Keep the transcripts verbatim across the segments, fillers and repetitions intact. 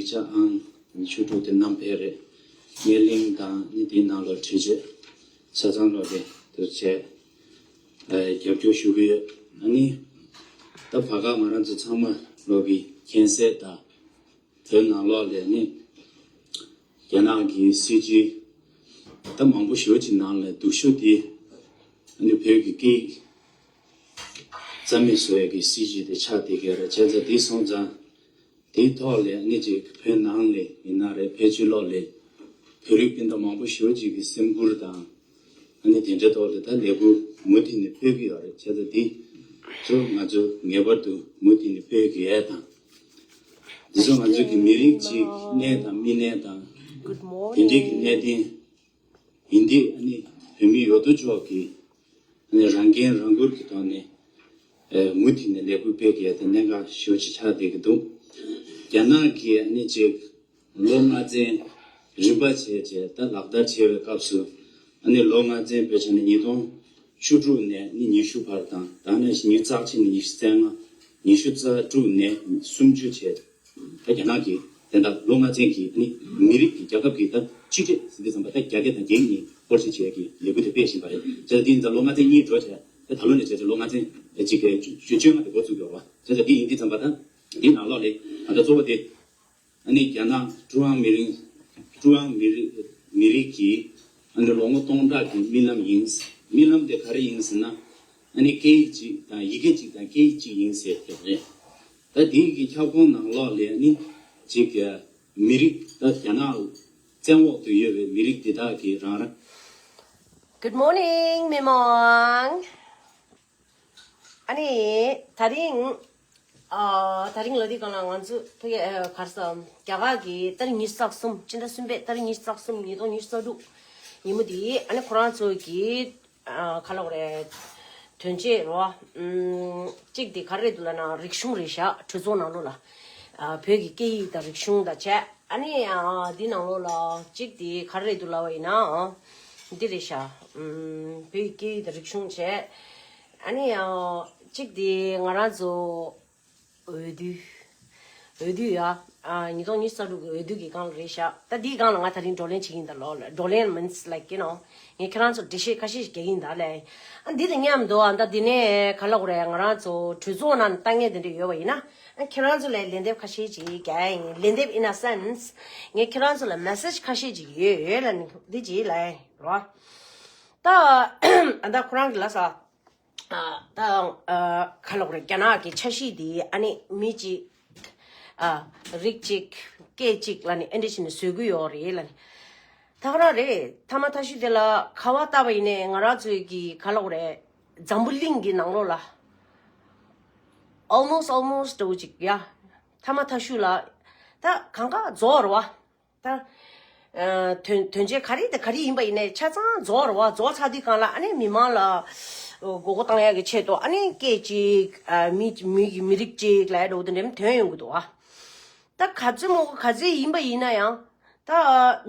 ཆ་ཨང་ཉི་ཤུ་དྲུག་དེ་བསྣམས་ཕེབས་རེད། སྣེ་ལེན་དང་ནི་དེའི་ནང་ལ་འཕྲུལ་ཆས་ཆ་ཚང་ལོག་གི་དུ་བྱས་རྒྱབ་སྐྱོར་ཞུ་གི་ཡོད། ཨ་ནི་ད་བར་སྐབས་ང་རང་ཚོ་ཚང་མ་ལོག་གི་མཁྱེན་གསལ་དང་བོད་ནང་ལོག་ལས་ནི་རྒྱ་ནག་གི་སྲིད་ཇུས་ད་མང་པོ་ཞེ་པོ་ཅིག་ནང་ལས་སྡུག་ཤོས་དེ་ཨ་ནི་བོད་ཀྱི་སྐད་ཡིག་རྩ་མེད་བཟོ་ཡས་ཀྱི་སྲིད་ཇུས་དེ་ཆགས་བསྡད་ཀྱི་ཡོད་རེད། བྱས་ཙང་དེ་སོང་ཙང་། དེའི་ཐོག་ལས་ཨ་ནི་ཅིག་བོད་ནང་ལས་ཡིན་ན་རེད། བོད་ཕྱི་ལོགས་ལས་བོད་རིགས་སྤུན་ཟླ་མང་པོ་ཞེ་པོ་ཅིག་གི་སེམས་ཁུར་དང་ཨ་ནི་དེ་འདྲའི་ཐོག་ལས་ད་ལས་འགུལ་མུ་མཐུད་ནས་སྤེལ་གྱི་ཡོད་རེད། བྱས་ཙང་དེ་ཚོ་ང་ཚོ་ངེས་པར་དུ་མུ་མཐུད་ནས་སྤེལ་དགོས་ཡས་དང་། འདི་ཚོ་ང་ཚོ་གི་མི་རིགས་ཅིག་གནས་དང་མི་གནས་དང་དེ་འདྲའི་གི་གནད་དོན་ཡིན་དུས་ཨ་ནི་བོད་མི་ཡོད་དོ་ཅོག་གི་ཨ་ནི་རང་འགན་རང་འཁུར་གྱི་ཐོག་ནས་ཨེ་མུ་མཐུད་ནས་ལས་འགུལ་སྤེལ་དགོས་ཡ་དེ་གནད་འགག་ཤོས་ཅིག་ཆགས་བསྡད་ཀྱི་འདུག་རྒྱ་ནག་གིས་ཨ་ནི་ཅིག་ལོ་ལྔ་ཚན་རིམ་པ་བྱས་བྱས་ད་ལག་བསྟར་བྱས་པའི་སྐབས་སུ་ཨ་ནི་ལོ་ལྔ་ཚན་དཔེ་ཆ་ནི་ཉིས་སྟོང་བཅུ་དྲུག་ནས་ནི་ཉི་ཤུ་བར་དང་ད་ནི་ཉི་ཤུ་རྩ་གཅིག་ནས་ཉི་ཤུ་རྩ་ལྔ། ཉི་ཤུ་རྩ་དྲུག་ནས་སུམ་ཅུ་བྱས། ད་རྒྱ་ནག་གིས་དེ་འདྲ་ལོ་ལྔ་ཚན་གྱི་ནི་མི་རིགས་ཀྱི་རྒྱལ་ཁབ་ཀྱི་ད་སྤྱི་སྒྲིག་ཟིན་དུས་ཙམ་པ་ད་རྒྱ་སྐད་དང་རྒྱ་ཡིག་གཉིས་སྐོར་ཞིག་བྱེད་ཀྱི་ལས་འགུལ་དེ་སྤེལ་བཞིན་པ་རེད། བྱས་ཙང་འདི་ཡིན་ཙང་ལོ་ལྔ་ཚན་གཉིས་འགྲོ་བྱས་ད་ད་ལོ་ནས་བྱས་ཙང་ལོ་ལྔ་ཚན་གཅིག་གི་བཅོ་བཅོ་ལྔ་དེ་འགོ་བཙུགས་ཡོད་རེད་བ། བྱས་ཙང་འདི་ཡིན་དུས་ཙམ་པ་ད་འདི་ནང་ལོགས་ལས་ད་ལྟ་གཙོ་བོ་དེ་ཨ་ནི་རྒྱ་ནག་ཀྲུང་དབྱང་མི་རིགས་ཀྲུང་དབྱང་མི་རིགས་མི་རིགས་ཀྱི་ཨ་ནི་ལོ་ངོ་སྟོང་ཕྲག་གི་རྨི་ལམ་ཡིན། རྨི་ལམ་དེ་ག་རེ་ཡིན་ཟེར་ན་ཨ་ནི་སྐད་ཡིག་གཅིག་དང་ཡི་གེ་གཅིག་དང་སྐད་ཡིག་གཅིག་ཡིན་ཟེར་གྱི་རེད། ད་དེའི་གི་ཁྱབ་ཁོངས་ནང་ལོགས་ལས་ནི་གཅིག་གི་མི་རིགས་ད་རྒྱ་ནག་བཙན་འོག་ཏུ་ཡོད་པའི་མི་རིགས་འདི་དག་གི་རང་རང་། Good morning, མི་མང་། ཨ་ནི་ད་རིང་ཨ་ད་རིང་ལ་དེ་གང་ལ་ང་ཚོ་ཕ་གི་ཨ་གར་ས་རྒྱ་གར་གི་ཏ་རིག་ཉི་ཤུ་རྩ་གསུམ་སྤྱི་ཟླ་གསུམ་པའི་ཏ་རིག་ཉི་ཤུ་རྩ་གསུམ་ཉིས་སྟོང་ཉི་ཤུ་རྩ་དྲུག་ཉིན་མོ་དེ་ཨ་ནི་ཁོ་རང་ཚོ་གི་ཨ་ག་ལབ་དགོས་རེད། དོན་གཅོད་རོ། ཨུམ། གཅིག་དེ་ག་རེ་རེད་འདུག་ལབ་ན་རིག་གཞུང་རེད་ཤག་གྲོས་ཚོགས་ནང་ལོགས་ལ། ཨ་བོད་ཀྱི་སྐད་ཡིག་དང་རིག་གཞུང་དང་བཅས། ཨ་ནི་ཨ་འདི་ནང་ལོགས་ལ་གཅིག་དེ་ག་རེ་རེད་འདུག་ལབ་པ་ཡིན་ན། འདི་རེད་ཤག་ཨུམ། བོད་ཀྱི་སྐད་ཡིག་དང་རིག་གཞུང་བཅས། ཨ་ནི་ཨ་གཅིག་དེ་ང་རང་ཚོ་འོས་བསྡུ། འོས་བསྡུ་ཡ། ཨ་ཉིས་སྟོང་ཉི་ཤུ་རྩ་དྲུག་གི་འོས་བསྡུ་གི་སྒང་ལ་རེད་ཤག་ད་འདིའི་སྒང་ལ་ང་ད་རིང་བགྲོ་གླེང་བྱེད་ཀྱི་ཡིན་ད་ལོ། བགྲོ་གླེང་མིན་ལའིཀ་ཡུ་ནོ། ངས་ཁྱེད་རང་ཚོར་འགྲེལ་བཤད་ཁ་ཤས་ཤིག་རྒྱག་གི་ཡིན་ད་ལེ། ཨ་འདི་དང་མཉམ་དུ་ཨ་ད་འདི་ནས་ག་ལབ་དགོས་རེད། ང་རང་ཚོ་གྲོས་ཚོགས་ནང་ལྟ་མཁན་དེ་འདྲ་ཡོད་པ་ཡིན་ན། ཨ་ཁྱེད་རང་ཚོ་ལ་ལན་འདེབས་ཁ་ཤས་ཅིག་རྒྱག་ཡ་ཡིན། ལན་འདེབས་in a sense ངས་ཁྱེད་རང་ཚོ་ལ་མེ་སེཇ་ཁ་ཤས་ཅིག་ཡོད་ཡོད་ལ་ནི་འདི་ཅིག་ལ་རོ། ད་ཨ་ད་ཁོ་རང་གི་ལ་ས། ཨ་ད་ཨ་ག་ལབ་དགོས་རེད། རྒྱ་ནག་གི་ཆ་ཤས་འདི་ཨ་ནི་མི་གཅིག་ཨ་རིགས་གཅིག་སྐད་གཅིག་ལ་ནི་ཨེ་འདྲ་བྱས་ནས་བཟོ་གི་ཡོད་རེད་ལ་ནི། ད་ག་རང་རེད། ཐ་མ་ཐ་ཤུ་དེ་ལ་ཁ་བ་བཏབ་པ་ཡིན་ནའི་ང་རང་ཚོའི་གི་ག་ལབ་དགོས་རེད། འཛམ་བུ་གླིང་གི་ནང་ལོགས་ལ་almost almost འདྲ་བོ་ཅིག་ཡ། ཐ་མ་ཐ་ཤུ་ལ་ད་གང་ག་རྫོགས་རེད་བ། ད། ཨ་དོན་དོན་ཆེན་ག་རེ་དང་ག་རེ་ཡིན་པ་ཡིན་ནའི་ཆ་ཚང་རྫོགས་རེད་བ། རྫོགས་ཚར་དུས་སྒང་ལ་ཨ་ནི་མི་མང་ལ་མགོ་སྐོར་བཏང་ཡག་གི་ཆེད་དུ་ཨ་ནི་སྐད་ཅིག་ཨ་མི་མི་གི་མི་རིགས་གཅིག་ལབ་ཡག་འདྲ་བོ་དེ་འདྲ་ཐོན་ཡོང་གི་འདུག་བ། ད་ག་ཚོད་མོ་ག་ཚོད་ཡིན་པ་ཡིན་ན་ཡང་། ད་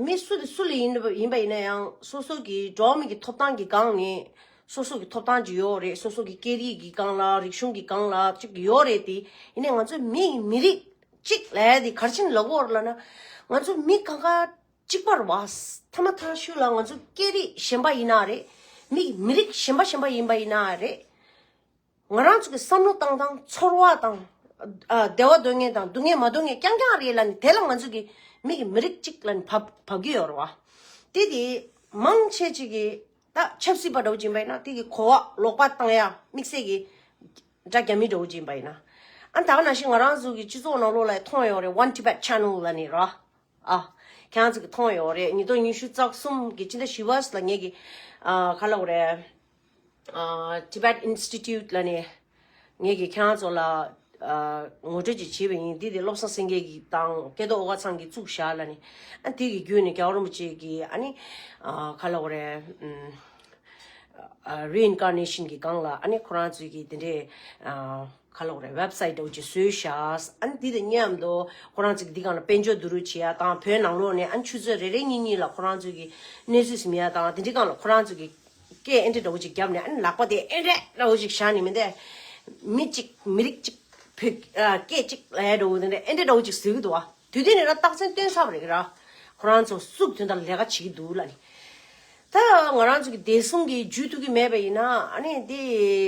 མི་སུ་དང་སུ་ལ་ཡིན་པ་ཡིན་པ་ཡིན་ན་ཡང་སོ་སོ་གི་འགྲོ་བ་མི་གི་ཐོབ་ཐང་གི་སྒང་ནས་སོ་སོ་གི་ཐོབ་ཐང་ཅིག་ཡོད་རེད། སོ་སོ་གི་སྐད་རིགས་ཀྱི་སྒང་ལ་རིག་གཞུང་གི་སྒང་ལ་ཅིག་ཡོད་རེད་དེ། ཡིན་ནའི་ང་ཚོ་མི་མི་རིགས་གཅིག་ལབ་ཡ་དེ་ག་རེ་བྱས་ནས་ལབ་དགོས་རེད་ལབ་ན། ང་ཚོ་མི་གང་ག་གཅིག་པ་རེད་བ། ཐ་མ་ཐ་ཤུ་ལ་ང་ཚོ་སྐད་རིགས་གཞན་པ་ཡིན་ན་རེད། མི་མི་རིགས་གཞན་པ་གཞན་པ་ཡིན་པ་ཡིན་ན་རེད། ང་རང་ཚོ་གི་བསམ་བློ་བཏང་སྟངས་ཚོར་བ་དང་། ཨ་བདེ་བ་འདོད་མཁན་དང་སྡུག་བསྔལ་མ་འདོད་མཁན་རྐྱང་རྐྱང་རེད་ལབ་ནས་དེ་ལ་ང་ཚོ་གི་མི་གི་མི་རིགས་གཅིག་ལབ་ནས་བབ་བབ་ཀྱི་ཡོད་རེད་བ། དེ་དེ་མང་ཆེ་ཅིག་གི་ད་ཆབ་སྲིད་པ་འདྲ་བོ་ཅིག་ཡིན་པ་ཡིན་ན་དེ་གི་གོ་བ་ལོག་པ་བཏང་ཡ་དམིགས་བསལ་གྱི་དགྲ་རྒྱ་མི་འདྲ་བོ་ཅིག་ཡིན་པ་ཡིན་ན། ཨ་ད་ག་ནང་བཞིན་ང་རང་ཚོ་གི་སྤྱི་ཚོགས་ནང་ལོགས་ལ་མཐོང་ཡོད་རེད། One Tibet Channel ལབ་ནས་ར། ཨ། ཁྱེད་རང་ཚོ་གི་མཐོང་ཡོད་རེད། ཉིས་སྟོང་ཉི་ཤུ་རྩ་གསུམ་གི་སྤྱི་ཟླ་བཞི་པ་ལ་ངེད་ཀྱི་ཨ་ག་ལབ་དགོས་རེད། ཨ་Tibet Institute ལབ་ནས་ངེད་ཀྱིས་ཁྱེད་རང་ཚོ་ལ་ཨ་ངོ་སྤྲོད་ཅིག་བྱས་པ་ཡིན། འདི་དེ་བློ་བཟང་སེང་གེ་གི་དང་སྐལ་རྡོར་ཨོ་དཀར་ཚང་གིས་བཙུགས་བཞག་ལབ་ནས། ཨ་དེ་གི་བརྒྱུད་ནས་རྒྱལ་བ་རིན་པོ་ཆེ་གི་ཨ་ནི་ཨ་ག་ལབ་དགོས་རེད། ཨ་Reincarnation གི་སྒང་ལ་ཨ་ནི་ཁོ་རང་ཚོའི་གི་དེ་འདྲའི་ཨ་ག་ལབ་དགོས་རེད། ཝེབ་སའིཊ་འདྲ་བོ་ཅིག་བཟོས་བཞག་ཨ་ནི་དེ་དང་མཉམ་དུ་ཁོ་རང་ཚོས་འདི་སྒང་ལ་དཔལ་འབྱོར་བསྡུ་རུབ་བྱེད་ཡ་དང་། བོད་ནང་ལོགས་ནས་ཨ་ནི་ཆུ་ཚོད་རེ་རེ་གཉིས་གཉིས་ལ་ཁོ་རང་ཚོས་ཀྱི་གནས་ཚུལ་ཟིན་ཡ་དང་། དེ་འདྲའི་སྒང་ལ་ཁོ་རང་ཚོས་ཀྱི་སྐད་ཨེ་འདྲ་འདྲ་བོ་ཅིག་བརྒྱབ་ནས། ཨ་ནི་ལག་པ་དེ་ཨེ་འདྲ་འདྲ་བོ་ཅིག་བཞག་ནས་མི་འདས། མི་གཅིག་མི་རིགས་གཅིག་བོད་ཨ་སྐད་གཅིག་ལབ་ཡ་འདྲ་བོ་དེ་འདྲ་ཨེ་འདྲ་འདྲ་བོ་ཅིག་ཟེར་གི་འདུག་བ། དུས་དེ་ནས་ར་རྟགས་མཚན་སྟོན་ཚར་བ་རེད་ར། ཁོ་རང་ཚོ་སུག་དོན་དག་ལས་ཀ་བྱེད་ཀྱི་འདུག་ལབ་ནས། ད་ང་རང་ཚོ་གི་བདེ་སྲུང་གི་ཇུས་གཏོགས་ཀྱི་མེད་པ་ཡིན་ན་ཨ་ནི་དེ་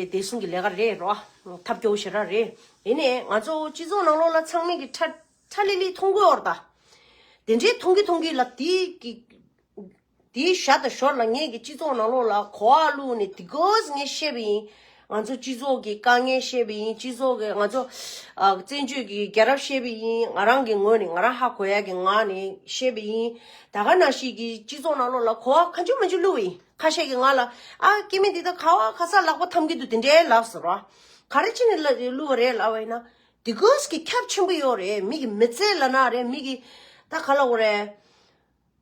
བདེ་སྲུང་གི་ལས་ཀ་རེད་རོ། ཐབས་སྐྱོ་བོ་ཞེ་དྲག་རེད། ཡིན་ནའི་ང་ཚོ་སྤྱི་ཚོགས་ནང་ལོགས་ལ་ཚང་མས་ཀྱི་ཁྲ་ཁྲ་ལི་ལི་མཐོང་གི་ཡོད་རེད་ད། དེ་འདྲའི་མཐོང་གི་མཐོང་གི་ལ་དེའི་གི་དེའི་ཞར་དང་ཞོར་ལ་ངས་ཀྱི་སྤྱི་ཚོགས་ནང་ལོགས་ལ་གོ་བ་བླུགས་ནས་དེ་གོས་ངས་བཤད་པ་ཡིན། ང་ཚོ་སྤྱི་ཚོགས་ཀྱི་དཀའ་ངལ་བཤད་པ་ཡིན། སྤྱི་ཚོགས་ཀྱི་ང་ཚོ་ཨ་བཙན་བྱོལ་གྱི་རྒྱལ་རབས་བཤད་པ་ཡིན། ང་རང་གི་ངོས་ནས་ང་རང་ཧ་གོ་ཡ་གི་ངང་ནས་བཤད་པ་ཡིན། ད་ག་ནང་བཞིན་གྱི་སྤྱི་ཚོགས་ནང་ལོགས་ལ་གོ་བ་གང་བྱུང་མང་བྱུང་བླུགས་པ་ཡིན། ཁ་ཤས་ཀྱིས་ང་ལ་ཨ་སྐྱེ་དམན་འདི་དག་ག་བ་ག་ས་ལག་པ་འཐམ་གྱི་འདུག་དེ་འདྲའི་ལབ་ཟེར་བ། ག་རེ་བྱས་ནས་ལ་བླུགས་པ་རེད་ལབ་པ་ཡིན་ན། དེ་གོས་ཀྱི་ཁྱབ་ཆེན་པོ་ཡོད་རེད། མི་གི་མི་ཚེ་ལབ་ན་རེད། མི་གི་ད་ག་ལབ་དགོས་རེད།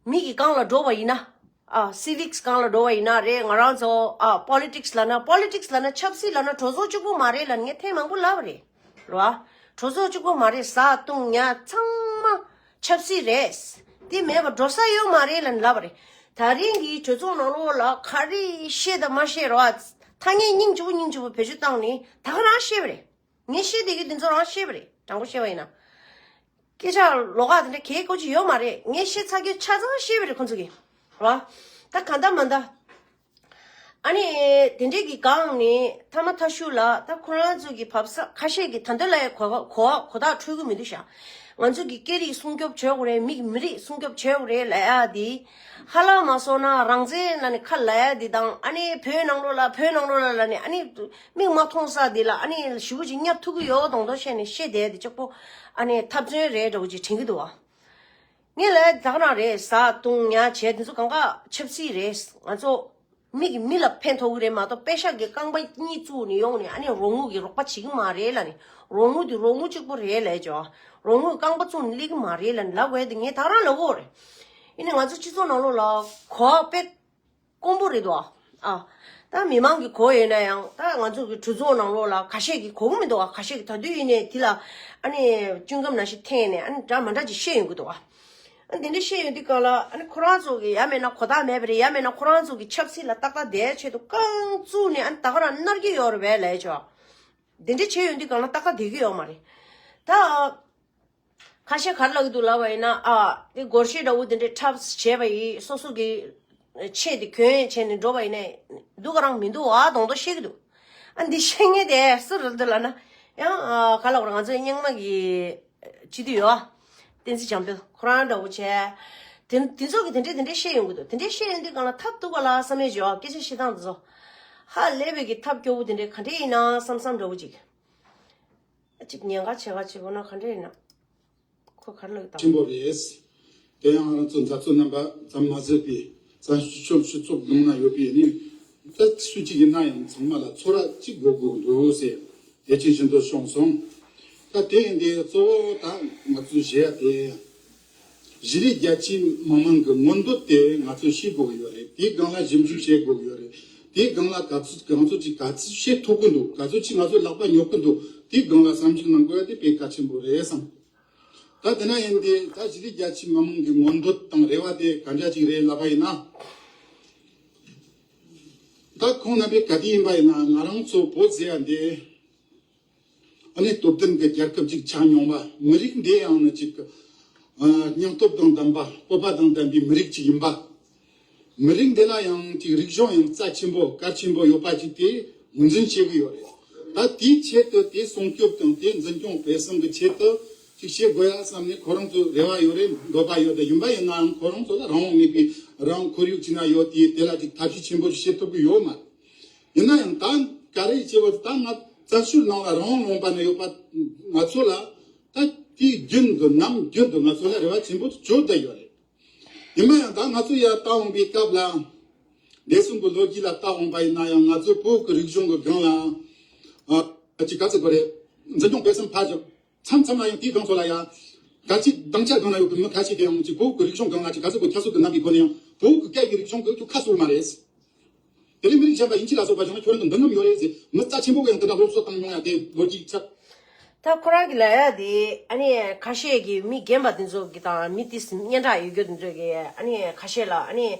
མི་གི་སྒང་ལ་འགྲོ་བ་ཡིན་ན། ཨ་སི་ཝིག་སི་སྒང་ལ་འགྲོ་བ་ཡིན་ན་རེད། ང་རང་ཚོ་ཨ་པོ་ལི་ཊིག་སི་ལབ་ན་པོ་ལི་ཊིག་སི་ལབ་ན་ཆབ་སྲིད་ལབ་ན་གྲོས་ཚོགས་གཅིག་པོ་མ་རེད་ལབ་ངས་ཐེངས་མང་པོ་ལབ་པ་རེད། རེད་བ། གྲོས་ཚོགས་གཅིག་པོ་མ་རེད། བཟའ་བཏུང་ཉལ་ཚང་མ་ཆབ་སྲིད་རེད། དེ་མེད་པ་འགྲོ་ས་ཡོད་མ་རེད་ལབ་ལབ་པ་རེད། ད་རིང་གི་གྲོས་ཚོགས་ནང་ལོགས་ལ་ག་རེ་བཤད་དང་མ་བཤད་རེད་བ། ཐ་སྙད་སྙིང་རྗེ་པོ་སྙིང་རྗེ་པོ་བེད་སྤྱོད་བཏང་ནས་ད་ག་རང་བཤད་པ་རེད། ངས་བཤད་བསྡད་རྒྱུ་དེ་ཚོ་རང་བཤད་པ་རེད། དྲང་པོ་བཤད་པ་ཡིན་ན། སྐད་ཆ་ལོགས་ཀ་དེ་འདྲ་གལ་དགོས་ཀྱི་ཡོད་མ་རེད། ངས་བཤད་ཚར་རྒྱུ་ཆ་ཚང་བཤད་པ་རེད་ཁོང་ཚོ་གིས། རེད་བ། ད་གང་ལྟར་མ་ལྟར། ཨ་ནི། དེ་འདྲས་ཀྱི་སྒང་ནས་ཐ་མ་ཐ་ཤུ་ལ་ད་ཁོ་རང་ཚོ་གི་བབ་ས་ཁ་ཤས་ཀྱི་ད་འདོད་ལ་ཡ་གོ་གོ་གོ་ཐག་འཕྲོད་ཀྱི་མི་འདུག་ཤག་ང་ཚོ་གི་སྐད་རིགས་སྲུང་སྐྱོབ་བྱེད་དགོས་རེད། མི་གི་མི་རིགས་སྲུང་སྐྱོབ་བྱེད་དགོས་རེད་ལབ་ཡ་དེ། ཧ་ལམ་མ་སོང་ན་རང་བཙན་ལབ་ནས་ཁ་ལབ་ཡ་དེ་དང་ཨ་ནི་བོད་ནང་ལོགས་ལ་བོད་ནང་ལོགས་ལ་ལབ་ནས་ཨ་ནི། མིག་མ་མཐོང་ས་འདི་ལ་ཨ་ནི་ཞེ་པོ་ཅིག་བརྙབ་ཐུབ་ཀྱི་ཡོད་མདོག་མདོག་བཤད་ནས་བཤད་བསྡད་དེ་གཅིག་པོ་ཨ་ནི་འཐབ་རྩོད་རེད་འདྲ་བོ་ཅིག་དྲན་གྱི་འདུག་བ། ངས་ལབ་ཡ་དེ་ད་ག་རང་རེད། བཟའ་བཏུང་ཉལ་བྱས་དེ་ཚོ་གང་ག་ཆབ་སྲིད་རེད། ང་ཚོ་མི་གི་མི་ལ་ཕན་ཐོགས་ཀྱི་རེད་མ་གཏོགས་པེ་ཤག་གི་རྐང་པ་གཉིས་བཙུགས་ནས་ཡོང་ནས་ཨ་ནི་རོགས་དངུལ་གྱི་རོགས་པ་བྱེད་ཀྱི་མ་རེད་ལབ་ནས། རོགས་དངུལ་དེ་རོགས་དངུལ་གཅིག་པོ་རེད་ལབ་ཀྱི་བ། རོགས་དངུལ་རྐང་པ་བཙུགས་ནས་སླེབས་ཀྱི་མ་རེད་ལབ་ནས་ལབ་དགོས་དེ་ངས་ད་ག་རང་ལབ་དགོས་རེད། ཡིན་ནའི་ང་ཚོ་སྤྱི་ཚོགས་ནང་ལོགས་ལ་གོ་བ་དཔེ་དཀོན་པོ་རེད་དོ། ཨ། ད་མི་མང་གི་གོ་ཡོད་ན་ཡང་ད་ང་ཚོ་གི་གྲོས་ཚོགས་ནང་ལོགས་ལ་ཁ་ཤས་ཀྱིས་གོ་གི་མི་འདུག་བ། ཁ་ཤས་ཀྱིས་ད་དུས་ཡིན་ནའི་དེ་ལ་ཨ་ནི་ཅུང་ཀམ་ནང་བཞིན་འཐེན་ནས་ཨ་ནི་འདྲ་མ་འདྲ་ཅིག་བཤད་ཡོང་གི་འདུག་བ། ཨ་ནི་དེ་འདྲ་བཤད་ཡོང་དུས་སྒང་ལ་ཨ་ནི་ཁོ་རང་ཚོ་གི་ཡ་མེད་ན་གོ་རྟགས་མེད་པ་རེད། ཡ་མེད་ན་ཁོ་རང་ཚོ་གི་ཆབ་སྲིད་ལ་ཏག་ཏག་བསྡད་ཆེད་དུ་རྐང་བཙུགས་ནས་ཨ་ནི་ད་ག་རང་མནར་གྱི་ཡོད་རེད་པས་ལབ་ཡ་ཆོག་དེ་འདྲ་བྱས་ཡོང་དུས་སྒང་ལ་ཏག་ཏག་བསྡད་ཀྱི་ཡོད་མ་རེད། ད། ཁ་ཤས་ག་རེ་ལབ་ཀྱི་འདུག་ལབ་པ་ཡིན་ན། ཨ། དེ་སྒོར་གཞས་འདྲ་བོ་དེ་འདྲའི་འཁྲབ་བྱས་པ་ཡིས་སོ་སོ་གི་ཆེད་དེ་གྱོན་བྱས་ནས་འགྲོ་བ་ཡིན་ནའི་སྡུག་ག་རང་མི་འདུག་ཨ་མདོག་མདོག་བཤད་ཀྱི་འདུག་ཨ་འདི་བཤད་མཁན་དེ་སུ་རེད་འདུག་ལབ་ན། ཡང་ཨ་ག་ལབ་དགོས་རེད། ང་ཚོའི་རྙིང་མ་གི་སྤྱི་འཐུས་ཡོད་ཨ། བསྟན་འཛིན་བྱམས་དཔལ་ཁོ་རང་འདྲ་བོ་བྱས། དེ་དེ་ཚོ་གི་དེ་འདྲས་དེ་འདྲས་བཤད་ཡོང་གི་འདུག་དེ་འདྲས་བཤད་ཡོང་དུས་སྒང་ལ་ཐབས་སྡུག་པ་ལ་བསམ་ཡས་བྱེད་ཨ། སྐད་ཆ་བཤད་སྟངས་དེ་ཚོ། ཧ་ལས་པའི་གི་ཐབས་སྐྱོ་བོ་དེ་འདྲས་ག་འདྲས་ཡིན་ན་བསམ་བསམ་འདྲ་བོ་ཅིག་གཅིག་ཉེན་ཁ་ཆེ་ག་ཆེ་བོ་ན་ག་འདྲ་ཡིན་ན། ཁོ་ག་རེ་ལབ་ཀྱི་འདུག་གཅིག་པོ་རེད། དེ་ཡང་ང་རང་ཚོ་མཛད་གཙོ་རྣམ་པ་ཙམ་མ་ཟད་པའི་བཙན་བྱོལ་སྤྱི་ཚོགས་ནང་ན་ཡོད་པའི་ནི་ད་སུ་གཅིག་ཡིན་ན་ཡང་ཚང་མ་ལ་ཚོར་བ་གཅིག་དགོས་དགོས་འདུག་ཟེར་དེ་ཅིག་བཞིན་དུ་བྱུང་སོང་། ད་དེ་ཡིན་དེ་གཙོ་བོ་ད་ང་ཚོས་བཞེས་ཡ་དེ། གཞི་རིམ་རྒྱ་ཆེའི་མི་མང་གི་མངོན་འདོད་དེ་ང་ཚོས་ཤེས་དགོས་ཀྱི་ཡོད་རེད། དེའི་སྒང་ལ་ཞིབ་འཇུག་བྱེད་དགོས་ཀྱི་ཡོད་རེད། དེའི་སྒང་ལ་ག་ཚོད་གང་ཚོད་ཅིག་ག་ཚོད་བཤད་ཐུབ་ཀྱི་འདུག་ག་ཚོད་ཅིག་ང་ཚོའི་ལག་པ་ཉོབ་ཀྱི་འདུག་དེའི་སྒང་ལ་བསམ་གཞིག་གནང་དགོས་ཡ་དེ་དཔེ་གལ་ཆེན་པོ་རེད་བསམ། ད་དེ་ན་ཡིན་ཏེ་ད་གཞི་རིམ་རྒྱ་ཆེའི་མི་མང་གི་མངོན་འདོད་དང་རེ་བ་དེ་ག་འདྲ་ཅིག་རེད་ལབ་པ་ཡིན་ན། ད་ཁོང་རྣམ་པས་ག་དུས་ཡིན་པ་ཡིན་ན་ང་རང་ཚོ་བོད་ཟེར་ཡ་འདི། ཨ་ནི་སྟོབས་ལྡན་གྱི་རྒྱལ་ཁབ་ཅིག་ཆགས་མྱོང་བ། མི་རིགས་འདི་ཡང་ནི་ཅིག་ཨ་སྙིང་སྟོབས་དང་ལྡན་པ་སྤོབས་པ་དང་ལྡན་པའི་མི་རིགས་ཅིག་ཡིན་པ། མི་རིགས་འདི་ལ་ཡང་ཅིག་རིག་གཞུང་ཡང་རྩ་ཆེན་པོ་གལ་ཆེན་པོ་ཡོད་པ་ཅིག་དེ་ངོས་འཛིན་བྱེད་ཀྱི་ཡོད་རེད། ད་དེའི་ཆེད་དུ་དེ་སྲུང་སྐྱོབ་དང་དེ་འཛིན་སྐྱོང་སྤེལ་གསུམ་གྱི་ཆེད་དུ་ཅིག་བྱེད་དགོས་ཡ་བསམ་ནས་ཁོ་རང་ཚོ་རེ་བ་ཡོད་རེད། འདོད་པ་ཡོད་དེ། ཡིན་པ་ཡིན་ནའང་ཁོ་རང་ཚོ་ལ་རང་དབང་མེད་པའི་རང་ཁོར་ཡུག་ཅིག་ན་ཡོད་དེ། དེ་ལ་ཅིག་ཐབས་ཤེས་ཆེན་པོ་ཞིག་བྱེད་ཐུབ་ཀྱི་ཡོད་མ་རེད། ཡིན་ན་ཡང་ད་ག་རེ་བྱེད་པ་ད་ང་བཙན་བྱོལ་ནང་ལ་རང་དབང་ལུང་པ་ན་ཡོད་པ་ང་ཚོ་ལ་ད་དུས་རྒྱུན་དུ་ནམ་རྒྱུན་དུ་ང་ཚོ་ལ་རེ་བ་ཆེན་པོ་བཅོལ་བསྡད་ཡོད་རེད། ཡིན་ན་ཡང་ད་ང་ཚོ་ཡར་ལྟ་འོང་པའི་སྐབས་ལ་འདས་སོང་གི་ལོ་རྒྱུས་ལ་ལྟ་འོང་པ་ཡིན་ན་ཡང་ང་ཚོ་བོད་ཀྱི་རིག་གཞུང་གི་སྒང་ལ་ཨ་ཅིག་ག་ཚོད་དགོས་རེད། འཛིན་སྐྱོང་སྤེལ་གསུམ་ཕར་ཞོག་མཚམས་མཚམས་ལ་ཡང་དེའི་སྒང་ཚོ་ལ་ཡང་ག་ཅིག་དང་ཆ་སྒང་ན་ཡོད་པའི་མི་ཁ་ཤས་ཀྱིས་ཡང་ཅིག་བོད་ཀྱི་རིག་གཞུང་སྒང་ལ་ཅིག་ག་ཚོད་དགོས་ཁྱད་གསོད་ཀྱི་རྣམ་པའི་སྒོ་ནས་ཡང་བོད་ཀྱི་སྐད་ཀྱི་རིག་གཞུང་གི་ཁྱོད་ཁ་གསོ་མ་རེད། དེ་ལས་མི་རིགས་གཞན་པ་ཡིན་གཅིག་ལ་སོགས་པ་བྱུང་ན་ཁྱོད་རང་གི་མདུན་ལམ་ཡོད་རེད་ཟེར། མི་རྩ་ཆེན་པོ་གིས་ཡང་དེ་འདྲ་སློབ་གསོ་བཏང་མྱོང་ཡ་དེ་ལོ་རྒྱུས་ཆགས། ད་ཁོ་རང་གི་ལབ་ཡ་དེ་ཨ་ནི་ཁ་ཤས་ཀྱིས་མི་རྒན་པ་དེ་ཚོ་གི་དང་མི་དེ་སྙན་གྲགས་ཡོད་རྒྱུ་དེ་ཚོ་གིས་ཨ་ནི་ཁ་ཤས་ལ་ཨ་ནི་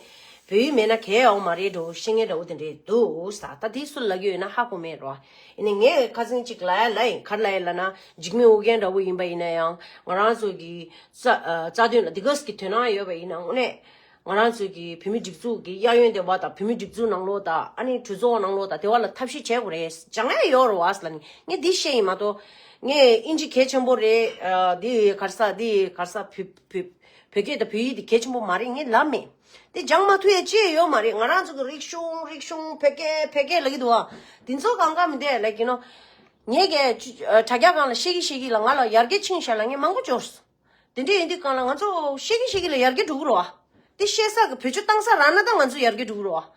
བོད་ཡིག་མེད་ན་གལ་ཡོང་མ་རེད་འགྲོ་ཤེས་ངེས་འདྲ་བོ་དེ་འདྲས་འདུག་ས། ད་དེ་སུ་ལབ་ཀྱི་ཡོད་ན་ཧ་གོ་མེད་རོ། ཡིན་ནའི་ངས་ཁ་སང་ཅིག་ལ་ཡ་ལ་ཡིན་གར་ལ་ཡ་ལ་ན་འཇིགས་མེད་ཨོ་རྒྱན་འདྲ་བོ་ཡིན་པ་ཡིན་ན་ཡང་ང་རང་ཚོ་གི་རྩ་རྩ་དོན་ལ་དེ་ག་ཟིག་གི་དོན་སྣང་ཡོད་པ་ཡིན་ན་དངོས་གནས་ང་རང་ཚོ་གི་བོད་མི་སྒྲིག་འཛུགས་ཀྱི་གཡས་གཡོན་དེ་བ་དང་བོད་མི་སྒྲིག་འཛུགས་ནང་ལོགས་དང་ཨ་ནི་གྲོས་ཚོགས་ནང་ལོགས་དང་དེ་བ་ལ་ཐབས་ཤེས་བྱེད་དགོས་རེད། སྦྱང་ཡ་ཡོད་རོ་བ་ལ་ནི་ངས་འདི་བཤད་ཡིན་མ་གཏོགས་ངས་ཨིན་ཇི་གལ་ཆེན་པོ་རེད། འདི་གར་ས་འདི་གར་ས་བོད་བོད་བོད་སྐད་དང་བོད་ཡིག་འདི་གལ་ཆེན་པོ་མ་རེད་ངས་ལབ་མེད། དེ་སྦྱང་མ་ཐུབ་ཡ་ཅི་ཡོད་མ་རེད། ང་རང་ཚོ་གི་རིག་གཞུང་རིག་གཞུང་བོད་སྐད་བོད་སྐད་ལབ་ཀྱི་འདུག་ཨ། དེ་ཚོ་གང་ག་མི་འདུག་ལབ་ཀྱི་ནོ། ངས་ཀྱི་དྲ་རྒྱ་སྒང་ལ་བཤད་ཀྱི་བཤད་ཀྱི་ལ་ང་ལ་ཡར་རྒྱས་ཕྱིན་ཤག་ལ་ངས་མང་པོ་འབྱོར་སོང་། དེ་འདྲ་ཡིན་དུས་གང་ལ་ང་ཚོ་བཤད་ཀྱི་བཤད་ཀྱི་ལ་ཡར་རྒྱས་འགྲོ་གི་རེད་བ། དེ་བཤད་ས་གི་བེད་སྤྱོད་བཏང་ས་རག་ན་ད་ང་ཚོ་ཡར་རྒྱས་འགྲོ་གི་རེད་བ།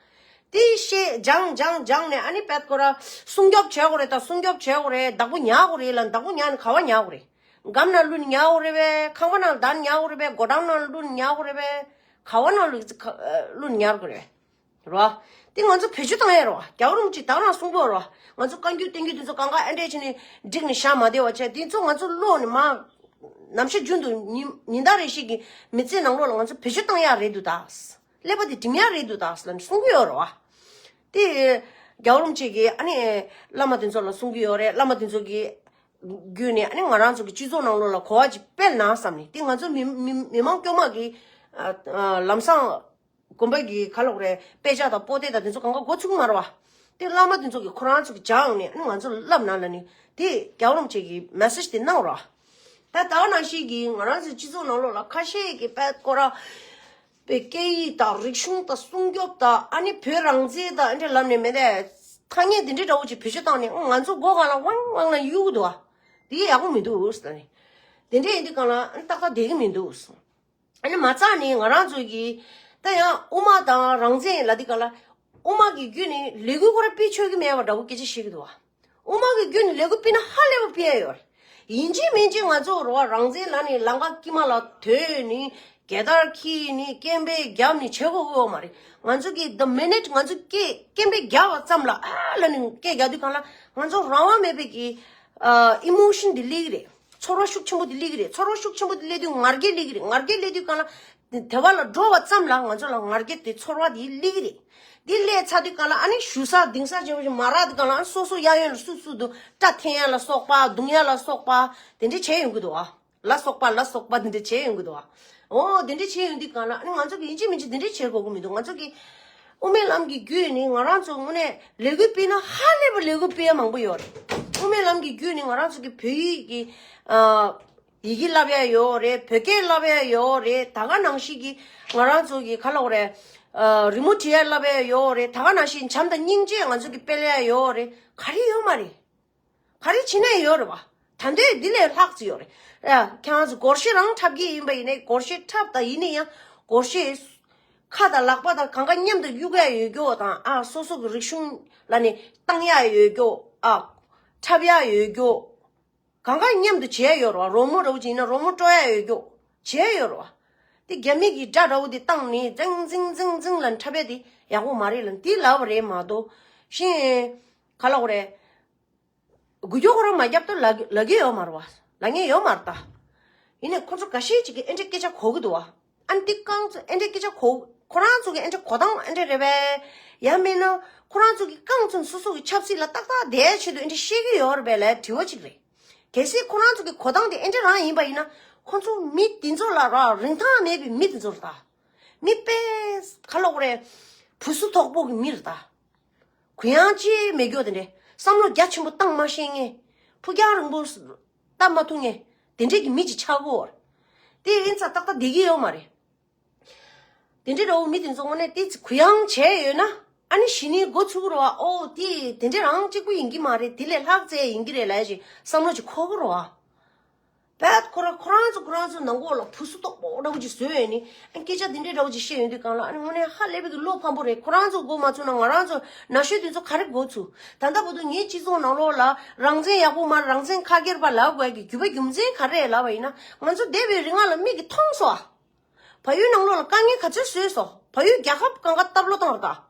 དེ་བཤད་སྦྱང་སྦྱང་སྦྱང་ནས་ཨ་ནི་པད་ཀོ་ར་སྲུང་སྐྱོབ་བྱེད་དགོས་རེད། ད་སྲུང་སྐྱོབ་བྱེད་དགོས་རེད། བདག་པོ་ཉར་དགོས་རེད་ལ་བདག་པོ་ཉར་ནས་ག་བ་ཉར་དགོས་རེད། སྒམ་ནང་བླུགས་ནས་ཉར་དགོས་རེད་པས། ཁང་པ་ནང་བསྡད་ནས་ཉར་དགོས་རེད་པས། སྒོ་ཌའོན་ནང་བླུགས་ནས་ཉར་དགོས་རེད་པས། ག་བ་ནང་བླུགས་བླུགས་ནས་ཉར་དགོས་རེད། རོ། དེ་ང་ཚོ་བེད་སྤྱོད་བཏང་ཡ་རོ། རྒྱལ་བ་རིན་པོ་ཆེས་ད་རང་གསུངས་པ་རོ། ང་ཚོ་བཀའ་འགྱུར་བསྟན་འགྱུར་དེ་ཚོ་གང་ག་ཨེ་འདྲས་བྱས་ནས་བསྒྲིགས་ནས་བཞག་མ་བསྡད་པ་བྱས་དེ་ཚོ་ང་ཚོ་ཀློག་ནས་མ། ནམ་ཞག་རྒྱུན་དུ་ཉིན་ཉིན་ལྟར་རེ་ཞིག་གི་མི་ཚེ་ནང་ལོགས་ལ་ང་ཚོ་བེད་སྤྱོད་བཏང་ཡ་རེད་འདུག་ད། ཀླད་པ་དེ་སྒྲིམ་ཡ་རེད་འདུག་ད་ལབ་ནས་གསུང་གི་ཡོད་རེད་བ། དེ་རྒྱལ་བ་རིན་པོ་ཆེ་གིས་ཨ་ནི་བླ་མ་དེ་ཚོ་ལ་གསུང་གི་ཡོད་རེད། བླ་མ་དེ་ཚོ་གིས་བརྒྱུད་ནས་ཨ་ནི་ང་རང་ཚོ་གི་སྤྱི་ཚོགས་ནང་ལོགས་ལ་གོ་བ་ཅིག་སྤེལ་ན་བསམ་ནས་དེ་ང་ཚོ་མི་མི་མི་མང་སྐྱོ་མ་གི་ལམ་སང་དགོན་པ་གི་ག་ལབ་དགོས་རེད། དཔེ་ཆ་དང་པོ་ཏི་དང་དེ་ཚོ་གང་ག་འགོ་ཚུགས་མ་རེད་བ། དེ་བླ་མ་དེ་ཚོ་གིས་ཁོ་རང་ཚོ་གི་སྦྱངས་ནས་ཨ་ནི་ང་ཚོ་ལ་བསླབ་ན་ལབ་ནས་དེ་རྒྱལ་བ་རིན་པོ་ཆེ་གི་མེ་སེ་ཇི་དེ་གནང་རོགས། ད་ད་ག་ནང་བཞིན་གྱི་ང་རང་ཚོའི་སྤྱི་ཚོགས་ནང་ལོགས་ལ་ཁ་ཤས་ཀྱིས་དཔེ་སྐོར་ར་པའི་སྐད་ཡིག་དང་རིག་གཞུང་དང་སྲུང་སྐྱོབ་དང་ཨ་ནི་བོད་རང་བཙན་དང་ཨ་འདྲ་ལབ་ནས་མེད་དེ། ཐ་སྙད་འདི་འདྲའི་འདྲ་བོ་ཅིག་བེད་སྤྱོད་བཏང་ནས་ང་ཚོ་སྒོ་སྒང་ལ་ཝང་ཝང་ལ་གཡུག་འདུག་བ། འདི་ཡག་པོ་མི་འདུག་ཟེར་ནས། དེ་འདྲ་ཡིན་དུས་གང་ལ་ཨ་ནི་ཏག་ཏག་བསྡད་ཀྱི་མི་འདུག་ཨ་ནི་མ་རྩ་ནས་ང་རང་ཚོ་གིས་ད་ཡང་དབུ་མ་དང་རང་བཙན་ལབ་དུས་གང་ལ་དབུ་མ་གི་བརྒྱུད་ནས་ལས་འགུལ་ཁོ་ར་སྤེལ་ཆོག་གི་མེད་པ་འདྲ་བོ་སྐད་ཆ་བཤད་ཀྱི་འདུག་བ། དབུ་མ་གི་བརྒྱུད་ནས་ལས་འགུལ་སྤེལ་ན་ཧ་ལས་པ་སྤེལ་ཡ་ཡོད་རེད། ཡིན་གཅིག་མིན་གཅིག་ང་ཚོ་རོ་བ་རང་བཙན་ལབ་ནས་ལམ་ཁ་དཀྱིལ་མ་ལ་དོད་ནས་རྒྱལ་དར་འཁྱེར་ནས་སྐད་འབོད་བརྒྱབ་ནས་བྱེད་དགོས་ཀྱི་ཡོད་མ་རེད། ང་ཚོ་གིས་the minute ང་ཚོ་སྐད་སྐད་འབོད་བརྒྱབ་པ་ཙམ་ལ་ཨ་ལབ་ནས་སྐད་རྒྱག་དུས་གང་ལ་ང་ཚོ་རང་དབང་མེད་པའི་གི་ཨ་emotion དེ་སླེབས་ཀྱི་རེད། ཚོར་བ་ཤུགས་ཆེན་པོ་དེ་སླེབས་ཀྱི་རེད། ཚོར་བ་ཤུགས་ཆེན་པོ་དེ་སླེབས་དུས་ང་རྒྱལ་སླེབས་ཀྱི་རེད། ང་རྒྱལ་སླེབས་དུས་གང་ལ། དེ་བ་ལ་འགྲོ་བ་ཙམ་ལ་ང་ཚོ་ལ་ང་རྒྱལ་དེ་ཚོར་བ་དེ་སླེབས་ཀྱི་རེད། དེ་སླེབས་ཚར་དུས་གང་ལ་ཨ་ནི་ཞུ་ས་འདིང་ས་བྱེད་པ་ཞིག་མ་རག་དུས་གང་ལ་ཨ་ནི་སོ་སོ་གཡས་གཡོན་ལ་སུ་སུ་འདུག་སྐྲ་འཐེན་ཡ་ལ་སོགས་པ་རྡུང་ཡ་ལ་སོགས་པ་དེ་འདྲ་བྱས་ཡོང་གི་འདུག་ཨ། ལ་སོགས་པ་ལ་སོགས་པ་དེ་འདྲ་བྱས་ཡོང་གི་འདུག་ཨ། འོ་དེ་འདྲ་བྱས་ཡོང་དུས་གང་ལ་ཨ་ནི་ང་ཚོ་གི་ཡིན་གཅིག་མིན་གཅིག་དེ་འདྲ་བྱེད་དགོས་ཀྱི་མི་འདུག་ང་ཚོ་གི་དབུ་མའི་ལམ་གྱི་བརྒྱུད་ནས་ང་རང་ཚོ་དངོས་གནས་ལས་འགུལ་སྤེལ་ན་ཧ་ལས་པ་ལས་འགུལ་སྤེལ་ཡ་མང་པོ་ཡོད་རེད། དབུ་མའི་ལམ་གྱི་བརྒྱུད་ནས་ང་རང་ཚོ་གི་བོད་ཡིག་གི་ཨ། ཡི་གེ་བསླབ་ཡ་ཡོད་རེད། བོད་སྐད་བསླབ་ཡ་ཡོད་རེད། ད་ག་ནང་བཞིན་གྱི་ང་རང་ཚོ་གི་ག་ལབ་དགོས་རེད། ཨ་རི་མོ་བྲིས་ཡ་བསླབ་ཡ་ཡོད་རེད། ད་ག་ནང་བཞིན་བྱམས་དང་སྙིང་རྗེ་ང་ཚོ་གི་སྤེལ་ཡ་ཡོད་རེད། ག་རེ་ཡོད་མ་རེད། ག་རེ་བྱེད་ན་ཡོད་རེད་བ། ད་འདོད་འདི་ལས་ལྷག་ཙི་ཡོད་རེད། ཨ་ཁྱེད་རང་ཚོ་སྒོར་གཞས་རང་འཁྲབ་ཀྱི་ཡིན་པ་ཡིན་ནའི་སྒོར་གཞས་འཁྲབ་དང་ཡིན་ན་ཡང་སྒོར་གཞས་ཁ་དང་ལག་པ་དང་གང་ག་མཉམ་དུ་གཡུག་ཡ་ཡོད་རྒྱུ་དང་ཨ་སོ་སོ་གི་རིག་གཞུང་ལ་ནི་བཏང་ཡ་ཡོད་རྒྱུ་ཨ་འཁྲབ་ཡ་ཡོད་རྒྱུ། གང་ག་མཉམ་དུ་བྱས་ཡོད་རེད་བ། རོལ་མོ་འདྲ་བོ་ཅིག་ཡིན་ན་རོལ་མོ་དཀྲོལ་ཡ་ཡོད་རྒྱུ་བྱས་ཡོད་རེད་བ། དེ་རྒྱ་མི་གི་སྒྲ་འདྲ་བོ་དེ་བཏང་ནས་ཛིང་ཛིང་ཛིང་ཛིང་ལ་འཁྲབ་ཡ་དེ་ཡག་པོ་མ་རེད་ལ་འདི་ལབ་པ་རེད་མ་གཏོགས་གཞན་ག་ལབ་དགོས་རེད། འགུལ་སྐྱོད་ཁོ་རང་མ་བརྒྱབ་ད་ལབ་ལབ་ཀྱི་ཡོད་མ་རེད་བ། ལབ་མཁན་ཡོད་མ་རེད་ད། ཡིན་ནའི་ཁོ་ཚོ་འགའ་ཤས་ཅིག་གིས་ཨེ་འདྲའི་སྐད་ཆ་གོ་གི་འདུག་བ། ཨ་ནི་འདི་རྐང་ཚོ་ཨེ་འདྲའི་སྐད་ཆ་གོ་ཁོ་རང་ཚོ་གི་ཨེ་འདྲའི་གོ་སྟངས་ཨེ་འདྲ་རེད་པས། ཡང་མིན་ན་ཁོ་རང་ཚོ་གི་རྐང་ཚོ་སོ་སོ་གི་ཆབ་སྲིད་ལ་ཏག་ཏག་བསྡད་ཆེད་དུ་ཨེ་འདྲ་བཤད་ཀྱི་ཡོད་རེད་པས་ལབ་དྲི་བ་ཅིག་རེད། གལ་སྲིད་ཁོ་རང་ཚོ་གི་གོ་སྟངས་དེ་ཨེ་འདྲ་རང་ཡིན་པ་ཡིན་ན་ཁོ་ཚོ་མི་དེ་ཚོ་ལ་ར་རིན་ཐང་མེད་པའི་མི་དེ་ཚོ་རེད་ད། མི་དཔེ་ག་ལབ་དགོས་རེད། བུ་སུ་དོག་པོ་གི་མི་རེད་ད། གུ་ཡངས་ཅིག་མེད་རྒྱུ་དེ་འདྲས་བསམ་བློ་རྒྱ་ཆེན་པོ་བཏང་མ་ཤེས་མཁན། ཕུགས་རྒྱང་རིང་པོ་བལྟ་མ་ཐུབ་མཁན་དེ་འདྲས་ཀྱི་མི་ཅིག་ཆགས་ཀྱི་ཡོད་རེད། དེ་ཡིན་ཙང་ཏག་ཏག་བསྡད་ཀྱི་ཡོད་མ་རེད། དེ་འདྲས་འདྲ་བོ་མི་དེ་ཚོ་དངོས་གནས་དེ་གུ་ཡངས་བྱས་ཡོད་ན་ཨ་ནི་གཞི་ནས་འགོ་ཚུགས་རོགས་ཨ། ཨོ་དེ་དེ་འདྲས་རང་གཅིག་པུ་ཡིན་གྱི་མ་རེད། དེ་ལས་ལྷག་ཙེ་ཡིན་གྱི་རེད་ལབ་ཡ་ཞིག་བསམ་བློ་ཅིག་འཁོར་གྱི་རོགས་ཨ། བད་ཁོ་རང་ཁོ་རང་ཚོ་ཁོ་རང་ཚོ་ནང་ཁོག་ལ་བུ་སུ་དོག་པོ་འདྲ་བོ་ཅིག་བཟོས་ཡོད་ནི། ཨ་སྐད་ཆ་འདི་འདྲའི་འདྲ་བོ་ཅིག་བཤད་ཡོང་དུས་གང་ལ་ཨ་ནི་དངོས་གནས་ཧ་ལས་པའི་གི་བློ་ཕམ་པོ་རེད། ཁོ་རང་ཚོ་མགོ་མ་ཚོས་ན་ང་རང་ཚོ་ན་གཞོན་དེ་ཚོ་ག་རེ་མགོ་ཚུགས། ད་ལྟ་བར་དུ་ངའི་སྤྱི་ཚོགས་ནང་ལོགས་ལ་རང་བཙན་ཡག་པོ་མ་རེད། རང་བཙན་ཁ་སྒེར་པ་ལབ་དགོས་ཀྱི་རྒྱུ་བ་རྒྱུ་མཚན་ག་རེ་ལབ་པ་ཡིན་ན། ང་ཚོ་འདས་པའི་རིང་ལ་མིག་གིས་མཐོང་སོང་ཨ། བལ་ཡུལ་ནང་ལོགས་ལ་དཀའ་ངལ་ག་ཚོད་བཟོས་སོང་། བལ་ཡུལ་རྒྱལ་ཁབ་གང་ག་སྟབས་ལོག་བཏང་ར་ད།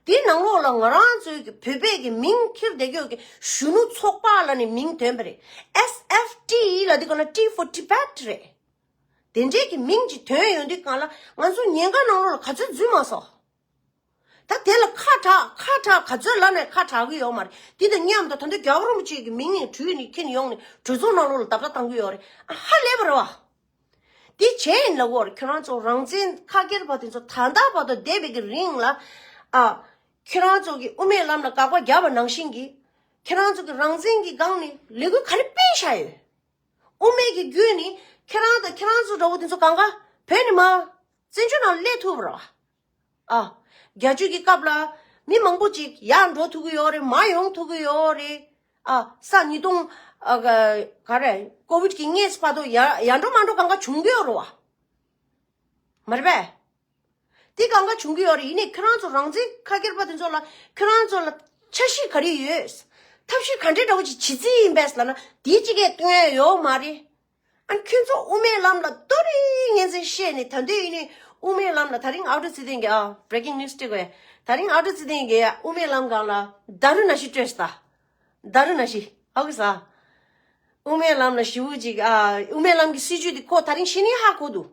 དེའི་ནང་ལོགས་ལ་ང་རང་ཚོའི་གི་བོད་པའི་གི་མིང་འཁྱེར་བསྡད་ཀྱི་ཡོད་གི་གཞོན་ནུ་ཚོགས་པ་ལ་ནི་མིང་ཐོན་པ་རེད། S F T ལ་དེ་ག་ན་T for Tibet རེད། དེ་འདྲའི་གི་མིང་ཅིག་ཐོན་ཡོང་དུས་གང་ལ་ང་ཚོ་ཉེན་ཁ་ནང་ལོགས་ལ་ག་ཚོད་འཛུལ་མ་སོང་། ད་དེ་ལ་ཁ་གྲག་ཁ་གྲག་ག་ཚོད་ལབ་ནས་ཁ་གྲག་གི་ཡོད་མ་རེད། དེ་དང་མཉམ་དུ་ད་ལྟ་རྒྱལ་བ་རིན་པོ་ཆེ་གི་མིང་ནས་བྲུས་ནས་ཁྱེར་ནས་ཡོང་ནས་གྲོས་ཚོགས་ནང་ལོགས་ལ་རྡབ་རྡབ་བཏང་གི་ཡོད་རེད། ཨ་ཧ་ལས་པ་རེད་བ། དེ་བྱས་ཡིན་ལབ་དགོས་རེད། ཁྱོད་རང་ཚོ་རང་བཙན་ཁ་སྐྱེར་པ་དེ་ཚོ་ད་ལྟ་བར་དུ་བསྡད་པའི་གི་རིང་ལ། ཨ། ཁྱོད་རང་ཚོ་གི་དབུ་མའི་ལམ་ལ་དགག་པ་བརྒྱབ་པ་ནང་བཞིན་གྱི། ཁྱོད་རང་ཚོ་གི་རང་བཙན་གྱི་སྒང་ནས་ལས་འགུལ་ག་རེ་སྤེལ་བཞག་ཡོད། དབུ་མའི་གི་བརྒྱུད་ནས་ཁྱེད་རང་དང་ཁྱེད་རང་ཚོ་འདྲ་བོ་དེ་ཚོ་གང་ག་བོད་ནས་མར་བཙན་བྱོལ་ནང་སླེབས་ཐུབ་ར། ཨ། རྒྱ་ཆོས་ཀྱི་སྐབས་ལ་མི་མང་པོ་ཅིག་ཡར་འགྲོ་ཐུབ་ཀྱི་ཡོད་རེད། མར་ཡོང་ཐུབ་ཀྱི་ཡོད་རེད། ཨ། ས་ཉིས་སྟོང་། ཨ། ག་ག་རེ། ཀོ་བིད་ཀྱི་སྔས་བར་དུ་ཡ་ཡར་འགྲོ་མར་འགྲོ་གང་ག་བྱུང་གི་ཡོད་རེད་བ། མ་རེད་པས། དེ་གང་ག་བྱུང་གི་ཡོད་རེད། ཡིན་ནའི་ཁྱེད་རང་ཚོ་རང་བཙན་ཁ་སྐྱེར་པ་དེ་ཚོ་ལ་ཁྱེད་རང་ཚོ་ལ་འཆར་གཞི་ག་རེ་ཡོད། ཐབས་ཤེས་ག་འདྲའི་འདྲ་བོ་ཅིག་བྱེད་རྩིས་ཡིན་པས་ལབ་ན་དེ་གཅིག་གས་སྟོན་ཡ་ཡོད་མ་རེད། ཨ་ནི་ཁྱོད་ཚོ་དབུ་མའི་ལམ་ལ་ཏོ་རེ་ངན་ཚན་བཤད་ནས་ད་འདོད་ཡིན་ནའི་དབུ་མའི་ལམ་ལ་ད་རིང་ཨའོ་ཊར་ཚེ་བརྟན་གྱི་ཨ་བྷི་རེ་ཀིང་ནིའུ་སི་སྤྲད་དགོས། ད་རིང་ཨའོ་ཊར་ཚེ་བརྟན་གྱི་དབུ་མའི་ལམ་སྒང་ལ་ད་རུ་ན་ཤི་སྤྲད་སོང་ད། ད་རུ་ན་ཤི་ཧ་གོ་སོང་། དབུ་མའི་ལམ་ལ་ཞེ་པོ་ཅིག་ཨ། དབུ་མའི་ལམ་གྱི་སྲིད་བྱུས་དེ་ཁོ་ད་རིང་ཤི་ནས་ཧ་གོ་འདུག་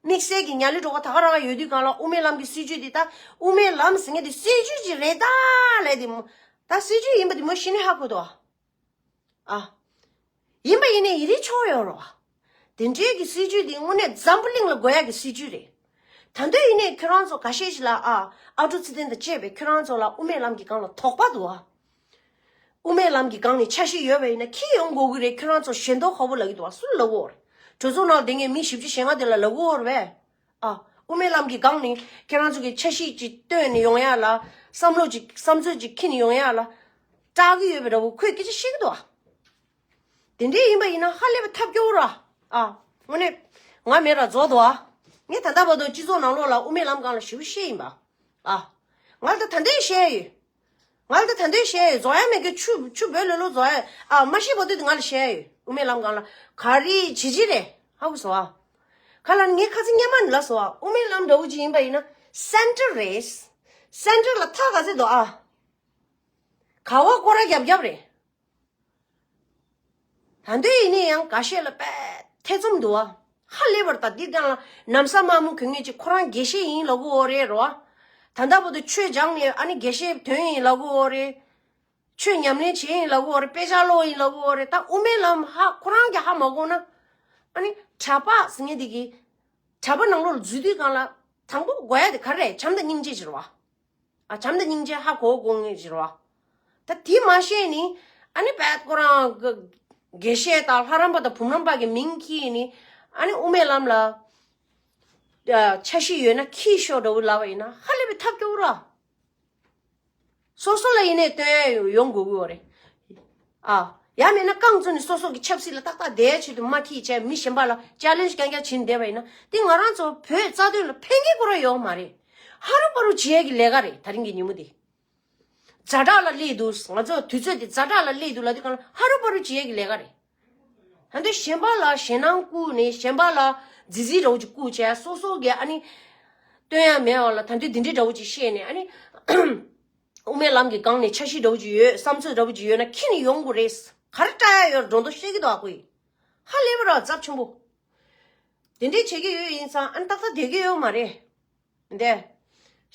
དམིགས་བསལ་གྱི་ཉ་ལི་གྲོགས་པོ་ད་ག་རང་ཡོད་དུས་སྒང་ལ་དབུ་མའི་ལམ་གྱི་སྲིད་བྱུས་དེ་ད་དབུ་མའི་ལམ་ཟེར་མཁན་དེ་སྲིད་བྱུས་ཅིག་རེད་ད་ལས་དེ་མོ། ད་སྲིད་བྱུས་ཡིན་པ་དེ་མོ་ཤི་ནས་ཧ་གོ་འདུག་ཨ། ཡིན་པ་ཡིན་ནའི་ཡི་རིགས་ཆོག་ཡོད་རོགས། དེ་འདྲའི་གི་སྲིད་བྱུས་དེ་དངོས་གནས་འཛམ་བུ་གླིང་ལ་དགོས་ཡག་གི་སྲིད་བྱུས་རེད། ད་འདོད་ཡིན་ནའི་ཁྱོད་རང་ཚོ་འགའ་ཤས་ཤིག་ལ་ཨ། ཨའོ་ཊར་ཚེ་བརྟན་དང་བཅས་པའི་ཁྱོད་རང་ཚོ་ལ་དབུ་མའི་ལམ་གྱི་སྒང་ལ་དོགས་པ་འདུག་ཨ། དབུ་མའི་ལམ་གྱི་སྒང་ནས་འཆར་གཞི་ཡོད་པ་ཡིན་ན་ཁྱི་ཡོང་དགོས་ཀྱི་རེད། ཁྱོད་རང་ཚོ་ཞེ་མདོག་ཁ་པོ་ལབ་ཀྱི་འདུག་བ། སུ་ལབ་ཀྱི་ཡོད་རེད། གྲོས་ཚོགས་ནང་བསྡད་མཁན་མི་བཞི་བཅུ་ཞེ་ལྔ་དེ་ལ་ལབ་ཀྱི་ཡོད་རེད་པས། ཨ། དབུ་མའི་ལམ་གྱི་སྒང་ནས་ཁྱེད་རང་ཚོ་གི་འཆར་གཞི་ཅིག་བཏོན་ནས་ཡོང་ཡ་ལ། བསམ་བློ་ཅིག་བསམ་ཚུལ་ཅིག་འཁྱེར་ནས་ཡོང་ཡ་ལ་སྐྲག་གི་ཡོད་པའི་འདྲ་བོ་ཁོས་སྐད་ཆ་བཤད་ཀྱི་འདུག་བ། དེ་འདྲའི་ཡིན་པ་ཡིན་ན་ཧ་ལས་པའི་ཐབས་སྐྱོ་བོ་ར། ཨ། དངོས་གནས། ང་མེད་ར་རྫོགས་འདུག་ཨ། ངས་ད་ལྟ་བར་དུ་སྤྱི་ཚོགས་ནང་ལོགས་ལ་དབུ་མའི་ལམ་སྒང་ལ་ཞེ་པོ་བཤད་ཡིན་པ། ཨ། ང་ལ་ད་ད་འདྲའི་བཤད་ཡོད། ང་ལ་ད་ད་འདྲའི་བཤད་ཡོད། རྫོགས་ཡ་མེད་ཀི། ཆུ་ཆུ་བོད་ལོ་ལོ་རྫོགས་ཡ། ཨ། མ་ཤི་བར་དུ་དེ་ང་ལ་བཤད་ཡོད། དབུ་མའི་ལམ་སྒང་ལ་ག་རེ་བྱེད་ཀྱི་རེད། ཧ་གོ་སོང་ཨ། ག་ལ་ངས་ཁ་སང་སྔོན་མ་ནས་ལབ་སོང་ཨ། དབུ་མའི་ལམ་འདྲ་བོ་ཅིག་ཡིན་པ་ཡིན་ན་སེན་ཊར་རེད། སེན་ཊར་ལ་ཐག་ག་ཚོད་འདུག་ཨ། ག་བ་སྐོར་ར་རྒྱབ་རྒྱབ་རེད། ད་འདོད་ཡིན་ནའི་ཡང་འགའ་ཤས་ལ་དཔེ་ཐེ་ཚོམ་འདུག་བ། ཧ་ལས་པར་ད་འདི་སྒང་ལ་ནམ་བཟའ་དམར་མོ་གྱོན་མཁན་ཅིག་ཁོ་རང་དགེ་བཤེས་ཡིན་ལབ་ཀྱི་ཡོད་རེད་རོ། ད་ལྟ་བར་དུ་ཆོས་སྦྱངས་ནས་ཨ་ནི་དགེ་བཤེས་ཐོན་ཡིན་ལབ་ཀྱི་ཡོད་རེད། ཆོས་ཉམས་ལེན་བྱས་ཡིན་ལབ་ཀྱི་ཡོད་རེད། དཔེ་ཆ་ཀློག་ཡིན་ལབ་ཀྱི་ཡོད་རེད། ད་དབུ་མའི་ལམ་ཧ་ཁོ་རང་གིས་ཧ་མ་གོ་ན། ཨ་ནི་གྲྭ་པ་ཟེར་མཁན་དེ་གིས་གྲྭ་པ་ནང་ལོགས་ལ་འཛུལ་དུས་སྒང་ལ་དང་པོ་དགོས་ཡ་དེ་ག་རེ་རེད། བྱམས་དང་སྙིང་རྗེ་ཅིག་རེད་བ། ཨ། བྱམས་དང་སྙིང་རྗེ་ཧ་གོ་དགོས་ངེས་ཅིག་རེད་བ། ད་དེ་མ་ཤེས་ནི། ཨ་ནི་བད་ཁོ་རང་གི་དགེ་བཤེས་དང་ལྷ་རམས་པ་དང་བུམ་རམས་པ་གི་མིང་ཁྱེར་ནི། ཨ་ནི་དབུ་མའི་ལམ་ལ་ཨ་འཆར་གཞི་ཡོད་ན་ཁྱེར་ཤོག་འདྲ་བོ་ལབ་པ་ཡིན་ན་ཧ་ལས་པའི་ཐབས་སྐྱོ་བོ་ར། སོ་སོ་ལ་ཡིན་ནའི་སྟོན་ཡ་ཡོང་དགོས་ཀྱི་ཡོད་རེད། ཨ། ཡང་མིན་ན་རྐང་བཙུགས་ནས་སོ་སོ་གི་ཆབ་སྲིད་ལ་ཏག་ཏག་བསྡད་ཆེད་དུ་མ་ཁྱེར་བྱས་མི་གཞན་པ་ལ་ཅལ་ལེན་ཇི་རྐྱང་རྐྱང་བྱེད་བསྡད་པ་ཡིན་ན་དེ་ང་རང་ཚོ་བོད་རྩ་དོན་ལ་ཕན་གྱི་ཁོ་རང་ཡོད་མ་རེད། ཧ་རུ་པ་རུ་བྱེད་ཡ་གི་ལས་ཀ་རེད། ད་རིང་གི་ཉིན་མོ་འདི། ཛ་དྲག་ལ་སླེབས་འདུག་ང་ཚོ་དུས་ཚོད་འདི་ཛ་དྲག་ལ་སླེབས་འདུག་ལབ་དུས་སྒང་ལ་ཧ་རུ་པ་རུ་བྱེད་ཡ་གི་ལས་ཀ་རེད། ད་དུང་གཞན་པ་ལ་ཞེད་སྣང་བསྐུལ་ནས་གཞན་པ་ལ་རྫི་རྫི་འདྲ་བོ་ཅིག་བསྐུལ་བྱས་སོ་སོ་གི་ཨ་ནི་སྟོན་ཡ་མེད་པ་ལ་ད་དུང་འདི་འདྲའི་འདྲ་བོ་ཅིག་བཤད་ནས་ཨ་ནི། དབུ་མའི་ལམ་གྱི་སྒང་ནས་འཆར་གཞི་འདྲ་བོ་ཅིག་ཡོད། བསམ་ཚུལ་འདྲ་བོ་ཅིག་ཡོད་ན་ཁྱེར་ནས་ཡོང་དགོས་རེད། ག་རེ་བཀྲ་ཡ་ཡོད་སྒྲོ་འདོགས་བཤད་ཀྱི་འདུག་ཨ་ཁོས། ཧ་ལས་པ་ར་ཚབས་ཆེན་པོ། དེ་འདྲས་བྱེད་ཀྱི་ཡོད་ཡིན་ཙང་ཨ་ནི་ཏག་ཏག་བསྡད་ཀྱི་ཡོད་མ་རེད། འདས།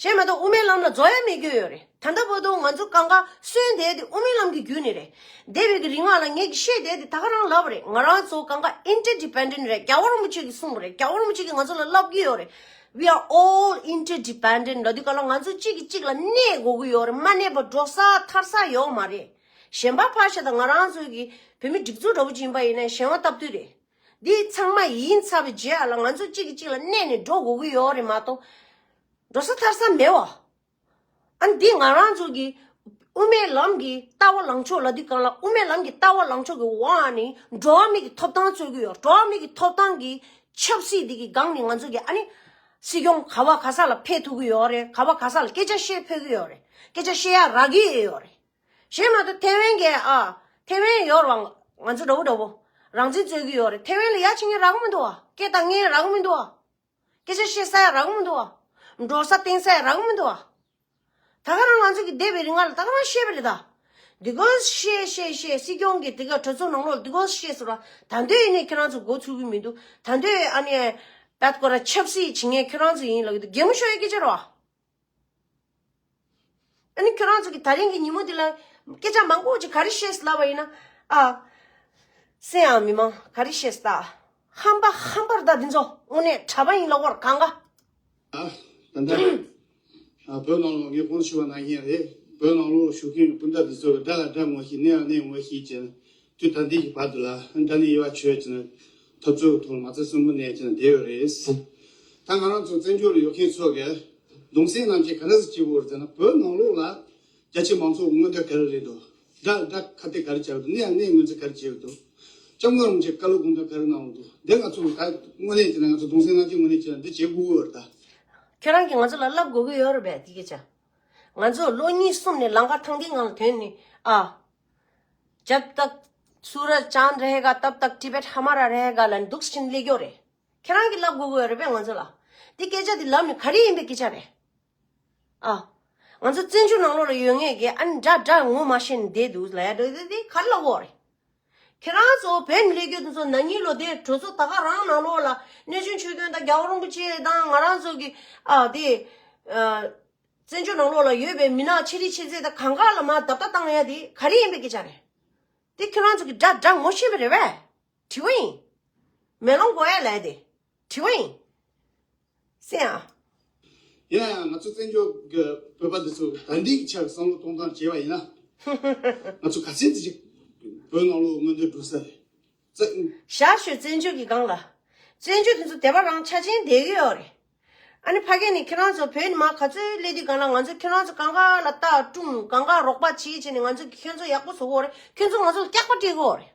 གཞན་མ་གཏོགས་དབུ་མའི་ལམ་ལ་རྫོགས་ཡ་མེད་ཀྱི་ཡོད་རེད། ད་ལྟ་བར་དུ་ང་ཚོ་གང་ག་གསོན་བསྡད་དེ་དབུ་མའི་ལམ་གྱི་བརྒྱུད་ནས་རེད། འདས་པའི་གི་རིང་ལ་ངས་ཀྱི་བཤད་བསྡད་དེ་ད་ག་རང་ལབ་པ་རེད། ང་རང་ཚོ་གང་ག་interdependent་རེད། རྒྱལ་བ་རིན་པོ་ཆེ་གིས་གསུངས་པ་རེད། རྒྱལ་བ་རིན་པོ་ཆེ་གིས་ང་ཚོ་ལ་ལབ་ཀྱི་ཡོད་རེད། We are all interdependent ལབ་དུས་ག་ལ་ང་ཚོ་གཅིག་གིས་གཅིག་ལ་གནས་དགོས་ཀྱི་ཡོད་རེད། མ་གནས་པ་འགྲོ་ས་ཐར་ས་ཡོད་མ་རེད། གཞན་པ་ཕར་བཞག་ད་ང་རང་ཚོ་གི་བོད་མི་སྒྲིག་འཛུགས་འདྲ་བོ་ཅིག་ཡིན་པ་ཡིན་ན་གཞན་དབང་སྟབས་བསྟུན་རེད། འདི་ཚང་མ་ཡིན་ཚར་བའི་རྗེས་ལ་ང་ཚོ་གཅིག་གིས་གཅིག་ལ་གནས་ནས་འགྲོ་དགོས་ཀྱི་ཡོད་རེད་མ་གཏོགས། འགྲོ་ས་ཐར་ས་མེད་བ། ཨ་ནི་འདི་ང་རང་ཚོ་གི་དབུ་མའི་ལམ་གྱི་ལྟ་བ་ལངས་ཕྱོགས་ལབ་དུས་སྒང་ལ་དབུ་མའི་ལམ་གྱི་ལྟ་བ་ལངས་ཕྱོགས་ཀྱི་འོག་ནས་འགྲོ་བ་མི་གི་ཐོབ་ཐང་རྩོད་ཀྱི་ཡོད། འགྲོ་བ་མི་གི་ཐོབ་ཐང་གི་ཆབ་སྲིད་འདི་གི་སྒང་ནས་ང་ཚོ་གི་ཨ་ནི་སྲིད་སྐྱོང་ག་བ་ག་ས་ལ་ཕེབས་ཐུབ་ཀྱི་ཡོད་རེད། ག་བ་ག་ས་ལ་སྐད་ཆ་བཤད་ཕོད་ཀྱི་ཡོད་རེད། སྐད་ཆ་བཤད་ཡ་རག་གི་ཡོད་རེད། གཞན་མ་གཏོགས་ཐེ་ཝན་གྱི་ཨ་ཐེ་ཝན་ཡོད་རེད་བ། ང་ཚོ་འདྲ་བོ་འདྲ་བོ་རང་བཙན་རྩོད་ཀྱི་ཡོད་རེད། ཐེ་ཝན་ལ་ཡ་ཕྱིན་མཁན་རག་གི་མི་འདུག་བ། སྐད་བཏང་མཁན་རག་གི་མི་འདུག་བ། སྐད་ཆ་བཤད་ས་ཡ་རག་གི་མི་འདུག་བ། འགྲོ་ས་བསྟན་ས་ཡ་རག་གི་མི་འདུག་བ། ད་ག་རང་ང་ཚོ་གི་འདས་པའི་རིང་ལ་ད་ག་རང་བཤད་པ་རེད་ད། འདི་གོ་བཤད་བཤད་བཤད་སྲིད་སྐྱོང་གི་དེ་ག་གྲོས་ཚོགས་ནང་ལོགས་འདི་གོ་བཤད་ཟེར་བ། ད་འདོད་ཡིན་ནའི་ཁྱེད་རང་ཚོ་མགོ་ཚུགས་ཀྱི་མི་འདུག་ད་འདོད་ཨ་ནི་པད་ཀོ་ར་ཆབ་སྲིད་བྱེད་མཁན་ཁྱེད་རང་ཚོ་ཡིན་ལབ་ཀྱི་འདུག་གད་མོ་ཤོར་ཡ་སྐད་ཆ་རེད་བ། ཨ་ནི་ཁྱོད་རང་ཚོ་གི་ད་རིང་གི་ཉིན་མོ་འདི་ལ་སྐད་ཆ་མང་པོ་ཅིག་ག་རེ་བཤད་ལབ་པ་ཡིན་ན། ཨ། སེམས་ཨ་མི་མང་ག་རེ་བཤད་ད། ཧམ་པ་ཧམ་པར་ད་འདི་ཚོ་དངོས་གནས་གྲྭ་པ་ཡིན་ལབ་པར་གང་ག་ད་ལྟ་ཨ་བོད་ནང་ལོགས་ངས་གོང་ཞུ་བ་ནང་བཞིན་རེད། བོད་ནང་ལོགས་བཞུགས་མཁན་སྤུན་ཟླ་འདི་ཚོ་དགྲ་ལ་དགྲ་ངོ་ཤེས། གནས་ལ་གནས་ངོ་ཤེས་ཀྱི་དུས་ད་ལྟའི་གི་བར་དུ་ལ་དགྲ་ནི་དབྱེ་བ་ཆོད་ཀྱི་ན་འཐབ་རྩོད་ཐོག་མ་རྩ་གསུམ་པོ་གནས་ཀྱི་ན་བསྡད་ཡོད་རེད། ད་ང་རང་ཚོ་བཙན་བྱོལ་ལ་ཡོད་མཁན་ཚོ་གི་གདུང་སེམས་རྣམས་ཀྱིས་ག་རེ་ཟེར་གྱི་ཡོད་རེད་ཟེར་ན། བོད་ནང་ལོགས་ལ་རྒྱ་ཆེ་མང་ཚོགས་མངོན་འདོད་ག་རེ་རེད་འདུག་དགྲ་དགྲ་ཁ་གཏད་ག་རེ་བྱས་འདུག་གནས་ལ་གནས་ངོས་འཛིན་ག་རེ་བྱས་འདུག་སྐྱབས་མགོན་རིན་པོ་ཆེ་བཀའ་སློབ་དགོངས་དོན་ག་རེ་གནང་འདུག་འདི་ང་ཚོ་ད་དངོས་གནས་བྱས་ན་ང་ཚོ་གདུང་སེམས་རྣམས་ཀྱིས་དངོས་གནས་བྱས་ན་འདི་བྱེད་དགོས་ཀྱི་ཡོད་རེད་ད། ཁྱེད་རང་གིས་ང་ཚོ་ལ་བསླབ་དགོས་ཀྱི་ཡོད་རེད་པས་དེ་སྐད་ཆ། ང་ཚོ་ལོ་གཉིས་གསུམ་ནས་ལམ་ཁ་ཐང་འདིའི་ངང་ལ་ཐོན་ནས་ཨ། जब तक सूरज चांद रहेगा तब तक तिब्बत हमारा रहेगा ལབ་ནས་འདུག་སེ་བྱས་ནས་སླེབས་ཀྱི་ཡོད་རེད། ཁྱེད་རང་གིས་ལབ་དགོས་ཀྱི་ཡོད་རེད་པས་ང་ཚོ་ལ། འདི་སྐད་ཆ་འདི་ལབ་ནས་ག་རེ་ཡིན་པའི་སྐད་ཆ་རེད། ཨ། ང་ཚོ་བཙན་བྱོལ་ནང་ལོགས་ལ་ཡོད་མཁན་གྱི་ཨ་ནི་དགྲ་དགྲ་ངོ་མ་ཤེས་ནས་བསྡད་འདུག་ལབ་ཡ་འདྲ་འདི་ག་རེ་ལབ་དགོས་རེད། ཁྱེད་རང་ཚོ་བོད་ནས་སླེབས་རྒྱུ་དེ་ཚོ་ན་ནིང་ལོ་དེ་གྲོས་ཚོགས་ད་ག་རང་ནང་ལོགས་ལ་གནས་ཆུང་ཆོས་སྐྱོང་དང་རྒྱལ་བ་རིན་པོ་ཆེ་དང་ང་རང་ཚོ་གི་ཨ་དེ་ཨ་བཙན་བྱོལ་ནང་ལོགས་ལ་ཡོད་པའི་མི་ནག་ཆེ་རིགས་ཆེ་ཚད་དང་གང་ག་ལ་མར་རྡབ་རྡབ་བཏང་ཡ་དེ་ག་རེ་ཡིན་པའི་སྐད་ཆ་རེད། དེ་ཁྱེད་རང་ཚོ་གི་དགྲ་དགྲ་ངོ་ཤེས་པ་རེད་པས། དྲི་བ་ཡིན། མེ་ལོང་གོ་ཡ་ལས་དེ། དྲི་བ་ཡིན། སེ་ཨ། ཡིན་ན་ཡང་ང་ཚོ་བཙན་བྱོལ་གྱི་བོད་པ་འདི་ཚོ་ད་འདི་གི་ཆ་བསམ་བློ་གཏོང་སྟངས་བྱས་པ་ཡིན་ན། ང་ཚོ་ག་ཚད་ཅིག་བོད་ནང་ལོགས་མངོན་འདོད་འགྲོ་ས་རེད། བཙན་ཞར་ཞོད་བཙན་བྱོལ་གྱི་སྒང་ལ། བཙན་བྱོལ་དེ་ཚོ་དེ་བ་རང་ཆ་ཆེན་བསྡད་ཀྱི་ཡོད་རེད། ཨ་ནི་ཕ་གི་ནས་ཁྱེད་རང་ཚོ་བོད་ནས་མར་ག་ཚོད་སླེབས་དུས་སྒང་ལ་ང་ཚོ་ཁྱེད་རང་ཚོ་གང་ག་ལ་ལྟ་སྲུང་གང་ག་རོགས་པ་བྱེད་བྱས་ནས་ང་ཚོ་ཁྱོད་ཚོ་ཡག་པོ་བཟོ་གི་ཡོད་རེད། ཁྱོད་ཚོ་ང་ཚོ་ལ་སྐྱག་པ་སྤྲད་ཀྱི་ཡོད་རེད།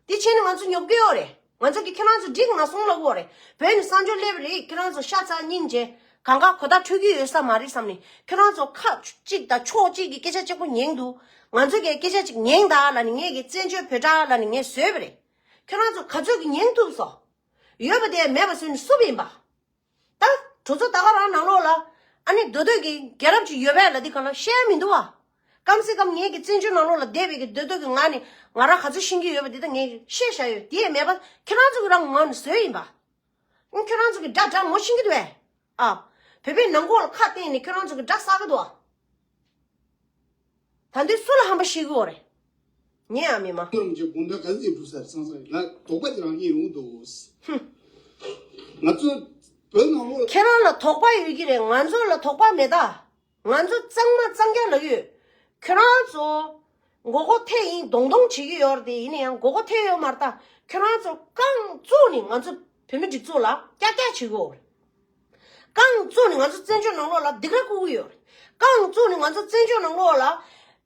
དེ་བྱས་ནས་ང་ཚོ་ཉོབ་ཀྱི་ཡོད་རེད། ང་ཚོ་གིས་ཁྱེད་རང་ཚོ་འགྲིག་མ་སོང་ལབ་ཀྱི་ཡོད་རེད། བོད་ནས་གསར་འབྱོར་སླེབས་རེད། ཁྱེད་རང་ཚོ་ཤ་ཚ་སྙིང་རྗེ་གང་ག་གོ་བརྡ་འཕྲོད་ཀྱི་ཡོད་ས་མ་རེད་བསམ་ནས་ཁྱེད་རང་ཚོ་ཁ་གཅིག་དང་ཕྱོགས་གཅིག་གི་སྐད་ཆ་གཅིག་པོ་ཉན་འདུག་ང་ཚོ་གིས་སྐད་ཆ་གཅིག་ཉན་དང་ལབ་ནས་ངས་གི་བཙན་བྱོལ་བོད་དྲ་ལབ་ནས་ངས་བཟོས་པ་རེད། ཁྱེད་རང་ཚོ་ག་ཚོད་ཀྱིས་ཉན་ཐུབ་སོང་། ཡོད་པ་དེ་མེད་པ་བཟོས་ནས་བསུབ་པ་ཡིན་པ། ད་གྲོས་ཚོགས་ད་ག་རང་ནང་ལོགས་ལ་ཨ་ནི་མདོ་སྟོད་ཀྱི་རྒྱལ་རབས་ཅིག་ཡོད་པས་ལབ་དུས་སྒང་ལ་བཤད་ཡ་མི་འདུག་བ། སྐམ་སེ་སྐམ་ངེད་ཀྱི་བཙན་བྱོལ་ནང་ལོགས་ལ་བསྡད་པའི་གི་མདོ་སྟོད་ཀྱི་ང་ནི་ང་རང་ག་ཚོད་ཤེས་ཀྱི་ཡོད་པ་དེ་ད་ངས་བཤད་བཞག་ཡོད། དེ་ཡང་མེད་པ་ཁྱེད་རང་ཚོ་གི་རང་ངོ་ནས་བཟོས་ཡིན་པ། ཨང་ཁྱེད་རང་ཚོ་གི་དགྲ་དགྲ་ངོ་ཤེས་ཀྱི་འདུག་བས། ཨ། བོད་པའི་ནང་ཁོག་ལ་ཁ་གཏད་ནས་ཁྱེད་རང་ཚོ་གི་དགྲ་བསགས་ཀྱི་འདུག་བ། ད་འདི་སུ་ལ་ཧམ་པ་བཤད་ཀྱི་ཡོད་རེད། ཉན་ཡང་མི་སྨྲ། ཁོ་རང་ཚོའི་དགོངས་དོན་ག་ཚོད་འགྲུབ་ས་རེད་བསམ་བསམ་ལ་དོགས་པ་ཅིག་རང་བཞིན་ཡོང་གི་འདུག་ཧུམ། ང་ཚོ་བོད་ནང་ལོགས་ཁྱེད་རང་ལ་དོགས་པ་ཡོད་ཀྱི་རེད། ང་ཚོ་ལ་དོགས་པ་མེད་ད། ང་ཚོ་གཙང་མ་གཙང་རྐྱང་ལབ་ཡོད། ཁྱེད་རང་ཚོ་མགོ་སྐོར་ཐེབས་ཡིན་གདོང་གདོང་བྱེད་ཀྱི་ཡོད་རེད་དེ། ཡིན་ན་ཡང་མགོ་སྐོར་ཐེབས་ཡོད་མ་རེད་ད། ཁྱེད་རང་ཚོ་རྐང་བཙུགས་ནས་ང་ཚོ་བོད་མི་སྒྲིག་འཛུགས་ལ་ཀྱག་ཀྱག་བྱེད་ཀྱི་ཡོད་རེད། རྐང་བཙུགས་ནས་ང་ཚོ་བཙན་བྱོལ་ནང་ལོགས་ལ་སྡིགས་ར་བསྐུལ་གྱི་ཡོད་རེད། རྐང་བཙུགས་ནས་ང་ཚོ་བཙན་བྱོལ་ནང་ལོགས་ལ་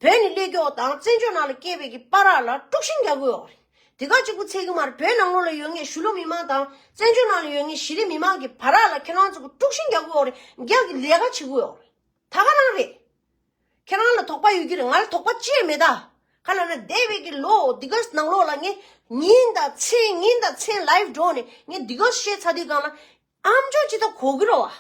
བོད་ནས་སླེབས་མཁན་དང་བཙན་བྱོལ་ནང་ལ་སྐྱེས་པའི་གི་བར་ལ་དཀྲུག་ཤིང་རྒྱག་གི་ཡོད་རེད། དེ་ག་གཅིག་པུ་ཚད་ཀྱི་མ་རེད། བོད་ནང་ལོགས་ལ་ཡོད་མཁན་གཞིས་ལུས་མི་མང་དང་བཙན་བྱོལ་ནང་ལ་ཡོད་མཁན་གཞི་རིམ་མི་མང་གི་བར་ལ་ཁྱེད་རང་ཚོ་གི་དཀྲུག་ཤིང་རྒྱག་གི་ཡོད་རེད། རྒྱག་གི་ལས་ཀ་བྱེད་ཀྱི་ཡོད་རེད། ད་ག་རང་རེད། ཁྱེད་རང་ལ་དོགས་པ་ཡོད་ཀྱི་རེད། ང་ལ་དོགས་པ་ཅི་ཡང་མེད་ད། ག་ལབ་ན་འདས་པའི་གི་ལོ་འདི་ག་ནང་ལོགས་ལ་ངས་ཉིན་དང་མཚན་ཉིན་དང་མཚན་ལའིབ་འགྲོ་ནས་ངས་འདི་ག་བཤད་ཚར་དུས་སྒང་ལ་ཨམ་ཅོག་ཅི་ད་གོ་གི་རེད་བ།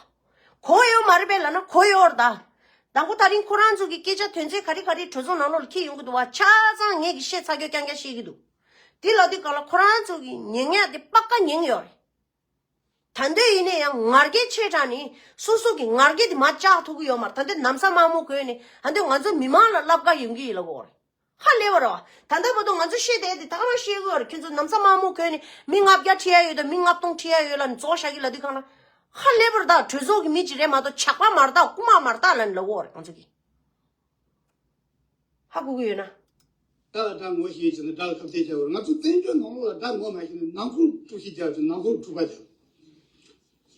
གོ་ཡོད་མ་རེད་པས་ལབ་ན་གོ་ཡོད་རེད་ད། དང་པོ་ད་རིང་ཁོ་རང་ཚོ་གི་སྐད་ཆ་དོན་ཚན་ག་རེ་ག་རེ་གྲོས་ཚོགས་ནང་ལོགས་ལ་འཁྱེར་ཡོང་གི་འདུག་བ། ཆ་ཚང་ངས་གི་བཤད་ཚར་རྒྱུ་རྐྱང་རྐྱང་བཤད་ཀྱི་འདུག་དེ་ལབ་དུས་སྒང་ལ་ཁོ་རང་ཚོ་གི་ཉན་ཡག་དེ་པ་ཀ་ཉན་གི་ཡོད་རེད། ད་འདོད་ཡིན་ན་ཡང་ང་རྒྱལ་ཆེ་དྲགས་ནས་སོ་སོ་གི་ང་རྒྱལ་དེ་མར་བཅག་ཐུབ་ཀྱི་ཡོད་མ་རེད། ད་འདོད་ན་བཟའ་དམར་མོ་གོན་ནས་ད་འདོད་ང་ཚོ་མི་མང་ལ་ལབ་ཀ་ཡོང་གི་ཡིན་ལབ་ཀྱི་ཡོད་རེད། ཧ་ལས་པ་རེད་བ། ད་ལྟ་བར་དུ་ང་ཚོ་བཤད་བསྡད་དེ་ད་ག་རང་བཤད་ཀྱི་ཡོད་རེད། ཁྱོད་ཚོ་ན་བཟའ་དམར་མོ་གོན་ནས་མི་ལྔ་བརྒྱ་ཁྲིད་ཡ་ཡོད་དང་མི་ལྔ་སྟོང་ཁྲིད་ཡ་ཡོད་ལབ་ནས་རྫོགས་བཞག་གི་ལབ་དུས་སྒང་ལ། ཧ་ལས་པ་རེད་ད། གྲོས་ཚོགས་ཀྱི་མི་ཅིག་རེད་མ་གཏོགས་ཇག་པ་མ་རེད་ད། རྐུན་མ་མ་རེད་ད་ལབ་ནས་ལབ་ཀྱི་ཡོད་རེད་ང་ཚོ་གིས། ཧ་གོ་གི་ཡོད་ན། དགྲ་ལ་དགྲ་ངོ་ཤེས་བྱས་ནས་དགྲ་ལ་ཁ་གཏད་བྱ་བར། ང་ཚོ་བཙན་བྱོལ་ནང་ལོགས་ལ་དགྲ་ངོ་མ་ཤེས་ནས་ནང་ཁུལ་དཀྲུག་ཤིང་རྒྱག་བྱས། ནང་ཁུལ་འཁྲུག་པ་རྒྱག་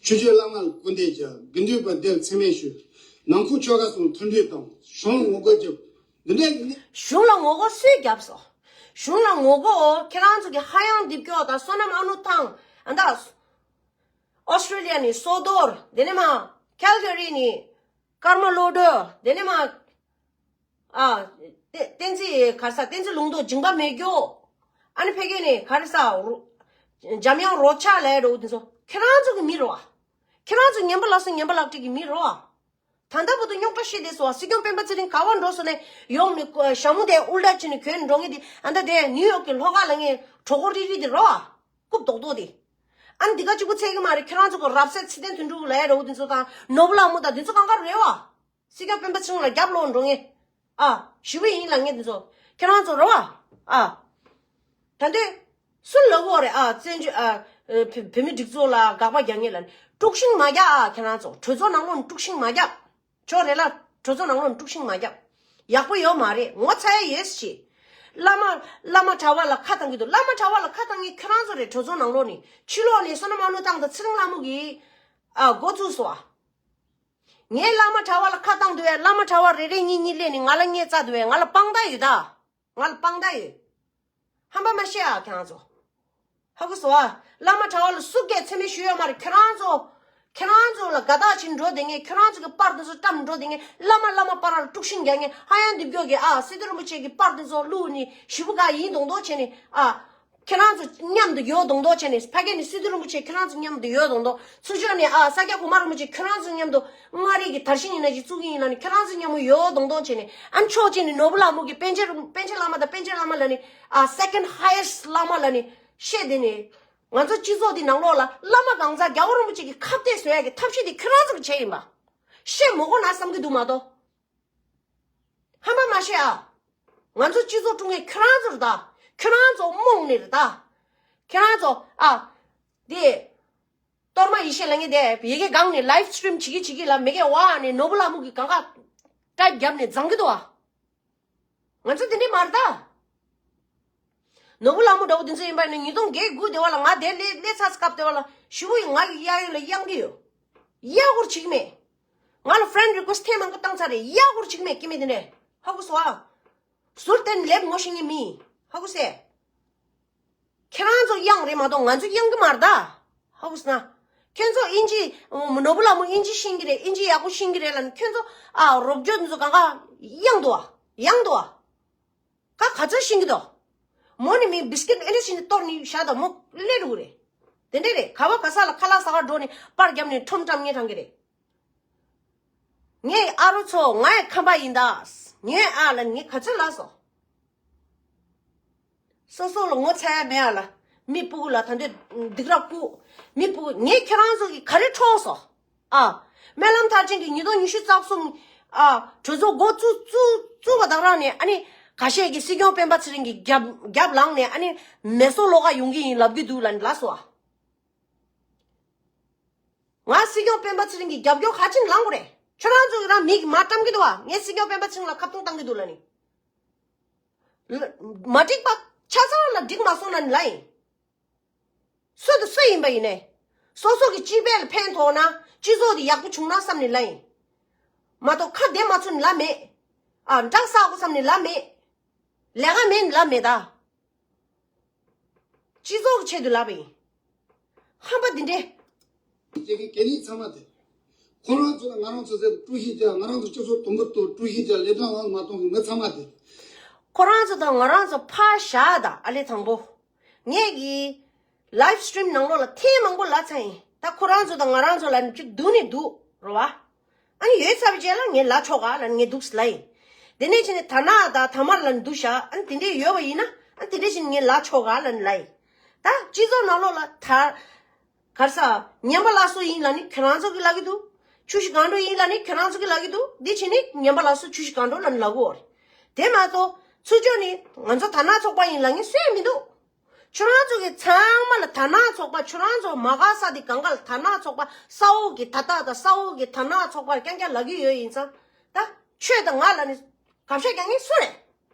ཆོས་བརྒྱུད་བླ་མ་ལ་སྐུར་འདེབས་རྒྱག་དགེ་འདུན་པ་སྡེ་ལ་མཚན་སྨད་ཞུ། ནང་ཁུལ་ཆོལ་ཁ་གསུམ་མཐུན་སྒྲིལ་གཏོང་། གཞུང་ལ་ངོ་རྒོལ་རྒྱབ། འདི་འདྲའི་གནས། གཞུང་ལ་ངོ་རྒོལ་སུས་བརྒྱབ་སོང་། གཞུང་ལ་ངོ་རྒོལ་ཁྱེད་རང་ཚོ་གི་ཧ་ཡང་རྡིབ་སྐྱོ་དང་བསོད་ནམས་ཨ་ནུ་ཐང་། ཨ་ད། ཨོ་སི་ཀྲི་ལི་ཡ་ནས་བསོད་རྡོར། དེ་ནས་མར་ཁལ་ག་རི་ནས་ཀརྨ་བློ་གྲོས། དེ་ནས་མར། ཨ། བསྟན་བསྟན་འཛིན་ག་རེ་ཟ། བསྟན་འཛིན་ལུང་རྟོགས། འཇིགས་པ་མེད་རྒྱུ། ཨ་ནི་ཕ་གི་ནས་ག་རེ་ཟ། འཇམ་དབྱངས་རོལ་ཆ་ལབ་ཡ་འདྲ་བོ་དེ་ཚོ་ཁྱེད་རང་ཚོ་གི་མི་རེད་བ། ཁྱེད་རང་ཚོ་ངན་པ་ལགས་སོ་ངན་པ་ལག་བྲིས་ཀྱི་མི་རེད་བ། ད་ལྟ་བར་དུ་རྙོག་དྲ་བཤད་བསྡད་སོང་བ། སྲིད་སྐྱོང་སྤེན་པ་ཚེ་རིང་ག་པར་འགྲོ་སོང་ནས་ཡོང་ནས་ཞྭ་མོ་དེ་ཨུལ་ཊ་བྱས་ནས་གྱོན་ནས་འགྲོ་མཁན་དེ། ཨ་ད་དེ་ནིའུ་ཡོག་གི་ལྷོ་ཁ་ལ་ངས་གྲོད་ཁོག་རིལ་རིལ་དེ་རེད་བ། རྐུབ་རྡོག་རྡོག་དེ། ཨ་ནི་འདི་ག་གཅིག་པུ་ཚད་ཀྱི་མ་རེད། ཁྱེད་རང་ཚོ་གི་རབ་གསལ་ཚེ་བརྟན་དོན་གྲུབ་ལབ་ཡ་འདྲ་བོ་དེ་ཚོ་དང་ནོར་བུ་ལྷ་མོ་དང་དེ་ཚོ་གང་ག་རེད་བ། སྲིད་སྐྱོང་སྤེན་པ་ཚེ་རིང་ལ་རྒྱབ་ལོག་འགྲོ་མཁན། ཨ། ཞི་བ་ཡིན་ལབ་མཁན་དེ་ཚོ། ཁྱེད་རང་ཚོ་རེད་བ། ཨ། ད་འདོད། སུ་ལབ་དགོས་རེད། ཨ། བཙན་བྱོལ། ཨ། བོད་མི་སྒྲིག་འཛུགས་ལ་དགག་པ་རྒྱག་མཁན་ལ་ནི་དཀྲུག་ཤིང་མ་རྒྱག་ཨ། ཁྱེད་རང་ཚོ་གྲོས་ཚོགས་ནང་ལོགས་ནས་དཀྲུག་ཤིང་མ་རྒྱག་ཆོག་རེད་ལ། གྲོས་ཚོགས་ནང་ལོགས་ནས་དཀྲུག་ཤིང་མ་རྒྱག་ཡག་པོ་ཡོད་མ་རེད། ངོ་ཚ་ཡ་ཡོད་ཤི། བླ་མ་བླ་མ་གྲྭ་བ་ལ་ཁ་བཏང་གི་འདུག་བླ་མ་གྲྭ་བ་ལ་ཁ་བཏང་མཁན་ཁྱེད་རང་ཚོ་རེད། གྲོས་ཚོགས་ནང་ལོགས་ནས་ཕྱི་ལོགས་ནས་བསོད་ནམས་དབང་ནོར་བཏང་དང་ཚེ་རིང་ལྷ་མོ་གིས། ཨ། འགོ་བཙུགས་སོང་ཨ། ངས་བླ་མ་གྲྭ་བ་ལ་ཁ་བཏང་འདུག་བས། བླ་མ་གྲྭ་བ་རེ་རེ་གཉིས་གཉིས་སླེབས་ནས་ང་ལ་བརྙས་བཙལ་འདུག་བས། ང་ལ་དཔང་རྟགས་ཡོད་ད། ང་ལ་དཔང་རྟགས་ཡོད། ཧམ་པ་མ་བཤད་ཨ་ཁྱེད་རང་ཚོ། ཧ་གོ་སོང་ཨ། བླ་མ་གྲྭ་བ་ལ་སུ་གས་མཚན་སྨད་ཞུས་ཡོད་མ་རེད། ཁྱེད་རང་ཚོ། ཁྱེད་རང་ཚོ་ལ་དགའ་རྟགས་བྱེད་འགྲོ་བསྡད་མཁན། ཁྱེད་རང་ཚོ་གི་པར་དེ་ཚོ་བཀྲམ་འགྲོ་བསྡད་མཁན། བླ་མ་བླ་མ་པ་ར་ལ་དཀྲུག་ཤིང་རྒྱག་མཁན། ཧ་ཡང་འདི་བརྒྱོག་གི་ཨ། སི་ཏུ་རིན་པོ་ཆེ་གི་པར་དེ་ཚོ་བླུགས་ནས་ཞི་བུ་ག་ཡིན་མདོག་མདོག་བྱས་ནས་ཨ། ཁྱེད་རང་ཚོ་མཉམ་དུ་ཡོད་མདོག་མདོག་བྱས་ནས། ཕ་གི་ནས་སི་ཏུ་རིན་པོ་ཆེ་ཁྱེད་རང་ཚོ་མཉམ་དུ་ཡོད་མདོག་མདོག་ཚུར་ཕྱོགས་ནས་ཨ། ས་སྐྱ་གོང་མ་རིན་པོ་ཆེ་ཁྱེད་རང་ཚོ་མཉམ་དུ་མངའ་རིས་ཀྱི་དར་ཤིང་ཡིན་ན་ཅིག་བཙུགས་ཀྱི་ཡིན་ན་ནི་ཁྱེད་རང་ཚོ་མཉམ་པོ་ཡོད་མདོག་མདོག་བྱས་ནས། ཨ་ནི་ཕྱོགས་གཅིག་ནས་ནོར་བུ་ལྷ་མོ་གི་པཎ་ཆེན་པཎ་ཆེན་བླ་མ་དང་པཎ་ཆེན་བླ་མ་ལབ་ནས་ཨ། སེ་ཀེན་ཌི་ཧའི་ཡེ་སི་ཊི་བླ་མ་ལབ་ནས་བཤད་དེ་ནས། ང་ཚོ་སྤྱི་ཚོགས་འདི་ནང་ལོགས་ལ་བླ་མ་གང་ཟག་རྒྱལ་བ་རིན་པོ་ཆེ་གི་ཁ་གཏད་བཟོ་ཡ་གི་ཐབས་ཤེས་དེ་ཁྱེད་རང་ཚོ་གི་བྱས་ཡིན་པ། བཤད་མི་དགོས་ན་བསམ་གི་འདུག་མ་གཏོགས། ཧམ་པ་མ་བཤད་ཨ། ང་ཚོ་སྤྱི་ཚོགས་དཀྲུག་མཁན་ཁྱེད་རང་ཚོ་རེད་ད། ཁྱེད་རང་ཚོ་རྨོངས་ནས་རེད་ད། ཁྱེད་རང་ཚོ་ཨ། དེ། གཏོར་མ་ཡེ་ཤེས་ལབ་མཁན་དེ་ཡ་གི་སྒང་ནས་ལའིབ་སི་ཊི་རིམ་བྱེད་ཀྱི་བྱེད་ཀྱི་ལ་མི་གེ་བ་ནས་ནོར་བུ་ལྷ་མོ་གི་གང་ག་ཀྲད་བརྒྱབ་ནས་བརྫང་གི་འདུག་ཨ། ང་ཚོ་དེ་འདྲས་མ་རེད་ད། ནོར་བུ་ལྷ་མོ་འདྲ་བོ་དེ་ཚོ་ཡིན་པ་ནི་ཉིས་སྟོང་བརྒྱད་དགུ་དེ་བ་ལ་ང་དེ་སླེབས་སླེབས་ཚར་སྐབས་དེ་བ་ལ་ཞུ་གུ་ཡིས་ང་གི་གཡས་གཡོན་ལ་གཡང་གི་ཡོད། གཡས་སྐོར་བྱེད་ཀྱི་མེད། ང་ལ་ཕི་རེན་ཌི་རི་ཀུ་ཨེ་སི་ཊི་ཐེངས་མང་པོ་བཏང་ཚར་རེད། གཡས་སྐོར་བྱེད་ཀྱི་མེད་སྐྱེ་དམན་དེ་འདྲས། ཧ་གོ་སོང་ཨ། ཟུར་བསྟན་ལེབ་ངོ་ཤེས་མཁན་མི་ཧ་གོ་སེ། ཁྱེད་རང་ཚོ་གཡང་རེད་མ་གཏོགས་ང་ཚོ་གཡང་གི་མ་རེད་ད། ཧ་གོ་སོང་ན། ཁྱེད་ཚོ་ཨིན་ཇི། ནོར་བུ་ལྷ་མོ་ཨིན་ཇི་ཤེས་ཀྱི་རེད། ཨིན་ཇི་ཡག་པོ་ཤེས་ཀྱི་རེད་ལབ་ནས་ཁྱེད་ཚོ་ཨ་རོབ་ཇོ་འདི་ཚོ་གང་ག་གཡང་འདུག་ཨ། གཡང་འདུག་ཨ། ག་ག་ཚོད་ཤེས་ཀྱི་འདུག་མོ་ནི་མི་བིས་ཀིཊ་ཨེ་འདྲ་ཞིག་ནི་གཏོར་ནི་བཞག་དང་མོ་སླེབས་འགྲོ་གི་རེད། དེ་འདྲས་རེད། ག་བ་ག་ས་ལ་ཁ་ལག་ཟ་ག་འགྲོ་ནས་པར་བརྒྱབ་ནས་ཁྲོམ་བཀྲམ་ངེས་དྲང་གི་རེད། ངའི་ཨ་རོ་ཚོ་ངའི་ཁམས་པ་ཡིན་ད། ངའི་ཨ་ལ་ངས་ག་ཚོད་ལབ་སོང་། སོ་སོ་ལ་ངོ་ཚ་ཡ་མེད་ཨ་ལ། མི་སྤུ་གུ་ལ་ད་འདོད་སྡིགས་ར་བསྐུལ། མི་སྤུ་གུ་ངས་ཁྱེད་རང་ཚོ་གི་ག་རེ་འཕྲོག་སོང་། ཨ། སྨོན་ལམ་མཐར་ཕྱིན་གྱི་ཉིས་སྟོང་ཉི་ཤུ་རྩ་གསུམ། ཨ། གྲོས་ཚོགས་འགོ་བཙུགས་བཙུགས་བཙུགས་པ་དང་རང་ནས་ཨ་ནི་ཁ་ཤས་ཀྱིས་སྲིད་སྐྱོང་སྤེན་པ་ཚེ་རིང་གི་རྒྱབ་རྒྱབ་ལངས་ནས་ཨ་ནི་མེ་སོར་ལོག་ག་ཡོང་གི་ཡིན་ལབ་ཀྱི་འདུག་ལབ་ནས་ལབ་སོང་ཨ། ང་སྲིད་སྐྱོང་སྤེན་པ་ཚེ་རིང་གི་རྒྱབ་སྐྱོར་ག་ཅིན་ལངས་དགོས་རེད། ཁྱོད་རང་ཚོ་གི་རང་མིག་མ་བཀྲམ་གི་འདུག་བ། ངས་སྲིད་སྐྱོང་སྤེན་པ་ཚེ་རིང་ལ་ཁ་བཏང་བཏང་གི་འདུག་ལབ་ནི། ལ་མ་འགྲིག་པ་ཆ་ཚང་ལ་འགྲིག་མ་སོང་ན་ནི་ལབ་ཡིན། སུ་དང་སུ་ཡིན་པ་ཡིན་ནའི། སོ་སོ་གི་སྤྱི་པའི་ལ་ཕན་ཐོགས་ན་སྤྱི་ཚོགས་དེ་ཡག་པོ་བྱུང་ན་བསམ་ནས་ལབ་ཡིན། མ་གཏོགས་ཁ་བདེ་མ་ཚུགས་ནི་ལབ་མེད། ཨ་འདྲ་ས་གོ་བསམ་ནས་ལབ་མེད། ལས་ཀ་མེད་ནི་ལབ་མེད་ད། སྤྱི་ཚོགས་ཀྱི་ཆེད་དུ་ལབ་པ་ཡིན། ཧམ་པ་འདི་འདྲས། ཁྱེད་ཀྱི་གད་སྙིགས་ཚང་མ་དེ། ཁོ་རང་ཚོ་དང་ང་རང་ཚོ་ཟེར་དཀྲུག་ཤིང་རྒྱག་ང་རང་ཚོ་སྤྱི་ཚོགས་དུམ་བུར་གཏོར་དཀྲུག་ཤིང་རྒྱག་ལས་དོན་ལག་མ་གཏོང་གི་མི་ཚང་མ་དེ། ཁོ་རང་ཚོ་དང་ང་རང་ཚོ་ཕར་བཞག་ད་ཨ་ལེ་དང་པོ། ངས་ཀྱི་ལའིབ་སི་ཊི་རིམ་ནང་ལོགས་ལ་ཐེངས་མང་པོ་ལབ་ཚར་ཡིན། ད་ཁོ་རང་ཚོ་དང་ང་རང་ཚོ་ལ་ནི་ཅིག་སྡུག་ནི་འདུག་རོ་བ། ཨ་ནི་ཡོད་ཚར་བའི་རྗེས་ལ་ངས་ལབ་ཆོག་ག་ལབ་ནས་ངས་འདུག་སེ་ལབ་ཡིན། དེ་ནས་ཕྱིན་ནས་ད་ནག་དང་ཐ་མར་ལབ་ནས་འདུག་བཞག་ཨ་ནི་དེ་འདྲས་ཡོད་པ་ཡིན་ན་ཨ་ནི་དེ་འདྲས་ཕྱིན་ནས་ངས་ལབ་ཆོག་ག་ལབ་ནས་ལབ་ཡིན། ད་སྤྱི་ཚོགས་ནང་ལོགས་ལ་ད་ག་རེ་ཟ་ངན་པ་ལབ་སྲོལ་ཡིན་ལབ་ནི་ཁྱེད་རང་ཚོ་གིས་ལབ་ཀྱི་འདུག་ཆུ་བཞི་སྒང་དྲུག་ཡིན་ལབ་ནི་ཁྱེད་རང་ཚོ་གིས་ལབ་ཀྱི་འདུག་འདི་ཕྱིན་ནས་ངན་པ་ལབ་སྲོལ་ཆུ་བཞི་སྒང་དྲུག་ལབ་ནས་ལབ་དགོས་རེད། དེ་མ་གཏོགས་ཚུར་ཕྱོགས་ནས་ང་ཚོ་ད་ནག་ཚོགས་པ་ཡིན་ལབ་མཁན་སུ་ཡང་མི་འདུག་ཁྱོད་རང་ཚོ་གི་ཚང་མ་ལ་ད་ནག་ཚོགས་པ། ཁྱོད་རང་ཚོ་མ་དགའ་ས་དེ་གང་ག་ལ་ད་ནག་ཚོགས་པ། ས་འོག་གི་ད་ལྟ་དང་ས་འོག་གི་ད་ནག་ཚོགས་པ་རྐྱང་རྐྱང་ལབ་ཀྱི་ཡོད་ཡིན་ཙང་། ད་ཁྱོད་དང་ང་ལ་ནི་དགག་བྱ་རྒྱག་མཁན་སུ་རེད།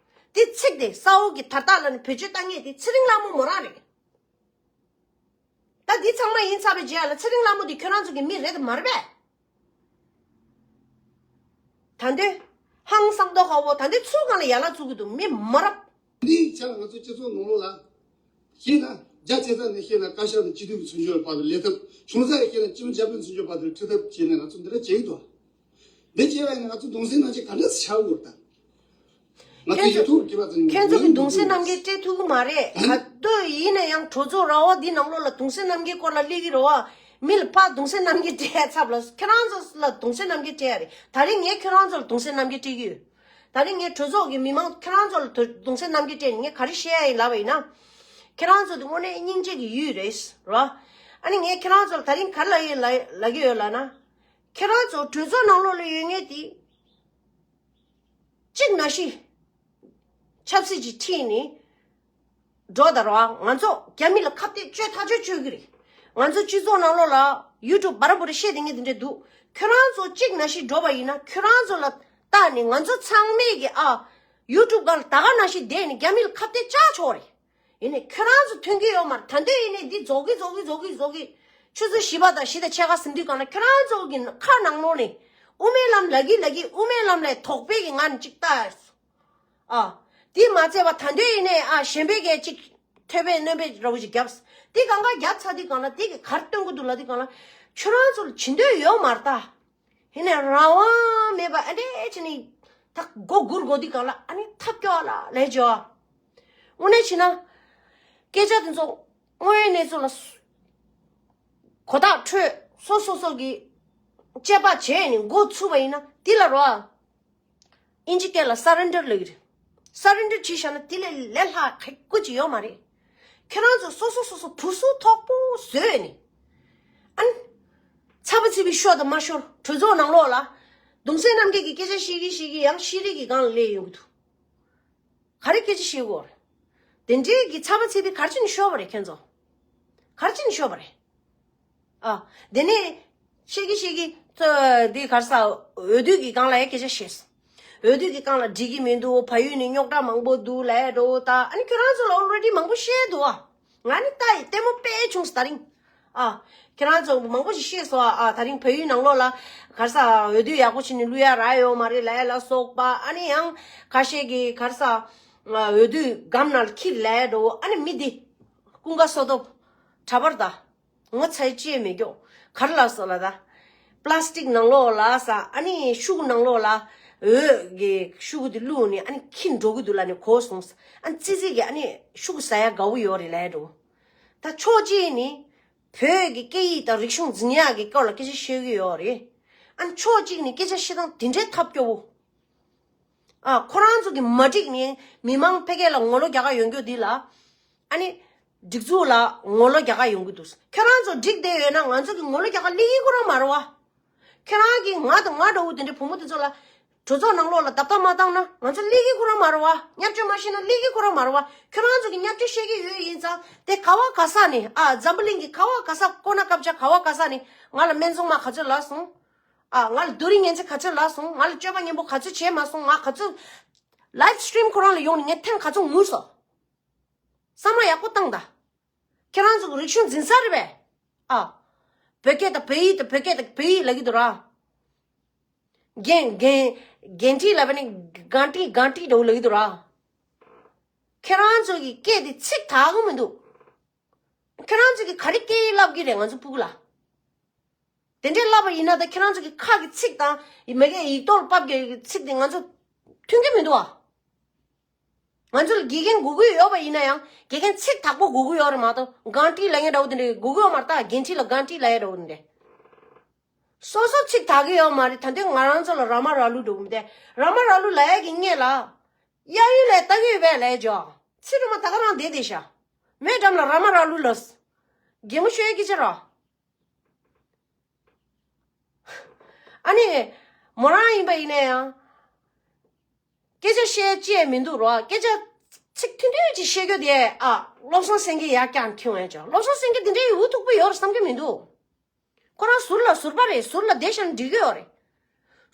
དེ་ཚིག་དེ་ས་འོག་གི་ད་ལྟ་ལ་ནི་བེད་སྤྱོད་བཏང་མཁན་དེ་ཚེ་རིང་ལྷ་མོ་མོ་རང་རེད། ད་འདི་ཚང་མ་ཡིན་ཚར་བའི་རྗེས་ལ་ཚེ་རིང་ལྷ་མོ་འདི་ཁྱོད་རང་ཚོ་གི་མི་རེད་དམ་མ་རེད་པས། ད་འདོད། ཧང་སང་མདོག་ཁ་བོ་ད་འདོད་ཚུར་གང་ལ་ཡ་ལ་བཙུགས་ཀྱི་འདུག་མི་མ་རབས། འདིའི་ཆ་ལ་ང་ཚོ་སྤྱི་ཚོགས་ནང་ལོགས་ལ། ཤེས་ན་རྒྱ་ཆེ་ས་ནས་ཤེས་ན་བཀའ་ཤག་དང་སྤྱི་འཐུས་ཀྱི་ཚུན་ཆོད་བར་དུ་ལས་ཐབས། ཆུང་ས་ཡ་ཤེས་ན་སྤྱི་འཐུས་འཇར་པན་ཚུན་ཆོད་བར་དུ་ཁྲིད་ཐབས་བྱས་ནས་ང་ཚོ་འདི་འདྲ་བྱེད་ཀྱི་འདུག་འདི་བྱས་པ་ཡིན་ན་ང་ཚོ་གདུང་སེམས་རྣམ་འབྱེད་ག་འདྲ་སེ་བྱ་དགོས་ད། ང་ཚོ་ཁྱེད་ཡིག་ཚོ་ཐོག་གི་བ་ཚོ་ཁྱེད་ཚོ་གི་གདུང་སེམས་རྣམ་འབྱེད་སྤྲད་ཐུབ་ཀྱི་མ་རེད། ག་དུས་ཡིན་ན་ཡང་གྲོས་ཚོགས་ར་བ་འདི་ནང་ལོགས་ལ་གདུང་སེམས་རྣམ་འབྱེད་སྐོར་ལ་སླེབས་ཀྱི་རེད་བ། མི་ལ་ཕར་གདུང་སེམས་རྣམ་འབྱེད་སྤྲད་ཡ་ཚབ་ལ་ཁྱེད་རང་ཚོ་ལ་གདུང་སེམས་རྣམ་འབྱེད་སྤྲད་ཡ་རེད། ད་རིང་ངས་ཁྱེད་རང་ཚོ་ལ་གདུང་སེམས་རྣམ་འབྱེད་སྤྲད་ཀྱི་ཡོད། ད་རིང་ངས་གྲོས་ཚོགས་ཀྱི་མི་མང་ཁྱེད་རང་ཚོ་ལ་གདུང་སེམས་རྣམ་འབྱེད་སྤྲད་ནས་ངས་ག་རེ་བཤད་ཡ་ཡིན་ལབ་པ་ཡིན་ན། ཁྱེད་རང་ཚོ་དེ་དངོས་གནས་སྙིང་རྗེ་གི་ཡུལ་རེད་རོ། ཨ་ནི་ངས་ཁྱེད་རང་ཚོ་ལ་ད་རིང་ག་རེ་ལབ་ཡོད་ལབ་ལབ་ཀྱི་ཡོད་ལབ་ན། ཁྱེད་རང་ཚོ་གྲོས་ཚོགས་ནང་ལོགས་ལ་ཡོད་མཁན་དེ། གཅིག་ནང་བཞིན་ཆབ་སྲིད་ཀྱི་ཁྲིད་ནས་འགྲོ་དང་རོགས། ང་ཚོ་རྒྱ་མི་ལ་ཁ་གཏད་གཅོད་ཐག་གཅོད་གཅོད་ཀྱི་རེད། ང་ཚོ་སྤྱི་ཚོགས་ནང་ལོགས་ལ་ཡུ་ཊུབ་བར་བུ་རེ་བཤད་དེ་ངས་དེ་འདྲས་འདུག་ཁྱོད་རང་ཚོ་གཅིག་ནང་བཞིན་འགྲོ་བ་ཡིན་ན། ཁྱོད་རང་ཚོ་ལ་བལྟས་ནས་ང་ཚོ་ཚང་མས་ཀྱི་ཨ་ཡུ་ཊུབ་སྒང་ལ་ད་ག་ནང་བཞིན་བསྡད་ནས་རྒྱ་མི་ལ་ཁ་གཏད་བཅག་ཆོག་རེད། ཡིན་ནའི་ཁྱོད་རང་ཚོ་མཐུན་གྱི་ཡོད་མ་རེད། ད་འདོད་ཡིན་ནའི་འདི་རྫོགས་ཀྱི་རྫོགས་ཀྱི་རྫོགས་ཀྱི་རྫོགས་ཀྱི། ཆུ་ཚོད་བཞི་པ་དང་བཞི་དང་ཕྱེད་ཀ་ཟིན་དུས་གང་ལ་ཁྱོད་རང་ཚོ་གི་ཁ་ནང་ལོགས་ནས་དབུ་མའི་ལམ་ལབ་ཀྱི་ལབ་ཀྱི། དབུ་མའི་ལམ་ལས་དོགས་པའི་གི་ང་ནི་ཅིག་ལྟ། ཨ། དེ་མ་ཚད་པ་ད་འདོད་ཡིན་ནའི་ཨ་གཞན་པའི་གི་ཅིག་ཐོད་པའི་སྣོན་པའི་ར་བུ་ཅིག་བརྒྱབ། དེ་གང་ག་བརྒྱབ་ཚར་དུས་གང་ལ་དེ་གི་གར་སྟོན་གི་འདུག་ལབ་དུས་གང་ལ་ཁྱོད་རང་ཚོ་ལ་བྱེད་འདོད་ཡོད་མ་རེད་ད། ཡིན་ནའི་རང་དབང་མེད་པ་ཨ་འདྲས་བྱས་ནས་ད་མགོ་སྒུར་དགོས་དུས་གང་ལ་ཨ་ནི་ཐབས་སྐྱོ་བ་ལ་ལས་བྱེད་པ། དངོས་གནས་བྱས་ན་སྐད་ཆ་དེ་ཚོ་དངོས་ཡོད་གནས་ཚུལ་ལ་གོ་བརྡ་འཕྲོད། སོ་སོ་སོ་གི་དཔྱད་པ་བྱས་ནས་འགོ་ཚུགས་པ་ཡིན་ན་འདི་ལ་རོ། ཨིན་ཇི་སྐད་ལ་སར་རེན་ཌར་ལབ་ཀྱི་རེད། སར་རེན་ཌར་བྱས་བཞག་ན་དེ་ལས་ལས་སླ་ཁེ་ཀོ་ཅིག་ཡོད་མ་རེད། ཁྱེད་རང་ཚོ་སོ་སོ་སོ་སོ་བུ་སུ་ཐོག་པོ་བཟོས་ནས། ཨ་ནི། ཚ་པོ་ཚིག་པའི་ཤོར་དང་མ་ཤོར་གྲོས་ཚོགས་ནང་ལོགས་ལ། གདུང་སྲས་རྣམ་རྒྱལ་གྱི་སྐད་ཆ་བཤད་ཀྱི་བཤད་ཀྱི་ཡང་ཤེས་རིག་གི་སྒང་ལ་སླེབས་ཡོང་གི་འདུག་ག་རེ་སྐད་ཆ་བཤད་དགོས་རེད། དེ་འདྲའི་གི་ཚ་པོ་ཚིག་པའི་ག་རེ་བྱས་ནས་ཤོར་བ་རེད་ཁྱེད་ཚོ། ག་རེ་བྱས་ནས་ཤོར་བ་རེད། ཨ། དེ་ནས་ཤེས་ཀྱི་ཤེས་ཀྱི་ཚོ་འདི་ག་རེ་ཟ། འོས་བསྡུ་གི་སྒང་ལ་ཡང་སྐད་ཆ་བཤད་སོང་། འོས་བསྡུ་གི་སྒང་ལ་འགྲིག་གི་མི་འདུག་བལ་ཡུལ་ནས་རྙོག་དྲ་མང་པོ་འདུག་ལབ་འགྲོ་ད། ཨ་ནི་ཁྱོད་རང་ཚོ་ལ་ཨོལ་རེ་ཌི་མང་པོ་བཤད་འདུག་ཨ། ང་ནི་ལྟ་ཡི་ལྟད་མོ་དཔེ་བྱུང་སོང་ད་རིང་། ཨ། ཁྱེད་རང་ཚོ་མང་པོ་ཞིག་བཤད་སོང་ཨ། ད་རིང་བལ་ཡུལ་ནང་ལོགས་ལ་ག་རེ་ཟ་འོས་བསྡུ་ཡག་པོ་བྱས་ནས་བླུག་ཡ་རག་ཡོད་མ་རེད་ལབ་ཡ་ལ་སོགས་པ། ཨ་ནི་ཡང་ཁ་ཤས་ཀྱིས་ག་རེ་ཟ་འོས་བསྡུ་སྒམ་ནང་ལ་འཁྱེར་ལབ་འགྲོ། ཨ་ནི་མི་འདི་ཀུན་དགའ་བསོད་སྟོབས་གྲྭ་པར་ད། ངོ་ཚ་ཅི་ཡང་མི་སྐྱོ། ག་རེ་ལབ་སོང་ལབ་ད། པ་ལ་སི་ཊིག་ནང་ལོགས་ལ་ཟ། ཨ་ནི་ཤུ་གུ་ནང་ལོགས་ལ་འོད་ཀྱི་ཤུ་གུ་དེ་བླུགས་ནས་ཨ་ནི་འཁྱེར་འགྲོ་གི་འདུག་ལབ་ནས་གོ་སོང་། ཨ་ནི་ཙི་ཙི་གིས་ཨ་ནི་ཤུ་གུ་ཟ་ཡ་དགའ་བོ་ཡོད་རེད་ལབ་འགྲོ། ད་ཕྱོགས་གཅིག་ནས་བོད་ཀྱི་སྐད་ཡིག་དང་རིག་གཞུང་འཛིན་ཡག་གི་སྐོར་ལ་སྐད་ཆ་བཤད་ཀྱི་ཡོད་རེད། ཨ་ནི་ཕྱོགས་གཅིག་ནས་སྐད་ཆ་བཤད་སྟངས་དེ་འདྲའི་ཐབས་སྐྱོ་བོ། ཨ། ཁོ་རང་ཚོ་གི་མ་འགྲིག་ནས་མི་མང་ཕལ་སྐད་ལ་ངོ་ལོག་རྒྱག་ག་ཡོང་རྒྱུ་འདི་ལ། ཨ་ནི། སྒྲིག་འཛུགས་ལ་ངོ་ལོག་རྒྱག་ག་ཡོང་གི་འདུག་ཁྱེད་རང་ཚོ་འགྲིག་བསྡད་ཡོད་ན་ང་ཚོ་གི་ངོ་ལོག་རྒྱག་ག་སླེབས་ཀྱི་ཁོ་རང་མ་རེད་བ། ཁྱེད་རང་གིས་ང་དང་ང་འདྲ་བོ་དེ་འདྲའི་བུ་མོ་དེ་ཚོ་ལ་གྲོས་ཚོགས་ནང་ལོགས་ལ་རྡབ་རྡབ་མ་བཏང་ན་ང་ཚོ་སླེབས་ཀྱི་ཁོ་རང་མ་རེད་བ། བརྙས་བཅོས་མ་བྱས་ན་སླེབས་ཀྱི་ཁོ་རང་མ་རེད་བ། ཁྱེད་རང་ཚོ་གིས་བརྙས་བཅོས་བཤད་ཀྱི་ཡོད་ཡིན་ཙང་དེ་ག་བ་ག་ས་ནས། ཨ། འཛམ་བུ་གླིང་གི་ག་བ་ག་ས། ཀོ་ན་ཀབ་ཆ་ག་བ་ག་ས་ནས་ང་ལ་སྨན་བཙོང་མ་ག་ཚོད་ལབ་སོང་། ཨ། ང་ལ་རྡོ་རིང་ངན་ཚད་ག་ཚོད་ལབ་སོང་། ང་ལ་སྤྱོད་པ་ངན་པོ་ག་ཚོད་བྱས་མ་སོང་། ང་ག་ཚོད། ལའིབ་སི་ཊི་རིམ་ཁོ་རང་ལ་ཡོང་ནས་ངས་ཐེངས་ག་ཚོད་ངུས་སོང་། བསམ་བློ་ཡག་པོ་བཏང་ད། ཁྱེད་རང་ཚོ་གི་རིག་གཞུང་འཛིན་ས་རེད་པས། ཨ། བོད་སྐད་དང་བོད་ཡིག་དང་བོད་སྐད་དང་བོད་ཡིག་ལབ་ཀྱི་འདུག་ར། གན་གན་གན་ཊི་ལབ་པ་ནི་གན་ཊི་གན་ཊི་འདྲ་བོ་ལབ་ཀྱི་འདུག་ར། ཁྱེད་རང་ཚོ་གི་སྐད་དེ་ཚིག་དག་གི་མི་འདུག་ཁྱེད་རང་ཚོ་གིས་ག་རེ་སྐད་ཡིག་བསླབ་ཀྱི་རེད་ང་ཚོ་ཕྲུ་གུ་ལ། དེ་འདྲས་བསླབ་པ་ཡིན་ན་ད་ཁྱེད་རང་ཚོ་གི་ཁ་གི་ཚིག་དང་མ་གི་ཡིག་ཐོག་ལ་ཕབ་ཀྱི་ཚིག་དེ་ང་ཚོ་མཐུན་གྱི་མི་འདུག་ཨ། ང་ཚོ་ལ་དགེ་རྒན་དགོས་ཀྱི་ཡོད་པ་ཡིན་ན་ཡང་དགེ་རྒན་ཚིག་དག་པོ་དགོས་ཀྱི་ཡོད་རེད་མ་གཏོགས་གན་ཊི་ལབ་མཁན་འདྲ་བོ་དེ་འདྲས་དགོས་ཀྱི་ཡོད་མ་རེད། ད་གན་ཊི་ལ་གན་ཊི་ལབ་ཡ་འདྲ་བོ་དེ་འདྲས། སོ་སོ་ཚིག་དག་གི་ཡོད་མ་རེད། ད་དུང་ང་རང་ཚོ་ལ་ར་མ་ར་ལུག་འགྲོ་གི་མི་འདུག་ར་མ་ར་ལུག་ལབ་ཡ་གི་སྔོན་ལ། གཡས་གཡོན་ལ་ལྟ་གི་ཡོད་པས་ལབ་ཡ་ཅོ། ཚིག་རུ་མ་ད་ག་རང་བསྡད་བསྡད་ཤག་མོའི་འགྲམ་ལ་ར་མ་ར་ལུག་ལབ། གད་མོ་ཤོར་ཡ་སྐད་ཆ་ར། ཨ་ནི། མོ་རང་ཡིན་པ་ཡིན་ན་ཡང་། སྐད་ཆ་བཤད་ཅེས་མི་འདུག་རོ། སྐད་ཆ་ཚིག་མཐུན་མཐུན་ཅིག་བཤད་རྒྱུ་དེ་ཨ་བློ་བཟང་སེང་གེ་ཡར་བཀྱག་ཁྱོང་ཡ་ཅོ། བློ་བཟང་སེང་གེ་དེ་འདྲའི་འུ་ཐུག་པོ་ཡོད་རེད་བསམ་གྱི་མི་འདུག་ཁོ་རང་ཟུར་ལ་ཟུར་པ་རེད། ཟུར་ལ་བསྡད་བཞག་ན་འགྲིག་གི་ཡོད་རེད།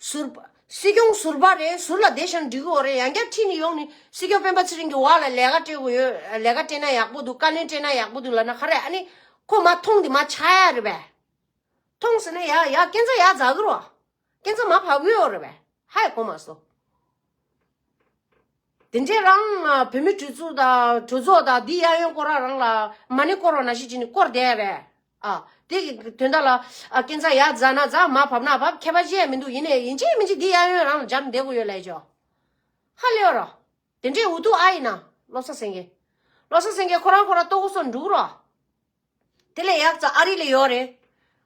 ཟུར་པ། སྲིད་སྐྱོང་ཟུར་པ་རེད། ཟུར་ལ་བསྡད་བཞག་ན་འགྲིག་གི་ཡོད་རེད། ཡང་བསྐྱར་ཁྲིད་ནས་ཡོང་ནས་སྲིད་སྐྱོང་སྤེན་པ་ཚེ་རིང་གི་འོག་ལ་ལས་ཀ་སྤྲད་དགོས་ཡོད། ལས་ཀ་སྤྲད་ན་ཡག་པོ་འདུག་བཀའ་བློན་སྤྲད་ན་ཡག་པོ་འདུག་ལབ་ན་ག་རེ། ཨ་ནི་ཁོ་མ་མཐོང་དེ་མ་ཆགས་ཡ་རེད་པས། མཐོང་ཟེར་ན་ཡ་ཡ་སྐད་ཆ་ཡ་ཛ་གི་རོ། སྐད་ཆ་མ་བབ་གི་ཡོད་རེད་པས། ཧ་ཡ་གོ་མ་སོང་། དེ་འདྲས་རང་བོད་མི་གྲོས་ཚོགས་དང་གྲོས་ཚོགས་དང་འདི་གཡས་གཡོན་སྐོར་ར་རང་ལ་མ་ཎི་སྐོར་བ་ནང་བཞིན་བྱས་ནས་སྐོར་བསྡད་རེད། ཨ། དེ་གི་དོན་དག་ལ་ཨ་སྐད་ཆ་ཡ་ཛ་ན་ཛ་མ་བབ་ན་བབ་ཁྱད་པར་ཅི་ཡང་མི་འདུག་ཡིན་ནའི་ཡིན་གཅིག་མིན་གཅིག་འདི་གཡས་གཡོན་རང་ལ་སྦྱར་བསྡད་དགོས་ཡོད་ལབ་ཅོ། ཧ་ལས་རོ། དེ་འདྲས་འུ་ཐུག་ཨ་ཡིན་ན། བློ་བཟང་སེང་གེ། བློ་བཟང་སེང་གེ་ཁོ་རང་ཁོ་རང་ལྟོ་གོས་སོགས་འགྲོ་གི་རོ། དེ་ལས་ཡག་ཙམ་ཨ་རི་ལ་ཡོད་རེད།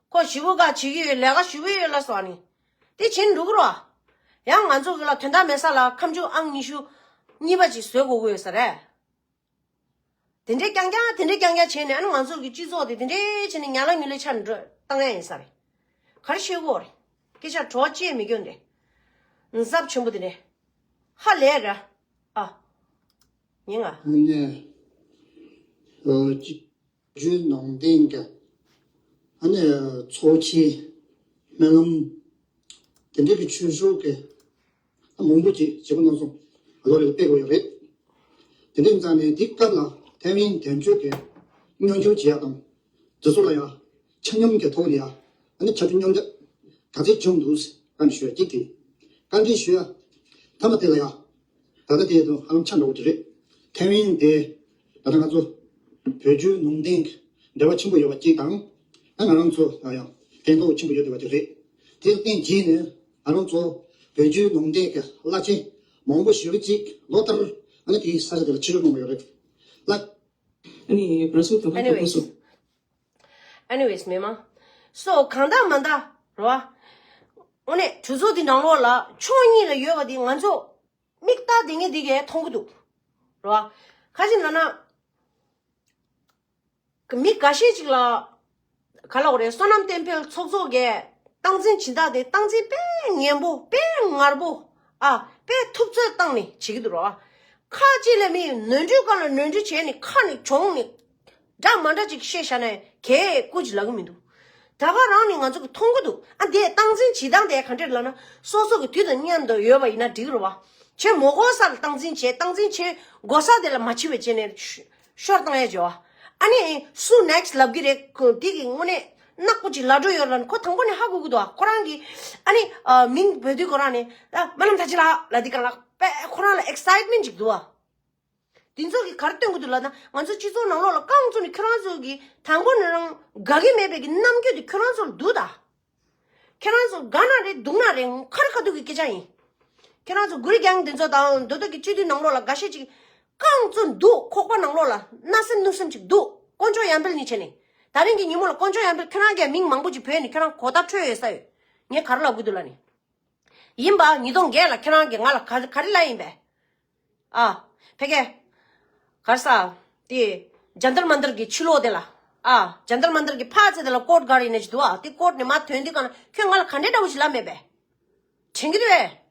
ཁོ་ཞེ་པོ་ག་བྱེད་ཀྱི་ཡོད། ལས་ཀ་ཞེ་པོ་ཡོད་ལ་སོགས་ནི། དེ་བྱེད་འགྲོ་གི་རོ། ཡང་ང་ཚོ་གི་ལ་དོན་དག་མེད་ས་ལ་ཁ་མཆུ་ཨང་ཉི་ཤུ་གཉིས་པ་ཅིག་བཟོ་དགོས་ཀྱི་ཡོད་ས་རེད། དེ་འདྲས་རྐྱང་རྐྱང་དེ་འདྲས་རྐྱང་རྐྱང་བྱས་ནས་ཨ་ནི་ང་ཚོ་གི་སྤྱི་ཚོགས་དེ་དེ་འདྲས་བྱས་ནས་ཉ་ལ་ཉུ་ལེ་ཆ་འགྲོ་བཏང་ཡ་ཡིན་ས་རེད། ག་རེ་བཤད་དགོས་རེད། སྐད་ཆ་བྲོ་བ་ཅི་ཡང་མི་སྐྱོན་ཏེ། ཟབ་ཆེན་པོ་དེ་འདྲས། ཧ་ལས་ར། ཨ། ཉིན་ང་། ཨ་ནི། ཨ་ཅི། རྒྱུ་ནང་བསྟན་གྱི། ཨ་ནི་ཚོགས་ཆེན། སྨོན་ལམ། དེ་འདྲའི་གི་ཆོས་ཕྱོགས་ཀྱི་མང་པོ་ཅིག་བྱེད་པ་གནང་སོང་། ལོ་རེ་ལ་སྤེལ་དགོས་ཡོད་རེད། དེ་འདྲའི་ཙང་ནས་འདི་སྐབས་ལ་ཐའེ་ཝན་དོན་གཅོད་ཀྱི་མཉམ་ཞུགས་བྱེད་ཡག་དང་། དེ་ཚོ་ལ་ཡང་ཆ་སྙོམས་ཀྱི་ཐོག་ནས་ཡང་ཨ་ནི་ཕྱར་གྲུ་མཉམ་འདེགས་ག་ཚད་བྱུང་འདུག་བཀའ་འདྲི་ཞུ་ཡ་གཅིག་དེ། བཀའ་འདྲི་ཞུ་ཡ། མཐའ་མ་དེ་ལ་ཡང་། ད་ལྟ་དེ་དང་ཧ་ལམ་ཆ་འདྲ་བོ་ཅིག་རེད། ཐའེ་ཝན་དེ་ད་ལྟ་ང་ཚོ་བོད་བརྒྱུད་ནང་བསྟན་གྱི་འབྲེལ་བ་ཆེན་པོ་ཡོད་པ་གཅིག་དང་། ད་ང་རང་ཚོ་ལ་ཡང་ཕན་ཐོགས་ཆེན་པོ་ཡོད་བསྡད་པ་ཅིག་རེད། དེ་ལ་བརྟེན་བྱས་ནས་ང་རང་ཚོ་བོད་བརྒྱུད་ནང་བསྟན་གྱི་བླ་ཆེན་མང་པོ་ཞིག་ཅིག་ལོ་ལྟར་ཨ་ནི་དེའི་ས་ཆ་དེ་ལ་ཆིབས་བསྒྱུར་གནང་གི་ཡོད་རེད། བླ། ཨ་ནི་བར་སོང་དང་ཧ་གོ་སོང་། Anyways། Anyways། མི་མང་། So གང་ལྟར་མ་ལྟར་རོ། དངོས་གནས་གྲོས་ཚོགས་འདི་ནང་ལོགས་ལ་ཕྱོགས་གཉིས་ལ་ཡོད་པ་འདི་ང་ཚོ་མིག་ལྟ་དེ་ངས་འདི་གས་མཐོང་གི་འདུག་རོ། ཁ་ཅིག་ལ་ན། མི་འགའ་ཤས་ཅིག་ལ། ག་ལ་འོ་རེད། བསོད་ནམས་བསྟན་འཕེལ་ཚོགས་གཙོ་གས་སྟངས་འཛིན་བྱེད་སྟངས་དེ་སྟངས་འཛིན་དཔེ་ངན་པོ་དཔེ་ངར་པོ། ཨ། དཔེ་ཐུབ་ཚོད་བཏང་ནས་བྱེད་ཀྱི་འདུག་རོ། ཁ་ཅིག་ལ་མི་ནོར་འཁྲུལ་སྒང་ལ་ནོར་འཁྲུལ་བྱས་ནས་ཁ་ནས་གྱོང་ནས། འདྲ་མ་འདྲ་ཅིག་བཤད་བཞག་ན་གས་སྐུ་ཅིག་ལབ་ཀྱི་མི་འདུག་ད་ག་རང་ནས་ང་ཚོ་གི་མཐོང་གི་འདུག་ཨ་འདས་སྟངས་འཛིན་བྱེད་སྟངས་དེ་ག་འདྲས་ལབ་ན། སོ་སོ་གི་དུས་དང་མཉམ་དུ་ཡོད་པ་ཡིན་ན་འགྲིག་རེད་བ། བྱེད་མ་དགོས་ས་ལ་སྟངས་འཛིན་བྱེད། སྟངས་འཛིན་བྱེད་དགོས་ས་དེ་ལ་མ་བྱེད་པ་བྱས་ནས་ཤོར་བཏང་ཡ་བྱེད་བ། ཨ་ནི་སུ་next ལབ་ཀྱི་རེད། ཁོ་དེ་གི་དངོས་གནས་ནག་པོ་ཅིག་ལབ་འགྲོ་ཡོད་ལབ་ན་ཁོ་དང་པོ་ནས་ཧ་གོ་གི་འདུག་ཁོ་རང་གི་ཨ་ནི་མིང་འབོད་དུས་ཁོ་རང་ནས་ཨ་སྨོན་ལམ་ཐར་ཅི་ལགས་ལབ་དུས་སྒང་ལ་དཔེ་ཁོ་རང་ལ་excitement ཅིག་འདུག་བ། དེ་ཚོ་གིས་ག་རེ་སྟོན་གྱི་འདུག་ལབ་ན། ང་ཚོ་སྤྱི་ཚོགས་ནང་ལོགས་ལ་རྐང་བཙུགས་ནས་ཁྱོད་རང་ཚོ་གིས་དང་པོ་ནས་རང་དགའ་གི་མེད་པའི་གི་རྣམ་འགྱུར་དེ་ཁྱོད་རང་ཚོར་འདུག་ད། ཁྱོད་རང་ཚོ་དགའ་ན་རེད་སྡུག་ན་རེད་ཁ་རི་ཁ་ཐུག་གི་སྐད་ཆ་ཡིན། ཁྱོད་རང་ཚོ་གུ་རི་རྒྱང་དེ་ཚོ་དང་མདོ་སྟོད་ཀྱི་སྤྱི་འཐུས་ནང་ལོགས་ལ་འགའ་ཤས་ཅིག་རྐང་བཙུགས་འདུག་ཁོག་པ་ནང་ལོགས་ལ་མནའ་སེམས་གནོད་སེམས་ཅིག་འདུག་དཀོན་མཆོག་ཡར་འཕེལ་ནི་བྱས་ནས། ད་རིང་གི་ཉིན་མོ་ལ་དཀོན་མཆོག་ཡར་འཕེལ་ཁྱོད་རང་གིས་མིང་མང་པོ་ཅིག་བོས་ནས་ཁྱོད་རང་གོ་བརྡ་འཕྲོད་ཡོད་ས་ཡོད། ངས་ག་རེ་ལབ་དགོས་འདུག་ལབ་ནི། ཡིན་པ་ཉིས་སྟོང་བརྒྱད་ལ་ཁྱེད་རང་གིས་ང་ལ་ག་ག་རེ་ལབ་ཡིན་པས། ཨ། ཕ་གི། ག་རེ་ཟ། དེ། ཇན་ཏར་མན་ཏར་གྱི་ཕྱི་ལོགས་དེ་ལ། ཨ། ཇན་ཏར་མན་ཏར་གྱི་ཕར་ཚེ་དེ་ལ་ཀོར་ག་རེ་ཡིན་ན་ཞིག་འདུག་ཨ། དེ་ཀོར་ནས་མར་ཐོན་དུས་སྒང་ལ་ཁྱོད་ང་ལ་ག་འདྲའི་འདྲ་བོ་ཞིག་ལབ་མེད་པས། དྲན་གྱི་འདུག་པས།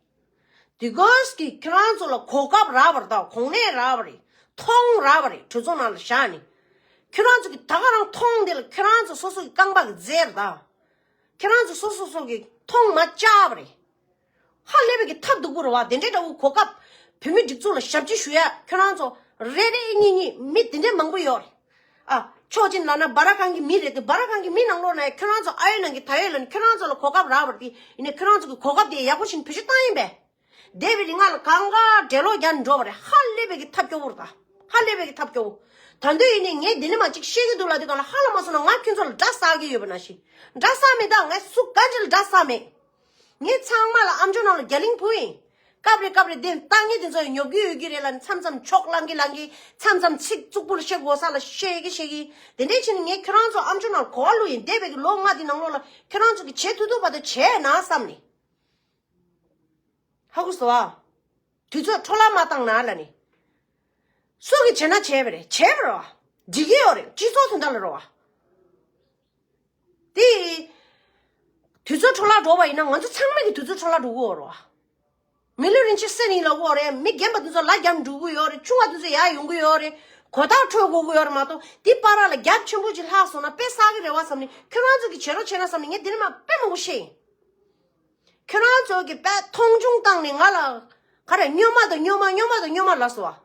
དེ་གོས་ཀྱིས་ཁྱེད་རང་ཚོ་ལ་གོ་སྐབས་རག་པ་རེད་ད། གོ་གནས་རག་པ་རེད། མཐོང་རག་པ་རེད། གྲོས་ཚོགས་ནང་ལ་བཞག་ནས། ཁྱེད་རང་ཚོ་གིས་ད་ག་རང་མཐོང་དེ་ལ་ཁྱེད་རང་ཚོ་སོ་སོ་གི་རྐང་པ་གི་རྩེ་རེད་ད། ཁྱེད་རང་ཚོ་སོ་སོ་སོ་གི་མཐོང་མ་བཅག་པ་རེད། ཧ་ལས་པའི་གི་ཐབས་སྡུག་པོ་རེད་བ། དེ་འདྲའི་འདྲ་བོ་གོ་སྐབས་བོད་མི་སྒྲིག་འཛུགས་ལ་ཞབས་ཕྱི་ཞུ་ཡ་ཁྱོད་རང་ཚོ་རེ་རེ་གཉིས་གཉིས་མི་དེ་འདྲའི་མང་པོ་ཡོད་རེད། ཨ། ཕྱོགས་གཅིག་ལབ་ན་སྦ་ར་ཁང་གི་མི་རེད་དེ། སྦ་ར་ཁང་གི་མི་ནང་ལོགས་ན་ཡ་ཁྱོད་རང་ཚོ་ཨ་ཡོད་ནང་གི་ད་ཡོད་ལ་ནི་ཁྱོད་རང་ཚོ་ལ་གོ་སྐབས་རག་པ་རེད་དེ། ཡིན་ནའི་ཁྱོད་རང་ཚོ་གི་གོ་སྐབས་དེ་ཡག་པོ་ཞིག་བེད་སྤྱོད་བཏང་ཡིན་པས། འདས་པའི་རིང་ལ་གང་ག་འགྲེ་ལོག་རྒྱག་འགྲོ་བ་རེད། ཧ་ལས་པའི་གི་ཐབས་སྐྱོ་བོ་རེད་ད། ཧ་ལས་པའི་གི་ཐབས་སྐྱོ་བོ། ད་དུང་ཡིན་ནའི་ངས་འདི་ནས་མར་ཅིག་བཤད་ཀྱི་འདུག་ལབ་དུས་སྒང་ལ་ཧ་ལས་མ་སོང་ན་ང་ཁྱོད་ཚོ་ལ་དགྲ་བསགས་ཀྱི་ཡོད་པ་ནང་བཞིན། དགྲ་བསགས་མེད་ད། ངས་སུ་གང་ཅི་ལ་དགྲ་བསགས་མེད། ངས་ཚང་མ་ལ་ཨ་མཆོག་ནང་ལ་རྒྱ་གླིང་བུ་ཡིན། སྐབས་རེ་སྐབས་རེ་དེ་ལྟ་ངན་དེ་ཚོ་ཡང་ཉོབ་ཀྱི་ཡོད་ཀྱི་རེད་ལབ་ནས་མཚམས་མཚམས་ཕྱོགས་གླང་གི་ལང་གི། མཚམས་མཚམས་ཚིག་རྩུབ་པོ་ལ་བཤད་དགོས་ས་ལ་བཤད་ཀྱི་བཤད་ཀྱི། དེ་འདྲའི་ཕྱིན་ནས་ངས་ཁྱོད་རང་ཚོ་ཨ་མཆོག་ནང་གོ་བ་བླུགས་ཡིན། འདས་པའི་གི་ལོ་ལྔ་དེ་ནང་ལོགས་ལ་ཁྱོད་རང་ཚོ་གིས་བྱེད་ཐུབ་ཐུབ་བར་དུ་བྱས་ན་བསམ་ནས། ཧ་གོ་སོང་ཨ། དུས་ཚོད་འཕྲོ་བརླག་མ་བཏང་ན་ལབ་ནས། སུ་གིས་བྱས་ན་བྱས་པ་རེད། བྱས་པ་རེད་བ། འགྲིག་གི་ཡོད་རེད། སྤྱི་ཚོགས་དོན་དག་ལ་རེད་བ། དེ། དུས་ཚོད་འཕྲོ་བརླག་འགྲོ་བ་ཡིན་ན་ང་ཚོ་ཚང་མ་གི་དུས་ཚོད་འཕྲོ་བརླག་འགྲོ་གི་ཡོད་རེད་བ། མི་ལུས་རིན་ཆེན་གསེར་ཡིན་ལབ་ཀྱི་ཡོད་རེད། མི་རྒན་པ་དེ་ཚོ་ལ་རྒྱབ་འགྲོ་གི་ཡོད་རེད། ཆུང་བ་དེ་ཚོ་ཡར་ཡོང་གི་ཡོད་རེད། གོ་ཐག་འཕྲོད་དགོས་ཀྱི་ཡོད་རེད་མ་གཏོགས། དེ་བར་ལ་རྒྱ་ཆེན་པོ་ཅིག་ལྷག་སོང་ན་དཔེ་བསགས་ཀྱི་རེད་བ་བསམ་ནས། ཁྱོད་རང་ཚོ་གིས་བྱེད་རོགས་བྱས་ན་བསམ་ནས་ངས་འདི་ནས་མར་དཔེ་མང་པོ་བཤད་ཡིན། ཁྱོད་རང་ཚོ་གིས་དཔེ་མཐོང་ཆུང་བཏང་ནས་ང་ལ་ག་རེ་སྨྱོན་མ་དང་སྨྱོན་མ་སྨྱོན་མ་དང་སྨྱོན་མ་ལབ་སོང་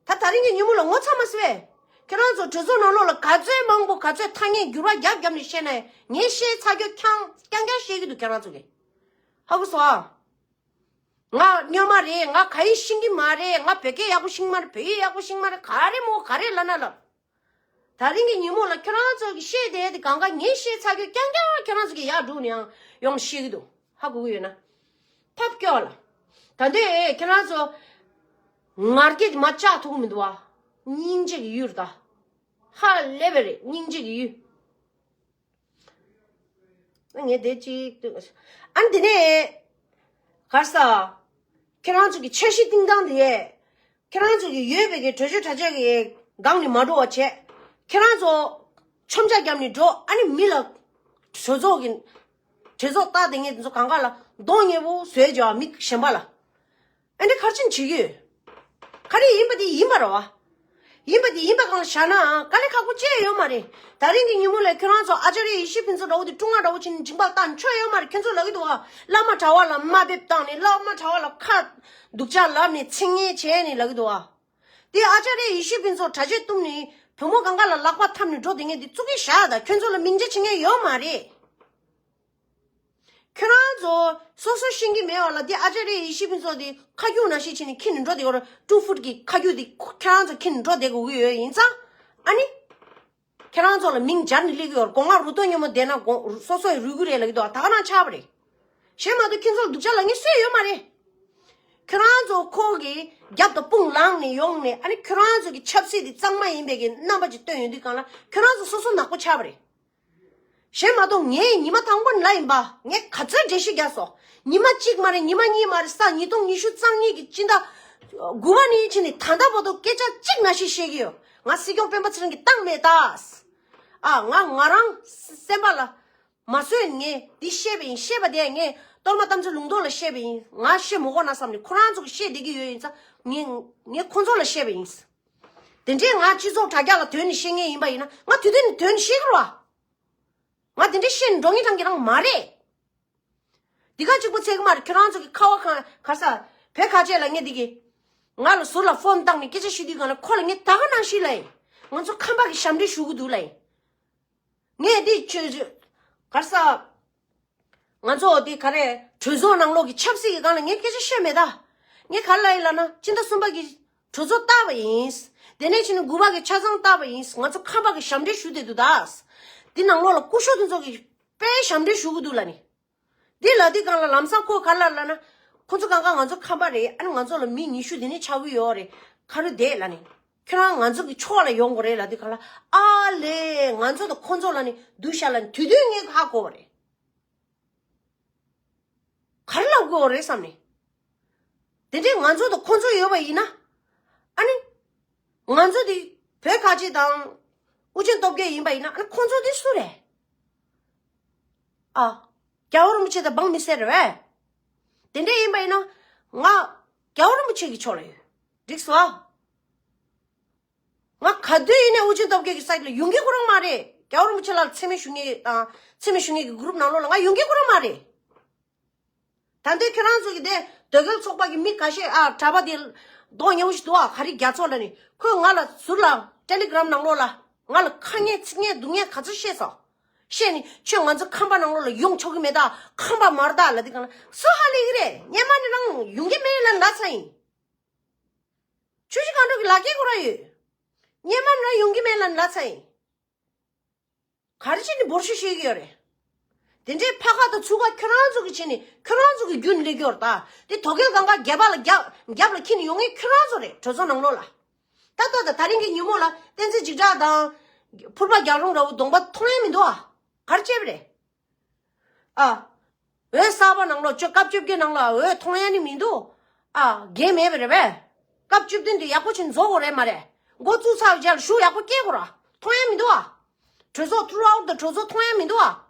བ། ད་དེ་རིང་གི་ཉིན་མོ་ལ་ངོ་ཚ་མ་སོང་བས། ཁྱོད་རང་ཚོ་གྲོས་ཚོགས་ནང་ལོགས་ལ་ག་ཚོད་མང་པོ་ག་ཚོད་ཐ་སྙད་འགྱུར་བ་རྒྱབ་རྒྱབ་ནས་བཤད་ན་ཡང་ངས་བཤད་ཚར་རྒྱུ་རྐྱང་རྐྱང་རྐྱང་བཤད་ཀྱི་འདུག་ཁྱོད་རང་ཚོ་གིས། ཧ་གོ་སོང་ཨ། ང་སྨྱོན་མ་རེད། ང་ག་ཡེ་ཤེས་ཀྱི་མ་རེད། ང་བོད་སྐད་ཡག་པོ་ཤེས་ཀྱི་མ་རེད། བོད་ཡིག་ཡག་པོ་ཤེས་ཀྱི་མ་རེད། ག་རེ་མོ་ག་རེ་ལབ་ན་ལབ། དེ་རིང་གི་ཉིན་མོ་ལ་ཁྱོད་རང་ཚོ་གིས་བཤད་བསྡད་དེ་གང་ག་ངས་བཤད་ཚར་རྒྱུ་རྐྱང་རྐྱང་ཁྱོད་རང་ཚོ་གིས་ཡར་འགྲོ་ནས་ཡང་ཡོང་བཤད་ཀྱི་འདུག་ཧ་གོ་གི་ཡོད་ན། ཐབས་སྐྱོ་བ་ལ། ད་འདོད་ཁྱོད་རང་ཚོ་ངར་སྐད་མ་བཅག་ཐུབ་མི་འདུག་བ། སྙིང་རྗེ་གི་ཡུལ་རེད་ད། ཧ་ལས་པ་རེད། སྙིང་རྗེ་གི་ཡུལ། ངས་དེ་གཅིག་ཏུ། ཨ་ནི་དེ་ནས། ག་རེ་ཟ། ཁྱེད་རང་ཚོ་གི་འཆར་གཞི་བཏིང་སྟངས་དེ། ཁྱེད་རང་ཚོ་གི་ཡོད་པའི་གི་གྲོས་ཆོད་དྲ་རྒྱ་གི་སྒང་ནས་མ་འགྲོ་བ་བྱས། ཁྱེད་རང་ཚོ་མཚོན་ཆ་བརྒྱབ་ནས་འགྲོ། ཨ་ནི་མི་ལ་གྲོས་ཚོགས་ཀྱི་གྲོས་ཚོགས་ལྟ་དེ་ངས་དེ་ཚོ་གང་ག་ལ་གདོང་ཉེ་པོ་བཟོས་བྱས་པ། མི་གཞན་པ་ལ། ཨ་འདྲ་ག་རེ་བྱེད་ཀྱི་ཡོད། ག་རེ་ཡིན་པ་དེ་ཡིན་པ་རེད་བ། ཡིན་པ་དེ་ཡིན་པ་གང་ལ་བཞག་ནའང་དཀའ་ལས་ཁག་པོ་ཅི་ཡང་ཡོད་མ་རེད། ད་རིང་གི་ཉིན་མོ་ལ་ཁྱོད་རང་ཚོ་ཨ་ཅཱརྱ་ཡེ་ཤེས་ཕུན་ཚོགས་འདྲ་བོ་དེ་ཀྲུང་ང་འདྲ་བོ་བྱས་ནས་མཇིང་པ་བཏང་ཆོག་ཡོད་མ་རེད། ཁྱོད་ཚོ་ལབ་ཀྱི་འདུག་བ། བླ་མ་གྲྭ་བ་ལ་དམའ་འབེབས་བཏང་ནས། བླ་མ་གྲྭ་བ་ལ་ཁ་སྡུག་ཅག་ལབ་ནས། ཚིག་ངན་བྱས་ནས་ལབ་ཀྱི་འདུག་བ། དེ་ཨ་ཅཱརྱ་ཡེ་ཤེས་ཕུན་ཚོགས་གྲྭ་ཆས་གཏུམ་ནས་བུ་མོ་གང་ག་ལ་ལག་པ་འཐམས་ནས་འགྲོ་བསྡད་མཁན་དེ་བཙུགས་ཀྱི་བཞག་ད་ཁྱོད་ཚོ་ལ་མིང་ཆ་བྱེད་མཁན་ཡོད་མ་རེད། ཁྱོད་རང་ཚོ་སོ་སོ་ཤེས་ཀྱི་མེད་པ་ལ། དེ་ཨ་ཅཱརྱ་ཡེ་ཤེས་ཕུན་ཚོགས་དེ་ཁ་རྒྱུག་ནང་བཞིན་བྱས་ནས་འཁྱེར་ནས་འགྲོ་བསྡད་ཡོད་རེད། ཀྲུ་ཧྥུད་ཀྱི་ཁ་རྒྱུག་དེ་ཁྱོད་རང་ཚོ་འཁྱེར་ནས་འགྲོ་བསྡད་དགོས་ཀྱི་ཡོད། ཡིན་ཙང་ཨ་ནི། ཁྱེད་རང་ཚོ་ལ་མིང་སྦྱར་ནས་སླེབས་ཀྱི་ཡོད་རེད། སྒོ་ང་རུ་ཏོ་སྙོ་མོ་བསྡད་ན་དགོང་སོ་སོ་ཡི་རུས་ཁུག་རེད་ལབ་ཀྱི་འདུག་ད་ག་རང་ཆགས་པ་རེད། གཞན་མ་གཏོགས་ཁྱེད་ཚོ་ལ་སྡུག་ཅག་ལབ་མཁན་སུ་ཡོད་མ་རེད། ཁྱེད་རང་ཚོ་ཁོ་གི་རྒྱབ་དང་དཔུང་ལངས་ནས་ཡོང་ནས། ཨ་ནི་ཁྱེད་རང་ཚོ་གི་ཆབ་སྲིད་དེ་གཙང་མ་ཡིན་པའི་གི་རྣམ་པ་ཅིག་སྟོན་ཡོང་དུས་སྒང་ལ་ཁྱེད་རང་ཚོ་སོ་སོ་ནག་པོ་ཆགས་པ་རེད། གཞན་མ་གཏོགས་ངས་ཉི་མ་དང་པོ་ནས་ལབ་ཡིན་པ། ངས་ག་ཚོད་འགྲེལ་བཤད་རྒྱག་སོང་། ཉི་མ་གཅིག་མ་རེད། ཉི་མ་གཉིས་མ་རེད། ས་ཉིས་སྟོང་ཉི་ཤུ་རྩ་གཉིས་ཀྱི་སྤྱི་ཟླ་དགུ་པ་ནས་ཕྱིན་ནས་ད་ལྟ་བར་དུ་སྐད་ཆ་གཅིག་ནང་བཞིན་བཤད་ཀྱི་ཡོད། ང་སྲིད་སྐྱོང་སྤེན་པ་ཚེ་རིང་གིས་བཏང་མེད་ད། ཨ། ང་ང་རང་སེམས་པ་ལ་མ་བཟོད། ངས་འདི་བཤད་པ་ཡིན། བཤད་པ་དེ་ངས་གཏོར་མ་རྟ་མགོ་ལུང་རྟོགས་ལ་བཤད་པ་ཡིན། ང་བཤད་མི་དགོས་ན་བསམ་ནས་ཁོ་རང་ཚོ་གིས་བཤད་བསྡད་ཀྱི་ཡོད། ཡིན་ཙང་ངས་ངས་ཁོ་ཚོ་ལ་བཤད་པ་ཡིན། དེ་འདྲས་ང་སྤྱི་ཚོགས་དྲ་རྒྱ་ལ་དོན་ནི་བཤད་མཁན་ཡིན་པ་ཡིན་ན། ང་དུས་དུས་ནས་དོན་བཤད་ཀྱི་རེད་བ། ང་དེ་འདྲས་བཤད་ནས་འགྲོ་མཁན་རང་གི་རང་མ་རེད། འདི་ག་གཅིག་པོ་ཚད་ཀྱི་མ་རེད། ཁྱོད་རང་ཚོ་གི་ཁ་བ་གང་ག་ས་བོད་ཁ་ཆེ་ལ་ངས་འདི་གི་ང་ལ་ཟུར་ལ་ཕོན་བཏང་ནས་སྐད་ཆ་བཤད་དུས་སྒང་ལ་ཁོ་ལ་ངས་ད་ག་ནང་བཞིན་ལབ་ཡིན། ང་ཚོ་ཁམས་པ་གི་ཞབས་འདྲེན་ཞུ་གི་འདུག་ལབ་ཡིན། ངས་འདི་ཆོས་ག་ས་ང་ཚོ་འདི་ག་རེ་གྲོས་ཚོགས་ནང་ལོགས་ཀྱི་ཆབ་སྲིད་ཀྱི་སྒང་ལ་ངས་སྐད་ཆ་བཤད་མེད་ད། ངས་ག་རེ་ལབ་ཡིན་ལབ་ན། སྤྱི་ཟླ་གསུམ་པ་གི་གྲོས་ཚོགས་བཏབ་པ་ཡིན། དེ་ནས་ཕྱིན་ནས་དགུ་པ་གི་ཆ་ཚང་བཏབ་པ་ཡིན། ང་ཚོ་ཁམས་པ་གི་ཞབས་འདྲེན་ཞུ་བསྡད་འདུག་ད། འདི་ནང་ལོགས་ལ་སྐུ་ཞབས་དེ་ཚོ་གི་དཔེ་ཞབས་འདྲེན་ཞུ་གི་འདུག་ལབ་ནི། འདི་ལབ་དུས་སྒང་ལ་ལམ་སང་ཁོ་ག་རེ་ལབ་ལབ་ན། ཁོ་ཚོ་གང་ག་ང་ཚོ་ཁམས་པ་རེད། ཨ་ནི་ང་ཚོ་ལ་མི་ཉི་ཤུ་དེ་ནས་ཆགས་ཀྱི་ཡོད་རེད། ག་རེ་བསྡད་ལབ་ནི། ཁྱོད་རང་ང་ཚོ་གི་ཕྱོགས་ལ་ཡོང་དགོས་རེད་ལབ་དུས་སྒང་ལ། ཨ་ལས། ང་ཚོ་དང་ཁོ་ཚོ་ལབ་ནི་སྡུག་ཤག་ལབ་ནི། དུས་དུས་ངས་ཧ་གོ་བ་རེད། ག་རེ་ལབ་དགོས་རེད་བསམ་ནས། དེ་འདྲས་ང་ཚོ་དང་ཁོ་ཚོ་ཡོད་པ་ཡིན་ན། ཨ་ནི། ང་ཚོ་དེ་བོད་ཁ་ཆེ་དང་ཨུ་རྒྱན་སྟོབས་རྒྱལ་ཡིན་པ་ཡིན་ན། ཨ་ནི་ཁོ་ཚོ་དེ་སུ་རེད། ཨ། རྒྱལ་བ་རིན་པོ་ཆེ་དང་འབངས་མི་སེར་རེད་པས། དེ་འདྲས་ཡིན་པ་ཡིན་ན། ང་རྒྱལ་བ་རིན་པོ་ཆེ་གི་ཕྱོགས་ལ་ཡོད། འགྲིག་སོང་ཨ། ང་ག་དུས་ཡིན་ནའི་ཨུ་རྒྱན་སྟོབས་རྒྱལ་གྱི་སའིཌ་ལ་ཡོང་གི་ཁོ་རང་མ་རེད། རྒྱལ་བ་རིན་པོ་ཆེ་ལ་མཚན་སྨད་ཞུ་མཁན་དང་མཚན་སྨད་ཞུ་མཁན་གྱི་གུ་རུབ་ནང་ལོགས་ལ་ང་ཡོང་གི་ཁོ་རང་མ་རེད། ད་ལྟའི་ཁྱེད་རང་ཚོ་གི་དེ་དོལ་རྒྱལ་ཚོགས་པ་གི་མི་ཁ་ཤས། ཨ། གྲྭ་པ་དེ་གདོང་ཉེ་བོ་ཞིག་འདུག་ཨ། ག་རེ་རྒྱ་མཚོ་ལབ་ནི། ཁོས་ང་ལ་ཟུར་ལ་ཊེ་ལི་གྷི་རམ་ནང་ལོགས་ལ་ང་ལ་ཁ་ངན་ཚིག་ངན་སྡུག་ངན་ག་ཚོད་བཤད་སོང་། བཤད་ནི། ཁྱོད་ང་ཚོ་ཁམས་པ་ནང་ལོགས་ལ་ཡོང་ཆོག་གི་མེད་ད། ཁམས་པ་མ་རེད་ད་ལབ་དུས་སྒང་ལ་སུ་ཧ་ལས་གི་རེད། སྔོན་མ་ནས་རང་ཡོང་གི་མེད་ལབ་ལབ་ཚར་ཡིན། ཆུ་བཞི་སྒང་དྲུག་གི་ལག་འཁྱེར་ཁོ་རང་ཡོད། སྔོན་མ་ནས་རང་ཡོང་གི་མེད་ལབ་ལབ་ཚར་ཡིན། ག་རེ་བྱས་ནས་འབོར་ཤུགས་བཤད་ཀྱི་ཡོད་རེད། དེ་འདྲའི་ཕ་ཁ་དང་ཚུགས་ཁ་ཁྱོད་རང་ཚོ་གིས་བྱས་ནས་ཁྱོད་རང་ཚོ་གི་རྒྱུན་སླེབས་ཀྱི་ཡོད་རེད་ད། དེ་དོལ་རྒྱལ་གང་ག་རྒྱབ་ལ་རྒྱབ་རྒྱབ་ལ་འཁྱེར་ནས་ཡོང་མཁན་ཁྱོད་རང་ཚོ་རེད། གྲོས་ཚོགས་ནང་ལོགས་ལ། ད་ལྟ་དང་ད་རིང་གི་ཉིན་མོ་ལ་བསྟན་འཛིན་འཇིགས་བྲལ་དང་ཕུར་པ་རྒྱལ་རོང་འདྲ་བོ་གདོང་པ་མཐོང་ཡ་མི་འདུག་ཨ། ག་རེ་བྱས་པ་རེད། ཨ། འོས་གསར་པ་ནང་ལོགས་ཆོ་སྐབས་བཅོ་བརྒྱད་ནང་ལ་འོས་མཐོང་ཡ་ནི་མི་འདུག་ཨ། འགན་མེད་པ་རེད་པས། སྐབས་བཅུ་བདུན་དེ་ཡག་པོ་བྱས་ནས་རྫོགས་དགོས་རེད་མ་རེད། འགོ་བཙུགས་ཚར་བའི་རྗེས་ལ་ཤུགས་ཡག་པོ་སྐྱེད་དགོས་ར། མཐོང་ཡ་མི་འདུག་ཨ། གྲོས་ཚོགས་ཐུར་ཨའུཊ་དང་གྲོས་ཚོགས་མཐོང་ཡ་མི་འདུག་ཨ།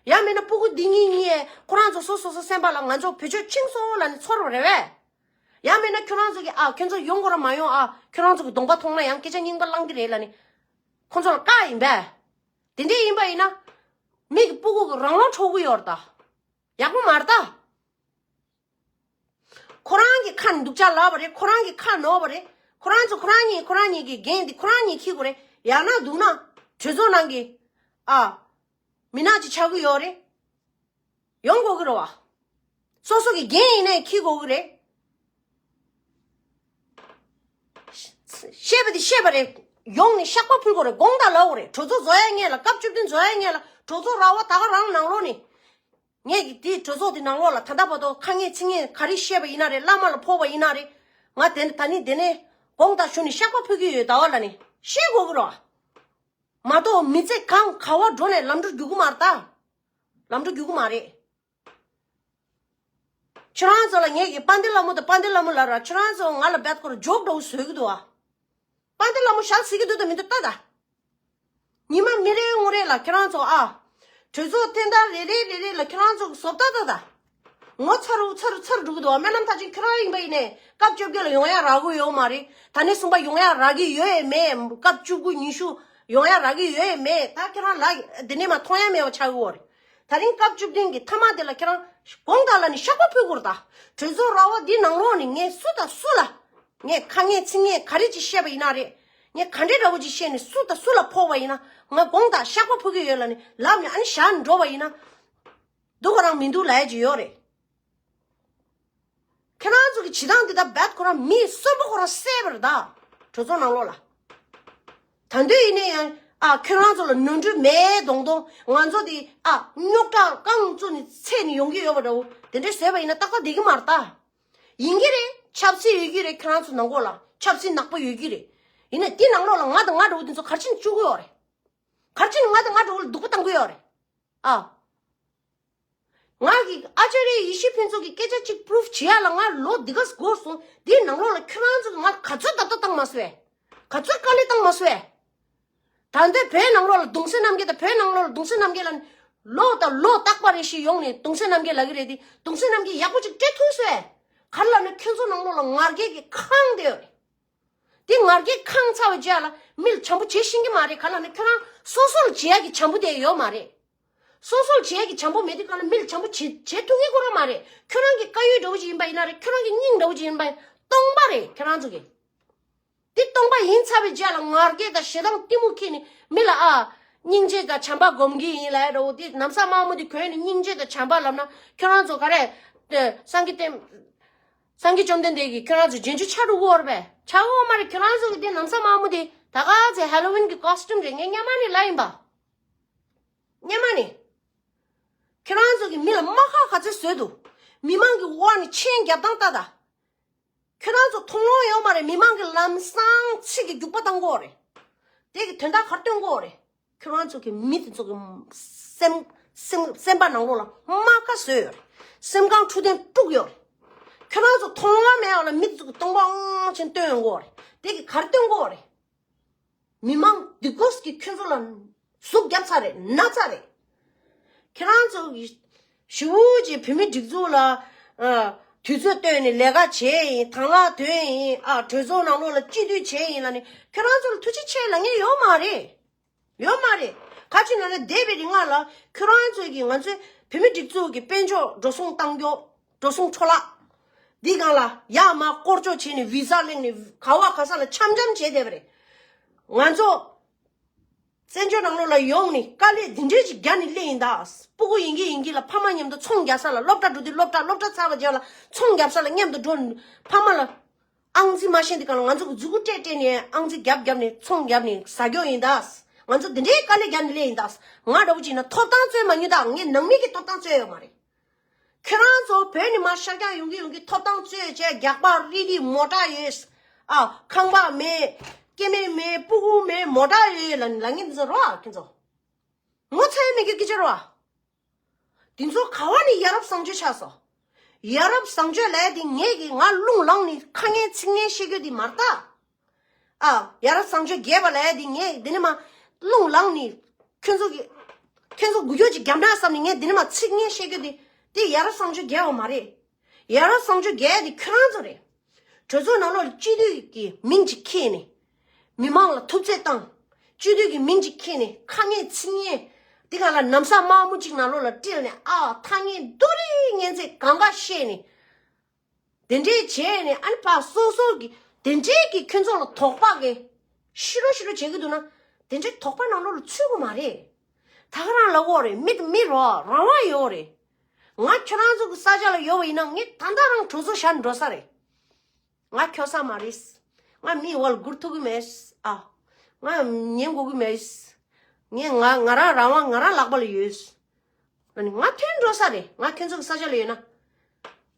ཡང་མིན་ན་སྤུ་གུ་འདི་གཉིས་གཉིས་ཁོ་རང་ཚོ་སོ་སོ་སོ་སེམས་པ་ལ་ང་ཚོ་བེད་སྤྱོད་ཕྱིན་སོང་ལབ་ནས་ཚོར་བ་རེད་པས། ཡང་མིན་ན་ཁྱོད་རང་ཚོ་གིས། ཨ། ཁྱོད་ཚོ་ཡོང་དགོས་ར་མ་ཡོང་། ཨ། ཁྱོད་རང་ཚོ་གི་གདོང་པ་མཐོང་ན་ཡང་སྐད་ཆ་རྙིང་པ་བླང་གི་རེད་ལབ་ནས་ཁོ་ཚོ་ལ་བཀག་ཡིན་པས། དེ་འདྲས་ཡིན་པ་ཡིན་ན། མི་གི་སྤུ་གུ་གི་རང་དབང་འཕྲོག་གི་ཡོད་རེད་ད། ཡག་པོ་མ་རེད་ད། ཁོ་རང་གི་ཁ་ནས་སྡུག་ཅག་ལབ་པ་རེད། ཁོ་རང་གི་ཁ་ནོར་བ་རེད། ཁོ་རང་ཚོ་ཁོ་རང་ཉིད་ཁོ་རང་ཉིད་ཀྱི་འགན་དེ་ཁོ་རང་ཉིད་འཁྱེར་དགོས་རེད། ཡང་ན་སྡུག་ན་གྲོས་ཚོགས་ནང་གི། ཨ། མི་ནག་ཅིག་ཆགས་ཀྱི་ཡོད་རེད། ཡོང་དགོས་ཀྱི་རེད་བ། སོ་སོ་གི་འགན་ཡིན་ནའི་འཁྱེར་དགོས་ཀྱི་རེད། བཤད་པ་དེ་བཤད་པ་རེད། ཡོང་ནས་བཤགས་པ་ཕུལ་དགོས་རེད། དགོངས་དག་ལབ་དགོས་རེད། གྲོས་ཚོགས་བཟོ་ཡ་སྔོན་ལ། སྐབས་བཅུ་བདུན་བཟོ་ཡ་སྔོན་ལ། གྲོས་ཚོགས་ར་བ་ད་ག་རང་ནང་ལོགས་ནས། ངས་ཀྱི་དེའི་གྲོས་ཚོགས་དེ་ནང་ལོགས་ལ་ད་ལྟ་བར་དུ་ཁ་ངན་ཚིག་ངན་ག་རེ་བཤད་པ་ཡིན་ན་རེད། བླ་མ་ལ་ཕོག་པ་ཡིན་ན་རེད། ང་དེ་ད་ནི་དེ་ནས་དགོངས་དག་ཞུ་ནས་བཤགས་པ་ཕུལ་གྱི་ཡོད། ད་བར་ལ་ནི་བཤད་དགོས་ཀྱི་རེད་བ། མ་གཏོགས་མི་ཚེ་གང་ག་བར་འགྲོ་ནས་ལམ་འགྲོ་རྒྱུག་གི་མ་རེད་ད། ལམ་འགྲོ་རྒྱུག་གི་མ་རེད། ཁྱེད་རང་ཚོ་ལ་ངས་ཀྱི་དཔལ་ལྡན་ལྷ་མོ་དང་དཔལ་ལྡན་ལྷ་མོ་ལབ་ར། ཁྱེད་རང་ཚོ་ང་ལ་རྦད་ཁོ་ར་ཇོག་འདྲ་བོ་བཟོས་ཀྱི་འདུག་ཨ། དཔལ་ལྡན་ལྷ་མོ་ཞལ་གཟིགས་ཀྱི་འདུག་དང་མི་འདུག་ལྟ་ད། ཉི་མ་མི་རེ་ངོ་རེ་ལ་ཁྱེད་རང་ཚོ། ཨ། གྲོས་ཚོགས་ཐེངས་ད་རེ་རེ་རེ་རེ་ལ་ཁྱེད་རང་ཚོ་གི་བཟོ་ལྟ་ལྟ་ད། ངོ་ཚ་རུ་ཚ་རུ་ཚ་རུ་འགྲོ་གི་འདུག་སྨོན་ལམ་མཐར་ཕྱིན་ཁྱོད་རང་ཡིན་པ་ཡིན་ནས་སྐབས་བཅོ་བརྒྱད་ལ་ཡོང་ཡ་རག་གི་ཡོད་མ་རེད། ད་ནས་གསུངས་པ་ཡོང་ཡ་རག་གི་ཡོད་ཡ་མེད། སྐབས་བཅུ་དགུ་ཉི་ཤུ་ཡོང་ཡ་རག་གི་ཡོད་ཡ་མེད། ད་ཁྱོད་རང་ལ་འདི་ནས་མ་མཐོང་ཡ་མེད་པ་ཆགས་ཡོད་རེད། ད་རིང་སྐབས་བཅུ་བདུན་གྱི་མཐའ་མ་དེ་ལ་ཁྱེད་རང་དགོངས་དག་ལ་ནི་བཤགས་པ་ཕུལ་དགོས་རེད། ད་གྲོས་ཚོགས་ར་བ་འདི་ནང་ལོགས་ནི་ངས་སུ་དང་སུ་ལ་ངས་ཁ་ངན་ཚིག་ངན་ག་རེ་ཅིག་བཤད་པ་ཡིན་ན་རེད། ངས་ག་འདྲའི་འདྲ་བོ་ཅིག་བཤད་ནས་སུ་དང་སུ་ལ་ཕོག་པ་ཡིན་ན་ང་དགོངས་དག་བཤགས་པ་ཕུལ་གི་ཡོད་ལ་ནི་ལབ་ནས་ཨ་ནི་བཞག་ནས་འགྲོ་བ་ཡིན་ན་སྡུག་ག་རང་མི་འདུག་ལབ་ཡ་ཅིག་ཡོད་རེད། ཁྱེད་རང་ཚོ་གི་བྱེད་སྟངས་འདི་ད་རྦད་ཁོ་རང་མི་གསོན་པོ་ཁོ་རང་བསད་པ་རེད་ད། གྲོས་ཚོགས་ནང་ལོགས་ལ། ད་འདོད་ཡིན་ནའི་ཡང་ཨ་ཁྱོད་རང་ཚོ་ལ་ནོར་འཁྲུལ་མེད་མདོག་མདོག་ང་ཚོ་དེ་ཨ་རྙོག་དྲ་རྐང་བཙུགས་ནས་ཚད་ནས་ཡོང་གི་ཡོད་པ་འདྲ་བོ་དེ་འདྲས་བཟོས་པ་ཡིན་ན་ཏག་ཏག་བསྡད་ཀྱི་མ་རེད་ད། ཡིན་གྱི་རེད། ཆབ་སྲིད་ཡོད་ཀྱི་རེད། ཁྱོད་རང་ཚོ་ནང་ལོགས་ལ་ཆབ་སྲིད་ནག་པོ་ཡོད་ཀྱི་རེད། ཡིན་ནའི་དེ་ནང་ལོགས་ལ་ང་དང་ང་འདྲ་བོ་དེ་ཚོ་ག་རེ་བྱས་ནས་བཅུག་གི་ཡོད་རེད། ག་རེ་བྱས་ནས་ང་དང་ང་འདྲ་བོ་ལ་སྡུག་པོ་བཏང་གི་ཡོད་རེད། ཨ། ང་གི་ཨ་ཅཱརྱ་ཡེ་ཤེས་ཕུན་ཚོགས་ཀྱི་སྐད་ཆ་གཅིག་པུ་རུབ་བྱེད་ཡ་ལ་ང་ལོ་འདི་ག་འགོར་སོང་། འདིའི་ནང་ལོགས་ལ་ཁྱོད་རང་ཚོ་གིས་ང་ག་ཚོད་བརྡ་ཐོ་བཏང་མ་སོང་བས། ག་ཚོད་དཀའ་ལས་བཏང་མ་སོང་བས། ད་ལྟའི་བོད་ནང་ལོགས་ལ་གདུང་སྲས་རྣམ་རྒྱལ་དང་བོད་ནང་ལོགས་ལ་གདུང་སྲས་རྣམ་རྒྱལ་ལ་ལོ་དང་ལོ་རྟག་པ་རེ་ཞིག་ཡོང་ནས་གདུང་སྲས་རྣམ་རྒྱལ་ལབ་ཀྱི་རེད་དེ་གདུང་སྲས་རྣམ་རྒྱལ་ཡག་པོ་ཅིག་སྤྲད་ཐུབ་སོང་བས། ག་རེ་ལབ་ན་ཁྱོད་ཚོ་ནང་ལོགས་ལ་ང་རྒྱལ་གྱིས་ཁེངས་བསྡད་ཡོད་རེད། དེ་ང་རྒྱལ་ཁེངས་ཚར་བའི་རྗེས་ལ་མི་ལ་བྱམས་པོ་བྱེད་ཤེས་ཀྱི་མ་རེད། ག་རེ་ལབ་ན་ཁྱོད་རང་སོ་སོ་ལ་བྱེད་ཡ་གི་བྱམས་པོ་དེ་ཡོད་མ་རེད། སོ་སོ་ལ་བྱེད་ཡ་གི་བྱམས་པོ་མེད་དུས་གང་ལ་མི་ལ་བྱམས་པོ་བྱེད་བྱེད་ཐུབ་ངེས་ཁོ་རང་མ་རེད། ཁྱོད་རང་གི་དཀར་ཡོལ་འདྲ་བོ་ཅིག་ཡིན་པ་ཡིན་ན་རེད། ཁྱོད་རང་གི་སྙིང་འདྲ་བོ་ཅིག་ཡིན་པ་ཡིན་སྟོང་པ་རེད་ཁྱོད་རང་ཚོ་གི། དེ་སྟོང་པ་ཡིན་ཚར་བའི་རྗེས་ལ་ང་རྒྱལ་དང་ཞེ་སྡང་གཏི་མུག་ཁྱེར་ནས་མི་ལ་ཨ། སྙིང་རྗེ་དང་བྱམས་པ་སྒོམ་གྱི་ཡིན་ལབ་ཡ་འདྲ་བོ་དེ་ནམ་སང་དམར་མོ་དེ་གོན་ནས་སྙིང་རྗེ་དང་བྱམས་པ་ལབ་ན་ཁྱོད་རང་ཚོ་ག་རེ། དེ་སངས་རྒྱས་བསྟན། སངས་རྒྱས་བཅོམ་ལྡན་འདས་ཀྱིས་ཁྱོད་རང་ཚོ་རྗེས་འཇུག་ཆགས་འགྲོ་གི་ཡོད་རེད་པས། ཆགས་ཀྱི་ཡོད་མ་རེད། ཁྱོད་རང་ཚོ་གི་དེ་ནམ་སང་དམར་མོ་དེ་ད་ག་ཚོད་ཧེ་ལོ་ཝིན་གྱི་ཀོ་སི་ཊུམ་རེད། ངས་སྔོན་མ་ནས་ལབ་ཡིན་པ། སྔོན་མ་ནས། ཁྱོད་རང་ཚོ་གིས་མི་ལ་རྨ་ཁ་ག་ཚོད་བཟོས་འདུག་མི་མང་གི་དབར་ནས་མཆན་རྒྱབ་སྟངས་ལྟ་ད། ཁྱོད་རང་ཚོ་མཐོང་ལོང་ཡོད་མ་རེད། མི་མང་གིས་ལམ་སང་ཚིག་གི་རྒྱུག་པ་བཏང་གི་ཡོད་རེད། དེ་གི་དོན་དག་ག་རེ་སྟོན་གི་ཡོད་རེད། ཁྱོད་རང་ཚོ་གི་མི་དེ་ཚོ་གི་སེམས་སེམས་སེམས་པ་ནང་ལོགས་ལ་རྨ་ཁ་བཟོས་ཡོད་རེད། སེམས་ཁམས་འཕྲོད་བསྟེན་དཀྲུགས་ཡོད་རེད། ཁྱོད་རང་ཚོ་མཐོང་ལོང་མེད་པ་ལ་མི་དེ་ཚོ་གི་སྟོང་པ་ཨང་ཆེན་སྟོན་ཡོང་གི་ཡོད་རེད། དེ་གི་ག་རེ་སྟོན་གི་ཡོད་རེད། མི་མང་འདི་གོས་ཀྱི་ཁྱོད་ཚོ་ལ་ཟུག་བརྒྱབ་ཚར་རེད། ན་ཚར་རེད། ཁྱེད་རང་ཚོ་གི་ཞི་བོ་གཅིག་བོད་མི་སྒྲིག་འཛུགས་ལ་ཨ། དུས་ཚོད་བཏོན་ནས་ལས་ཀ་བྱས་ཡིན། དང་བླངས་དོན་ཡིན། ཨ། གྲོས་ཚོགས་ནང་ལོགས་ལ་སྤྱི་འཐུས་བྱས་ཡིན་ལ་ནི་ཁྱེད་རང་ཚོ་ལ་ཐུགས་རྗེ་ཆེ་ལབ་མཁན་ཡོད་མ་རེད། ཡོད་མ་རེད། ག་ཅི་ན་ན་འདས་པའི་རིང་ལ་ཁྱོད་རང་ཚོ་གི་ང་ཚོའི་བོད་མི་སྒྲིག་འཛུགས་ཀྱི་དཔལ་འབྱོར་འགྲོ་སོང་བཏང་རྒྱུ། འགྲོ་སོང་འཕྲོ་བརླག་འདི་སྒང་ལ་ཡར་མར་སྐོར་སྐྱོད་བྱས་ནས་བི་ཟ་གླེང་ནས་ག་བ་ག་ས་ལ་འཆམ་འཆམ་བྱས་བསྡད་པ་རེད། ང་ཚོ་བཙན་བྱོལ་ནང་ལོགས་ལ་ཡོང་ནས་དཀའ་ལས་འདི་འདྲས་ཅིག་རྒྱག་ནས་སླེབས་ཡིན་ད། སྤུ་གུ་ཡིན་གྱི་ཡིན་གྱི་ལ་ཕ་མ་མཉམ་དུ་ཚོང་རྒྱག་ས་ལ་སློབ་གྲྭ་འགྲོ་དུས་སློབ་གྲྭ་སློབ་གྲྭ་ཚར་བ་རྗེས་ལ་ཚོང་རྒྱག་ས་ལ་མཉམ་དུ་འགྲོ་ནས་ཕ་མ་ལ། ཨང་རྩིས་མ་ཤེས་འདི་ག་ལ་ང་ཚོ་གི་མཛུབ་གུ་སྤྲད་སྤྲད་ནས་ཨང་རྩིས་རྒྱབ་རྒྱབ་ནས་ཚོང་རྒྱབ་ནས་ཟ་རྒྱུ་ཡིན་ད། ང་ཚོ་འདི་འདྲའི་དཀའ་ལས་རྒྱབ་ནས་སླེབས་ཡིན་ད། ང་འདྲ་བོ་ཅིག་ན་ཐོབ་ཐང་རྩོད་མ་མྱོང་ད། ངས་ནང་མི་གི་ཐོབ་ཐང་རྩོད་ཡོད་མ་རེད། ཁྱེད་རང་ཚོ་བོད་ནས་མར་ཤར་རྒྱག་ཡོང་གི་ཡོང་གི་ཐོབ་ཐང་རྩོད་བྱས་རྒྱག་པ་རི་རི་མོ་ཊ་ཡོད། ཨ། ཁང་པ་མེད། སྐྱེ་དམན་མེད། སྤུ་གུ་མེད། མོ་ཊ་ཡོད་ལ་ལ་ངས་འདི་ཚོ་རོ་ཨ་ཁྱེད་ཚོ། ངོ་ཚ་ཡ་མེད་གི་སྐད་ཆ་རོ་ཨ། དེ་ཚོ་ག་བ་ནས་ཡ་རབས་བཟང་སྤྱོད་ཆགས་སོང་། ཡ་རབས་བཟང་སྤྱོད་ལབ་ཡ་དེ་ངས་ཀྱིས་ང་རླུང་ལངས་ནས་ཁ་ངན་ཚིག་ངན་བཤད་རྒྱུ་དེ་མ་རེད་ད། ཨ། ཡ་རབས་བཟང་སྤྱོད་རྒྱས་པ་ལབ་ཡ་དེ་ངས་འདི་ནས་མར་རླུང་ལངས་ནས་ཁྱོད་ཚོ་གི་ཁྱོད་ཚོ་འགུལ་སྐྱོད་ཅིག་རྒྱབ་ན་བསམ་ནས་ངས་འདི་ནས་མར་ཚིག་ངན་བཤད་རྒྱུ་དེ་དེ་ཡ་རབས་བཟང་སྤྱོད་རྒྱས་པ་མ་རེད། ཡ་རབས་བཟང་སྤྱོད་རྒྱས་ཡ་དེ་ཁྱོད་རང་ཚོ་རེད། གྲོས་ཚོགས་ནང་ལོགས་ལ་སྤྱི་འཐུས་ཀྱི་མིང་ཅིག་ཁྱེར་ནས། མི་མང་ལ་ཐུབ་ཚོད་བཏང་། སྤྱི་འཐུས་ཀྱི་མིང་ཅིག་ཁྱེར་ནས་ཁ་ངན་ཚིག་ངན། དེ་ག་ལ་ནམ་ས་དམར་མོ་ཅིག་ནང་ལོགས་ལ་སྤྲད་ནས་ཨ་ཐ་སྙད་རྡོ་རིང་ངན་ཚད་གང་ག་བཤད་ནས། དེ་འདྲས་བྱས་ནས་ཨ་ནི་ཕར་སོ་སོ་གི་དེ་འདྲས་ཀྱི་ཁྱོད་ཚོ་ལ་དོགས་པ་གི་ཤི་རོ་ཤི་རོ་བྱེད་ཀྱི་འདུག་ན། དེ་འདྲས་དོགས་པ་ནང་ལོགས་ལ་ཚུད་དགོས་མ་རེད། ད་ག་རང་ལབ་དགོས་རེད། མི་དང་མི་རོ་རང་དབང་ཡོད་རེད། ང་ཁྱོད་རང་ཚོ་གི་ས་ཆ་ལ་ཡོད་པ་ཡིན་ན་ངས་ད་ལྟ་རང་གྲོས་ཚོགས་བཞག་ནས་འགྲོ་ས་རེད། ང་ཁྱོད་ས་མ་རེད། ང་མིའི་འོག་ལ་སྒུར་ཐུབ་ཀྱི་མེད། ཨ། ང་ཉན་དགོས་ཀྱི་མེད། ངས་ང་ང་རང་རང་དབང་ང་རང་ལག་པ་ལ་ཡོད། ང་ནི་ང་ཐོན་འགྲོ་ས་རེད། ང་ཁྱོད་ཚོ་གི་ས་ཆ་ལ་ཡོད་ན།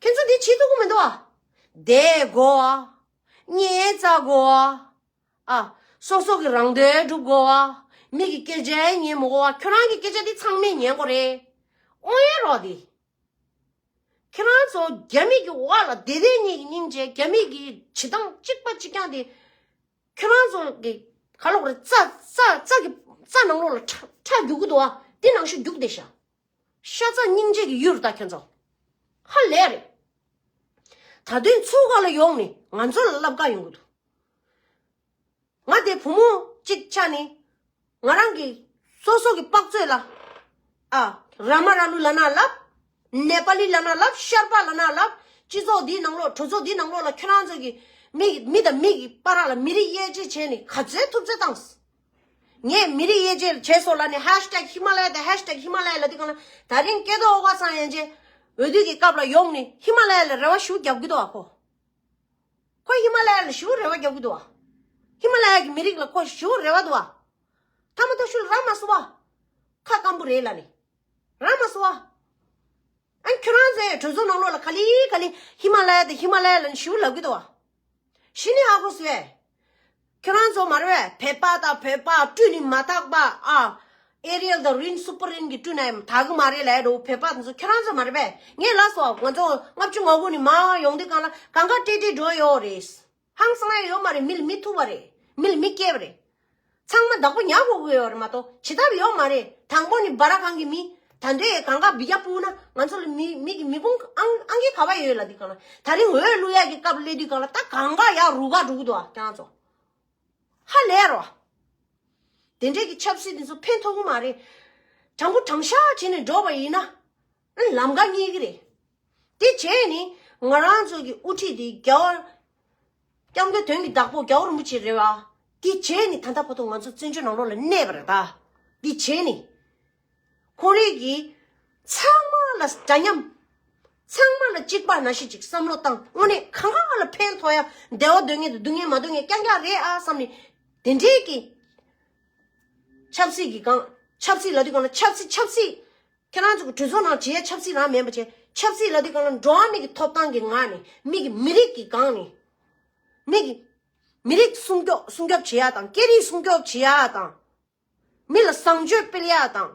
ཁྱོད་ཚོ་འདི་བྱེད་ཐུབ་ཀྱི་མི་འདུག་ཨ། བསྡད་དགོས་ཨ། ཉེས་རྩ་དགོས་ཨ། ཨ། སོ་སོ་གི་རང་དོན་སྒྲུབ་དགོས་ཨ། མི་གི་སྐད་ཆ་ཉན་མི་དགོས་ཨ། ཁྱོད་རང་གི་སྐད་ཆ་འདི་ཚང་མས་ཉན་དགོས་རེད། དབང་ཡ་རོགས་འདི། ཁྱེད་རང་ཚོ་རྒྱ་མི་གི་འོག་ལ་བསྡད་བསྡད་ཉིད་ཀྱི་སྙིང་རྗེ། རྒྱ་མི་གི་བྱེད་སྟངས་གཅིག་པ་གཅིག་རྐྱང་དེ། ཁྱེད་རང་ཚོ་གི་ག་ལོག་རེད། རྩ་རྩ་རྩ་གི་རྩ་ནང་ལོགས་ལ་ཁྲག་ཁྲག་རྒྱུག་གི་འདུག་ཨ། དེ་ནང་བཞིན་རྒྱུག་བསྡད་ཤག་ཤ་ཚ་སྙིང་རྗེ་གི་ཡུལ་རེད་ད་ཁྱེད་ཚོ། ཧ་ལས་རེད། ད་དུང་ཚུར་ག་ལ་ཡོང་ནས་ང་ཚོ་ལ་ལབ་ག་ཡོང་གི་འདུག་ང་དེ་བུ་མོ་གཅིག་ཆགས་ནས་ང་རང་གི་སོ་སོ་གི་དཔག་ཚོད་ལ། ཨ། ར་མ་ར་ལུ་ལབ་ན་ལབ། ནེ་པ་ལི་ལབ་ན་ལབ། ཤར་པ་ལབ་ན་ལབ། སྤྱི་ཚོགས་འདིའི་ནང་ལོགས་གྲོས་ཚོགས་འདིའི་ནང་ལོགས་ལ་ཁྱོད་རང་ཚོ་གི་མི་མི་དང་མི་གི་བར་ལ་མི་རིགས་དབྱེ་འབྱེད་བྱས་ནས་ག་ཚོད་ཐུབ་ཚོད་བཏང་། ངས་མི་རིགས་དབྱེ་འབྱེད་བྱས་སོང་ལབ་ནས་ཧེཤ་ཊེག་ཧི་མ་ལ་ཡ་དང་ཧེཤ་ཊེག་ཧི་མ་ལ་ཡ་ལབ་དུས་སྒང་ལ་ད་རིང་སྐལ་རྡོར་ཨོ་ཀ་སང་ཡན་ཆད་འོས་བསྡུ་གི་སྐབས་ལ་ཡོང་ནས་ཧི་མ་ལ་ཡ་ལ་རེ་བ་ཞེ་པོ་རྒྱབ་གི་འདུག་ཨ་ཁོ། ཁོ་ཧི་མ་ལ་ཡ་ལ་ཞེ་པོ་རེ་བ་རྒྱབ་གི་འདུག་ཨ། ཧི་མ་ལ་ཡ་གི་མི་རིགས་ལ་ཁོ་ཞེ་པོ་རེ་བ་འདུག་ཨ། ཐ་མ་ཐ་ཤུལ་རག་མ་སོང་བ། ཁ་སྐམ་པོ་རེད་ལབ་ནས། རག་མ་སོང་བ། ཨ་ཁྱོད་རང་ཚོའི་གྲོས་ཚོགས་ནང་ལོགས་ལ་ག་ལེ་ག་ལེ་ཧི་མ་ལ་ཡ་དང་ཧི་མ་ལ་ཡ་ལབ་ནས་ཞེ་པོ་ལབ་གི་འདུག་བ། གཞི་ནས་ཧ་གོ་སོང་བས། ཁྱོད་རང་ཚོ་མ་རེད་བས། བོད་པ་དང་བོད་པ་བཀྲུས་ནས་མ་དག་པ་ཨ། ཨེ་རི་ཡལ་དང་རིན་སུ་པར་རིན་གྱིས་བཀྲུས་ནའི་དག་གི་མ་རེད་ལབ་འགྲོ། བོད་པ་དེ་ཚོ་ཁྱོད་རང་ཚོ་མ་རེད་བས། ངས་ལབ་སོང་། ང་ཚོ་ལྔ་བཅུ་ང་དགུ་ནས་མར་ཡོང་དུས་སྒང་ལ་གང་ག་ཏྲེ་ཏྲེ་འགྲོ་ཡོད་རེད། ཧང་སང་ཡ་ཡོད་མ་རེད། མི་ལ་མི་ཐུག་པ་རེད། མི་ལ་མི་སྐྱེས་པ་རེད། ཚང་མ་བདག་པོ་ཉར་དགོས་ཀྱི་ཡོད་རེད་མ་གཏོགས་བྱེད་ཐབས་ཡོད་མ་རེད། དང་པོ་ནི་སྦ་ར་གང་གི་མི་ད་འདྲའི་གང་ག་བི་ཡ་སྤུ་ན་ང་ཚོ་ལ་མི་མི་གི་མི་ཕུང་ཨང་ཨང་ཀི་ག་བ་ཡོད་ལབ་དུས་སྒང་ལ་ད་རིང་འོས་བླུག་ཡ་གི་སྐབས་སླེབས་དུས་སྒང་ལ་ད་གང་ག་ཡར་རུ་ག་འགྲོ་གི་འདུག་ཨ། ཁྱེད་རང་ཚོ་ཧ་ལས་རོ། དེ་འདྲའི་གི་ཆབ་སྲིད་དེ་ཚོ་ཕན་ཐོགས་གི་མ་རེད། དྲང་པོ་དྲང་བཞག་བྱས་ནས་འགྲོ་བ་ཡིན་ན། ཨ་ནི་ལམ་ཁ་རྙེད་ཀྱི་རེད། དེ་བྱས་ནི་ང་རང་ཚོ་གི་དབུ་ཁྲིད་དེ་རྒྱལ་བ། སྐྱབས་མགོན་དོན་གྱི་བདག་པོ་རྒྱལ་བ་རིན་པོ་ཆེ་རེད་བ། དེ་བྱས་ནི་ད་ལྟ་བར་དུ་ང་ཚོ་བཙན་བྱོལ་ནང་ལོགས་ལ་གནས་པ་རེད་ད། དེ་བྱས་ནི། ཁོང་རང་གིས་ཚང་མ་ལ་འདྲ་མཉམ། ཚང་མ་ལ་གཅིག་པ་ནང་བཞིན་ཅིག་བསམ་བློ་བཏང་། དངོས་གནས་གང་ག་ལ་ཕན་ཐོགས་ཡ། བདེ་བ་འདོད་མཁན་དང་སྡུག་བསྔལ་མ་འདོད་མཁན་རྐྱང་རྐྱང་རེད་ཨ་བསམ་ནས། དེ་འདྲའི་གི་ཆབ་སྲིད་ཀྱི་སྒང་། ཆབ་སྲིད་ལབ་དུས་སྒང་ལ་ཆབ་སྲིད་ཆབ་སྲིད། ཁྱེད་རང་ཚོ་གི་གྲོས་ཚོགས་ནང་བྱེད་ཡ་ཆབ་སྲིད་རང་མིན་པ་བྱས། ཆབ་སྲིད་ལབ་དུས་སྒང་ལ་འགྲོ་བ་མི་གི་ཐོབ་ཐང་གི་ངང་ནས་མི་གི་མི་རིགས་ཀྱི་སྒང་ནས། མི་གི་མི་རིགས་སྲུང་སྐྱོབ་སྲུང་སྐྱོབ་བྱེད་ཡ་དང་། སྐད་རིགས་སྲུང་སྐྱོབ་བྱེད་ཡ་དང་། མི་ལ་བཟང་སྤྱོད་སྤེལ་ཡ་དང་།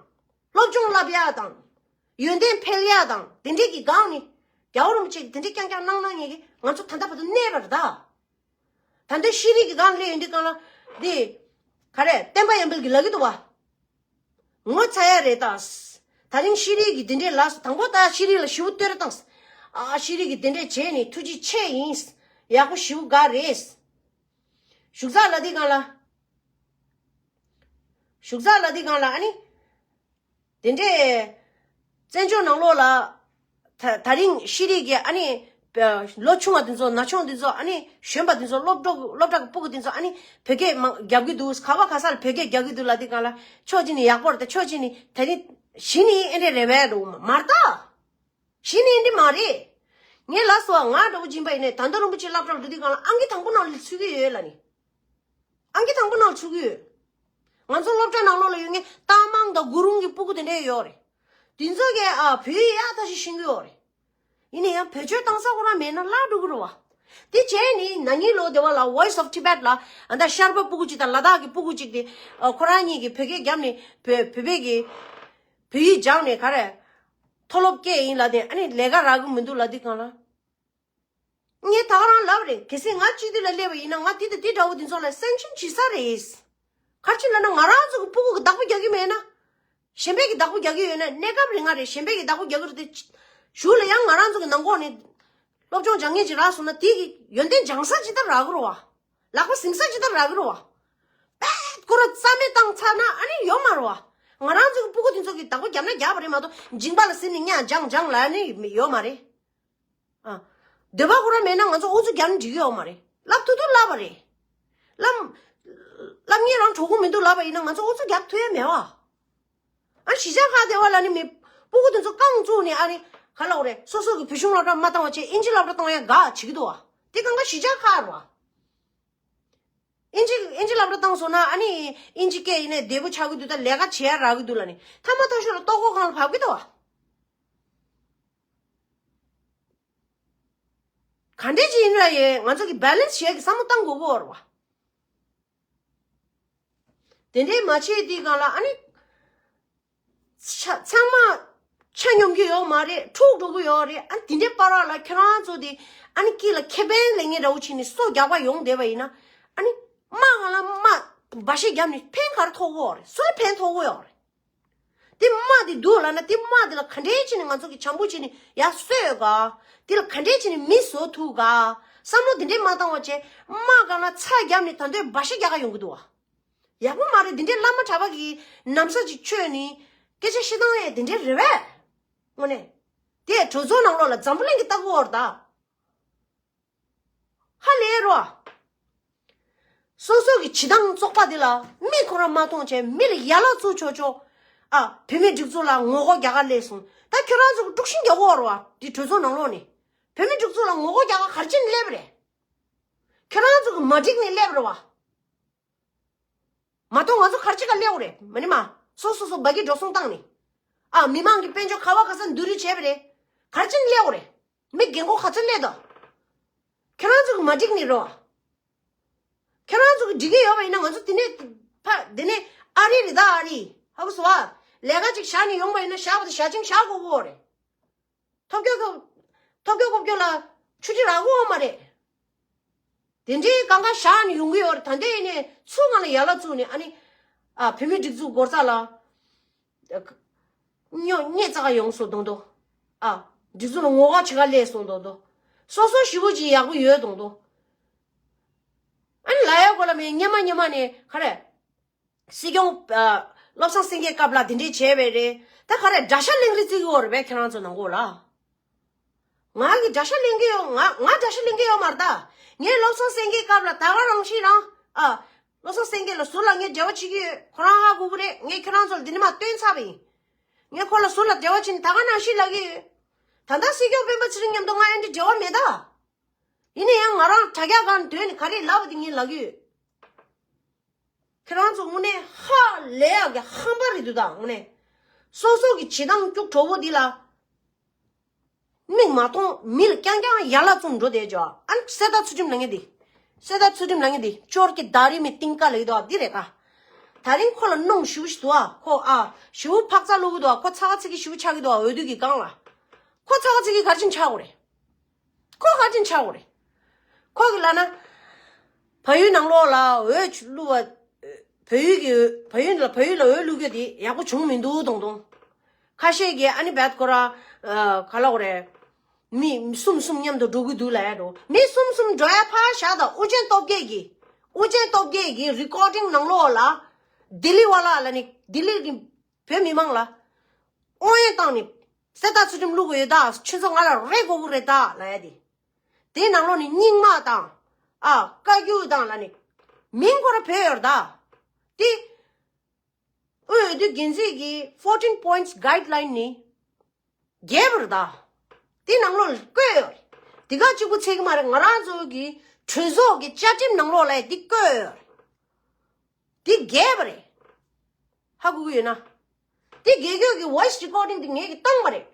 སློབ་སྦྱོང་བསླབ་ཡ་དང་། ཡོན་ཏན་འཕེལ་ཡ་དང་། དེ་འདྲས་ཀྱི་སྒང་ནས་རྒྱལ་བ་རིན་པོ་ཆེ་གིས་དེ་འདྲས་རྐྱང་རྐྱང་གནང་གནང་མཁན་གྱི་ང་ཚོ་ད་ལྟ་བར་དུ་གནས་པ་རེད་ད། ད་ལྟ་ཤེས་རིག་གི་སྒང་སླེབས་ཡོང་དུས་སྒང་ལ་འདི། ག་རེ་བསྟན་པ་ཡར་འཕེལ་གྱིས་ལབ་ཀྱི་འདུག་བ། ངོ་ཚ་ཡ་རེད་ད། ད་རིང་ཤེས་རིག་གི་འདི་འདྲས་ལབ་སོང་། དང་པོ་ད་ཤེས་རིག་ལ་ཞེ་པོ་བསྟོད་ར་བཏང་སོང་། ཨ་ཤེས་རིག་གི་འདི་འདྲས་བྱས་ནས་ཐུགས་རྗེ་ཆེ་ཡིན། ཡག་པོ་ཞེ་པོ་དགའ་རེད། བཞུགས་ས་ལབ་དུས་སྒང་ལ། བཞུགས་ས་ལབ་དུས་སྒང་ལ་ཨ་ནི། དེ་འདྲས། བཙན་བྱོལ་ནང་ལོགས་ལ། ད་ད་རིང་ཤེས་རིག་གི་ཨ་ནི། ལོ་ཆུང་བ་འདི་ཚོ་ན་ཆུང་འདི་ཚོ་ཨ་ནི་གཞོན་པ་འདི་ཚོ་སློབ་གྲོགས་སློབ་གྲྭ་གི་སྤུ་གུ་འདི་ཚོ་ཨ་ནི་བོད་སྐད་མང་རྒྱབ་ཀྱི་འདུག་ག་བ་ག་ས་ལ་བོད་སྐད་རྒྱབ་ཀྱི་འདུག་ལབ་དུས་སྒང་ལ་ཕྱོགས་གཅིག་ནས་ཡག་པོ་རེད་ད། ཕྱོགས་གཅིག་ནས་ད་རིང་གཞི་ནས་ཨེ་འདྲས་རེད་བས་འགྲོ་མ་རེད་ད། གཞི་ནས་ཨེ་འདྲས་མ་རེད། ངས་ལབ་སོང་། ང་འདྲ་བོ་སྦྱིན་པ་ཡིན་ནས་ད་ལྟ་རིན་པོ་ཆེ་སློབ་གྲྭ་ལ་འགྲོ་དུས་སྒང་ལ་ཨང་ཀི་དང་པོ་ནང་ལ་ཚུད་ཀྱི་ཡོད་ལབ་ནས། ཨང་ཀི་དང་པོ་ནང་ཚུད་ཀྱི་ཡོད། ང་ཚོ་སློབ་གྲྭ་ནང་ལོགས་ལ་ཡོད་མཁན་རྟ་མང་དང་གུ་རུང་གི་སྤུ་གུ་དེ་འདྲས་ཡོད་རེད། དེ་ཚོ་གས་ཨ་བོད་ཡིག་ཡག་ཐག་ཆོད་ཤེས་ཀྱི་ཡོད་རེད། ཡིན་ན་ཡང་བེད་སྤྱོད་བཏང་ས་ཁོ་རང་མེད་ན་བརླག་འགྲོ་གི་རེད་བ། དེ་བྱས་ནི་ན་ནིང་ལོ་དེ་བ་ལ་Voice of Tibet ལ་ཨ་ད་ཤར་པ་སྤུ་གུ་གཅིག་དང་ལ་དྭགས་ཀྱི་སྤུ་གུ་གཅིག་དེ་ཨ་ཁོ་རང་གཉིས་ཀྱིས་བོད་སྐད་བརྒྱབ་ནས་བོད་བོད་པའི་གི་བོད་ཡིག་སྦྱངས་ནས་ག་རེ། མཐོ་སློབ་སྐྱེལ་ཡིན་ལབ་དེ་ཨ་ནི་ལས་ཀ་རག་གི་མི་འདུག་ལབ་དུས་སྒང་ལ། ངས་ད་ག་རང་ལབ་རེད། གལ་སྲིད་ང་སྤྱི་འཐུས་ལ་སླེབས་པ་ཡིན་ན་ང་དེ་དང་དེ་འདྲ་བོ་དེ་ཚོ་ལ་སེང་ཆེན་བྱེད་ས་རེད། ག་རེ་བྱས་ལབ་ན་ང་རང་ཚོ་གི་སྤུ་གུ་གི་བདག་པོ་རྒྱག་གི་མེད་ན། གཞན་པའི་གི་བདག་པོ་རྒྱག་གི་ཡོད་ན་གནས་སྐབས་རིང་ང་རེད། གཞན་པའི་གི་བདག་པོ་རྒྱག་གི་རེད་དེ། གཞུག་ལ་ཡང་ང་རང་ཚོ་གི་ནང་ཁོག་ནས་སློབ་སྦྱོང་སྦྱང་མཁན་ཅིག་རག་སོང་ན་དེ་གི་ཡོན་ཏན་སྦྱང་ས་ཅི་ལྟར་རག་གི་རེད་བ། ལག་པ་ཟིན་ས་ཅི་ལྟར་རག་གི་རེད་བ། པད་ཁོ་ར་རྩ་མེད་བཏང་ཚར་ན་ཨ་ནི་ཡོད་མ་རེད་བ། ང་རང་ཚོ་གི་སྤུ་གུ་དེ་ཚོ་གི་བདག་པོ་རྒྱབ་ན་རྒྱབ་པ་རེད་མ་གཏོགས་མཇིང་པ་ལ་ཟིན་ནས་གཉའ་སྦྱང་སྦྱང་ལབ་ནི་ཡོད་མ་རེད། ཨ། འདོད་པ་ཁོ་རང་མེད་ན་ང་ཚོ་ཨུ་ཚུགས་རྒྱབ་ན་འགྲིག་གི་ཡོད་མ་རེད། ལབ་ཐུབ་ཐུབ་ལབ་པ་རེད། ལམ། ལམ་ངེད་རང་གྲོགས་པོ་མི་འདུག་ལབ་པ་ཡིན་ན་ང་ཚོ་ཨུ་ཚུགས་རྒྱབ་ཐུབ་ཡ་མེད་བ། ཨ་གཞིས་ཆགས་ཁག་དེ་བ་ལ་ནི་མི། སྤུ་གུ་དེ་ཚོ་རྐང་བཙུགས་ནས་ཨ་ནི་ག་ལབ་དགོས་རེད། སོ་སོ་གི་བོད་གཞུང་སློབ་གྲྭ་མ་བཏང་བ་བྱས་ཨིན་ཇི་སློབ་གྲྭ་གཏོང་ཡ་དགའ་བྱེད་ཀྱི་འདུག་བ། དེ་གང་ག་གཞིས་ཆགས་ཁག་རེད་བ། ཨིན་ཇི་ཨིན་ཇི་སློབ་གྲྭ་བཏང་སོང་ན་ཨ་ནི་ཨིན་ཇི་སྐད་ཡིན་ནའི་བདེ་པོ་ཆགས་ཀྱི་འདུག་ད་ལས་ཀ་བྱེད་ཡ་རག་གི་འདུག་ལབ་ནི་ཐ་མ་ཐག་ཤོད་ལ་ལྟོ་གོས་སྒང་ལ་བབས་ཀྱི་འདུག་བ། ག་འདྲས་ཅིག་ཡིན་ར་ཡིན་ང་ཚོ་གི་བྷེ་ལེན་སི་བྱེད་ཀྱི་བསམ་བློ་བཏང་དགོས་ཀྱི་ཡོད་རེད་བ། དེ་འདྲས་མ་བྱས་དེའི་སྒང་ལ་ཨ་ནི། ཆ་ཚང་མ་ཆ་སྙོམས་ཀྱི་ཡོད་མ་རེད། འཁྲུག་འགྲོ་གི་ཡོད་རེད། ཨ་ནི་དེ་འདྲས་བར་བ་ལ་ཁྱེད་རང་ཚོ་དེ་ཨ་ནི་དཀྱིལ་ལ་ཁེ་ཕན་ལེན་མཁན་འདྲ་བོ་བྱས་ནས་སོ་རྒྱག་པ་ཡོང་བསྡད་པ་ཡིན་ན་ཨ་ནི་དམག་སྒང་ལ་དམག་འབའ་ཞིག་བརྒྱབ་ནས་ཕན་ག་རེ་ཐོགས་ཀྱི་ཡོད་རེད། སུ་ལ་ཕན་ཐོགས་ཀྱི་ཡོད་རེད། དེ་དམག་དེ་འདུག་ལབ་ན་དེ་དམག་དེ་ལ་ག་འདྲས་བྱས་ནས་ང་ཚོ་གི་བྱམས་པོ་བྱས་ནས་ཡར་གསོས་ཡོད་ག། དེ་ལ་ག་འདྲས་བྱས་ནས་མི་བཟོ་ཐུབ་ག། བསམ་བློ་དེ་འདྲས་མ་བཏང་བ་བྱས་དམག་སྒང་ལ་ཚ་བརྒྱབ་ནས་ད་འདོད་འབའ་ཤ་རྒྱག་ག་ཡོང་གི་འདུག་བ། ཡག་པོ་མ་རེད། དེ་འདྲས་བླ་མ་གྲྭ་པ་གི་ན་བཟའ་ཅིག་མཆོད་ནས་སྐད་ཆ་བཤད་སྟངས་ཡང་དེ་འདྲས་རེད་པས། དངོས་གནས། དེ་གྲོས་ཚོགས་ནང་ལོགས་ལ་འཛམ་བུ་གླིང་གི་ལྟ་གི་ཡོད་རེད་ད། ཧ་ལས་རོ། སོ་སོ་གི་བྱེད་སྟངས་བཙོག་པ་འདི་ལ་མི་ཁོ་རང་མ་མཐོང་བྱས་མི་ལ་ཡ་ལ་བཙུགས་ཆོག་ཆོག། ཨ། བོད་མིའི་སྒྲིག་འཛུགས་ལ་ངོ་རྒོལ་རྒྱག་ག་སླེབས་སོང་། ད་ཁྱོད་རང་ཚོ་གི་དཀྲུག་ཤིང་རྒྱག་གི་ཡོད་རེད་བ། འདི་གྲོས་ཚོགས་ནང་ལོགས་ནས། བོད་མིའི་སྒྲིག་འཛུགས་ལ་ངོ་རྒོལ་རྒྱག་ག་ག་རེ་བྱས་ནས་སླེབས་པ་རེད། ཁྱོད་རང་ཚོ་གི་མ་འགྲིག་ནས་སླེབས་པ་རེད་བ། མ་གཏོགས་ང་ཚོ་ག་རེ་བྱེད་ག་སླེབས་པ་རེད། མ་ནི་མ། སོ་སོ་སོ་སྦ་གི་འགྲོ་སོང་བཏང་ནས། ཨ། མི་མང་གི་དཔལ་འབྱོར་ག་བ་ག་ས་བསྡུ་རུབ་བྱས་པ་རེད། ག་རེ་བྱས་ནས་སླེབས་པ་རེད། མི་རྒན་གོག་ག་ཚོད་སླེབས་དོ། ཁྱོད་རང་ཚོ་གི་མ་འགྲིག་ནི་རོ། ཁྱོད་རང་ཚོ་གི་འགྲིག་གི་ཡོད་པ་ཡིན་ན་ང་ཚོ་དེ་ནས་ཕ་དེ་ནས་ཨ་རི་རེད་ད། ཨ་རི་ཧ་གོ་སོང་བ། ལས་ཀ་ཅིག་བཞག་ནས་ཡོང་པ་ཡིན་ན་བཞག་པ་དང་བཞག་ཅིང་བཞག་དགོས་གོ་རེད། ཐོབ་སྐྱོ་ཐོབ་སྐྱོ་ཕོབ་སྐྱོ་ལ་ཆུ་ཆུ་རག་གོ་མ་རེད། དེ་འདྲའི་གང་ག་བཞག་ནས་ཡོང་གི་ཡོད་རེད། ད་འདི་ཡིན་ནས་ཚུར་ང་ལ་ཡ་ལ་བཙུགས་ནས་ཨ་ནི། ཨ། བོད་མི་སྒྲིག་འཛུགས་སྒོ་རྩ་ལ། སྨྱོ་སྨྱོ་རྩ་ག་ཡོང་སོང་མདོག་མདོག། ཨ། སྒྲིག་འཛུགས་ལ་ངོ་རྒོལ་བྱེད་ག་སླེབས་སོང་མདོག་མདོག། སོ་སོ་ཞི་བོ་ཅིག་ཡག་པོ་ཡོད་མདོག་མདོག། ཨ་ནི་ལ་ཡ་གོ་ལ་མེད་སྙེ་མ་སྙེ་མ་ནས་ག་རེ། སྲིད་སྐྱོང་། ཨ། བློ་བཟང་སེང་གེའི་སྐབས་ལ་དེ་འདྲས་བྱས་པས་རེད། ད་ག་རེ་དགྲ་ཤ་ལེན་རེས་བརྩི་གི་ཡོད་རེད་པས་ཁྱེད་རང་ཚོ་ནང་ལོགས་ལ། ང་གི་དགྲ་ཤ་ལེན་གི་ཡོད། ང་ང་དགྲ་ཤ་ལེན་གི་ཡོད་མ་རེད་ད། ངས་བློ་བཟང་སེང་གེའི་སྐབས་ལ་ད་ག་རང་ཤི་རང་། ཨ། བློ་བཟང་སེང་གེ་ལ་ཟུར་ལ་ངས་འབྲེལ་བ་བྱེད་ཀྱི་ཡོད། ཁོ་རང་ཧ་གོ་གི་རེད། ངས་ཁྱོད་རང་ཚོ་ལ་འདི་ནས་མར་སྟོན་ཚར་བ་ཡིན། ངས་ཁོ་ལ་ཟུར་ལ་འབྲེལ་བ་བྱེད་ནས་ད་ག་ནང་བཞིན་ལབ་ཀྱི་ཡོད། ད་ལྟ་སྲིད་སྐྱོང་སྤེན་པ་ཚེ་རིང་མཉམ་དུ་ང་ཡང་འདྲི་འབྲེལ་བ་མེད་ད། ཡིན་ན་ཡང་ང་རང་དྲ་རྒྱ་སྒང་སྡོད་ནས་ག་རེ་ལབ་པ་དེ་ངས་ལབ་ཀྱི་ཡོད། ཁྱེད་རང་ཚོ་དངོས་གནས་ཧ་ལས་ཡག་གི་ཧམ་པ་རེད་འདུག་ད། དངོས་གནས་སོ་སོ་གི་བྱེད་སྟངས་སྐྱུག་བྲོ་བོ་འདི་ལ། མིག་མ་མཐོང་མི་ལ་རྐྱང་རྐྱང་ཡ་ལ་བཙུགས་འགྲོ་བསྡད་ཅོག། ཨ་ནི་གསེར་རྟ་ཚུལ་ཁྲིམས་ལབ་མཁན་འདི། གསེར་རྟ་ཚུལ་ཁྲིམས་ལབ་མཁན་འདི་ཅོར་གྱི་ད་རི་མི་ཏིང་ཀ་ལ་ཡོད་དོ་འདི་རེད་ད། ད་རིང་ཁོ་ལ་གནོང་ཞུ་ཞུ་དོ། ཁོ་ཨ་ཞུ་ཕག་ཚ་ལུ་གི་དོ། ཁོ་ཚ་ག་ཚི་གི་ཞུ་ཆག་གི་དོ། འོས་བསྡུ་གི་སྒང་ལ། ཁོ་ཚ་ག་ཚི་གི་གར་ཅིན་ཆག་གོ་རེད། ཁོ་གར་ཅིན་ཆག་གོ་རེད། ཁོ་གི་ལ་ན། བལ་ཡུལ་ནང་ལོགས་ལ་འོས་བླུག་པ། བལ་ཡུལ་གྱི་བལ་ཡུལ་ལ་བལ་ཡུལ་ལ་འོས་བླུག་རྒྱུ་དེ་ཡག་པོ་བྱུང་མི་འདུག་དོང་དོང་། ཁ་ཤས་ཀྱིས་ཨ་ནི་བད་ཁོ་ར། ག་ལ་གོ་རེད། མི་གསུམ་གསུམ་མཉམ་དུ་འགྲོ་གི་འདུག་ལབ་ཡ་འགྲོ། མི་གསུམ་གསུམ་འགྲོ་ཡ་ཕར་བཞག་དང་། ཨུ་ཅན་སྟོབས་རྒྱས་ཀྱིས། ཨུ་ཅན་སྟོབས་རྒྱས་ཀྱིས་རི་ཀོར་ཌིང་ནང་ལོགས་ལ། ལྡི་ལི་བ་ལ་ལ་ནི་ལྡི་ལི་གི་བོད་མི་མང་ལ། ཨོ་ཡན་བཏང་ནི། གསེར་རྟ་ཚུལ་ཁྲིམས་བླུག་དགོས་ཡོད་ད། ཁྱོད་ཚོ་ང་ལ་རེ་དགོས་ཀྱི་རེད་ད་ལབ་ཡ་དེ། དེའི་ནང་ལོགས་ནི་རྙིང་མ་དང་། ཨ། བཀའ་བརྒྱུད་དང་ལ་ནི། མིང་ཁོ་ར་བོད་ཡོད་རེད་ད། དེ། དབུས་འོས་བསྡུ་འགན་འཛིན་གྱི་fourteen points guideline ནི། རྒྱས་པ་རེད་ད། དེ་ནང་ལོགས་ལ་བཀོད་ཡོད་རེད། དེ་ག་གཅིག་པུ་ཚད་ཀྱི་མ་རེད། ང་རང་ཚོ་གི་གྲོས་ཚོགས་ཀྱི་བཅའ་ཁྲིམས་ནང་ལོགས་ལ་དེ་བཀོད་ཡོད་རེད། དེ་རྒྱས་པ་རེད། ཧ་གོ་གི་ཡོད་ན། དེ་རྒྱས་རྒྱས་ཀྱི་voice recording དེ་ངེད་ཀྱིས་བཏང་བ་རེད།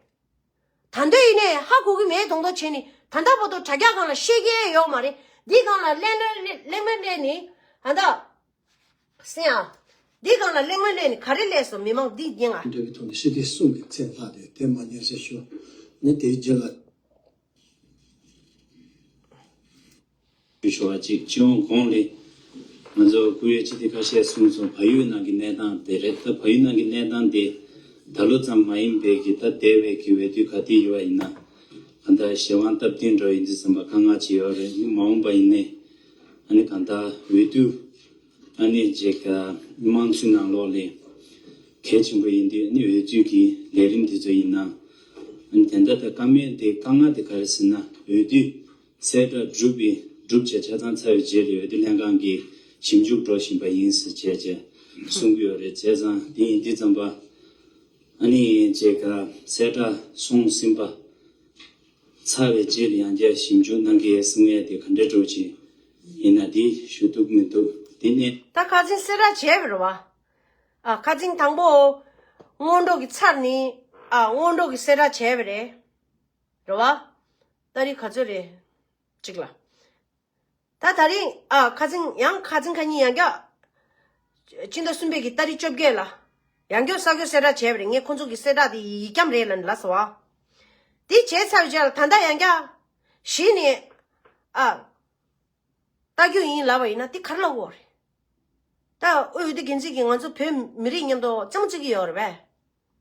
ད་འདོད་ཡིན་ནའི་ཧ་གོ་གི་མེད་མདོག་མདོག་བྱས་ནས་ད་ལྟ་བར་དུ་དྲ་རྒྱ་སྒང་ལ་བཤད་མཁན་ཡོད་མ་རེད། འདི་སྒང་ལ་གླེང་མོལ་གླེང་མོལ་གླེང་ནས་ད་ལྟ། སེང་ཨ། འདི་སྒང་ལ་གླེང་མོལ་གླེང་ནས་ག་རེ་སླེབས་སོང་། མི་མང་འདི་རྒྱན་ཨ། འབྲེལ་བའི་ཐོག་ནས་ཞི་བདེ་སྲུང་བའི་ཚད་ལྷག་དེ་དེ་མ་ཉར་ཆ་ཤོར་ནས་དེའི་རྗེས་ལ། ཞུ་ཞུ་བ་གཅིག་སྤྱི་ཡོངས་གོང་ལས་ང་ཚོ་སྐུ་ཡོད་སྤྱི་འཐུས་ཁ་ཤས་གསུངས་སོང་། བལ་ཡུལ་ནང་གི་གནས་སྟངས་དེ་རེད། ད་བལ་ཡུལ་ནང་གི་གནས་སྟངས་དེ་ད་ལོ་ཙམ་མ་ཡིན་པའི་གི་ད་འདས་པའི་གི་འོས་བསྡུ་ག་དུས་ཡོད་པ་ཡིན་ན་ག་ད་གཞན་དབང་སྟབས་བསྟུན་འགྲོ་ཡིན་དུས་ཙམ་པ་དཀའ་ངལ་ཅིག་ཡོད་རེད། ནི་མ་འོངས་པ་ཡིན་ནའི་ཨ་ནི་ག་ད་འོས་བསྡུ་ཨ་ནི་ཅིག་དམངས་གཙོའི་ནང་ལོགས་ལས་གལ་ཆེན་པོ་ཡིན་དུས་ཨ་ནི་འོས་བསྡུ་གི་ལས་རིམ་དེ་ཚོ་ཡིན་ན་ཨ་ནི་དེ་འདྲ་ད་དཀའ་མེད་དེ་དཀའ་ངལ་དེ་ག་རེ་ཟེར་ན་འོས་བསྡུ། གསལ་བསྒྲགས་གྲུབ་པའི་གྲུབ་ཆ་ཆ་ཚང་ཚར་བའི་རྗེས་ལ་འོས་བསྡུ་ལྷན་ཁང་གིས་ཞིབ་འཇུག་འགྲོ་བཞིན་པ་ཡིན་ཟེར་བྱས་བྱས་གསུང་གི་ཡོད་རེད། བྱས་ཙང་དེ་ཡིན་དུས་ཙམ་པ་ཨ་ནི་བྱས་ཀ་གསལ་བསྒྲགས་སོང་ཟིན་པ་ཚར་བའི་རྗེས་ལ་ཡང་བསྐྱར་ཞིབ་འཇུག་གནང་གི་ཡོད་གསུང་ཡས་དེ་ག་འདྲ་འགྲོ་ཆེ་ཡིན་ན་དེ་ཞུ་ཐུབ་མི་འདུག་དེ་ནས། ད་ཁ་སང་གསལ་བསྒྲགས་བྱས་པ་རེད་བ། ཨ། ཁ་སང་དང་པོ་སྔོན་འགྲོ་གི་ཚར་ནི། ཨ། སྔོན་འགྲོ་གི་གསལ་བསྒྲགས་བྱས་པ་རེད། རེད་བ། ཏ་རིག་ག་ཚོད་རེད། གཅིག་ལ། ད་ད་རིང་ཨ་ཁ་སང་ཡང་ཁ་སང་ཁ་ཉིན་ཡང་བསྐྱར། སྤྱི་ཟླ་གསུམ་པའི་གི་ཏ་རིག་བཅོ་བརྒྱད་ལ། ཡང་བསྐྱར་གསར་འགོད་གསལ་བསྒྲགས་བྱས་པ་རེད། ངས་ཁོང་ཚོ་གི་གསལ་བསྒྲགས་དེ་ཡིག་སྐྱམ་རེད་ལབ་ནས་ལབ་སོང་བ། དེ་བྱས་ཚར་བའི་རྗེས་ལ་ད་ལྟ་ཡང་བསྐྱར། གཞི་ནས། ཨ། ལྟ་རྒྱུ་ཡིན་ལབ་པ་ཡིན་ན་དེ་ག་རེ་ལབ་དགོས་རེད། ད་དབུས་འོས་བསྡུ་འགན་འཛིན་གྱིས་ང་ཚོ་བོད་མི་རིགས་མཉམ་དུ་རྩེད་མོ་རྩེ་གི་ཡོད་རེད་པས།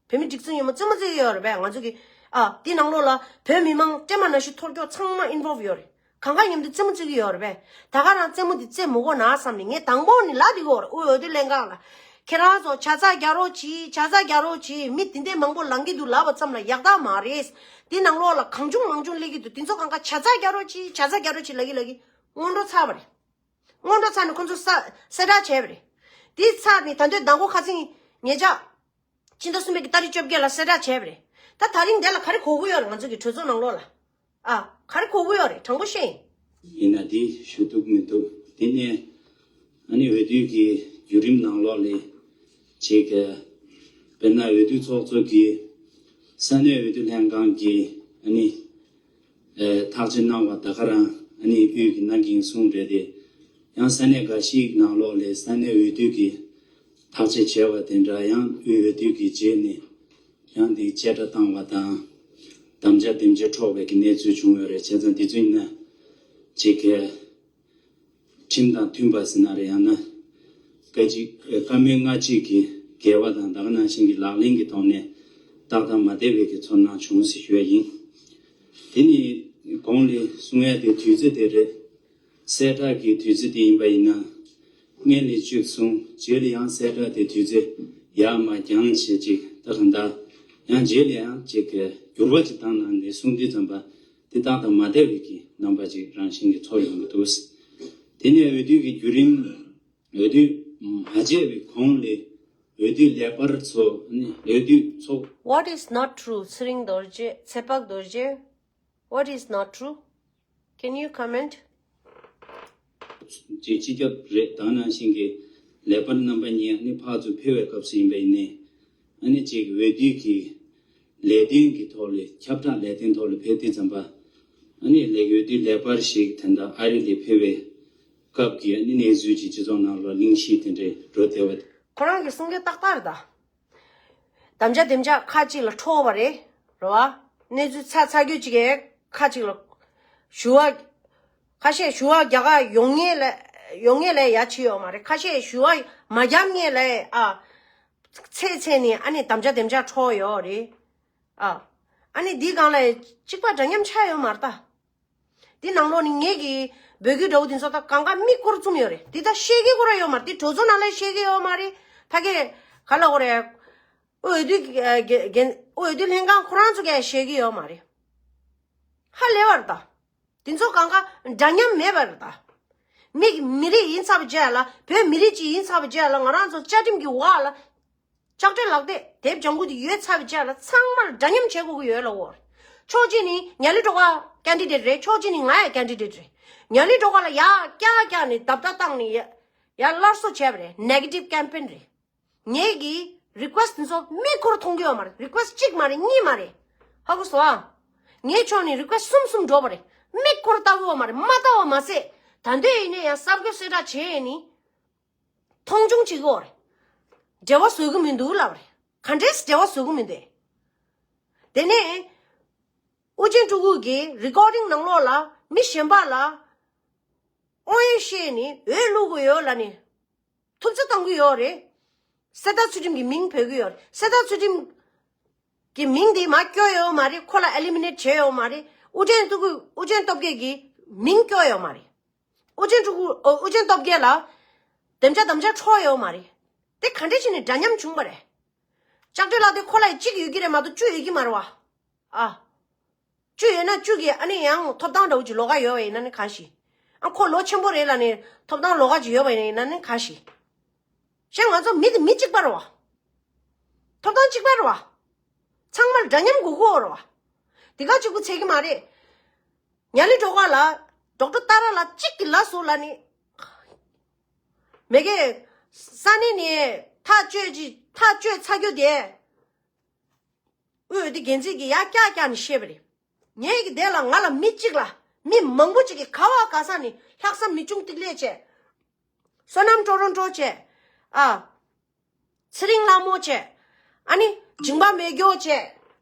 བོད་མི་སྒྲིག་འཛུགས་ཡོད་མ་རྩེད་མོ་རྩེ་གི་ཡོད་རེད་པས། ང་ཚོ་གི་ཨ་དེ་ནང་ལོགས་ལ་བོད་མི་མང་སྤྲེལ་མ་ནང་བཞིན་ཐོར་ཀྱོག་ཚང་མ་involve་ཡོད་རེད། གང་ག་མཉམ་དུ་རྩེད་མོ་རྩེ་གི་ཡོད་རེད་པས། ད་ག་རང་རྩེད་མོ་འདི་རྩེད་མི་དགོས་ན་བསམ་ནས། ངས་དང་པོ་ནས་ལབ་བསྡད་ཀྱི་ཡོད་རེད། དབུས་འོས་བསྡུ་ལྷན་ཁང་ལ། ཁྱེད་རང་ཚོ་ཇ་ཚ་རྒྱག་རོགས་གྱིས། ཇ་ཚ་རྒྱག་རོགས་གྱིས། མི་དེ་འདྲའི་མང་པོ་ལངས་ཀྱི་འདུག་ལབ་པ་ཙམ་ལ་ཡག་རྟགས་མ་རེད། དེ་ནང་ལོགས་ལ་གང་བྱུང་མང་བྱུང་སླེབས་ཀྱི་འདུག་དེ་ཚོ་གང་ག་ཇ་ཚ་རྒྱག་རོགས་གྱིས། ཇ་ཚ་རྒྱག་རོགས་གྱིས་ལབ་ཀྱི་ལབ་ཀྱི། སྔོན་འགྲོ་ཚར་བ་རེད། སྔོན་འགྲོ་ཚར་ནས་ཁོ་ཚོ་ས་གསལ་བསྒྲགས་བྱས་པ་རེད། དེ་ཚར་ནས་ད་དུང་མདང་དགོང་ཁ་སང་ཉེ་ཆར་ཕྱི་ཟླ་གསུམ་པའི་གི་ཏ་རིག་བཅོ་བརྒྱད་ལ་གསལ་བསྒྲགས་བྱས་པ་རེད། ད་ད་རིང་འདི་ལ་ག་རེ་གོ་གི་ཡོད་རེད། ང་ཚོ་གི་གྲོས་ཚོགས་ནང་ལོགས་ལ་ཨ་ག་རེ་གོ་གི་ཡོད་རེད། དྲང་པོ་བཤད་ཡིན། ཡིན་ན་དེ་ཞུ་ཐུབ་མི་འདུག་དེ་ནས་ཨ་ནི་འོས་བསྡུ་གི་བརྒྱུད་རིམ་ནང་ལོགས་ལ་ཅིག་དཔེར་ན་འོས་བསྡུ་ཚོགས་གཙོ་གིས་ས་གནས་འོས་བསྡུ་ལྷན་ཁང་གི་ཨ་ནི་ཨེ་ཐག་བཅད་གནང་བ་ད་ག་རང་ཨ་ནི་དབུས་ཀྱི་ནང་གི་གསུང་རེད་དེ། ཡང་ས་གནས་འགའ་ཞིག་ནང་ལོགས་ལ་ས་གནས་འོས་བསྡུ་གི་ཐག་བཅད་བྱས་པ་དེ་འདྲ་ཡང་དབུས་འོས་བསྡུ་གི་རྗེས་ནས་ཡང་དེ་བཅད་ཁྲ་བཏང་བ་དང་། དམ་བཅའ་དེམ་བཅད་འཕྲོག་པའི་གི་གནས་ཚུལ་བྱུང་ཡོད་རེད། བྱས་ཙང་དེ་ཚོ་ཡིན་ན་ཅིག་གི་ཁྲིམས་དང་མཐུན་པ་ཟེར་ན་རེད། ཡང་ན་བཀའ་གཅིག་བཀའ་མོལ་སྔ་ཕྱི་གི་འགལ་བ་དང་ད་ག་ནང་བཞིན་གྱི་ལག་ལེན་གྱི་ཐོག་ནས་ཏག་ཏག་མ་བསྡད་པའི་གི་ཚོར་སྣང་བྱུང་ཟེར་ཞུ་ཡ་ཡིན། དེ་ནི་གོང་ལ་གསུང་ཡ་དེ་དུས་ཚོད་དེ་རེད། གསལ་བསྒྲགས་ཀྱི་དུས་ཚོད་དེ་ཡིན་པ་ཡིན་ན། སྔོན་ལ་གཅིག་གསུང་། རྗེས་ལ་ཡང་གསལ་བསྒྲགས་དེ་དུས་ཚོད་ཡར་མར་འགྱངས་བྱས་ཅིག་ད་གང་ལྟར་ཡང་རྗེས་ལ་ཡང་ཅིག་གི་འགྱུར་བ་ཅིག་བཏང་གནང་ནས་གསུང་དུས་ཙམ་པ་དེ་ཏག་ཏག་མ་བསྡད་པའི་གི་རྣམ་པ་ཅིག་རང་བཞིན་གྱི་ཚོར་ཡོང་གི་འདུག་དེ་ནས་འོས་བསྡུ་གི་བརྒྱུད་རིམ། འོས་བསྡུ་མ་བྱས་པའི་གོང་ལ་འོས་བསྡུ་ལས་པར་ཚོ་ནི་འོས་བསྡུ་ཚོགས། What is not true? ཚེ་རིང་རྡོ་རྗེ། ཚེ་དཔག་རྡོ་རྗེ། What is not true? Can you comment? ཅིག་སྤྱི་ཁྱབ་རེད། ད་ནང་བཞིན་གྱི་ལས་པར་རྣམ་པ་གཉིས་ཨ་ནི་ཕར་ཚུར་ཕེབས་པའི་སྐབས་སུ་ཡིན་པ་ཡིན་ནའི། ཨ་ནི་ཅིག་འོས་བསྡུ་གི་ལས་དོན་གྱི་ཐོག་ལ་ཁྱབ་བསྒྲགས་ལས་དོན་ཐོག་ལ་ཕེབས་དུས་ཙམ་པ། ཨ་ནི་ལས་འོས་བསྡུ་ལས་པར་ཞིག་དེ་འདྲ་ཨ་རི་ལ་ཕེབས་པའི་སྐབས་ཀྱི་ཨ་ནི་གནས་ཚུལ་ཅིག་སྤྱི་ཚོགས་ནང་ལ་གླེང་གཞི་དེ་འདྲ་འགྲོ་བསྡད་པ། ཁོ་རང་གི་གསུང་སྐད་ཏག་ཏག་རེད་ད། དམ་བཅའ་དེམ་བཅའ་ཁ་ཅིག་ལ་འཕྲོག་པ་རེད། རེད་བ། གནས་ཚུལ་ཚ་ཚ་རྒྱུད་ཅིག་གིས་ཁ་ཅིག་ལ་ཞུ་བ། ཁ་ཤས་ཞུ་བ་རྒྱག་ག་ཡོང་ངེས་ལ་ཡོང་ངེས་ལ་ཡ་ཆི་ཡོད་མ་རེད། ཁ་ཤས་ཞུ་བ་མ་རྒྱབ་ངེས་ལ་ཨ་ཚེ་ཚེ་ནི་ཨ་ནི་དམ་བཅའ་དེམ་བཅའ་འཕྲོག་ཡོད་རེད། ཨ་ཨ་ནི་འདི་སྒང་ལ་གཅིག་པ་འདྲ་མཉམ་ཆགས་ཡོད་མ་རེད་ད། འདི་ནང་ལོགས་ནི་ངེད་ཀྱི་འབོད་སྐུལ་འདྲ་བོ་འདི་ཚོ་ད་གང་ག་མིག་སྐོར་བཙུམ་ཡོད་རེད། འདི་ད་ཤེས་ཀྱི་ཁོ་ར་ཡོད་མ་རེད། འདི་གྲོས་ཚོགས་ནང་ལ་ཤེས་ཀྱི་ཡོད་མ་རེད། ཕ་གི་ག་ལ་འོ་རེད། འོས་བསྡུ་འོས་བསྡུ་ལྷན་ཁང་ཁོ་རང་ཚོ་གས་ཤེས་ཀྱི་ཡོད་མ་རེད། ཧ་ལས་པ་རེད་ད། འདི་ཚོ་གང་ག་འདྲ་མཉམ་མེད་པ་རེད་ད། མིག་མི་རིགས་ཡིན་ཚར་བ་བྱས་ལ་བོད་མི་རིགས་གཅིག་ཡིན་ཚར་བ་བྱས་ལ་ང་རང་ཚོ་བཅའ་ཁྲིམས་ཀྱི་འོག་ལ། ལྕགས་སྤྲེལ་ལག་དེབ་དེབ་ལྗང་གུ་དེ་ཡོད་ཚར་བའི་རྗེས་ལ་ཚང་མར་འདྲ་མཉམ་བྱེད་དགོས་ཀྱི་ཡོད་ལ་འོ། ཕྱོགས་གཅིག་ནི་ཉ་ལི་སྒྲོལ་དཀར་ཀེན་ཌི་ཌེ་ཊི་རེད། ཕྱོགས་གཅིག་ནི་ང་ཡང་ཀེན་ཌི་ཌེ་ཊི་རེད། ཉ་ལི་སྒྲོལ་དཀར་ལ་ཡར་བཀྱག་བཀྱག་ནས་རྡབ་རྡབ་བཏང་ནས་ཡ་ཡར་སླར་གསོ་བྱས་པ་རེད། ནེ་གེ་ཊིབ་ཀེམ་པེན་རེད། ངེད་ཀྱི་རི་ཀུ་ཨེ་སི་ཊི་འདི་ཚོ་མིག་སྐོར་མཐོང་གི་ཡོད་མ་རེད། རི་ཀུ་ཨེ་སི་ཊི་གཅིག་མ་རེད། གཉིས་མ་རེད། ཧ་གོ་སོང་ཨ། ངའི་ཕྱོགས་ནས་རི་ཀུ་ཨེ་སི་ཊི་གསུམ་གསུམ་འགྲོ་བ་རེད། མིག་སྐོར་ལྟ་གི་ཡོད་མ་རེད། མ་ལྟ་བ་མ་ཟད་ད་འདོད་ཡིན་ནའི་ཡང་གསར་འགོད་གསལ་བསྒྲགས་བྱས་ཡས་ནི། མཐོང་ཆུང་བྱེད་ཀྱི་ཡོད་རེད། འབྲེལ་བ་བཟོ་གི་མི་འདུག་ལབ་རེད། ག་འདྲས་འབྲེལ་བ་བཟོ་གི་མི་འདུག་དེ་ནས་ཨུ་རྒྱན་སྤྲུལ་སྐུ་གི་རི་ཀོར་ཌིང་ནང་ལོགས་ལ་མི་གཞན་པ་ལ་ཨོ་ཡེ་བཤད་ནི་འོས་བླུག་གི་ཡོད་ལབ་ནི་ཐུབ་ཚོད་གཏོང་གི་ཡོད་རེད། གསེར་རྟ་ཚུལ་ཁྲིམས་ཀྱི་མིང་འབོད་ཀྱི་ཡོད་རེད། གསེར་རྟ་ཚུལ་ཁྲིམས་ཀྱི་མིང་དེ་མར་བསྐྱོར་ཡོད་མ་རེད། ཁོ་ལ་ཨེ་ལི་མི་ནེཊ་བྱས་ཡོད་མ་རེད། ཨུ་རྒྱན་སྤྲུལ་སྐུ་ཨུ་རྒྱན་སྟོབས་རྒྱལ་གྱི་མིང་བསྐྱོར་ཡོད་མ་རེད། ཨུ་རྒྱན་སྤྲུལ་སྐུ་ཨོ་ཨུ་རྒྱན་སྟོབས་རྒྱལ་ལ་དེམ་ཅག་དམ་བཅའ་འཕྲོག་ཡོད་མ་རེད། དེ་ག་འདྲས་བྱས་ནས་འདྲ་མཉམ་བྱུང་བ་རེད། ལྕགས་སྤྲེལ་ལག་དེབ་ཁོ་ལ་གཅིག་ཡོད་ཀྱི་རེད་མ་གཏོགས་བཅུ་ཡོད་ཀྱི་མ་རེད་བ། ཨ། བཅུ་ཡོད་ན་བཅུ་གི་ཨ་ནི་ཡང་ཐོབ་ཐང་འདྲ་བོ་ཅིག་ལོགས་ཀ་ཡོད་པ་ཡིན་ན་ནི་གང་ཞིག་ཨ་ཁོ་ལོ་ཆེན་པོ་རེད་ལབ་ནས་ཐོབ་ཐང་ལོགས་ཀ་ཅིག་ཡོད་པ་ཡིན་ན་ནི་གང་ཞིག་གཞན་ང་ཚོ་མི་དེ་མི་གཅིག་པ་རེད་བ། ཐོབ་ཐང་གཅིག་པ་རེད་བ། ཚང་མར་འདྲ་མཉམ་དགོས་ཀྱི་ཡོད་རེད་བ། དེ་ག་གཅིག་པུ་ཚད་ཀྱི་མ་རེད། ཉ་ལི་སྒྲོལ་དཀར་ལ་ཌོག་ཊར་ཏཱ་ར་ལ་གཅིག་གི་ལ་སོ་ལ་ནི། མེ་གེ་ས་གནས་ནས་ཐག་གཅོད་ཅིག་ཐག་གཅོད་ཚར་རྒྱུ་དེ། དབུས་འོས་བསྡུ་འགན་འཛིན་གྱིས་ཡར་བཀྱག་བཀྱག་ནས་བཤད་པ་རེད། ངས་ཀྱི་དེ་ལ་ང་ལ་མི་གཅིག་ལ་མི་མང་པོ་ཅིག་གིས་ག་བ་ག་ས་ནས་ལྷག་བསམ་མི་ཆུང་ཏིག་ལེ་བྱས། བསོད་ནམས་ཀྲོ་རོན་ཀྲོ་བྱས། ཨ། ཚེ་རིང་ལྷ་མོ་བྱས། ཨ་ནི་འཇིང་པ་མེད་རྒྱུ་བྱས།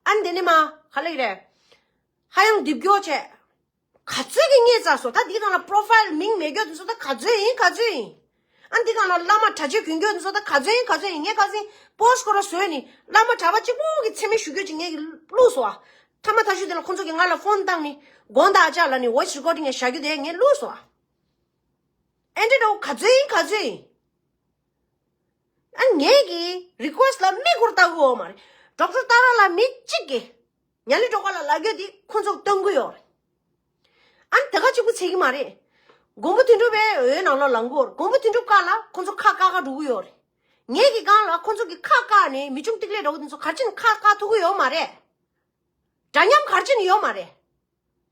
ཨ་ནི་དེ་ནས་མ་ག་ལེགས་རེད། ཧ་ཡང་རྡིབ་རྒྱུ་བྱས། ག་ཚོད་ཀྱི་རྙེད་ཚར་སོང་། ད་འདི་ནང་ལ་པོ་རོ་ཕའིལ་མིང་མེད་རྒྱུ་དེ་ཚོ་ད་ག་ཚོད་ཡིན་ག་ཚོད་ཡིན། ཨ་འདི་གང་ལ་བླ་མ་གྲྭ་ཆས་གྱོན་གྱོན་འདི་ཚོ་ད་ག་ཚོད་ཡིན་ག་ཚོད་ཡིན། ངས་ག་ཚོད་པོ་སི་ཊི་སྐོར་བཟོས་ནི་བླ་མ་གྲྭ་པ་གཅིག་པོ་གི་མཚན་སྨད་ཞུ་རྒྱུ་ཅིག་ངས་ཀྱི་བླུགས་སོ་ཨ། ཐ་མ་ཐ་ཤུ་དེ་ལ་ཁོང་ཚོ་གི་ང་ལ་ཕོན་བཏང་ནི་དགོངས་དག་ཅག་ལ་ནི་ཝོ་ཡི་སི་རི་ཀོར་ཌིང་ཡང་བཞག་རྒྱུ་དེ་ངས་བླུགས་སོ་ཨ། ཨེ་འདྲ་འདྲ་བོ་ག་ཚོད་ཡིན་ག་ཚོད་ཡིན། ཨ་ངས་ཀྱི་རི་ཀུ་ཨེ་སི་ཊི་ལ་མིག་སྒུར་ལྟ་གི་ཡོད་མ་རེད། ཌོག་ཊར་ཏཱ་ར་ལ་མི་གཅིག་གིས་ཉ་ལི་སྒྲོལ་དཀར་ལ་ལབ་རྒྱུ་དེ་ཁོང་ཚོ་སྟོན་གི་ཡོད་རེད། ཨ་ནི་དེ་ག་གཅིག་པུ་ཚད་ཀྱི་མ་རེད། མགོན་པོ་དོན་གྲུབ་པའི་འོད་ནང་ལོགས་ལངས་གི་ཡོད་རེད། མགོན་པོ་དོན་གྲུབ་བཀའ་ལ་ཁོང་ཚོ་ཁ་བཀག་ག་འགྲོ་གི་ཡོད་རེད། ངས་ཀྱི་སྒང་ལ་ཁོང་ཚོ་གི་ཁ་བཀག་ནས་མི་ཆུང་ཏིག་ལེ་འདྲ་བོ་དེ་ཚོ་ག་རེ་བྱས་ནས་ཁ་བཀག་ཐུབ་གི་ཡོད་མ་རེད། འདྲ་མཉམ་ག་རེ་བྱས་ནས་ཡོད་མ་རེད།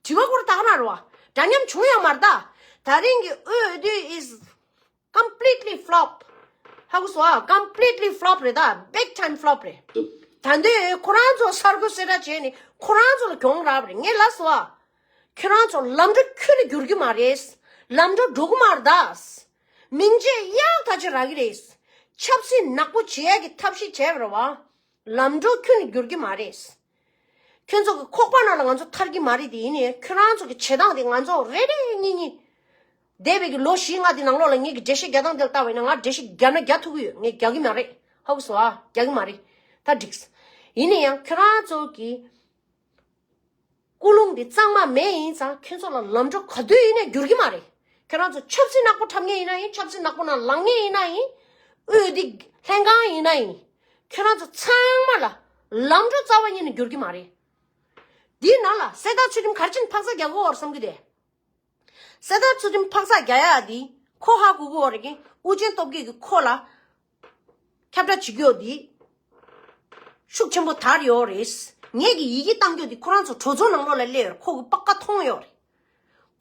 དྲི་བ་སྐོར་བཏང་ན་རེད་བ། འདྲ་མཉམ་བྱུང་ཡོད་མ་རེད་ད། ད་རིང་གི་འོས་བསྡུ་is completely flop. ཧ་གོ་སོང་ཨ། completely flop རེད་ད། big time flop རེད། ད་འདི་ཁོ་རང་ཚོ་གསར་འགོད་གསལ་བསྒྲགས་བྱས་ནས་ཁོ་རང་ཚོ་ལ་གྱོང་རག་པ་རེད། ངས་ལབ་སོང་ཨ། ཁྱོད་རང་ཚོ་ལམ་འགྲོ་ཁྱོན་ནས་འགྱུར་གྱི་མ་རེད། ལམ་འགྲོ་འགྲོ་གི་མ་རེད་ད། མིང་ཆད་ཡག་ཐག་ཆོད་རག་གི་རེད། ཆབ་སྲིད་ནག་པོ་བྱེད་ཡག་གི་ཐབས་ཤེས་བྱས་པ་རེད་བ། ལམ་འགྲོ་ཁྱོན་ནས་འགྱུར་གྱི་མ་རེད། ཁྱོད་ཚོ་གི་ཁོག་པ་ནང་ལ་ང་ཚོ་ཐར་གྱི་མ་རེད་དེ། ཡིན་ནའི་ཁྱོད་རང་ཚོ་གི་བྱེད་སྟངས་དེ་ང་ཚོ་རེ་རེ་གཉིས་གཉིས། འདས་པའི་གི་ལོ་བཞི་ལྔ་དེ་ནང་ལོགས་ལ་ངས་གི་འགྲེལ་བཤད་རྒྱག་སྟངས་དེ་ལ་བལྟ་བ་ཡིན་ན་ང་འགྲེལ་བཤད་རྒྱག་ན་རྒྱག་ཐུབ་ཀྱི་ཡོད། ངས་རྒྱག་གི་མ་རེད། ཧ་གོ་སོང་ཨ། རྒྱག་གི་མ་རེད། ད་འགྲིགས། ཡིན་ནའི་ཡང་ཁྱོད་རང་ཚོ་གི་ཀུན་སློང་འདི་གཙང་མ་མེད་ཡིན་ཙང་ཁྱོད་ཚོ་ལ་ལམ་འགྲོ་ག་དུས་ཡིན་ནའི་འགྱུར་གྱི་མ་རེད། ཁྱོད་རང་ཚོ་ཆབ་སྲིད་ནག་པོ་འཁྲབ་མཁན་ཡིན་ན་ཡིན། ཆབ་སྲིད་ནག་པོ་ནང་ལངས་མཁན་ཡིན་ན་ཡིན། འོས་བསྡུ་ལྷན་ཁང་ཡིན་ན་ཡིན། ཁྱོད་རང་ཚོ་ཚང་མ་ལ་ལམ་འགྲོ་རྩ་བ་ཉིད་ནས་འགྱུར་གྱི་མ་རེད། འདིའི་ནང་ལ་གསེར་རྟ་ཚུལ་ཁྲིམས་ག་རེ་བྱས་ནས་ཕག་ཚག་རྒྱག་གི་ཡོད་རེད་བསམ་གྱི་རེད། གསེར་རྟ་ཚུལ་ཁྲིམས་ཕག་ཚག་རྒྱག་ཡག་འདི་ཁོ་ཧ་གོ་གི་ཡོད་རེད་ཀྱི། ཨུ་རྒྱན་སྟོབས་རྒྱས་ཀྱིས་ཁོ་ལ་ཁྱབ་བསྒྲགས་བྱེད་ཀྱི་ཡོད་འདི། ཤུགས་ཆེན་པོ་དར་ཡོད་རེད། ངས་ཀྱི་ཡི་གེ་བཏང་རྒྱུ་འདི་ཁོ་རང་ཚོ་གྲོས་ཚོགས་ནང་ལོགས་ལ་སླེབས་ཡོད་རེད། ཁོ་གི་པགས་ཀ་མཐོང་ཡོད་རེད།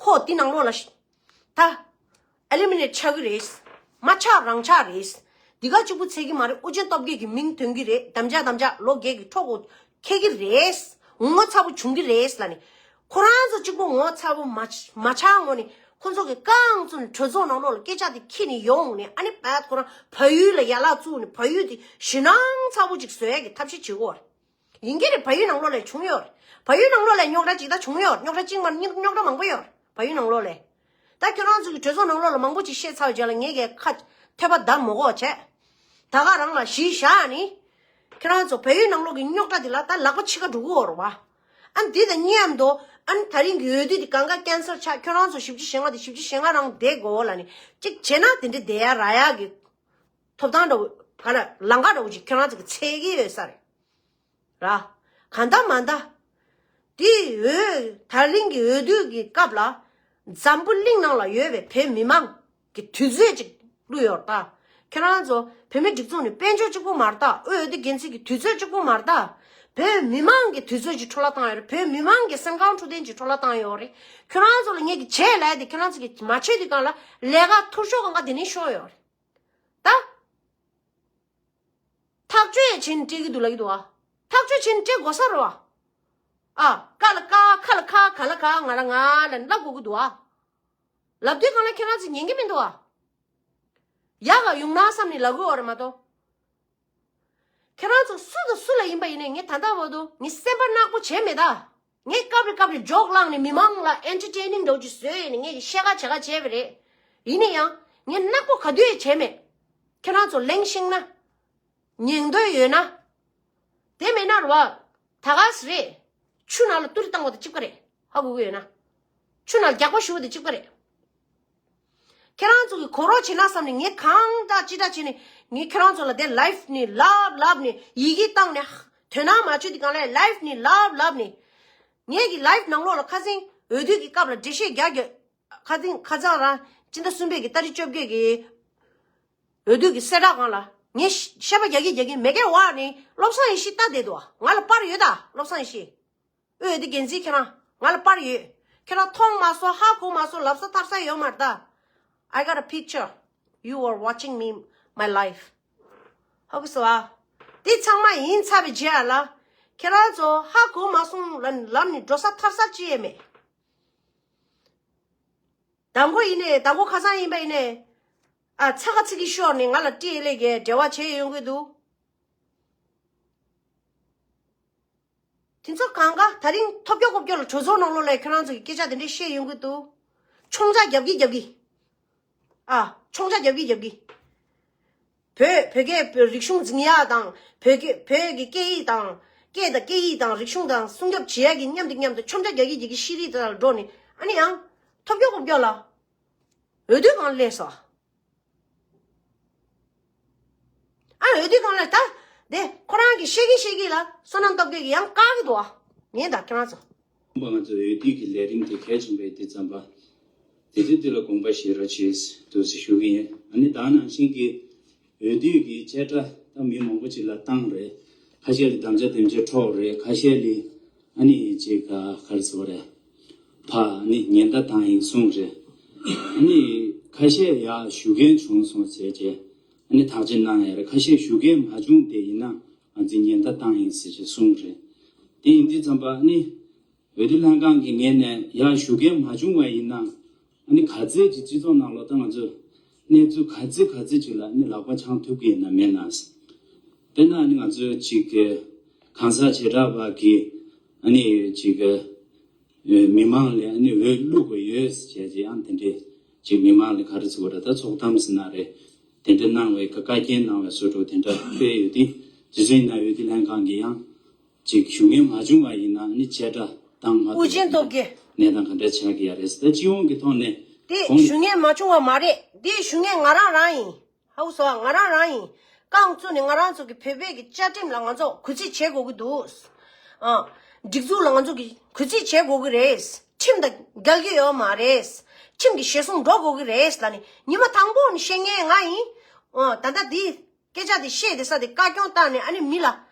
ཁོ་འདི་ནང་ལོགས་ལ་ཤི་ད་ཨེ་ལི་མི་ནེཊ་ཆགས་ཀྱི་རེད། མ་ཆགས་རང་ཆགས་རེད། འདི་ག་གཅིག་པུ་ཚད་ཀྱི་མ་རེད། ཨུ་རྒྱན་སྟོབས་རྒྱས་ཀྱི་མིང་ཐོན་གྱི་རེད། དམ་བཅའ་དམ་བཅའ་ལོ་བརྒྱད་ཀྱི་འཕྲོ་འཁོར་འཁེལ་གྱི་རེད། ངོ་ཚ་པོ་བྱུང་གི་རེད་ལབ་ནས། ཁོ་རང་ཚོ་གཅིག་པོ་ངོ་ཚ་པོ་མ་མ་ཆགས་སྔོན་ནས་ཁོ་ཚོ་གི་རྐང་བཙུགས་ནས་གྲོས་ཚོགས་ནང་ལོགས་ལ་སྐད་ཆ་དེ་འཁྱེར་ནས་ཡོང་ནས། ཨ་ནི་བད་ཁོ་རང་བལ་ཡུལ་ལ་ཡར་ལངས་བཙུགས་ནས་བལ་ཡུལ་དེ་ཞེད་སྣང་ཚ་པོ་ཅིག་བཟོ་ཡག་གི་ཐབས་ཤེས་བྱེད་ཀྱི་ཡོད་རེད། ཡིན་གྱི་རེད། བལ་ཡུལ་ནང་ལོགས་ལ་བྱུང་ཡོད་རེད། བལ་ཡུལ་ནང་ལོགས་ལ་རྙོག་དྲ་ཅིག་ད་བྱུང་ཡོད་རེད། རྙོག་དྲ་གཅིག་མ་རྙོག་དྲ་མང་པོ་ཡོད་རེད་བལ་ཡུལ་ནང་ལོགས་ལ། ད་ཁྱོད་རང་ཚོ་གི་གྲོས་ཚོགས་ནང་ལོགས་ལ་མང་པོ་ཅིག་བཤད་ཚར་བའི་རྗེས་ལ་ངས་གས་ཁ་ཐོད་པ་བརྡབ་མ་དགོས་བྱས། ད་ག་རང་ལ་གཞི་བཞག་ནི། ཁྱོད་རང་ཚོ་བལ་ཡུལ་ནང་ལོགས་ཀྱི་རྙོག་དྲ་འདི་ལ་ད་ལག་པ་ཕྱི་ཁ་འགྲོ་གི་ཡོད་རེད་བ། ཨ་ནི་འདི་དང་མཉམ་དུ་ཨ་ནི་ད་རིང་གི་འོས་བསྡུ་འདི་གང་ག་ཀན་སལ་ཆགས། ཁྱོད་རང་ཚོ་བཞི་བཅུ་ཞེ་ལྔ་དང་བཞི་བཅུ་ཞེ་ལྔ་རང་བསྡད་དགོས་ལབ་ནི་གཅིག་བྱས་ན་དེ་འདྲ་བསྡད་ཡ་རག་ཡ་གི་ཐོབ་ཐང་འདྲ་བོ་ག་ལ་ལམ་ཁ་འདྲ་བོ་ཅིག་ཁྱོད་རང་ཚོ་གི་འཚོལ་གི་ཡོད་ས་རེད། ར། གང་ལྟར་མ་ལྟར། དེའི་འོས་ད་ལིང་གི་འོས་བསྡུ་གི་སྐབས་ལ། འཛམ་བུ་གླིང་ནང་ལ་ཡོད་པའི་བོད་མི་མང་གི་དུས་ཚོད་ཅིག་བླུགས་ཡོད་རེད་ད། ཁྱེད་རང་ཚོ་བོད་མི་སྒྲིག་འཛུགས་ནས་དཔལ་འབྱོར་གཅིག་པུ་མ་རེད་ད། འོས་བསྡུ་འགན་འཛིན་གྱི་དུས་ཚོད་གཅིག་པུ་མ་རེད་ད། བོད་མི་མང་གི་དུས་ཚོད་ཅིག་འཕྲོ་བརླག་བཏང་ཡོད་རེད། བོད་མི་མང་གི་སེམས་ཁམས་འཕྲོད་བསྟེན་ཅིག་འཕྲོ་བརླག་བཏང་ཡོད་རེད། ཁྱེད་རང་ཚོ་ལ་ངས་ཀྱི་བྱས་ལབ་དེ་ཁྱེད་རང་ཚོ་གིས་མ་བྱས་དུས་སྒང་ལ་ལས་ཀ་འཐུར་ཤོག་གང་ག་དེ་ནས་ཤོར་ཡོད་རེད་ད། ཐག་གཅོད་བྱས་ནས་སྤྲད་ཀྱི་འདུག་ལབ་ཀྱི་འདུག་ཨ། ཐག་གཅོད་བྱས་ནས་སྤྲད་དགོས་ས་རེད་བ། ཨ། ཀ་ལ་ཀ། ཁ་ལ་ཁ། ག་ལ་ག། ང་ལ་ང་ལབ་ནས་ལབ་དགོས་ཀྱི་འདུག་ཨ། ལབ་དུས་སྒང་ལ་ཁྱེད་རང་ཚོ་ཉན་གྱི་མི་འདུག་ཨ། ཡག་ག་ཡོང་ན་བསམ་ནས་ལབ་དགོས་བ་རེད་མ་གཏོགས། ཁྱེད་རང་ཚོ་སུ་དང་སུ་ལ་ཡིན་པ་ཡིན་ནའི་ངས་ད་ལྟ་བར་དུ་ངས་སེམས་པ་ནག་པོ་བྱས་མེད་ད། ངས་སྐབས་རེ་སྐབས་རེ་ཇོག་བསླངས་ནས་མི་མང་ལ་ཨེན་ཊར་ཊེན་ནིང་འདྲ་བོ་ཅིག་བཟོས་ནས་ངས་བཤད་ཁ་བྱེད་ཁ་བྱས་པ་རེད། ཡིན་ན་ཡང་ངས་ནག་པོ་ག་དུས་ཡང་བྱས་མེད། ཁྱེད་རང་ཚོ་གླེང་ཤེས་ན། ཉན་འདོད་ཡོད་ན། དེ་མེད་ན་རེད་བ། ད་ག་སེ་རེད། ཆུ་ནང་ལ་ཏུ་རི་བཏང་བ་དང་གཅིག་པ་རེད། ཧ་གོ་གི་ཡོད་ན། ཆུ་ནང་ལ་རྒྱག་པ་ཞུ་བ་དང་གཅིག་པ་རེད། ཁྱེད་རང་ཚོ་གིས་གོ་རོགས་བྱེད་ན་བསམ་ནས་ངས་གང་འདྲ་ཅི་འདྲ་བྱས་ནས་ངས་ཁྱེད་རང་ཚོ་ལ་དེ་ལའིབ་ནས་ལབ་ལབ་ནས་ཡི་གེ་བཏང་ནས་དོན་དག་མ་བྱུང་དུས་སྒང་ལ་ལའིབ་ནས་ལབ་ལབ་ནས། ངས་ཀྱི་ལའིབ་ནང་ལོགས་ལ་ཁ་སང་འོས་བསྡུ་གི་སྐབས་ལ་འགྲེལ་བཤད་རྒྱག་རྒྱུ། ཁ་སང་ཁ་སང་རང་སྤྱི་ཟླ་གསུམ་པའི་གི་ཏ་རིག་བཅོ་བརྒྱད་ཀྱི་འོས་བསྡུ་གི་གསལ་བསྒྲགས་སྒང་ལ་ངས་བཤད་པ་རྒྱག་གི་རྒྱག་གི་མེད་མཁན་བ་ནི་བློ་བཟང་ཡེ་ཤེས་ལྟ་བསྡད་འདུག་ང་ལ་པར་ཡོད་ད། བློ་བཟང་ཡེ་ཤེས། འོས་བསྡུ་འགན་འཛིན་ཁྱེད་རང་ང་ལ་པར་ཡོད། ཁྱེད་རང་མཐོང་མ་སོང་། ཧ་གོ་མ་སོང་། ལབ་ས་ཐར་ས་ཡོད་མ་རེད་ད། I got a picture. You are watching me, my life. ཧ་གོ་སོང་ཨ། དེ་ཚང་མ་ཡིན་ཚར་བའི་རྗེས་ལ་ཁྱེད་རང་ཚོ་ཧ་གོ་མ་སོང་ལབ་ལབ་ནས་འགྲོ་ས་ཐར་ས་ཅི་ཡང་མེད། དང་པོ་ཡིན་ནའི་དང་པོ་ཁ་སང་ཡིན་པ་ཡིན་ནའི། ཨ་ཚ་ཁ་ཚིག་གི་ཤོར་ནས་ང་ལ་ཏི་ཨེལ་ཨེ་གིས་འབྲེལ་བ་བྱས་ཡོང་གི་འདུག་དེ་ཚོ་གང་ག་ད་རིང་ཐོབ་སྐྱོ་ཀོབ་སྐྱོ་ལ་གྲོས་ཚོགས་ནང་ལོགས་ལ་ཁྱོད་རང་ཚོ་གི་སྐད་ཆ་དེ་འདྲས་བཤད་ཡོང་གི་འདུག་མཆོང་རྒྱག་རྒྱབ་གི་རྒྱབ་གི། ཨ། མཆོང་ཆ་རྒྱབ་ཀྱི་རྒྱབ་ཀྱི། བོད་བོད་སྐད་རིག་གཞུང་འཛིན་ཡག་དང་། བོད་སྐད་བོད་ཀྱི་སྐད་ཡིག་དང་། སྐད་དང་སྐད་ཡིག་དང་རིག་གཞུང་དང་སྲུང་སྐྱོབ་བྱེད་ཡག་གི་མཉམ་དུ་མཉམ་དུ་མཆོང་ཆ་རྒྱག་གི་རྒྱག་གི་ཤེས་རིག་དེ་ལ་འགྲོ་ནས། ཨ་ནི་ཡང་ཐོབ་སྐྱོ་གོ་སྐྱོ་ལ། འོས་བསྡུ་གང་སླེབས་སོང་། ཨ། འོས་བསྡུ་གང་ལ་ད། དེ་ཁོ་རང་གིས་བཤད་ཀྱིན་བཤད་ཀྱིན་ལ་བསོད་ནམས་སྟོབས་རྒྱལ་གྱིས་ཡང་བཀག་གི་འདུག་ཨ། ངས་ད་ཁྱེད་རང་ཚོ། ང་ཚོ་འོས་བསྡུ་གི་ལས་རིམ་དེ་གལ་ཆེན་པོ་ཡིན་དུས་ཙམ་པ། དེ་དུས་དེ་ལ་དགོངས་པ་བཞེས་རོགས་བྱེད་འདུག་ཟེར་ཞུ་གི་ཡིན། ཨ་ནི་ད་ནང་བཞིན་གྱི་འོས་བསྡུ་གི་བཅད་ཁྲ་ད་མི་མང་པོ་ཅིག་ལ་བཏང་རེད། ཁ་ཤས་ལ་དམ་བཅའ་དེབ་འཇོག་འཕྲོག་རེད། ཁ་ཤས་ལ་ཨ་ནི་ཅིག་ག་ག་རེ་ཟེར་བ་རེད། ཕ་ནི་ཉེན་བརྡ་བཏང་ཡིན་གསུངས་རེད། ནི་ཁ་ཤས་ཡ་ཞུ་མཁན་བྱུང་སོང་ཟེར་བྱས། ནི་ཐག་གཅོད་གནང་ཡ་རེད། ཁ་ཤས་ཞུ་མཁན་མ་བྱུང་དེ་ཡིན་ན་ང་ཚོས་ཉེན་བརྡ་བཏང་ཡིན་ཟེར་བྱས་གསུངས་རེད། དེ་ཡིན་དུས་ཙམ་པ་ནི་འོས་བསྡུ་ལྷན་ཁང་གི་ངོས་ནས་ཡ་ཞུ་མཁན་མ་བྱུང་བ་ཡིན་ན་ནི་ག་ཚད་ཀྱི་སྤྱི་ཚོགས་ནང་ལོགས་ད་ང་ཚོས་གནས་ཚུལ་ག་ཚད་ག་ཚད་ཅིག་ལ་ནི་ལག་པ་འཆང་ཐུབ་ཀྱི་ཡིན་ན་མེད་ན། དཔེར་ན་ནི་ང་ཚོས་ཅིག་གི་གང་ཟག་བྱེ་བྲག་པ་གི་ནི་ཅིག་གི་མི་མང་ལ་ནི་འོས་བླུག་དགོས་ཡོད་ཟེར་བྱས་ཀྱི་ཡང་དེ་འདྲའི་ཅིག་མི་མང་ལ་ག་རེ་ཟེར་དགོས་རེད། ད་ཚོགས་གཏམ་ཟེར་ན་རེད། དེ་འདྲ་གནང་བའི་བཀའ་བཀའ་རྒྱ་གནང་བའི་བཟོ་འདྲ་དེ་འདྲ་སྤེལ་ཡོད་དེ། རྗེས་སུ་ཡིན་ན་འོས་བསྡུ་ལྷན་ཁང་གིས་ཡང་ཅིག་ཞུ་མཁན་མ་བྱུང་བ་ཡིན་ན་ནི་བཅད་ཁྲ་བཏང་མ་ཐུབ་པ་དེ་འདྲ་གནས་སྟངས་ག་འདྲ་ཆགས་ཀྱི་ཡ་རེད་ཟེར། ད་སྤྱི་ཡོངས་ཀྱི་ཐོག་ནས་དེ་གོང་ཞུ་མཁན་མ་བྱུང་བ་མ་རེད། དེ་ཞུ་མཁན་ང་རང་རང་ཡིན། ཧའུ་སོ། ང་རང་རང་ཡིན། རྐང་བཙུགས་ནས་ང་རང་ཚོ་གི་བོད་པའི་གི་བཅའ་ཁྲིམས་ལ་ང་ཚོ་གུས་བརྩི་བྱེད་དགོས་ཀྱི་འདུག་ཨ། སྒྲིག་འཛུགས་ལ་ང་ཚོ་གི་གུས་བརྩི་བྱེད་དགོས་ཀྱི་རེད། ཁྲིམས་དང་འགལ་གྱི་ཡོད་མ་རེད། ཁྲིམས་ཀྱི་གཞིར་བཟུང་འགྲོ་དགོས་ཀྱི་རེད་ལབ་ནས་ཉི་མ་དང་པོ་ནས་བཤད་མཁན་ང་ཡིན། ཨ། ད་ལྟ་འདི་སྐད་ཆ་འདི་བཤད་བསྡད་ས་དེ་བཀའ་སྐྱོན་བཏང་ནས། ཨ་ནི་མི་ལ་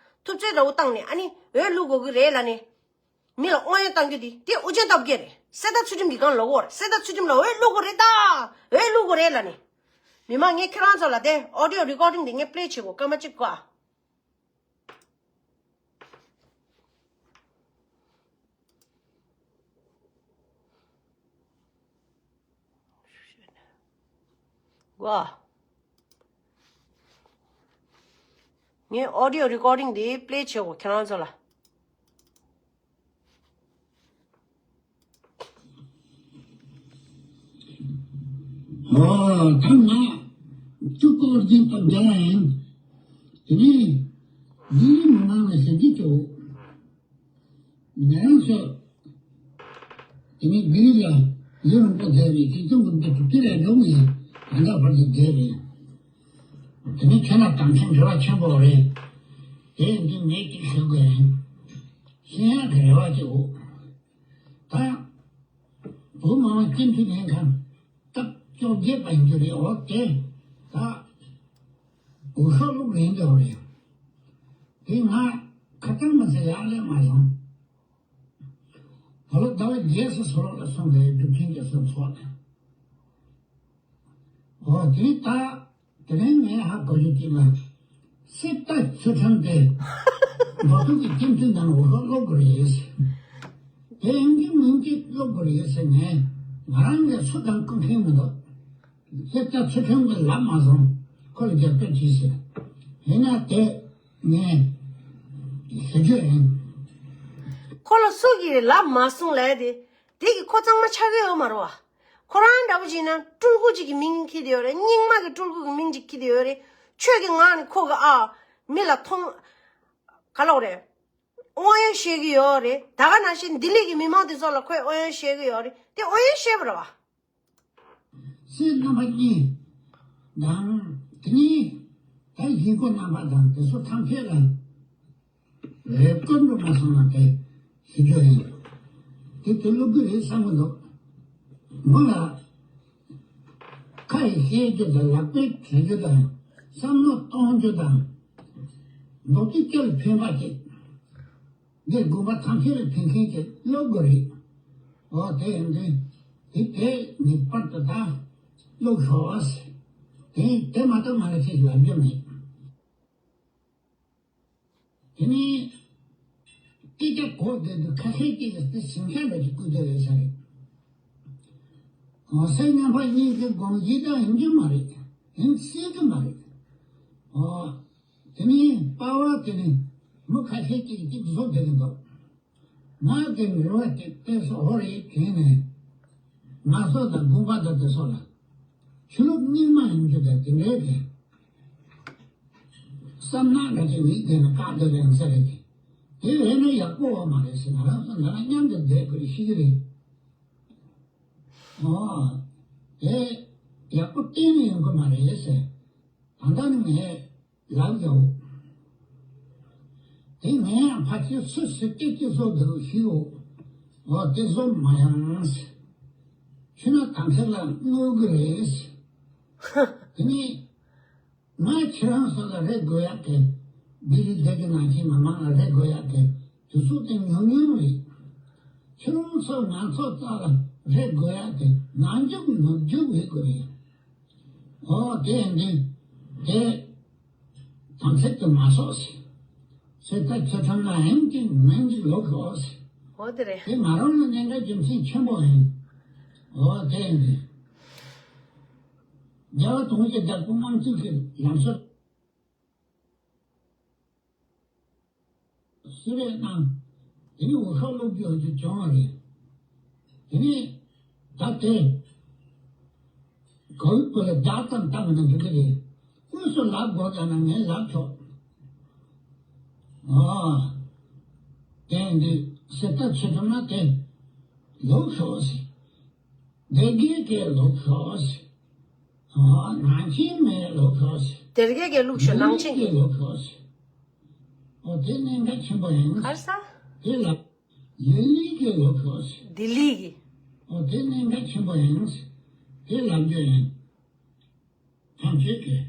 ཐུབ་ཚོད་འདྲ་བོ་བཏང་ནས། ཨ་ནི་འོས་བླུག་དགོས་ཀྱི་རེད་ལབ་ནས། མི་ལ་དབང་ཡོད་གཏང་རྒྱུ་དེ་དེ་ཨོ་རྒྱན་སྟོབས་རྒྱལ་རེད། གསེར་རྟ་ཚུལ་ཁྲིམས་ཀྱི་སྒང་ལོག་གོ་རེད། གསེར་རྟ་ཚུལ་ཁྲིམས་ལ་འོས་བླུག་དགོས་རེད་ད། འོས་བླུག་དགོས་རེད་ལབ་ནས། མི་མང་། ངས་ཁྱེད་རང་ཚོ་ལ་དེ་audio recording དེ་ངས་play བྱེད་དགོས། སྐར་མ་གཅིག་གོ། གོ། ངས་audio recording དེ་play བྱེད་དགོས་ཁྱེད་རང་ཚོ་ལ། ཨོ། ད་ང་གཙུག་ལག་ཨོ་རྒྱན་སྟོབས་རྒྱལ་ཡིན། དེ་ནས་ལྡི་ལི་མི་མང་ལ་ཞབས་ཕྱི་བྱེད། ང་རང་ཚོ་དེ་ནས་ལྡི་ལི་ལ་ལས་རིམ་པ་མཛད་རེད། དེ་ཚོ་མི་འདུག་དེ་ལ་འགྲོ་མི་ཡིན། ད་ལྟ་བར་དུ་བསྡད་རེད། དེ་ནས་ཁྱེད་རང་དམ་ཆོས་འབྲེལ་བ་ཆེན་པོ་རེད། དེ་ཡིན་དུས་ངས་ཅིག་ཞུ་དགོས་ཡིན། ཤེས་ཡག་གི་རེ་བ་ཅིག་འོ། ད་བོད་མི་མང་སྤྱི་འཐུས་ལྷན་ཁང་སྟབས་བཅོ་བརྒྱད་པ་ཡིན་རྒྱུ་རེད། འོ་དེ་ད་འོས་ཤོག་བླུགས་རན་འདུག་རེད། དེ་ང་ཁ་སང་མ་ཟད་ཡག་ལས་མ་སོང་། ད་ལོ་ཟླ་བ་བརྒྱད་ཙམ་སོང་ལ་སོང་བའི་སྒྲུབ་ཆེན་རྒྱ་མཚོ་ཚོགས་ནས། འོ་དེ་ད། དེ་རིང་ངས་ཧ་གོ་རྒྱུ་གཅིག་ལ། གསེར་རྟ་ཚུལ་ཁྲིམས་དེ་མདོ་སྟོད་ཀྱི་སྤྱི་འཐུས་ནང་འོས་ཤོག་སློག་དགོས་རེད་ཟེར། དེ་ཡིན་གཅིག་མིན་གཅིག་སློག་དགོས་རེད་ཟེར་ནས་ང་རང་གིས་སུ་དང་སྐུ་མཁྱེན་མི་འདུག་གསེར་རྟ་ཚུལ་ཁྲིམས་ཀྱིས་ལབ་མ་སོང་། ཁོ་ལ་རྒྱབ་སྐྱོར་བྱེད་ཟེར། ཡིན་ན་དེ་ངས་ཞུ་རྒྱུ་ཡིན། ཁོ་ལ་སུ་གིས་ལབ་མ་སོང་ལབ་དེ། དེ་གི་ཁོ་གཙང་མ་ཆགས་ཀྱི་ཡོད་མ་རེད་བ། ཁོ་རང་འདྲ་པོ་བྱས་ན་སྤྲུལ་སྐུ་གཅིག་གི་མིང་འཁྱེར་ཏེ་ཡོད་རེད། རྙིང་མ་གི་སྤྲུལ་སྐུ་གི་མིང་གཅིག་འཁྱེར་ཏེ་ཡོད་རེད། ཆོས་ཀྱི་ངག་ནས་ཁོ་གི་ཨ། མི་ལ་མཐོང་། ག་ལབ་རེད། དབང་ཡོན་བཤད་ཀྱི་ཡོད་རེད། ད་ག་ནང་བཞིན་ལྡི་ལི་གི་མི་མང་དེ་ཚོ་ལ་ཁོས་དབང་ཡོན་བཤད་ཀྱི་ཡོད་རེད། དེ་དབང་ཡོན་བཤད་པ་རེད་བ། གསེར་རྣམ་པ་གཉིས་དང་། དེ་ནས་ད་ཡིན་ཁོ་རྣམ་པ་དང་དེ་ཚོ་ཐམས་ཅད་ལ་རེ་སྐུལ་འགྲོ་མ་སོང་ན་དེ་ཞུ་རྒྱུ་ཡིན། དེ་དེ་སློབ་དགོས་རེད་བསམ་གི་འདུག་མོ་ལ་ཁ་ཡིས་བཤད་རྒྱུ་དང་ལག་པས་བྱེད་རྒྱུ་དང་བསམ་བློ་གཏོང་རྒྱུ་དང་མདོ་སྟོད་སྐྱ་ལ་ཕན་པ་ཅིག་འདིར་དགོན་པ་ཐམས་ཅད་ལ་ཕན་མཁན་གྱི་སློབ་དགོས་རེད། འོ་དེ་ཡིན་དུས་དེ་དེ་ངེས་པར་དུ་ད་སློབ་ཤོག་ཨ་ཟེར། དེ་དེ་མ་གཏོགས་ང་ལ་ཅིག་ལབ་རྒྱུ་མེད། དེ་ནས་སྐད་ཆ་གོ་བསྡད་དུས་ཁ་ཤས་ཀྱིས་དེ་ཞིང་ཆ་འདྲ་ཅིག་བསྐུར་བསྡད་ཡོད་ས་རེད། འོ་གསེར་རྣམ་པ་གཉིས་ཀྱི་དགོངས་གཞི་དང་ཡིན་རྒྱུ་མ་རེད། ཡིན་སྲིད་ཀྱི་མ་རེད། འོ། དེ་ནས་པ་ཝ་དེ་ནི་མི་ཁ་ཤས་ཀྱིས་གཅིག་བཟོ་བསྡད་ཀྱི་འདུག་ང་གི་རེ་བ་དེ་ཏོག་ཙམ་ཧོར་ཡིག་དེ་ནས་ང་ཚོ་དང་དགོན་པ་དང་དེ་ཚོ་ལ་ ཆོས་ལུགས་རྙིང་མ་ཡིན་རྒྱུ་དང་དེ་འདྲའི་གི་བསམ་ནག་འདྲ་ཅིག་མིག་དེ་ནི་བཀག་སྡོད་ཡང་ས་རེད་གི། དེ་བས་ན་ཡག་པོ་བ་མ་རེད་ཟེར། ང་རང་ཚོ་ང་རང་མཉམ་དུ་བསྡད་དགོས་ཤེས་ཀྱི་རེད། ཨོ། དེ་ཡག་པོ་གཏན་ནས་ཡོང་གི་མ་རེད་ཟེར། ད་ལྟ་ནི་ངས་ལབ་ཡོད། དེ་ངས་ཡང་ཕལ་ཆེར་སུ་ཞིག་སྐད་ཅིག་བཟོ་འདུག་ཞུའོ། འོ་དེ་བཟོ་མ་ཡང་། ཆུ་ན་དམ་ཚིག་ལ་གནོད་གི་རེད། དེ་ནི་ང་ཁྱེད་རང་ཚོ་ལ་རེ་དགོས་ཡག་གི། ལྡི་ལི་བསྡད་ཀྱི་ནང་བཞིན་ང་མང་ལ་རེ་དགོས་ཡག་གི་དུས་ཚོད་དེ་ཉུང་ཉུང་རེད། ཁྱེད་རང་ཚོ་ང་ཚོ་རྩ་ལ་རེ་དགོས་ཡག་གི་ནང་འཇུག་ནུབ་འཇུག་ཡོད་དགོས་རེད། ཨོ་དེ་ཡིན་དུས་དེ་དམ་ཚིག་ཏུ་མ་སོགས་ཟེར། ཚེ་ད་ཚེ་ཐམས་ན་ཧིན་གྱི་ངན་གྱི་ལོག་གི་ཨོ་ཟེར། ཨོ་དེ་རེད། དེ་ང་རང་ལ་གནད་འགག་རྒྱུ་མཚན་ཆེན་པོ་ཡིན། ཨོ་དེ་ཡིན་དུས་རྒྱལ་བ་དོན་གྱི་བདག་པོ་དམངས་གཙོ་གི་ལམ་སྲོལ། སུ་རེད་ན། དེ་ནི་འོས་ཤོག་སློབ་རྒྱུ་རྒྱུ་བྱུང་བ་རེད། དེ་ནི་ད་དེ་གོ་བོད་ལ་བརྡ་ཙམ་བཏང་ན་འགྲིག་གི་རེད། དངོས་སུ་ལབ་དགོས་ཙམ་ན་ངས་ལབ་ཆོག་ཨ། དེ་འདི་སེ་ད་ཆེ་ཐུབ་ན་དེ་ལོག་ཤོག་ཟེར། སྡེ་དགེ་གའི་ལུགས་སོ། ཨོ། ནང་ཆེན་མའི་ལུགས་སོ། སྡེ་དགེ་གའི་ལུགས་སོ། ནང་ཆེན་གྱི་ལུགས་སོ། ཨོ་དེ་གནད་འགག་ཆེན་པོ་ཡིན། གར་ས། དེ་ལ་ལི་ལི་གའི་ལུགས་སོ། ལྡི་ལི་གི། ཨོ་དེ་གནད་འགག་ཆེན་པོ་ཡིན། དེ་ལབ་རྒྱུ་ཡིན། ཐམས་ཅད་ཀྱིས།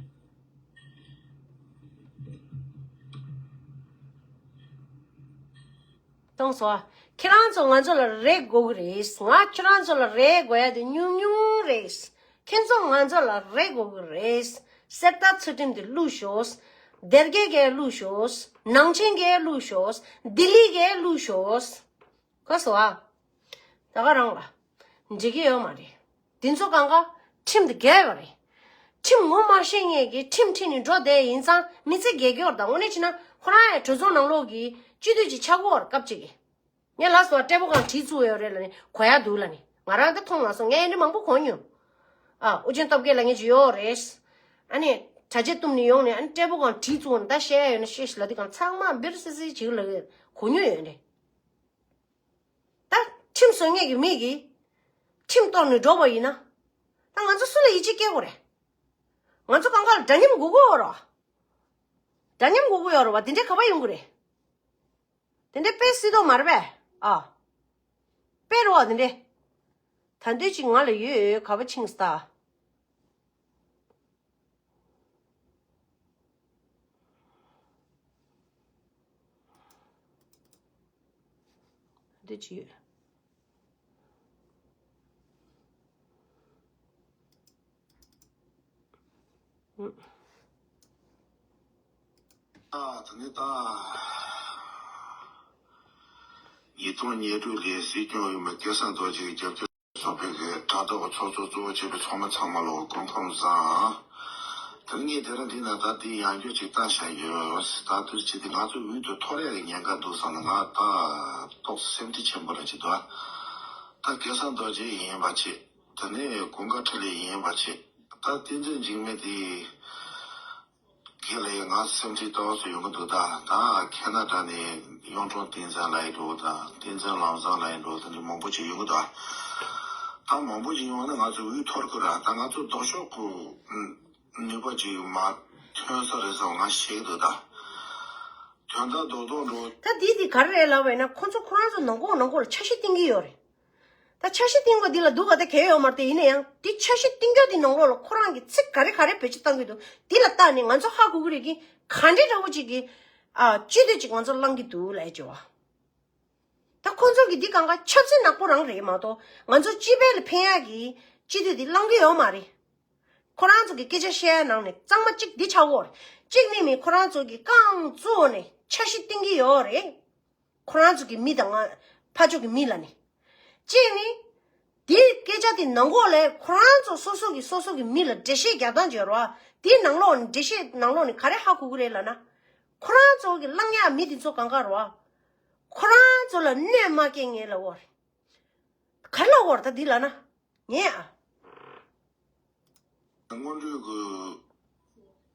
གཏོང་སོ། ཁྱེད་རང་ཚོ་ང་ཚོ་ལ་རེ་དགོས་ཀྱི་རེད། ང་ཁྱེད་རང་ཚོ་ལ་རེ་དགོས་ཡ་དེ་ཉུང་ཉུང་རེད། ཁྱེད་ཚོ་ང་ཚོ་ལ་རེ་དགོས་ཀྱི་རེད། གསེར་རྟ་ཚུལ་ཁྲིམས་དེ་བླུགས་ཤོག་སྡེ་དགེ་གའི་བླུགས་ཤོག་ནང་ཆེན་གའི་བླུགས་ཤོག་ལྡི་ལི་གའི་བླུགས་ཤོག་གོ་སོང་ཨ། ད་ག་རང་ལ། འགྲིག་གི་ཡོད་མ་རེད། འདི་ཚོ་གང་ག་ཁྲིམས་དེ་འགལ་བ་རེད། ཁྲིམས་ངོ་མ་ཤེས་མཁན་གྱིས་ཁྲིམས་ཁྲིད་ནས་འགྲོ་བསྡད་ཡིན་ཙང་མི་ཚེ་རྒྱལ་སྐྱོར་དང་དངོས་གནས་བྱས་ན་ཁོ་རང་ཡང་གྲོས་ཚོགས་ནང་ལོགས་ཀྱི་སྤྱི་འཐུས་ཅིག་ཆགས་ཀྱི་ཡོད་རེད་སྐབས་གཅིག་གི། ངས་ལབ་སོང་བ། སྤྲད་པོ་གང་བྲིས་བཙུགས་ཡོད་རེད་ལབ་ནས་གོ་ཡག་འདུག་ལབ་ནས། ང་རང་འདི་མཐོང་མ་སོང་། ངས་འདི་མང་པོ་གོ་མྱོང་། ཨ། ཨུ་རྒྱན་སྟོབས་རྒྱལ་ལབ་མཁན་ཅིག་ཡོད་རེད། ཨ་ནི་དྲ་རྒྱ་བཏུམས་ནས་ཡོང་ནས་ཨ་ནི་སྤྲད་པོ་གང་བྲིས་བཙུགས་ནས་ད་བཤད་ཡ་ཡོད་ན་བཤད་ཤིག་ལབ་དུས་གང་ཚང་མ་འབེར་སི་སི་བྱེད་ཀྱི་ལབ་ཡོད། གོ་མྱོང་ཡོད་རེད། ད་ཁྲིམས་བཟོ་མཁན་གྱི་མི་གིས་ཁྲིམས་གཏོར་ནས་འགྲོ་བ་ཡིན་ན། ད་ང་ཚོ་སུ་ལ་ཡིད་ཆེས་སྐྱེ་དགོས་རེད། ང་ཚོ་གང་ག་ལ་འདྲ་མཉམ་དགོས་ཀྱི་ཡོད་རེད་བ། འདྲ་མཉམ་དགོས་ཀྱི་ཡོད་རེད་བ། དེ་འདྲའི་ག་པར་ཡོང་གི་རེད། དེ་འདྲའི་དཔེ་སྲིད་དོགས་མ་རེད་པས། ཨ། དཔེ་རེད་བ་དེ་འདྲའི། ད་འདོད་ཅིག་ང་ལ་ཡོད་ག་པར་ཕྱིན་སོང་ད། འདི་ཅི་ཡོད། ཨ། ད་ནི་ད། ཉིས་སྟོང་ཉེར་དྲུག་ལོའི་སྲིད་སྐྱོང་འོས་མི་སྐལ་བཟང་རྡོ་རྗེ་གི་རྒྱབ་སྐྱོར་ཚོགས་པའི་གི་དྲ་ཐོག་ཚོགས་གཙོ་གཙོ་བོ་བྱས་པའི་ཚོགས་མི་ཚང་མ་ལ་སྐུ་ཁམས་བཟང་། དེ་ངས་དེ་རིང་འདི་ན་ད་འདི་ཡང་བསྐྱར་ཅིག་བཏང་བཞག་ཡོད། ད་དུས་ཅི་སྟེ་ང་ཚོ་འོས་དེ་འཐོར་ཡག་གི་ཉེན་ཁ་འདུག་བསམ་ན་ང་ད་ཏོག་ཙམ་སེམས་ཁྲལ་ཆེན་པོ་ར་ཅིག་འདུག་ད་སྐལ་བཟང་རྡོ་རྗེ་ཡིན་པ་བྱས། དེ་ནས་ཀུན་དགའ་འཕྲིན་ལས་ཡིན་པ་བྱས། ད་བསྟན་འཛིན་འཇིགས་མེད་དེ། དེ་ལས་ང་སེམས་ཁྲལ་ཏོག་ཙམ་ཡོང་གི་འདུག་ད་ད་ཁེ་ན་ཌ་ནས་གཡུང་དྲུང་བསྟན་འཛིན་ལགས་ཡིན་འགྲོ་དང་བསྟན་འཛིན་ལམ་བཟང་ལགས་ཡིན་འགྲོ་དེ་འདྲ་མང་པོ་ཅིག་ཡོང་གི་འདུག་ད་མང་པོ་ཅིག་ཡོང་ན་ང་ཚོ་འོས་འཐོར་གི་ར། ད་ང་ཚོ་ལྡོག་ཕྱོགས་ཀྱི་ནུས་པ་ཅིག་མ་ཐོན་ས་རེད་བསམ་ང་ཤེས་ཀྱི་འདུག་ད་དོན་དག་རྡོག་རྡོག་འགྲོ། ད་དེ་དེ་ག་རེ་རེད་ལབ་པ་ཡིན་ན། ཁོ་ཚོ་ཁོ་རང་ཚོ་ནང་ཁོག་ནང་ཁོག་ལ་འཆར་གཞི་བཏིང་གི་ཡོད་རེད། ད་འཆར་གཞི་བཏིང་དགོས་འདི་ལ་སྡུག་ག་ད་གལ་ཡོད་མ་རེད་དེ། ཡིན་ན་ཡང་འདི་འཆར་གཞི་བཏིང་རྒྱུ་འདི་ནང་ལོགས་ལ་ཁོ་རང་གི་ཚིག་ག་རེ་ག་རེ་བེད་སྤྱོད་བཏང་གི་འདུག་འདི་ལ་བལྟས་ནས་ང་ཚོ་ཧ་གོ་གི་རེད་གི། ག་འདྲའི་འདྲ་བོ་ཅིག་གི། ཨ། སྤྱི་འཐུས་ཅིག་ང་ཚོ་བླང་གི་འདུག་ལབ་ཡ་ཅིག་བ། ད་ཁོ་ཚོ་གི་འདི་གང་ག་ཆབ་སྲིད་ནག་པོ་རང་རེད་མ་གཏོགས་ང་ཚོ་སྤྱི་པའི་ལ་ཕན་ཡག་གི་སྤྱི་འཐུས་འདི་བླང་གི་ཡོད་མ་རེད། ཁོ་རང་ཚོ་གི་སྐད་ཆ་བཤད་ཡ་ནང་ནས་གཙང་མ་གཅིག་འདི་ཆགས་ཡོད་རེད། གཅིག་ནི་མི་ཁོ་རང་ཚོ་གི་རྐང་བཙུགས་ནས་འཆར་གཞི་བཏིང་གི་ཡོད་རེད། ཁོ་རང་ཚོ་གི་མི་དང་ང་ཕར་ཕྱོགས་ཀྱི་མི་ལ་ནི། གཅིག་ནི། དེའི་སྐད་ཆ་དེ་ནང་ལོགས་ལ་ཁོ་རང་ཚོ་སོ་སོ་གི་སོ་སོ་གི་མི་ལ་འགྲེལ་བཤད་རྒྱག་སྟངས་བྱེད་རོགས། དེའི་ནང་ལོགས་ནས་འགྲེལ་བཤད་ནང་ལོགས་ནས་ག་རེ་ཧ་གོ་གི་རེད་ལབ་ན། ཁོ་རང་ཚོ་གི་བླང་ཡག་མི་དེ་ཚོ་གང་ག་རོགས། ཁོ་རང་ཚོ་ལ་གནོད་མ་སྐྱེལ་ངེས་ལ་འོར། ག་རེ་ལ་འོར་ད་འདི་ལབ་ན། ངས་ཨ། སྔོན་འགྲོའི་གི་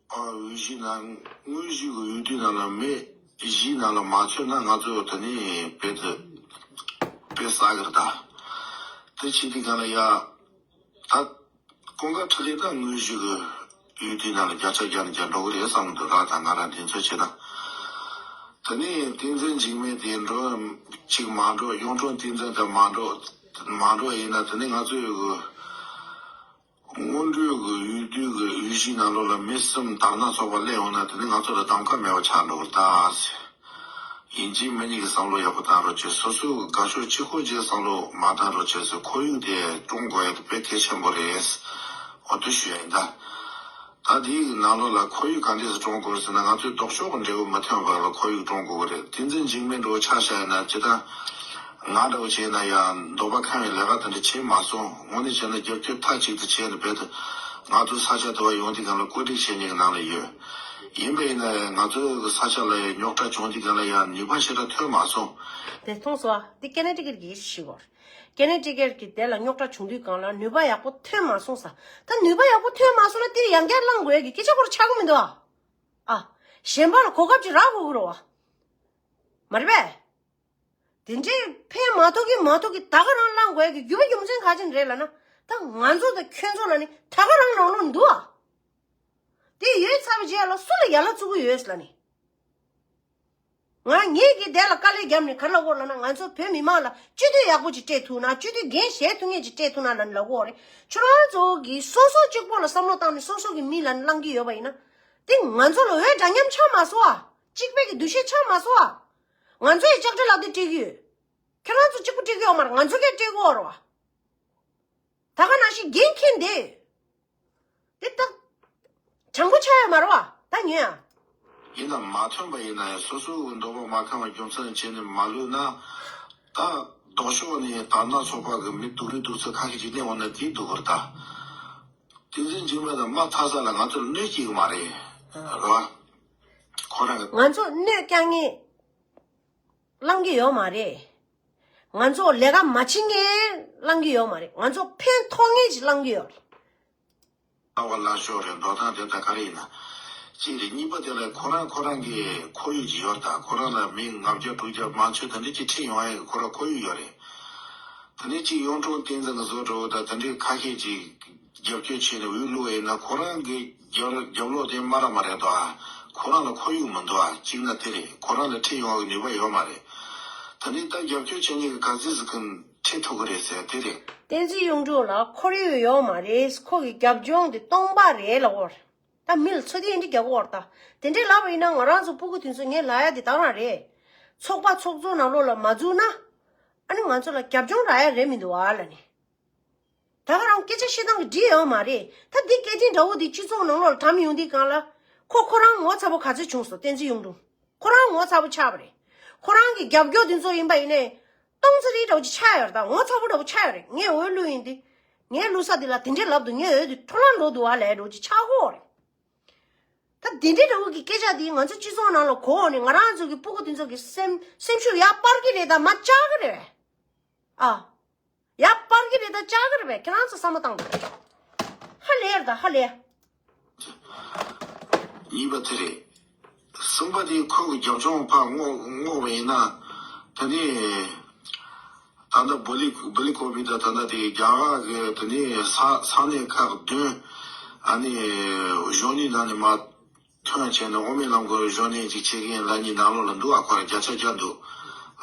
ཨ་འོས་གཞི་ནང་དངོས་གཞི་གི་འོས་བསྡུའི་ནང་ལ་མི་བཞིའི་ནང་ལ་མ་ཚུད་ན་ང་ཚོ་དེ་ནས་དཔེ་དེ་དཔེ་བསགས་གི་རེད་ད། དེ་བྱེད་དུས་གང་ལ་ཡ་ད་ཀུན་དགའ་འཕྲིན་ལས་ད་དངོས་གཞི་གི་འོས་བསྡུའི་ནང་ལ་བརྒྱ་ཆ་བརྒྱ་ནས་བརྒྱ་འགྲོ་གི་རེད་བསམ་གི་འདུག་ར། ད་ང་རང་འདི་ཚོ་བྱེད་ན། དེ་ནས་བསྟན་འཛིན་འཇིགས་མེད་དེ་འགྲོ་གཅིག་མ་འགྲོ། གཡུང་དྲུང་བསྟན་འཛིན་དེ་མ་འགྲོ། མ་འགྲོ་ཡིན་ན་དེ་ནས་ང་ཚོའི་གི་སྔོན་འགྲོའི་གི་འོས་བསྡུའི་གི་འོས་གཞིའི་ནང་ལོགས་ལ་མི་གསུམ་དར་ནག་ཚོགས་པ་སླེབས་ཡོང་ན་དེ་ནི་ང་ཚོ་ལ་གདམ་ཁ་མེད་པ་ཆགས་འགྲོ་གི་རེད་ད། ཡིན་གཅིག་མིན་གཉིས་ཀྱི་བསམ་བློ་ཡག་པོ་བཏང་རོགས་བྱེད། སོ་སོའི་དགའ་ཕྱོགས་གཅིག་པོ་གཅིག་བསམ་བློ་མ་བཏང་རོགས་བྱེད་ཟེར། ཁོར་ཡུག་དེ་སྐྲུན་དགོས་ཡ་དེ་དཔེ་གལ་ཆེན་པོ་རེད། འོ་དེ་ཞུ་ཡ་ཡིན་ད། ད་དེའི་ནང་ལོགས་ལ་ཁོར་ཡུག་ག་འདྲས་སེ་སྐྲུན་དགོས་ཟེར་ན། ང་ཚོའི་ལྡོག་ཕྱོགས་ཀྱི་འབྲས་བུ་མི་ཐོན་པ་ལ་ཁོར་ཡུག་སྐྲུན་དགོས་ཀྱི་རེད། བསྟན་འཛིན་འཇིགས་མེད་འགྲོ་ཆ་བཞག་ཡིན་ན་ཇི་ལྟར་ང་འདྲ་བོ་བྱས་ན་ཡང་འདོད་པ་ཁེངས་པའི་ལས་ཀ་དེ་འདྲ་བྱེད་མ་སོང་། དངོས་གནས་བྱས་ན་རྒྱབ་སྐྱོར་མཐའ་གཅིག་ཏུ་བྱས་ནས་རྦད་དེ་ང་ཚོའི་ས་ཆ་དེ་བ་ཡོང་དུས་སྒང་ལ་བཀོད་སྒྲིག་བྱེད་མཁན་གྱི་ནང་ལ་ཡོད། ཡིན་པ་ཡིན་ན་ཡང་ང་ཚོའི་ས་ཆ་ལ་རྙོག་དྲ་བྱུང་དུས་སྒང་ལ་ཡང་ནུས་པ་ཞེ་དྲག་ཐོན་མ་སོང་། དེ་མཐོང་སོང་ཨ། དེ་ཀེ་ན་ཌ་གིར་གིས་ཤི་བར། ཀེ་ན་ཌ་གིར་གི་དེ་ལ་རྙོག་དྲ་བྱུང་དུས་སྒང་ལ་ནུས་པ་ཡག་པོ་ཐོན་མ་སོང་ས། ད་ནུས་པ་ཡག་པོ་ཐོན་མ་སོང་ན་དེ་ཡང་བསྐྱར་བླང་དགོས་ཀྱི་སྐད་ཆ་ཁོ་ར་ཆགས་ཀྱི་མི་འདུག་ཨ། ཨ། གཞན་པ་ལ་གོ་སྐབས་ཅིག་རག་དགོས་ཀྱི་རེད་བ། མ་རེད་པས། དེ་འདྲའི་ཕན་མ་ཐོགས་ཀྱི་མ་ཐོགས་ཀྱི་ད་ག་རང་བླང་དགོས་ཀྱི་རྒྱུ་མ་རྒྱུ་མཚན་ག་ཅི་རེད་ལབ་ན། ད་ང་ཚོ་དང་ཁྱོད་ཚོ་ལ་ནི་ད་ག་རང་ནང་ལོགས་འདུག་ཨ། དེ་ཡོད་ཚར་བའི་རྗེས་ལ་སུ་ལ་ཡ་ལ་བཙུགས་ཀྱི་ཡོད་ལབ་ནི། ང་ངེད་ཀྱིས་དེ་ལ་དཀའ་ལས་བརྒྱབ་ནས་ག་རེ་ལབ་དགོས་ལབ་ན། ང་ཚོ་བོད་མི་མང་ལ་སྤྱི་འཐུས་ཡག་པོ་ཅིག་སྤྲད་ཐུབ་ན། སྤྱི་འཐུས་འགན་བཞེས་ཐུབ་མཁན་ཅིག་སྤྲད་ཐུབ་ན་ལབ་ནས་ལབ་དགོས་རེད། ཁྱོད་རང་ཚོ་གིས་སོ་སོ་གཅིག་པོ་ལ་བསམ་བློ་བཏང་ནས་སོ་སོ་གི་མི་ལ་བླང་གི་ཡོད་པ་ཡིན་ན། དེ་ང་ཚོ་ལ་འོས་འདྲ་མཉམ་ཆགས་མ་སོང་ཨ། གཅིག་པའི་གི་འདུ་ཤེས་ཆགས་མ་སོང་ཨ། ང་ཚོ་ཡི་ལྕགས་སྤྲེལ་ལག་དེབ་སྤྲད་ཀྱི་ཡོད། ཁྱོད་རང་ཚོ་གཅིག་པུ་སྤྲད་ཀྱི་ཡོད་མ་རེད། ང་ཚོ་གས་སྤྲད་ཀྱི་ཡོད་རེད་བ། ད་ག་ནང་བཞིན་འགན་འཁྱེར་བསྡད་ཡོད། དེ་ད་དྲང་པོ་ཆགས་ཡོད་མ་རེད་བ། ད་ཉོན་ཡ། ཡིན་ན་མ་ཐོན་པ་ཡིན་ན་ཡང་སོ་སོའི་འདོད་པ་མ་ཁེངས་པ་རྒྱུ་མཚན་བྱས་ནས་མ་ལུས་ན། ད་ལྡོག་ཕྱོགས་ནས་དར་ནག་ཚོགས་པ་གི་མི་སྡུག་རུས་སྡུག་ཚོད་ཁ་ཤས་ཅིག་སླེབས་འོང་ན་དེ་སྡུག་གི་རེད་ད། བསྟན་འཛིན་འཇིགས་མེད་དང་དམག་འཐབ་ས་ལ་ང་ཚོར་གནོད་སྐྱེལ་གི་མ་རེད། རེད་བ། ཁོ་རང་གི། ང་ཚོ་གནོད་སྐྱེལ་མཁན་བླང་གི་ཡོད་མ་རེད། ང་ཚོ་ལས་ཀ་མ་བྱེད་མཁན་བླང་གི་ཡོད་མ་རེད། ང་ཚོ་ཕན་ཐོགས་མཁན་ཞིག་བླང་གི་ཡོད་རེད། ལྟ་བ་ལ་ཤོར་རེད། འགྲོ་སྟངས་དེ་ད་ག་རེ་ཡིན་ན། གཅིག་རེད། གཉིས་པ་དེ་ལ་ཁོ་རང་ཁོ་རང་གི་ཁོར་ཡུག་ཅིག་ཡོད་རེད་ད། ཁོ་རང་ལ་མི་ལྔ་བརྒྱ་དྲུག་བརྒྱ་མང་ཆེ་དེ་འདྲ་ཅིག་ཁྲིད་ཡོང་ཡ་གི་ཁོ་རང་ཁོར་ཡུག་ཡོད་རེད། དེ་ནས་གཅིག་གཡུང་དྲུང་བསྟན་འཛིན་གྱི་བཟོ་འདྲ་བོ་དང་དེ་འདྲའི་ཁ་ཤས་ཅིག་རྒྱབ་སྐྱོར་བྱས་ནས་འོས་བླུགས་པ་ཡིན་ན། ཁོ་རང་གི་རྒྱབ་རྒྱབ་ལོགས་དེ་སྨ་ར་མ་རེད་དོ། ཁོ་རང་ལ་ཁོར་ཡུག་མི་འདུག་ཨ། གཅིག་ན་དེ་རེད། ཁོ་རང་ལ་ཁྲིད་ཡོང་བའི་ནུས་པ་ཡོད་མ་རེད། ད་ནི་ད་རྒྱབ་སྐྱོར་བྱེད་མཁན་གྱི་ག་ཚོད་ཟིག་གིས་ཁྲིད་ཐུབ་ཀྱི་རེད་ཟེར་དེ་རེད། བསྟན་འཛིན་གཡུང་དྲུང་ལ་ཁོར་ཡུག་ཡོད་མ་རེད། ཁོ་གི་རྒྱབ་ལྗོངས་དེ་སྟོང་པ་རེད་ལབ་དགོས་རེད། ད་མི་ལ་ཚོད་ལྟ་འདི་རྒྱག་དགོས་རེད་ད། དེ་འདྲས་ལབ་པ་ཡིན་ན་ང་རང་ཚོ་སྤུ་གུ་དེ་ཚོ་ངས་ལབ་ཡ་དེ་ད་རང་རེད། ཚོགས་པ་ཚོགས་གཙོ་ནང་ལོགས་ལ་མ་འཛུལ་ན། ཨ་ནི་ང་ཚོ་ལ་རྒྱབ་ལྗོངས་རག་ཡ་རེད་མི་འདུག་ཨ་ལབ་ནི། ད་ག་རང་སྐད་ཆ་བཤད་སྟངས་ཀྱི་འགྲིག་ཡོད་མ་རེད། ད་འདི་སྐད་འཕྲིན་འདྲ་བོ་འདི་སྤྱི་ཚོགས་ནང་ལོགས་ལ་བཀྲམ་ཡོང་དུས་སྒང་ལ། ཁོ་ཁོ་རང་ངོ་ཚ་པོ་ག་ཚོད་བྱུང་སོང་། བསྟན་འཛིན་གཡུང་དྲུང་ཁོ་རང་ངོ་ཚ་པོ་ཆགས་པ་རེད། ཁོ་རང་གི་རྒྱབ་སྐྱོར་འདི་ཚོ་ཡིན་པ་ཡིན་ནའི། སྟོང་ཚ་རིགས་འདྲ་བོ་ཅིག་ཆགས་ཡོད་རེད་ད། ངོ་ཚ་པོ་འདྲ་བོ་ཆགས་ཡོད་རེད། ངས་འོས་བླུགས་ཡིན་དུས། ངའི་བླུགས་ས་འདི་ལ་དེ་འདྲས་ལབ་འདུག་ངའི་འོས་འདི་འཕྲོ་བརླག་འགྲོ་འདུག་ཨ་ལས་འདྲ་བོ་ཅིག་ཆགས་ཀྱི་ཡོད་རེད། ད་དེ་འདྲས་འདྲ་བོ་གི་སྐད་ཆ་འདི་ང་ཚོ་སྤྱི་ཚོགས་ནང་ལ་གོ་འོང་ནས་ང་རང་ཚོ་གི་སྤུ་གུ་དེ་ཚོ་གི་སེམས་སེམས་ཤུགས་ཡར་སྤར་གི་རེད་ད་མར་བཅག་གི་རེད། ཨ། ཡར་སྤར་གི་རེད་ད་བཅག་གི་རེད་པས། ཁྱེད་རང་ཚོ་བསམ་བློ་བཏང་དང་། ཧ་ལས་རེད་ད་ཧ་ལས། གཉིས་པ་དེ་རེད། གསུམ་པ་དེ་ཁོ་གི་རྒྱབ་ལྗོངས་ཕར་བསྔོག་བསྔོག་པ་ཡིན་ན། དེ་ནས་ད་ལྟ་བོ་ལི་བོ་ལི་ཀོ་བི་དང་ད་ལྟ་དེ་རྒྱ་གར་གི་དེ་ནས་ས་ས་གནས་ཁག་བདུན། ཨ་ནི་གཞོན་ནུའི་ནང་ནས་མར་ཐོན་བྱས་ནས་དབུ་མའི་ལམ་གྱི་གཞོན་ནུ་ཅིག་བྱེད་མཁན་ལབ་མཁན་ནང་ལོགས་ལ་འདུག་ཨ། ཁོ་རང་བརྒྱ་ཆ་བརྒྱ་འདུག་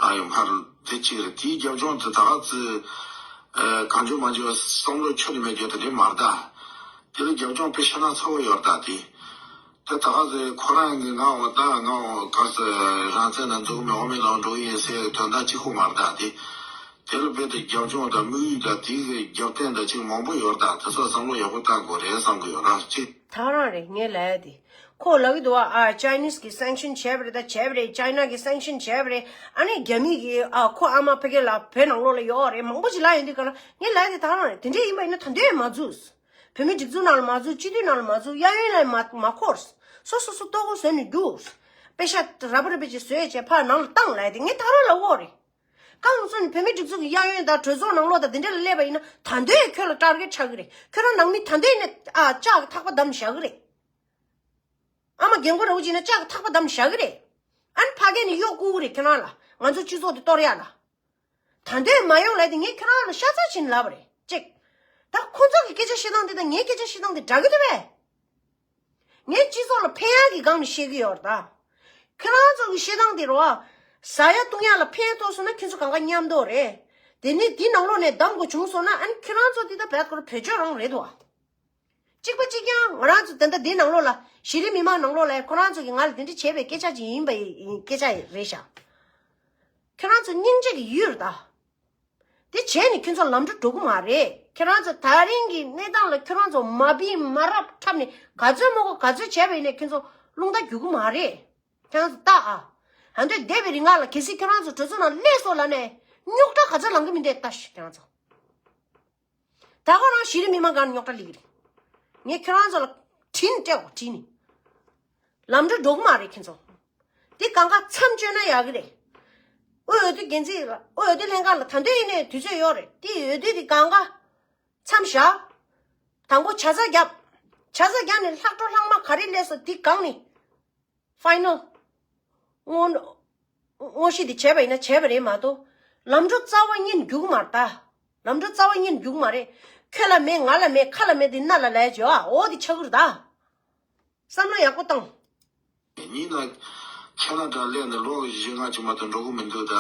ཨ་ཡོང་ཕར་དེ་གཅིག་རེད། དེའི་རྒྱབ་ལྗོངས་དེ་ད་ག་ཚོད་ཨ་གང་བྱུང་མང་བྱུང་བསམ་བློ་ཁྱོན་ནས་མེད་རྒྱུ་དེ་འདྲས་མ་རེད་ད། དེ་ལ་རྒྱབ་ལྗོངས་དཔེ་ཤ་ན་ཚ་བོ་ཡོད་རེད་ད་དེ། དེ་ད་ག་ཚོད་ཁོ་རང་གི་ང་འོ་ད་ང་འོ་ག་ཚོད་རང་བཙན་ནང་འཛུལ་གི་མེད། དབུ་མའི་ལམ་འགྲོ་གི་ཡིན་ཟེར་དོན་དག་གཅིག་པོ་མ་རེད་ད་དེ། དེ་ལ་རྦད་དེ་རྒྱབ་ལྗོངས་དང་དམིགས་ཡུལ་དང་དེའི་རྒྱབ་རྟེན་དང་ཅིག་མང་པོ་ཡོད་རེད་ད། དེ་ཚོ་བསམ་བློ་ཡག་པོ་བཏང་དགོས་རེད་བསམ་གི་ཡོད་ར་གཅིག་ད་ག་རང་རེད་ངས་ལབ་ཡ་དེ། ཁོ་ལབ་གི་འདུག་བ། ཨ་ཅའི་ནིས་གི་སེང་ཤིན་བྱས་པ་རེད་ད་བྱས་པ་རེད། ཅའི་ན་གི་སེང་ཤིན་བྱས་པ་རེད། ཨ་ནི་རྒྱ་མི་གི་ཨ་ཁོ་ཨ་མ་ཕ་གི་ལ་བོད་ནང་ལོགས་ལ་ཡོད་རེད། མང་པོ་ཅིག་ལབ་ཡོང་དུས་ག་ལ་ངས་ལབ་ཡ་དེ་ད་ག་རང་རེད། དེ་འདྲས་ཡིན་པ་ཡིན་ན་ད་དུང་མ་འཛུལ། བོད་མི་སྒྲིག་འཛུགས་ནང་ལ་མ་འཛུལ། སྤྱི་འཐུས་ནང་ལ་མ་འཛུལ། གཡས་གཡོན་ལ་མ་མ་འཁོར། སོ་སོ་སོ་ལྟོ་གོས་བཟོས་ནས་རྒྱུགས། པེ་ཤག་ར་པ་ར་པ་ཅིག་བཟོས་བྱས་ཕར་ནང་ལ་བཏང་ལབ་ཡ་དེ་ངས་ད་ག་རང་ལབ་ཡོད་རེད། གང་སོང་ནས་བོད་མིའི་སྒྲིག་འཛུགས་ཀྱི་གཡས་གཡོན་དང་གྲོས་ཚོགས་ནང་ལོགས་དང་དེ་འདྲ་ལ་སླེབས་པ་ཡིན་ན་ད་འདོད་ཁྱོད་ལ་ཊར་གེཊ་ཆགས་ཀྱི་རེད། ཁྱོད་རང་ནང་མི་ད་འདོད་ནས་ཨ་ལྕགས་ཀྱི་ཐག་པ་བསྡམས་བཞག་གི་རེད། ཨ་མ་རྒན་གོག་ར་བོ་ཅིག་ན་ལྕགས་ཀྱི་ཐག་པ་བསྡམས་བཞག་གི་རེད། ཨ་ནི་ཕ་གི་ནས་གཡོག་བསྐུར་གི་རེད་ཁྱོད་རང་ལ། ང་ཚོ་སྤྱི་ཚོགས་དེ་གཏོར་ཡག་ལ། ད་འདོད་མ་ཡོང་ལབ་དེ་ངས་ཁྱོད་རང་ལ་ཤ་ཚ་བྱིན་ལབ་པ་རེད་ཅིག་ད་ཁོ་ཚོ་གི་སྐད་ཆ་བཤད་སྟངས་དེ་དང་ངའི་སྐད་ཆ་བཤད་སྟངས་དེ་འདྲ་གི་འདུག་པས། ངས་སྤྱི་ཚོགས་ལ་ཕན་ཡག་གི་སྒང་ནས་བཤད་གི་ཡོད་རེད་ད། ཁྱོད་རང་ཚོ་གི་བཤད་སྟངས་དེ་རེད་བ། ཟ་ཡག་བཏུང་ཡག་ལ་ཕན་ཐོགས་སོང་ན་ཁྱོད་ཚོ་གང་ག་མཉམ་དུ་རེད། དེ་ནས་དེ་ནང་ལོགས་ནས་བདམས་དགོས་བྱུང་སོང་ན་ཨ་ནི་ཁྱོད་རང་ཚོ་དེ་ད་བད་ཁོ་ར་བེད་སྤྱོད་རང་རེད་དོ། གཅིག་པ་གཅིག་རྐྱང་ང་རང་ཚོ་ད་ལྟ་འདི་ནང་ལོགས་ལ་གཞི་རིམ་མི་མང་ནང་ལོགས་ལ་ཁོ་རང་ཚོ་གིས་ང་ལ་དེ་འདྲ་བྱས་པའི་སྐད་ཆ་ཅིག་ཡིན་པ་ཡིན་སྐད་ཆ་རེད་ཤག་ཁྱོད་རང་ཚོ་སྙིང་རྗེ་གི་ཡུལ་ད། དེ་བྱས་ནས་ཁྱོད་ཚོ་ལམ་འགྲོ་འགྲོ་གི་མ་རེད། ཁྱོད་རང་ཚོ་ད་རིང་གི་གནས་སྟངས་ལ་ཁྱོད་རང་ཚོ་མ་བིན་མ་རབས་འཁྲབ་ནས་ག་ཚོད་མོ་གོ་ག་ཚོད་བྱས་པ་ཡིན་ནས་ཁྱོད་ཚོ་རླུང་རྟ་རྒྱུག་གི་མ་རེད། ཁྱོད་རང་ཚོ་ལྟ་ཨ། ཧ་འདོད་བསྡད་པའི་རིང་ལ་གལ་སྲིད་ཁྱོད་རང་ཚོ་གྲོས་ཚོགས་ནང་སླེབས་སོང་ལབ་ནས་རྙོག་དྲ་ག་ཚོད་ལང་གི་མིན་འདས་ལྟ་ཤིག་ཁྱོད་རང་ཚོ། ད་ཁོ་རང་གཞི་རིམ་མི་མང་སྒང་ནས་རྙོག་དྲ་སླེབས་ཀྱི་རེད། ངས་ཁྱོད་རང་ཚོ་ལ་དྲིན་སྤྲད་དགོས་དྲིན་ནི། ལམ་འགྲོ་འགྲོ་གི་མ་རེད་ཁྱོད་ཚོ། དེ་གང་ག་མཚམས་གཅོད་ན་ཡག་གི་རེད། དབུས་འོས་བསྡུ་འགན་འཛིན་ལ་དབུས་འོས་བསྡུ་ལྷན་ཁང་ལ་ད་འདོད་ཡིན་ནའི་དུས་ཚོད་ཡོད་རེད། དེ་འོས་བསྡུ་དེ་གང་ག་མཚམས་བཞག་དང་པོ་ཆ་ཚང་བརྒྱབ། ཆ་ཚང་བརྒྱབ་ནས་ལྷག་འཕྲོ་ལྷག་མ་ག་རེ་སླེབས་སོང་དེ་གང་ནི། ཕའི་ནལ། དངོས་དངོས་གཞི་དེ་བྱས་པ་ཡིན་ན་བྱས་པ་རེད་མ་གཏོགས། ལམ་འགྲོ་རྩ་བ་ཉིད་རྒྱུག་མ་རེད་ད། ལམ་འགྲོ་རྩ་བ་ཉིད་རྒྱུག་མ་རེད། ཁྱོད་ལ་མེད་ང་ལ་མེད་ཁ་ལ་མེད་དེ་སྣ་ལ་ལས་བྱོས་ཨ་འོ་དེ་ཆགས་ཀྱི་རེད་ད། བསམ་བློ་ཡག་པོ་བཏང་། ཡིན་ན། ཁེ་ན་ཌ་སླེབས་ནས་ལོ་བཞི་ལྔ་ཅིག་མ་གཏོགས་འགྲོ་གི་མི་འདུག་ད།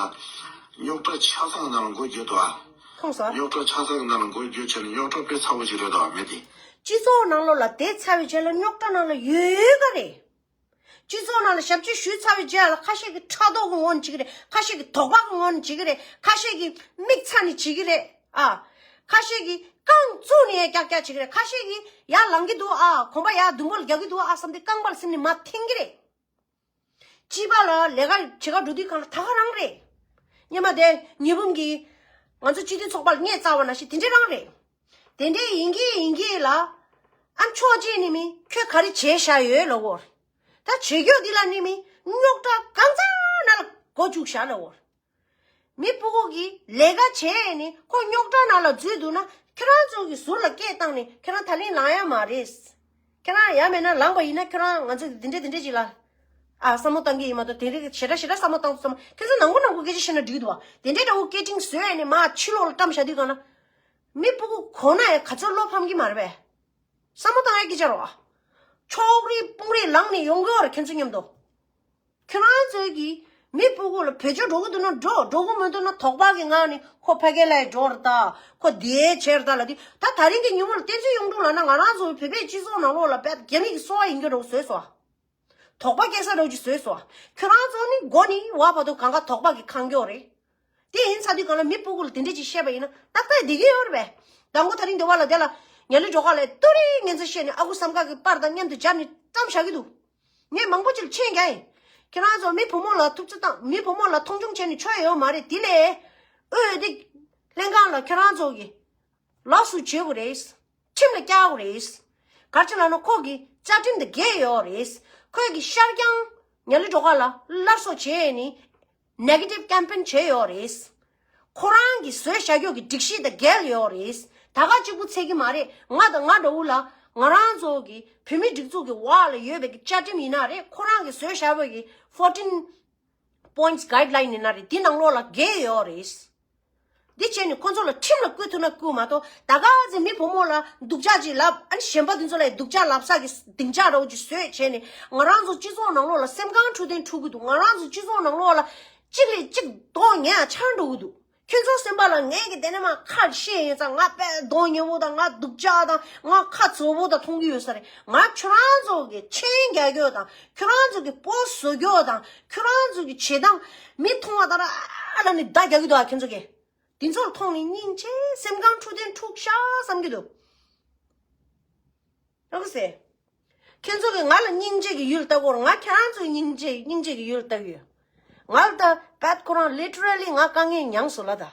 རྙོག་དྲ་ཆ་ཚང་ནང་ལ་མགོ་བསྒྱུར་འདུག་ཨ། ཁོང་ས། རྙོག་དྲ་ཆ་ཚང་ནང་ལ་མགོ་བསྒྱུར་བྱས་ནས་རྙོག་དྲ་དཔེ་ཚ་པོ་ཞིག་རེད་འདུག་ཨ་མི་དེ། སྤྱི་ཚོགས་ནང་ལོགས་ལ་བསྡད་ཚར་བའི་རྗེས་ལ་རྙོག་དྲ་ནང་ལ་ཡོད་ཡོད་ག་རེད། སྤྱི་ཚོགས་ནང་ལ་ཞབས་ཕྱི་ཞུས་ཚར་བའི་རྗེས་ལ་ཁ་ཤས་ཀྱིས་ཕྲག་དོག་གི་ངོ་ནས་བྱེད་ཀྱི་རེད། ཁ་ཤས་ཀྱིས་དོགས་པ་གི་ངོ་ནས་བྱེད་ཀྱི་རེད། ཁ་ཤས་ཀྱིས་མིག་ཚ་ནས་བྱེད་ཀྱི་རེད་ཨ། ཁ་ཤས་ཀྱིས་རྐང་བཙུགས་ནས་ཡང་ཀྱག་ཀྱག་བྱེད་ཀྱི་རེད། ཁ་ཤས་ཀྱིས་ཡར་ལངས་ཀྱི་འདུག་ཨ། གོམ་པ་ཡར་མདུན་པོ་ལ་རྒྱག་གི་འདུག་ཨ་བསམ་སྟེ་རྐང་པ་ལ་སིམ་ནས་མར་འཐེན་གྱི་རེད། སྤྱི་པ་ལ་ལས་ཀ་བྱེད་ག་འགྲོ་དུས་གང་ལ་ད་ག་རང་རེད། སྔོན་མ་དེ་ཉི་འབུམ་གྱིས་ང་ཚོ་སྤྱི་མཐུན་ཚོགས་པ་ལ་བརྙས་བཙལ་བ་ནང་བཞིན་དེ་འདྲ་རང་རེད། དེ་འདྲ་ཡིན་གྱི་ཡིན་གྱི་ལ། ཨ་ཕྱོགས་གཅིག་ནས་མི་ཁྱོད་ག་རེ་བྱས་བཞག་ཡོད་ལབ་འོ། ད་བྱེད་རྒྱུ་འདི་ལ་ནི་མི་རྙོག་དྲ་གང་ཚང་ན་ལ་མགོ་བཅུག་བཞག་ལབ་འོ། མི་སྤུ་གུ་གིས་ལས་ཀ་བྱས་ནས་ཁོ་རྙོག་དྲ་ནང་ལ་འཛུལ་འདུག་ན་ཁྱེད་རང་ཚོ་གིས་ཟུར་ལ་སྐད་བཏང་ནས་ཁྱེད་རང་ད་ལན་ལངས་ཡ་མ་རེད། ཁྱེད་རང་ཡ་མེད་ན་ལངས་པ་ཡིན་ན་ཁྱེད་རང་ང་ཚོ་གིས་འདི་འདྲ་འདི་འདྲ་ཅིག་ལ། ཨ་བསམ་བློ་བཏང་གི་ཡིན་མ་གཏོགས་དེ་རིགས་ཞེ་དྲག་ཞེ་དྲག་བསམ་བློ་བཏང་ཐུབ་ས་མ། ཁྱེད་ཚོ་ནང་ཁུལ་ནང་ཁུལ་སྐད་ཆ་བཤད་ན་འགྲིག་འདུག་བ། དེ་འདྲའི་འདྲ་བོ་སྐད་འཕྲིན་བཟོས་ནས་མར་ཕྱི་ལོགས་ལ་བཀྲམ་བཞག་དུས་གང་ན། མི་སྤུ་གུ་གོ་ན་ཡང་ག་ཚོད་བློ་ཕམ་གྱི་མ་རེད་པས། བསམ་བློ་བཏང་ཡ་སྐད་ཆ་རེད་བ། ཕྱོགས་རིས་དཔུང་རིས་ལངས་ནས་ཡོང་གི་ཡོད་རེད་ཁྱེད་ཚོ་མཉམ་དུ། ཁྱེད་རང་ཚོས་ཀྱིས་མི་སྤུ་གུ་ལ་བེད་སྤྱོད་འགྲོ་གི་འདུག་ན་འགྲོ། འགྲོ་གི་མི་འདུག་ན་དོགས་པ་གི་ངང་ནས་ཁོ་ཕ་གི་ལ་འགྲོ་རེད་ད། ཁོ་དེ་བྱས་རེད་ད་ལབ་དུས་ད་ད་རིང་གི་ཉིན་མོ་ལ་བསྟན་འཛིན་གཡུང་དྲུང་ལབ་ན་ང་རང་ཚོའི་བོད་པའི་སྤྱི་ཚོགས་ནང་ལོགས་ལ་དཔེ་རྒྱ་མི་གི་སོ་བ་ཡིན་གྱི་རེད་བཟོས་སོ། དོགས་པ་སྐྱེ་ས་འདྲ་བོ་ཅིག་བཟོས་སོ། ཁྱོད་རང་ཚོ་ནི་མགོ་ནས་བ་བར་དུ་གང་ག་དོགས་པ་གིས་ཁེངས་ཀྱི་ཡོད་རེད། དེ་ཡིན་ཚར་དུས་གང་ལ་མི་སྤུ་གུ་ལ་དེ་འདྲས་ཅིག་བཤད་པ་ཡིན་ན་ཏག་ཏག་བསྡད་ཀྱི་ཡོད་རེད་པས། དང་པོ་དེ་རིང་འདི་བ་ལ་དེ་ལ་ཉ་ལི་སྒྲོལ་དཀར་ལ་ཏུ་རིའི་ངན་ཚུལ་བཤད་ནས་ཨ་ཁུ་བསམ་དཀར་གྱི་པར་དང་མཉམ་དུ་སྦྱར་ནས་བཀྲམ་བཞག་གི་འདུག་ངས་མང་པོ་ཅིག་ལ་མཆན་རྒྱག་ཡིན། ཁྱེད་རང་ཚོ་མི་བུ་མོ་ལ་ཐུབ་ཚོད་བཏང་། མི་བུ་མོ་ལ་མཐོང་ཆུང་བྱས་ནས་ཆོ་ཡོད་མ་རེད། དེ་ལས་ཨོ་དེ་ལྷན་ཁང་ལ་ཁྱེད་རང་ཚོ་གི་ལོགས་སུ་བྱེད་དགོས་རེད། ཁྲིམས་ལ་བསྐྱར་དགོས་རེད། ག་རེ་བྱས་ལབ་ན་ཁོ་གི་བཅའ་ཁྲིམས་དང་འགལ་ཡོད་རེད། ཁོས་ཀྱི་ཤར་རྐྱང་ཉ་ལི་སྒྲོལ་དཀར་ལ་སླར་གསོ་བྱས་ནས་ནེ་གེ་ཊིབ་ཀེམ་པེན་བྱས་ཡོད་རེད། ཁོ་རང་གི་བཟོས་བཞག་རྒྱུ་གི་སྒྲིག་གཞི་དང་འགལ་ཡོད་རེད། ད་ག་གཅིག་པུ་ཚད་ཀྱི་མ་རེད། ང་དང་ང་འདྲ་བོ་ལ་ང་རང་ཚོ་གི་བོད་མི་སྒྲིག་འཛུགས་ཀྱི་འོག་ལ་ཡོད་པའི་གི་བཅའ་ཁྲིམས་ཡིན་ན་རེད། ཁོ་རང་གི་བཟོས་བཞག་པའི་གི་ཕོར་ཊིན་པོའིནཊ་གྷའིཌ་ལའིན་ཡིན་ན་རེད། འདི་ནང་ལོགས་ལ་འགལ་ཡོད་རེད། འདི་བྱས་ནས་ཁོ་ཚོ་ལ་ཁྲིམས་ལ་བསྐུལ་ཐུབ་ན་བསྐུལ་མ་གཏོགས་ད་ག་ཚོད་མི་བུ་མོ་ལ་སྡུག་ཅག་ཅིག་ལབ། ཨ་ནི་གཞན་པ་འདི་ཚོ་ལ་སྡུག་ཅག་ལབ་ས་གི་སྡིངས་ཆ་འདྲ་བོ་ཅིག་བཟོས་བྱས་ནས་ང་རང་ཚོ་སྤྱི་ཚོགས་ནང་ལོགས་ལ་སེམས་ཁམས་འཕྲོད་བསྟེན་འཁྲུག་གི་འདུག་ང་རང་ཚོ་སྤྱི་ཚོགས་ནང་ལོགས་ལ་གཅིག་ལས་གཅིག་གདོང་ངན་ཆགས་འགྲོ་གི་འདུག་ཁྱོད་ཚོ་སེམས་པ་ལ་ངས་ཀྱི་དེ་ནས་མ་ཁ་བཤད་ཡིན་ཙང་ང་དཔེ་གདོང་ཉེ་བོ་དང་ང་སྡུག་ཅག་དང་ང་ཁ་རྩོག་པོ་དང་མཐོང་གི་ཡོད་ས་རེད། ང་ཁྱོད་རང་ཚོ་གི་མཆན་རྒྱག་རྒྱུ་དང་ཁྱོད་རང་ཚོ་གི་པོ་སི་བཟོ་རྒྱུ་དང་ཁྱོད་རང་ཚོ་གི་བྱེད་སྟངས་མི་མཐོང་བ་དང་ར་ལ་ནི་བརྡ་རྒྱག་གི་འདུག་ཨ་ཁྱོད་ཚོ་གི། དེ་ཚོ་མཐོང་ནས་སྙིང་རྗེ་སེམས་ཁམས་འཕྲོད་བསྟེན་འཁྲུག་ཤག་བསམ་གྱི་འདུག་ཨ་ཁུ་སེ། ཁྱེད་ཚོ་གིས་ང་ལ་སྙིང་རྗེ་གི་ཡུལ་ལྟ་གོ་ར། ང་ཁྱེད་རང་ཚོའི་སྙིང་རྗེ་སྙིང་རྗེ་གི་ཡུལ་ལྟ་གི་ཡོད། ང་ལ་ད་བད་ཁོ་རང་ལི་ཊི་རལ་ལི་ང་དཀའ་ངལ་མྱངས་སོང་ལ་ད།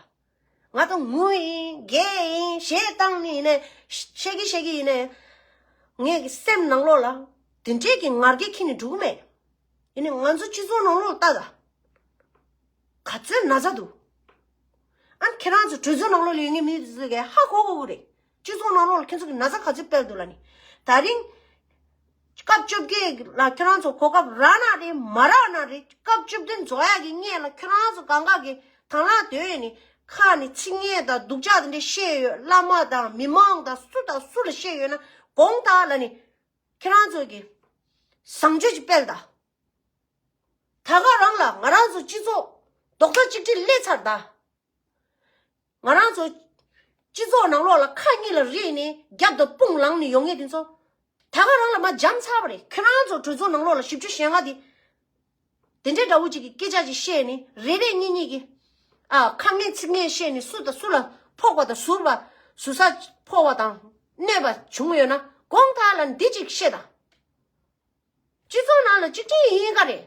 ང་ད་ངུ་ཡིན་རྒྱལ་ཡིན་གཞས་བཏང་ནི་ཡིན་ནས་བཤད་གི་བཤད་གི་ཡིན་ནས་ངའི་གི་སེམས་ནང་ལོགས་ལ་དེ་འདྲས་ཀྱི་ངར་སྐད་ཁྱེར་ནས་འགྲོ་གི་མེད། ཡིན་ནས་ང་ཚོ་སྤྱི་ཚོགས་ནང་ལོགས་ལ་ལྟ་ད། ག་ཚོད་ན་ཚ་འདུག་ཨ་ཁྱེད་རང་ཚོ་གྲོས་ཚོགས་ནང་ལོགས་ལ་ཡོད་མཁན་མི་དེ་ཚོ་གིས་ཧ་གོ་གོ་གི་རེད། སྤྱི་ཚོགས་ནང་ལོགས་ལ་ཁྱེད་ཚོ་གིས་ན་ཚ་ག་ཚོད་སྤེལ་འདུག་ལབ་ནི། ད་རིང་སྐབས་བཅོ་བརྒྱད་ལ་ཁྱེད་རང་ཚོ་གོ་སྐབས་རག་ན་རེད་མ་རག་ན་རེད། སྐབས་བཅུ་བདུན་རྫོགས་ཡག་གི་སྔོན་ལ་ཁྱེད་རང་ཚོ་གང་ག་གིས་དང་བླངས་དོན་ཡོད་ནི་ཁ་ནས་ཚིག་ངན་དང་སྡུག་ཅག་དེ་འདྲ་བཤད་ཡོད། བླ་མ་དང་མི་མང་དང་སུ་དང་སུ་ལ་བཤད་ཡོད་ན་དགོངས་དག་ལབ་ནི། ཁྱེད་རང་ཚོ་གིས་བཟང་སྤྱོད་ཅིག་སྤེལ་དང་། ད་ག་རང་ལ་ང་རང་ཚོ་སྤྱི་ཚོགས་རྡོག་རྩ་གཅིག་སྒྲིལ་སླེབས་ཚར་ད། ང་རང་ཚོ་སྤྱི་ཚོགས་ནང་ལོགས་ལ་ཁ་གཉིས་ལ་རེད་ནས་རྒྱབ་དང་དཔུང་ལངས་ནས་ཡོང་མཁན་དེ་ཚོ་ད་ག་རང་ལ་མར་འཇམ་ཚར་བ་རེད། ཁྱེད་རང་ཚོ་གྲོས་ཚོགས་ནང་ལོགས་ལ་བཞི་བཅུ་ཞེ་ལྔ་དེ་དེ་འདྲའི་འདྲ་བོ་ཅིག་གི་སྐད་ཆ་ཅིག་བཤད་ནས་རེ་རེ་གཉིས་གཉིས་ཀྱིས་ཨ་ཁ་ངན་ཚིག་ངན་བཤད་ནས་སུ་དང་སུ་ལ་ཕོག་པ་དང་ཟུར་པ་ཟུར་ས་ཕོག་པ་དང་གནོད་པ་བྱུང་ཡོད་ན་དགོངས་དག་ལབ་འདི་ཅིག་བཤད་དང་། སྤྱི་ཚོགས་ནང་ལ་གཅིག་སྒྲིལ་ཡིན་ག་རེད།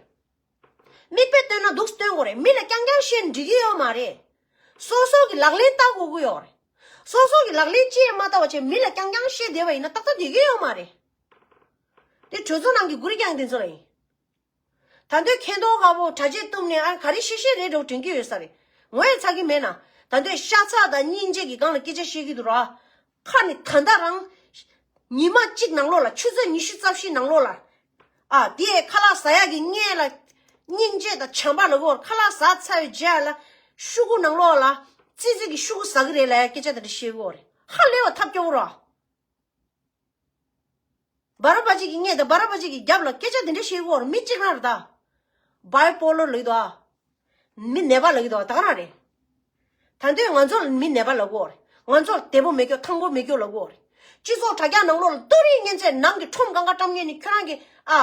མིག་དཔེ་སྟོན་ན་འདུག་སྟོན་དགོས་རེད། མི་ལ་རྐྱང་རྐྱང་བཤད་འགྲིག་གི་ཡོད་མ་རེད། སོ་སོ་གི་ལག་ལེན་བསྟར་དགོས་ཀྱི་ཡོད་རེད། སོ་སོ་གི་ལག་ལེན་ཅི་ཡང་མ་བསྟར་བ་བྱས་མི་ལ་རྐྱང་རྐྱང་བཤད་བསྡད་པ་ཡིན་ན་ཏག་ཏག་འགྲིག་གི་ཡོད་མ་རེད། དེ་གྲོས་ཚོགས་ནང་གི་གུ་རི་རྐྱང་དེ་ཚོ་ལ་ཡིན། ད་དུང་མཁྱེན་རྟོགས་དཀར་པོ་གྲྭ་ཆས་བཏུམས་ནས་ཨ་ག་རེ་བཤད་བཤད་རེད་འགྲོ་དྲན་གྱི་ཡོད་ས་རེད། ངོ་ཡ་ཚ་གི་མེད་ན། ད་དུང་ཤ་ཚ་དང་སྙིང་རྗེ་གི་སྒང་ལ་སྐད་ཆ་བཤད་ཀྱི་འདུག་ར། ཁ་ནས་ད་ལྟ་རང་ཉི་མ་གཅིག་ནང་ལོགས་ལ་ཆུ་ཚོད་ཉི་ཤུ་རྩ་བཞི་ནང་ལོགས་ལ། ཨ་དེ་ཁ་ལག་ཟ་ཡག་གི་སྔོན་ལ་སྙིང་རྗེ་དང་བྱམས་པ་ལབ་དགོས། ཁ་ལག་ཟ་ཚར་བའི་རྗེས་ལ་ཤོག་གུ་ནང་ལོགས་ལ་ཙི་ཙི་གི་ཤོག་གུ་ཟ་གི་རེད་ལབ་ཡ་སྐད་ཆ་དེ་འདྲ་བཤད་དགོས་རེད། ཧ་ལས་པ་ཐབས་སྐྱོ་བོ་ར། སྦ་ར་པ་ཅིག་གི་སྔོན་དང་སྦ་ར་པ་ཅིག་གི་རྒྱབ་ལ་སྐད་ཆ་དེ་འདྲ་བཤད་དགོས་ར། མི་གཅིག་རང་རེད་ད། བའི་པོ་ལོ་ལབ་ཀྱི་འདུག་ཨ། མི་ནད་པ་ལབ་ཀྱི་འདུག་ཨ། ད་ག་རང་རེད། ད་དུང་ང་ཚོ་ལ་མི་ནད་པ་ལབ་དགོས་རེད། ང་ཚོ་ལ་བདེ་པོ་མེད་སྐྱོ་ཐང་པོ་མེད་སྐྱོ་ལབ་དགོས་རེད། སྤྱི་ཚོགས་དྲ་རྒྱ་ནང་ལོགས་ལ་ཏོ་རིའི་གཉན་ཚད་ནང་གི་ཁྲོམ་གང་ག་བཀྲམ་མཁན་ནི་ཁྱོད་རང་གི་ཨ།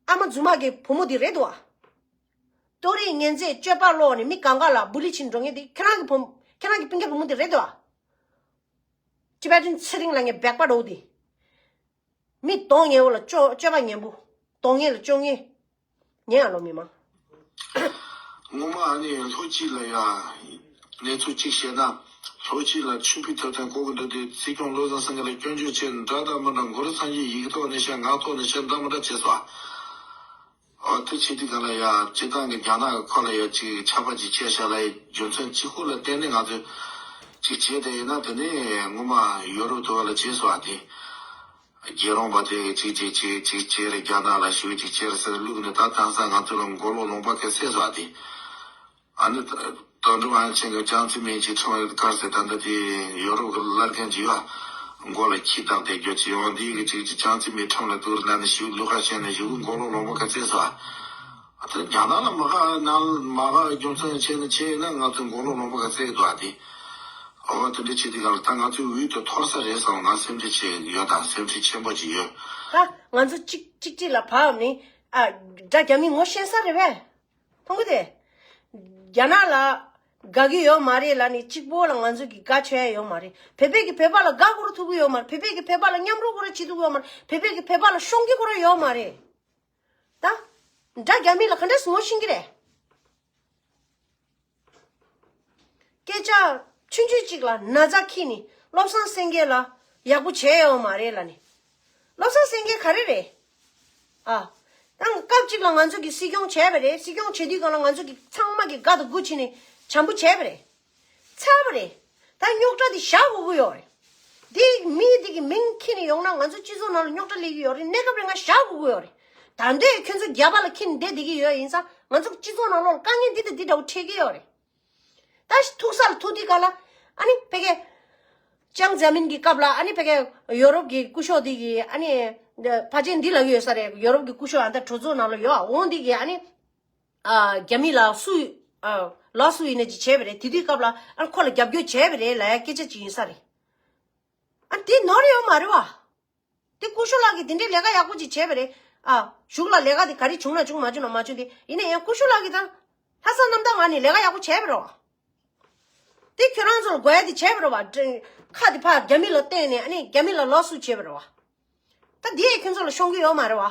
ཨ་མ་རྫུན་མ་གི་བུ་མོ་འདི་རེད་འདུག་ཨ། ཏོ་རིའི་གཉན་ཚད་སྤྱོད་པ་ལོག་ནས་མི་གང་ག་ལ་བུ་ལི་ཕྱིན་འགྲོ་མཁན་འདི་ཁྱེད་རང་གི་བུ་ཁྱེད་རང་གི་སྤུན་ཀྱག་བུ་མོ་འདི་རེད་འདུག་ཨ། ཅི་བ་ཏིན་ཚེ་རིང་ལ་ངས་སྦེག་པ་འགྲོ་འདི། མི་གདོང་ངན་པོ་ལ་སྤྱོད་སྤྱོད་པ་ངན་པོ། གདོང་ངན་ལ་སྤྱོད་ངན། ངན་ཨ་ལོ་མི་མང་། སྔོན་མ་ཨ་ནི་ལྷོ་སྤྱི་ལ་ཡ། གནས་ཚུལ་གཅིག་བཤད་ན། ལྷོ་སྤྱི་ལ་ཆུ་བི་ཐོབ་ཐང་ལྐོག་གི་འདུག་དེ་སྲིད་སྐྱོང་བློ་བཟང་སེང་གེ་ལ་སྐྱོན་བརྗོད་བྱས་འདྲ་དང་མི་འདྲ་མགོ་རུ་ཚང་གི་ཡིག་ཐོག་ནས་བཤད་ངག་ཐོག་ནས་བཤད་འདྲ་མི་འདྲ་བྱས་སོང་། འོ་དེ་བྱེད་དུས་ག་ལ་ཡ་སྤྱི་བཏང་གི་རྒྱ་ནག་གི་ཁོ་ལ་ཡ་ཅིག་ཆགས་པ་ཅིག་ཆེ་ཤ་ལ་ཡ་རྒྱུ་མཚན་གཅིག་པོ་ལ་བརྟེན་ནས་ང་ཚོས་ཅིག་བྱས་དེ་ཡིན་ན་དེ་ནས་སྔོན་མ་ཡོ་རོབ་དུ་བ་ལ་བྱས་སོང་བ་དེ། རྒྱལ་རོང་པ་དེ་ཅིག་ཅིག་ཅིག་ཅིག་བྱས་རེད། རྒྱ་ནག་ལ་ཞུགས་ཅིག་བྱས་རེད་ཟེར་བླུགས་ནས་ད་དེང་སང་ང་ཚོ་ལ་མགོ་ལོག་ལུང་པ་ག་ཚད་སོང་བ་དེ། ཨ་ནི་ད་དོན་གྲུབ་དབང་ཆེན་གྱི་ཅང་ཙེ་མིན་གྱི་ཁྲིམས་ཡོད་ཁར་ཟེར་ད་འདི་དེ་ཡོ་རོབ་ཀྱི་བླ་རྒན་གྱི་ཡོད་མགོ་ལ་ཁྱི་བཏགས་དེ་རྒྱུ་ཅི་ཡོང་འདི་གི་ཅིག་ཅིག་ཅང་ཙེ་མིན་ཁྲིམས་ལ་གཏུག་ན་ནི་ཞུགས་ལུགས་ཁ་ཤས་ནི་ཞུགས་མགོ་ལོག་ལུང་པ་ག་ཚད་སོང་། ཨ་ད་རྒྱ་ནག་ལ་མ་ག་ནང་མ་ག་རྒྱུ་མཚན་བྱས་ནི་བྱས་ཡིན་ན་ང་ཚོ་མགོ་ལོག་ལུང་པ་ག་ཚད་འདུག་ཨ་དེ། འོ་དེ་འདྲ་བྱེད་དུས་ག་ལ་ད་ང་ཚོའི་འོས་དེ་འཐོར་ས་རེད་བསམ་ང་སེམས་ཁྲལ་ཆེ་ཡོད་དང་སེམས་ཁྲལ་ཆེན་པོ་ཅིག་ཡོད། ད་ང་ཚོ་གཅིག་གཅིག་གཅིག་ལ་བབས་ནི་ཨ་དགྲ་རྒྱ་མི་ངོ་ཤེས་ས་རེད་པས། མཐོང་གི་དེ། རྒྱ་ནག་ལ་དགའ་གི་ཡོད་མ་རེད་ལབ་ནི་གཅིག་པོ་ལ་ང་ཚོ་གི་དགའ་ཆོག་ཡ་ཡོད་མ་རེད། བོད་པས་གི་བོད་པ་ལ་དགའ་དགོས་ར་ཐུབ་གི་ཡོད་མ་རེད། བོད་པས་གི་བོད་པ་ལ་མཉམ་རུབ་དགོས་ར་བྱེད་ཐུབ་གི་ཡོད་མ་རེད། བོད་པས་གི་བོད་པ་ལ་ཤོང་གི་དགོས་ར་ཡོད་མ་རེད། ད། དགྲ་རྒྱ་མི་ལ་ག་འདྲས་ངོ་ཤེས་ཀྱི་རེད། སྐད་ཆ་ཆུང་ཆུང་གཅིག་ལ་ན་ཚ་འཁྱེར་ནས་བློ་བཟང་སེང་གེ་ལ་ཡག་པོ་བྱས་ཡོད་མ་རེད་ལབ་ནས། བློ་བཟང་སེང་གེ་ག་རེ་རེད། ཨ། ད་སྐབས་གཅིག་ལ་ང་ཚོ་གིས་སྲིད་སྐྱོང་བྱས་པ་རེད། སྲིད་སྐྱོང་བྱེད་དུས་སྒང་ལ་ང་ཚོ་གིས་ཚང་མ་གིས་དགའ་དང་མགུ་བྱས་ནས་བྱམས་པོ་བྱས་པ་རེད། ཚར་བ་རེད། ད་རྙོག་དྲ་འདི་བཞག་དགོས་ཀྱི་ཡོད་རེད། འདི་མི་འདི་གི་མིང་འཁྱེར་ནས་ཡོང་ན་ང་ཚོ་སྤྱི་ཚོགས་ནང་ལ་རྙོག་དྲ་སླེབས་ཀྱི་ཡོད་རེད། གནས་སྐབས་རིང་ང་བཞག་དགོས་ཀྱི་ཡོད་རེད། ད་འདོད་ཁྱོད་ཚོ་རྒྱ་པ་ལ་འཁྱེར་ནས་བསྡད་བསྡད་ཀྱི་ཡོད་ཡིན་ཙང་ང་ཚོ་སྤྱི་ཚོགས་ནང་ལོགས་ལ་དཀའ་ངལ་འདི་དང་འདི་འདྲ་བོ་འཕྲད་ཀྱི་ཡོད་རེད། ད་ཐུག་ས་ལ་ཐུག་དུས་ག་ལ་ཨ་ནི་ཕ་གི་ཅང་ཙེ་མིན་གྱི་སྐབས་ལ་ཨ་ནི་ཕ་གི་ཡོ་རོབ་ཀྱི་སྐུ་ཞབས་འདི་གི་ཨ་ནི་ཕ་ཆེན་འདི་ལབ་ཀྱི་ཡོད་ས་རེད། ཡོ་རོབ་ཀྱི་སྐུ་ཞབས་ཨ་ད་གྲོས་ཚོགས་ནང་ལ་ཡོད་འོང་འདི་གི་ཨ་ནི། ཨ། རྒྱ་མི་ལ་སུ། ཨ། ལ་སུ་ཡིན་ན་ཅིག་བྱས་པ་རེད། དེ་དུས་སྐབས་ལ་ཨ་ཁོ་ལ་རྒྱབ་སྐྱོར་བྱས་པ་རེད་ལབ་ཡ་སྐད་ཆ་ཅིག་ཡིན་ས་རེད། ཨ་དེ་ནོར་ཡོད་མ་རེད་བ། དེ་སྐུ་ཞབས་ལགས་ཀྱིས་དེ་འདྲའི་ལས་ཀ་ཡག་པོ་ཅིག་བྱས་པ་རེད། ཨ་གཞུག་ལ་ལས་ཀ་དེ་ག་རེ་བྱུང་ན་བྱུང་མ་བྱུང་ན་མ་བྱུང་དེ་ཡིན་ན་ཡང་སྐུ་ཞབས་ལགས་ཀྱིས་ད་ལྷག་བསམ་རྣམ་དག་ངང་ནས་ལས་ཀ་ཡག་པོ་བྱས་པ་རེད་བ། དེ་ཁྱོད་རང་ཚོ་ལ་དགོས་ཡ་དེ་བྱས་པ་རེད་བ། ཁ་དེ་ཕར་རྒྱ་མི་ལ་བསྟན་ནས་ཨ་ནི་རྒྱ་མི་ལ་ལ་སུ་བྱས་པ་རེད་བ། ད་དེ་ཡང་ཁྱོད་ཚོ་ལ་ཤོང་གི་ཡོད་མ་རེད་བ།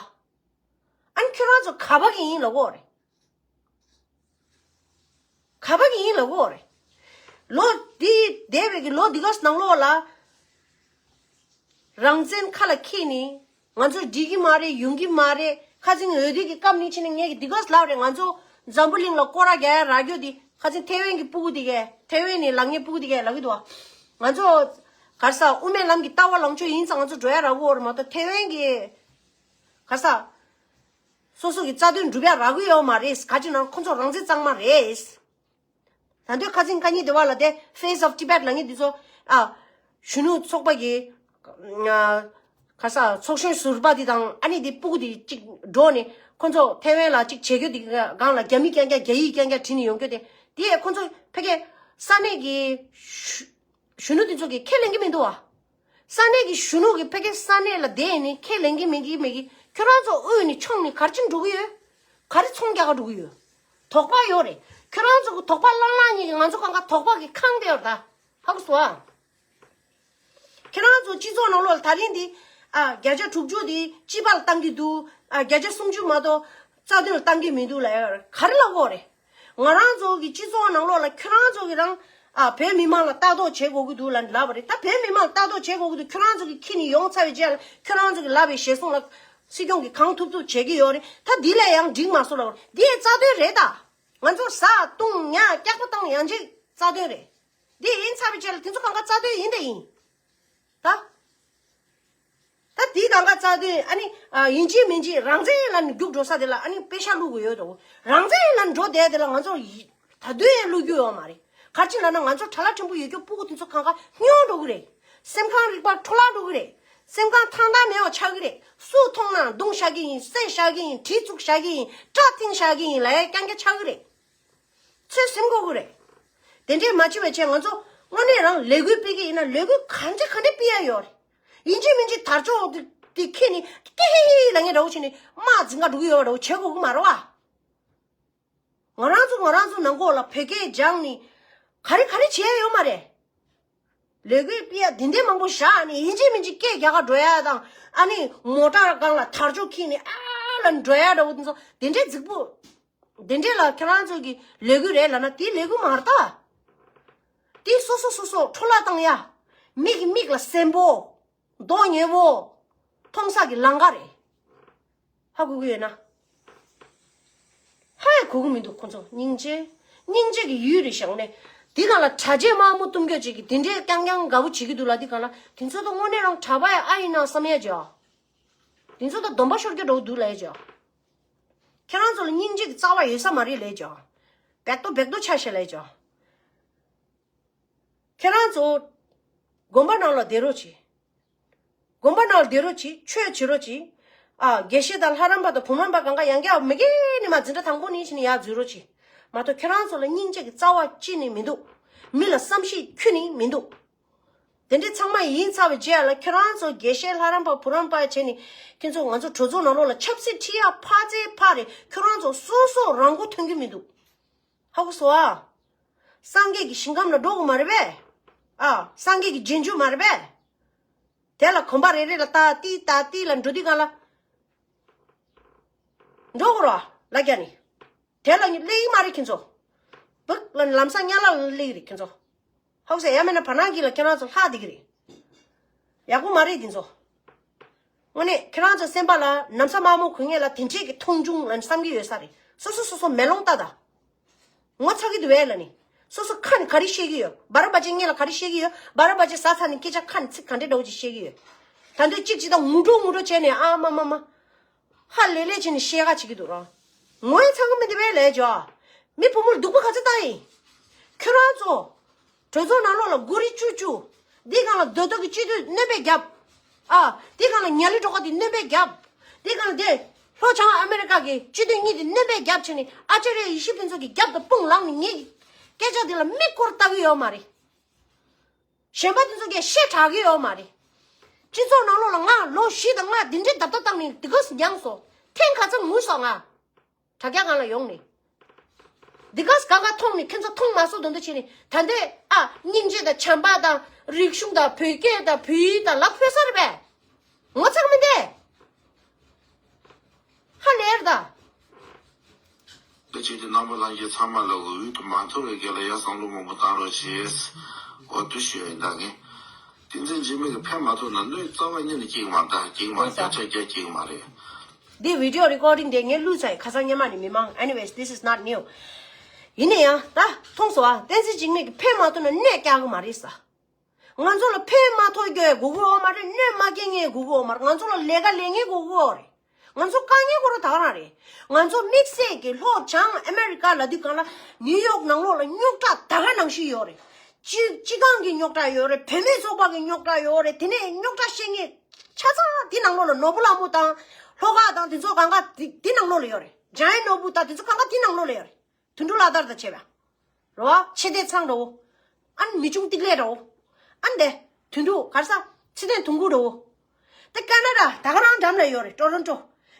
ཨ་ནི་ཁྱོད་རང་ཚོ་ག་པ་གི་ཡིན་ལབ་གོ་རེད། ག་པ་གི་ཡིན་ལབ་གོ་རེད། ལོ་འདི་འདས་པའི་གི་ལོ་འདི་ག་ནང་ལོགས་ལ་རང་བཙན་ཁ་ལ་འཁྱེར་ནས་ང་ཚོ་འགྲིག་གི་མ་རེད། ཡོང་གི་མ་རེད། ཁ་སང་འོས་བསྡུ་གི་སྐབས་ནས་ཕྱིན་ནས་ངས་གི་འདི་ག་ལབ་རེད། ང་ཚོ་འཛམ་བུ་གླིང་ལ་སྐོར་ར་རྒྱག་ཡ་རག་རྒྱུ་འདི་ ཁ་ཅིག་ཐེ་ཝན་གྱི་སྤུ་གུ་དེ་གས་ཐེ་ཝན་ནས་ལབ་མཁན་སྤུ་གུ་དེ་གས་ལབ་ཀྱི་འདུག་བ། ང་ཚོ་ག་རེ་ཟ་དབུ་མའི་ལམ་གྱི་ལྟ་བ་ལངས་ཕྱོགས་ཡིན་ཙང་ང་ཚོ་འགྲོ་ཡ་རག་གི་ཡོད་རེད་མ་གཏོགས་ཐེ་ཝན་གྱི་ག་རེ་ཟ་སོ་སོ་གི་རྩ་དོན་སྒྲུབ་ཡ་རག་གི་ཡོད་མ་རེད། ག་ཅིག་ན་ཁོ་ཚོ་རང་བཙན་གཙང་མ་རེད། ད་དུང་ཁ་སང་ཁ་ཉིན་དེ་བ་ལ་དེ་Face of Tibet ལབ་མཁན་དེ་ཚོ་ཨ་གཞོན་ནུ་ཚོགས་པ་གི་ཨ་ག་ས་ཚོགས་གཞོན་ཟུར་པ་དེ་དང་ཨ་ནི་དེ་སྤུ་གུ་དེ་གཅིག་འགྲོ་ནས་ཁོ་ཚོ་ཐེ་ཝན་ལ་གཅིག་བྱེད་རྒྱུ་དེ་སྒང་ལ་རྒྱ་མི་རྐྱང་རྐྱང་རྒྱ་ཡིག་རྐྱང་རྐྱང་བྲིས་ནས་ཡོང་རྒྱུ་དེ་དེ་ཁོ་ཚོ་ཕ་གི་ས་གནས་ཀྱི་གཞོན་ནུ་དེ་ཚོ་གི་ཁས་ལེན་གྱི་མི་འདུག་བ། ས་གནས་ཀྱི་གཞོན་ནུ་གི་ཕ་གི་ས་གནས་ལ་བསྡད་ནས་ཁས་ལེན་གྱི་མེད་གི་མེད་གི་ཁྱོད་རང་ཚོ་དབུས་ནས་མཆོངས་ནས་ག་རེ་བྱེད་འགྲོ་གི་ཡོད། ག་རེ་ཚོང་རྒྱག་ག་འགྲོ་གི་ཡོད། དོགས་པ་ཡོད་རེད། ཁྱོད་རང་ཚོ་གི་དོགས་པ་ལྷང་ལྷང་ཉིད་ཀྱི་ང་ཚོ་གང་ག་དོགས་པ་གི་ཁང་དེ་ཡོད་ད། ཧ་གོ་སོང་ཨ། ཁྱེད་རང་ཚོ་སྤྱི་ཚོགས་ནང་ལོགས་ལ་ད་རིང་འདི་ཨ་བརྒྱ་ཆ་དྲུག་ཅུ་འདི་སྤྱི་པ་ལ་བཏང་གི་འདུག་ཨ་བརྒྱ་ཆ་སུམ་ཅུ་མ་གཏོགས་རྩ་དོན་ལ་བཏང་གི་མི་འདུག་ལབ་ཡ་ག་རེ་ལབ་དགོས་རེད། ང་རང་ཚོ་གི་སྤྱི་ཚོགས་ནང་ལོགས་ལ་ཁྱོད་རང་ཚོ་གི་རང་ཨ་བོད་མི་མང་ལ་ལྟ་རྟོག་བྱེད་དགོས་ཀྱི་འདུག་ལབ་ལབ་པ་རེད། ད་བོད་མི་མང་ལ་ལྟ་རྟོག་བྱེད་དགོས་ཀྱི་འདུག་ཁྱོད་རང་ཚོ་གི་ཁྱི་ནི་ཡོང་ཚར་བའི་རྗེས་ལ་ཁྱོད་རང་ཚོ་གི་ལབ་པའི་ཞལ་གསུང་ལ་སྲིད་སྐྱོང་གི་གང་ཐུབ་ཐུབ་བྱེད་ཀྱི་ཡོད་རེད། ད་འདི་ལས་ཡང་འགྲིག་མ་སོང་ལབ་པ་རེད། འདི་རྩ་དོན་རེད་ད། ང་ཚོ་ཟ་བཏུང་ཉ་སྐྱག་པ་བཏང་ཡང་ཅིག་རྩ་དོན་རེད། འདི་ཡིན་ཚར་བའི་རྗེས་ལ་དེ་ཚོ་གང་ག་རྩ་དོན་ཡིན་དེ་ཡིན། ད། ད་དེའི་གང་ག་རྩ་དོན་ཨ་ནི་ཨ་ཡིན་གཅིག་མིན་གཅིག་རང་བཙན་ལ་ནི་རྒྱུགས་འགྲོ་ས་དེ་ལ་ཨ་ནི་པེ་ཤ་བླུག་དགོས་ཡོད་དོ། རང་བཙན་ལ་འགྲོ་བསྡད་དེ་ལ་ང་ཚོ་ཡི་ད་དུང་ཡང་བླུག་རྒྱུ་ཡོད་མ་རེད། ག་རེ་བྱས་ན་ན་ང་ཚོ་གྲྭ་ལ་ཕྲན་བུ་ཡོད་རྒྱུ་སྤུ་གུ་དེ་ཚོ་གང་ག་སྨྱོ་འགྲོ་གི་རེད། སེམས་ཁམས་རིག་པ་འཕྲོ་བརླག་འགྲོ་གི་རེད། སེམས་ཁམས་ཐང་ཐང་མེད་པ་ཆགས་ཀྱི་རེད། སུ་མཐོང་ན་རྡུང་བཞག་གི་ཡིན། བསད་བཞག་གི་ཡིན། གྲི་བཙུགས་བཞག་གི་ཡིན། སྐྲ་བཏིང་བཞག་གི་ཡིན་ལབ་ཡ་རྐྱང་རྐྱང་ཆགས་ཀྱི་རེད། ཚོད་སེམས་ཁོག་གི་རེད། དེ་འདྲས་མ་བྱེད་པའི་ཆེད་ང་ཚོ་དངོས་གནས་རང་ལས་འགུལ་སྤེལ་གི་ཡིན་ན་ལས་འགུལ་གང་འདྲས་གང་འདྲས་སྤེལ་ཡ་ཡོད་རེད། ཡིན་གཅིག་མིན་གཅིག་དར་ལྕོག་དེ་དེ་ཁྱེར་ནས་ཀེ་ཧེ་ཧེ་ལབ་མཁན་འདྲ་བོ་བྱས་ནས་དམག་འཛིང་ག་འགྲོ་གི་ཡོད་པ་འདྲ་བོ་བྱེད་དགོས་ཀྱི་མ་རེད་བ། ང་རང་ཚོ་ང་རང་ཚོ་ནང་ལོགས་ལ་བོད་སྐད་སྦྱངས་ནས་ག་རེ་ག་རེ་བྱེད་ཡ་ཡོད་མ་རེད། ལས་འགུལ་སྤེལ་ཡ་དེ་འདྲས་མང་པོ་བཞག་ནས་ཡིན་གཅིག་མིན་གཅིག་སྐད་རྒྱག་ག་འགྲོ་ཡ་དང་ཨ་ནི་མོ་ཊ་སྒང་ལ་དར་ལྕོག་འཁྱེར་ནས་ཨ་ལ་འགྲོ་ཡ་འདྲ་བོ་དེ་ཚོ་དེ་འདྲས་རྫིག་པོ། དེ་འདྲས་ལ་ཁྱེད་རང་ཚོ་གི་ལས་འགུལ་རེད་ལབ་ན་དེ་ལས་འགུལ་མ་རེད་ད། དེ་སོ་སོ་སོ་སོ་འཕྲོ་བརླག་བཏང་ཡ། མི་གི་མིག་ལ་སེམས་པོ། མདོག་ཉེས་པོ། མཐོང་ས་གི་ལང་ཀ་རེད། ཧ་གོ་གི་ཡོད་ན། ཧ་ཡ་གོ་གི་མི་འདུག་ཁོ་ཚོ་སྙིང་རྗེ། སྙིང་རྗེ་གི་ཡུལ་རེད་བཞག་ནས། དེ་གང་ལ་གྲྭ་ཆས་དམར་མོ་གཏུམ་སྐྱོ་ཅིག་གི་དེ་འདྲས་རྐྱང་རྐྱང་དགའ་བོ་བྱེད་ཀྱི་འདུག་ལ་དེ་གང་ལ་དེ་ཚོ་ད་དངོས་གནས་རང་གྲྭ་པ་ཡ་ཨ་ཡིན་ན་བསམ་ཡ་ཅིག་དེ་ཚོ་ད་སྡོམ་པ་ཤོར་རྒྱུ་འདྲ་བོ་འདུག་ལབ་ཡ་ཅིག་ཁྱེད་རང་ཚོ་ལ་སྙིང་རྗེ་གི་རྩ་བ་ཡོད་ས་མ་རེད་ལབ་ཅོག་བེག་ཏོ་བེག་ཏོ་ཆ་ཤས་ལབ་ཅོག་ཁྱེད་རང་ཚོ་དགོན་པ་ནང་ལ་བསྡད་རོགས་གྱིས། དགོན་པ་ནང་ལ་བསྡད་རོགས་གྱིས། ཆོས་བྱེད་རོགས་གྱིས། ཨ་དགེ་བཤེས་དང་ལྷ་རམས་པ་དང་བུ་རམས་པ་གང་ག་ཡང་བསྐྱར་མི་སྒེར་ནས་མ་འཛིན་གྲྭ་དང་པོ་ནས་བྱས་ནས་ཡར་འཛུལ་རོགས་གྱིས། མ་གཏོགས་ཁྱེད་རང་ཚོ་ལ་སྙིང་རྗེ་གི་རྩ་བ་གཅིག་ནས་མི་འདུག་མི་ལ་བསམ་ཤེས་ཁྱོན་ནས་མི་འདུག་དེ་འདྲའི་ཚང་མ་ཡིན་ཚར་བའི་རྗེས་ལ་ཁྱོད་རང་ཚོ་དགེ་བཤེས་ལྷ་རམས་པ་བུ་རམས་པ་བྱས་ནས་ཁྱེད་ཚོ་ང་ཚོ་གྲོས་ཚོགས་ནང་ལོགས་ལ་ཆབ་སྲིད་ཁྲིད་ཡག་ཕར་ཚད་ཕར་རེད། ཁྱོད་རང་ཚོ་སོ་སོ་རང་མགོ་ཐོན་གྱི་མི་འདུག་ཧ་གོ་སོང་ཨ། སངས་རྒྱས་ཀྱི་ཞིང་ཁམས་ལ་འགྲོ་དགོས་མ་རེད་པས། ཨ་སངས་རྒྱས་ཀྱི་རྗེས་འཇུག་མ་རེད་པས། དེ་ལ་གོམ་པ་རེ་རེ་ལ་ཏག་ཏི་ཏག་ཏི་ལ་འགྲོ་དུས་གང་ལ་འགྲོ་དགོས་རོགས་ལ་རྒྱ་ནི། དེ་ལ་སླེབས་ཀྱི་མ་རེད་ཁྱེད་ཚོ། བུག་ལ་ལམ་སང་དམྱལ་བ་ལ་སླེབས་ཀྱི་རེད་ཁྱེད་ཚོ། ཧོག་སེ་ཡ་མེད་ན་བར་སྣང་གི་ལ་ཁྱེད་རང་ཚོ་ལྷག་བསྡད་ཀྱི་རེད། ཡག་པོ་མ་རེད་འདི་ཚོ། དངོས་གནས་ཁྱེད་རང་ཚོ་སེམས་པ་ལ་ན་བཟའ་དམར་མོ་གོན་མཁན་ལ་དེ་འདྲས་ཀྱི་མཐོང་ཆུང་ལ་བསམ་གྱི་ཡོད་ས་རེད། སོ་སོ་སོ་སོ་མེ་ལོང་ལྟ་ད། ངོ་ཚ་གི་འདུག་བས་ལ་ནི། སོ་སོ་ཁ་ནས་ག་རེ་བཤད་ཀྱི་ཡོད། སྦ་ར་བ་ཅན་སྔོན་ལ་ག་རེ་བཤད་ཀྱི་ཡོད། སྦ་ར་བ་ཅན་ཟ་ཚར་ནས་སྐད་ཆ་ཁ་ནས་ཚིག་ག་འདྲས་འདྲ་བོ་ཅིག་བཤད་ཀྱི་ཡོད། ད་དུང་གཅིག་གཅིག་དང་ངུ་འགྲོ་ངུ་འགྲོ་བྱས་ནས་ཨ་མ་མ་མ། ཧ་ལས་ལས་བྱས་ནས་བཤད་ག་བྱེད་ཀྱི་འདུག་ར། ངོ་ཚ་གི་མི་འདུག་བས་ལས་ཇོ། མི་བུ་མོར་སྡུག་པོ་ག་ཚོད་བཏང་ཡིན། ཁྱོད་རང་ཚོ། གྲོས་ཚོགས་ནང་ལོགས་ལ་སྒོ་རི་བཅུ་བཅུ། འདི་སྒང་ལ་རྡོ་རྡོ་གི་སྤྱི་འཐུས་སྣོན་པའི་རྒྱབ། ཨ། འདི་སྒང་ལ་ཉ་ལི་གྲོགས་པ་དེ་སྣོན་པའི་རྒྱབ། འདི་སྒང་ལ་དེ། ལྷོ་བྱང་ཨ་མེ་རི་ཀ་གི་སྤྱི་འཐུས་གཉིས་དེ་སྣོན་པའི་རྒྱབ་བྱས་ནས་ཨ་ཅར་ཡ་ཡེ་ཤེས་ཕུན་ཚོགས་ཀྱི་རྒྱབ་ཏུ་དཔུང་ལངས་ནས་ངའི་སྐད་ཆ་འདི་ལ་མིག་སྐོར་ལྟ་གི་ཡོད་མ་རེད། གཞན་པ་དེ་ཚོ་གས་བཤད་དྲག་གི་ཡོད་མ་རེད། སྤྱི་ཚོགས་ནང་ལོགས་ལ་ང་ལོ་བཞི་དང་ལྔ་འདི་འདྲའི་བརྡབ་བརྡབ་བཏང་ནས་འདི་ག་ཙམ་མྱངས་སོང་། ཐེངས་ག་ཚོད་ངུས་སོང་ང་། དྲ་རྒྱ་སྒང་ལ་ཡོང་ནས། འདི་ག་ས་ག་ག་མཐོང་ནས་ཁྱེད་ཚོ་མཐོང་མ་སོང་དོན་དུ་བྱས་ནས་ད་ལྟའི་ཨ་སྙིང་རྗེ་དང་བྱམས་པ་དང་རིག་གཞུང་དང་བོད་སྐད་དང་བོད་ཡིག་དང་ལབ་ཕོད་ས་རེད་པས། ངོ་ཚ་གི་མི་འདུག་ཧ་ལས་རེད་ད། དེ་བྱས་ཏེ་རྣམ་པ་ལྷན་རྒྱས་ཚང་མ་ལ་འོས་བསྡུ་མ་ཐོབ་པའི་རྒྱབ་ལ་ཡ་བསམ་བློ་མང་པོ་བཏང་རོགས་བྱེད། འོ་དུ་ཞུ་ཡིན་ད་ངས། བསྟན་འཛིན་འཇིགས་མེད་ཀྱི་ཕན་མ་ཐོགས་ན་གནོད་རྩ་བ་ཉིད་ནས་སྐྱེ་གི་མ་རེད་ད། སྐྱེ་གི་མ་རེད། བརྒྱ་ཆ་བརྒྱ་སྐྱེ་གི་མ་རེད། འདི་video recording དེ་ངས་བླུགས་ཚར་ཡིན། ཁ་སང་སྔོན་མ་ནས་མི་མང་། Anyways, this is not new. ཡིན་ན་ཡང་ད་མཐོང་སོང་ཨ། བསྟན་འཛིན་འཇིགས་མེད་ཀྱིས་ཕན་མ་ཐོགས་ན་གནོད་སྐྱེལ་གི་མ་རེད་ས། ང་ཚོ་ལ་ཕན་མ་ཐོགས་རྒྱུ་དགོས་ཀྱི་ཡོད་མ་རེད། གནོད་མ་སྐྱེལ་མཁན་དགོས་ཀྱི་ཡོད་མ་རེད། ང་ཚོ་ལ་ལས་ཀ་ལས་མཁན་དགོས་ཀྱི་ཡོད་རེད། ང་ཚོ་དཀའ་ངལ་ཁོ་རང་ད་ག་རང་རེད། ང་ཚོ་དམིགས་བསལ་གྱི་ལྷོ་བྱང་ཨ་མེ་རི་ཀ་ལབ་དུས་སྒང་ལ་ནིའུ་ཡོག་ནང་ལོགས་ལ་རྙོག་དྲ་ད་ག་ནང་བཞིན་ཡོད་རེད། སྤྱི་སྤྱི་ཁང་གི་རྙོག་དྲ་ཡོད་རེད། བུད་མེད་ཚོགས་པ་གི་རྙོག་དྲ་ཡོད་རེད། དེ་ནས་རྙོག་དྲ་བཤད་མཁན་ཆ་ཚང་དེ་ནང་ལོགས་ལ་ནོར་བུ་ལྷ་མོ་དང་ལྷོ་ཁ་དང་དེ་ཚོ་གང་ག་དེ་དེ་ནང་ལོགས་ལ་ཡོད་རེད། འཇམ་དབྱངས་ནོར་བུ་དང་དེ་ཚོ་གང་ག་དེ་ནང་ལོགས་ལ་ཡོད་རེད། དོན་གྲུབ་ལགས་དར་དང་བཅས་པ། རོ། ཆེ་བསྟན་ཚང་རོ། ཨན་མི་ཆུང་ཏིག་ལེ་རོ། ཨན་དེ། དོན་གྲུབ་གར་ས། ཚེ་བརྟན་དུང་དཀར་རོ། དེ་ཀ་ན་ཌ་ད་ག་རང་འགྲམ་ལ་ཡོད་རེད། ཊོ་རོན་ཊོ།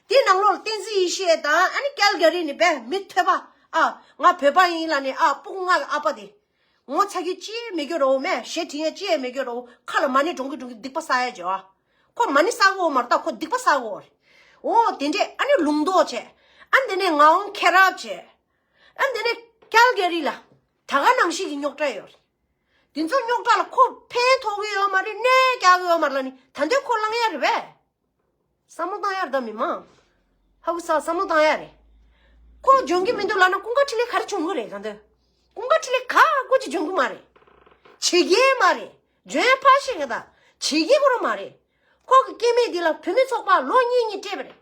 དེ་ནང་ལོགས་ལ་བསྟན་འཛིན་ཡེ་ཤེས་དང་ཨ་ནི་ཀལ་ག་རི་ནས་བས་མི་ཐོས་པ། ཨ། ང་བོད་པ་ཡིན་ལབ་ནས་ཨ་སྤུ་གུ་ལྔ་གི་ཨ་ཕ་དེ། ངོ་ཚ་རྒྱུ་ཅི་ཡང་མེད་རྒྱུ་རོ། མས་ཞེ་དྲིང་ཡ་ཅི་ཡང་མེད་རྒྱུ་རོ། ཁ་ལ་མ་ཎི་སྒྲོན་གི་སྒྲོན་གི་སྡིག་པ་བསགས་ཡ་བྱེད་ཨ། ཁོ་མ་ཎི་བསགས་གོ་མ་རེད་ད། ཁོ་སྡིག་པ་བསགས་གོ་རེད། འོ་དེ་འདྲས་ཨ་ནི་ལུང་རྟོགས་བྱས། ཨ་ནི་དེ་ནས་ངག་དབང་མཁྱེན་རབ་བྱས། ཨ་ནི་དེ་ནས་ཀལ་ག་རི་ལ་ད་ག་ནང་བཞིན་གྱི་རྙོག་དྲ་ཡོད་རེད། དེ་ཚོ་རྙོག་དྲ་ལ་ཁོ་ཕན་ཐོགས་ཀྱི་ཡོད་མ་རེད། གནོད་སྐྱེལ་གྱི་ཡོད་མ་རེད་ལབ་ནི་ད་འདོད་ཁོ་ལངས་ཡ་རེད་པས། བསམ་བློ་བཏང་ཡ་རེད་ད་མི་མང་། ཧ་གོ་སོང་། བསམ་བློ་བཏང་ཡ་རེད། ཁོ་འཇོན་གྱི་མི་འདུག་ལབ་ན་ཀུན་དགའ་འཕྲིན་ལས་ག་རེ་འཇོན་གྱི་རེད་ད་འདོད། ཀུན་དགའ་འཕྲིན་ལས་ག་ཀོ་ཅིག་འཇོན་གྱི་མ་རེད། བྱེད་ཀྱི་མ་རེད། འཇོན་ཡ་ཕར་བཞག་ད། བྱེད་ཀྱི་ཁོ་རང་མ་རེད། ཁོ་གི་སྐྱེ་དམན་འདི་ལ་བུད་མེད་ཚོགས་པ་ལོ་གཉིས་གཉིས་སྤྲད་པ་རེད།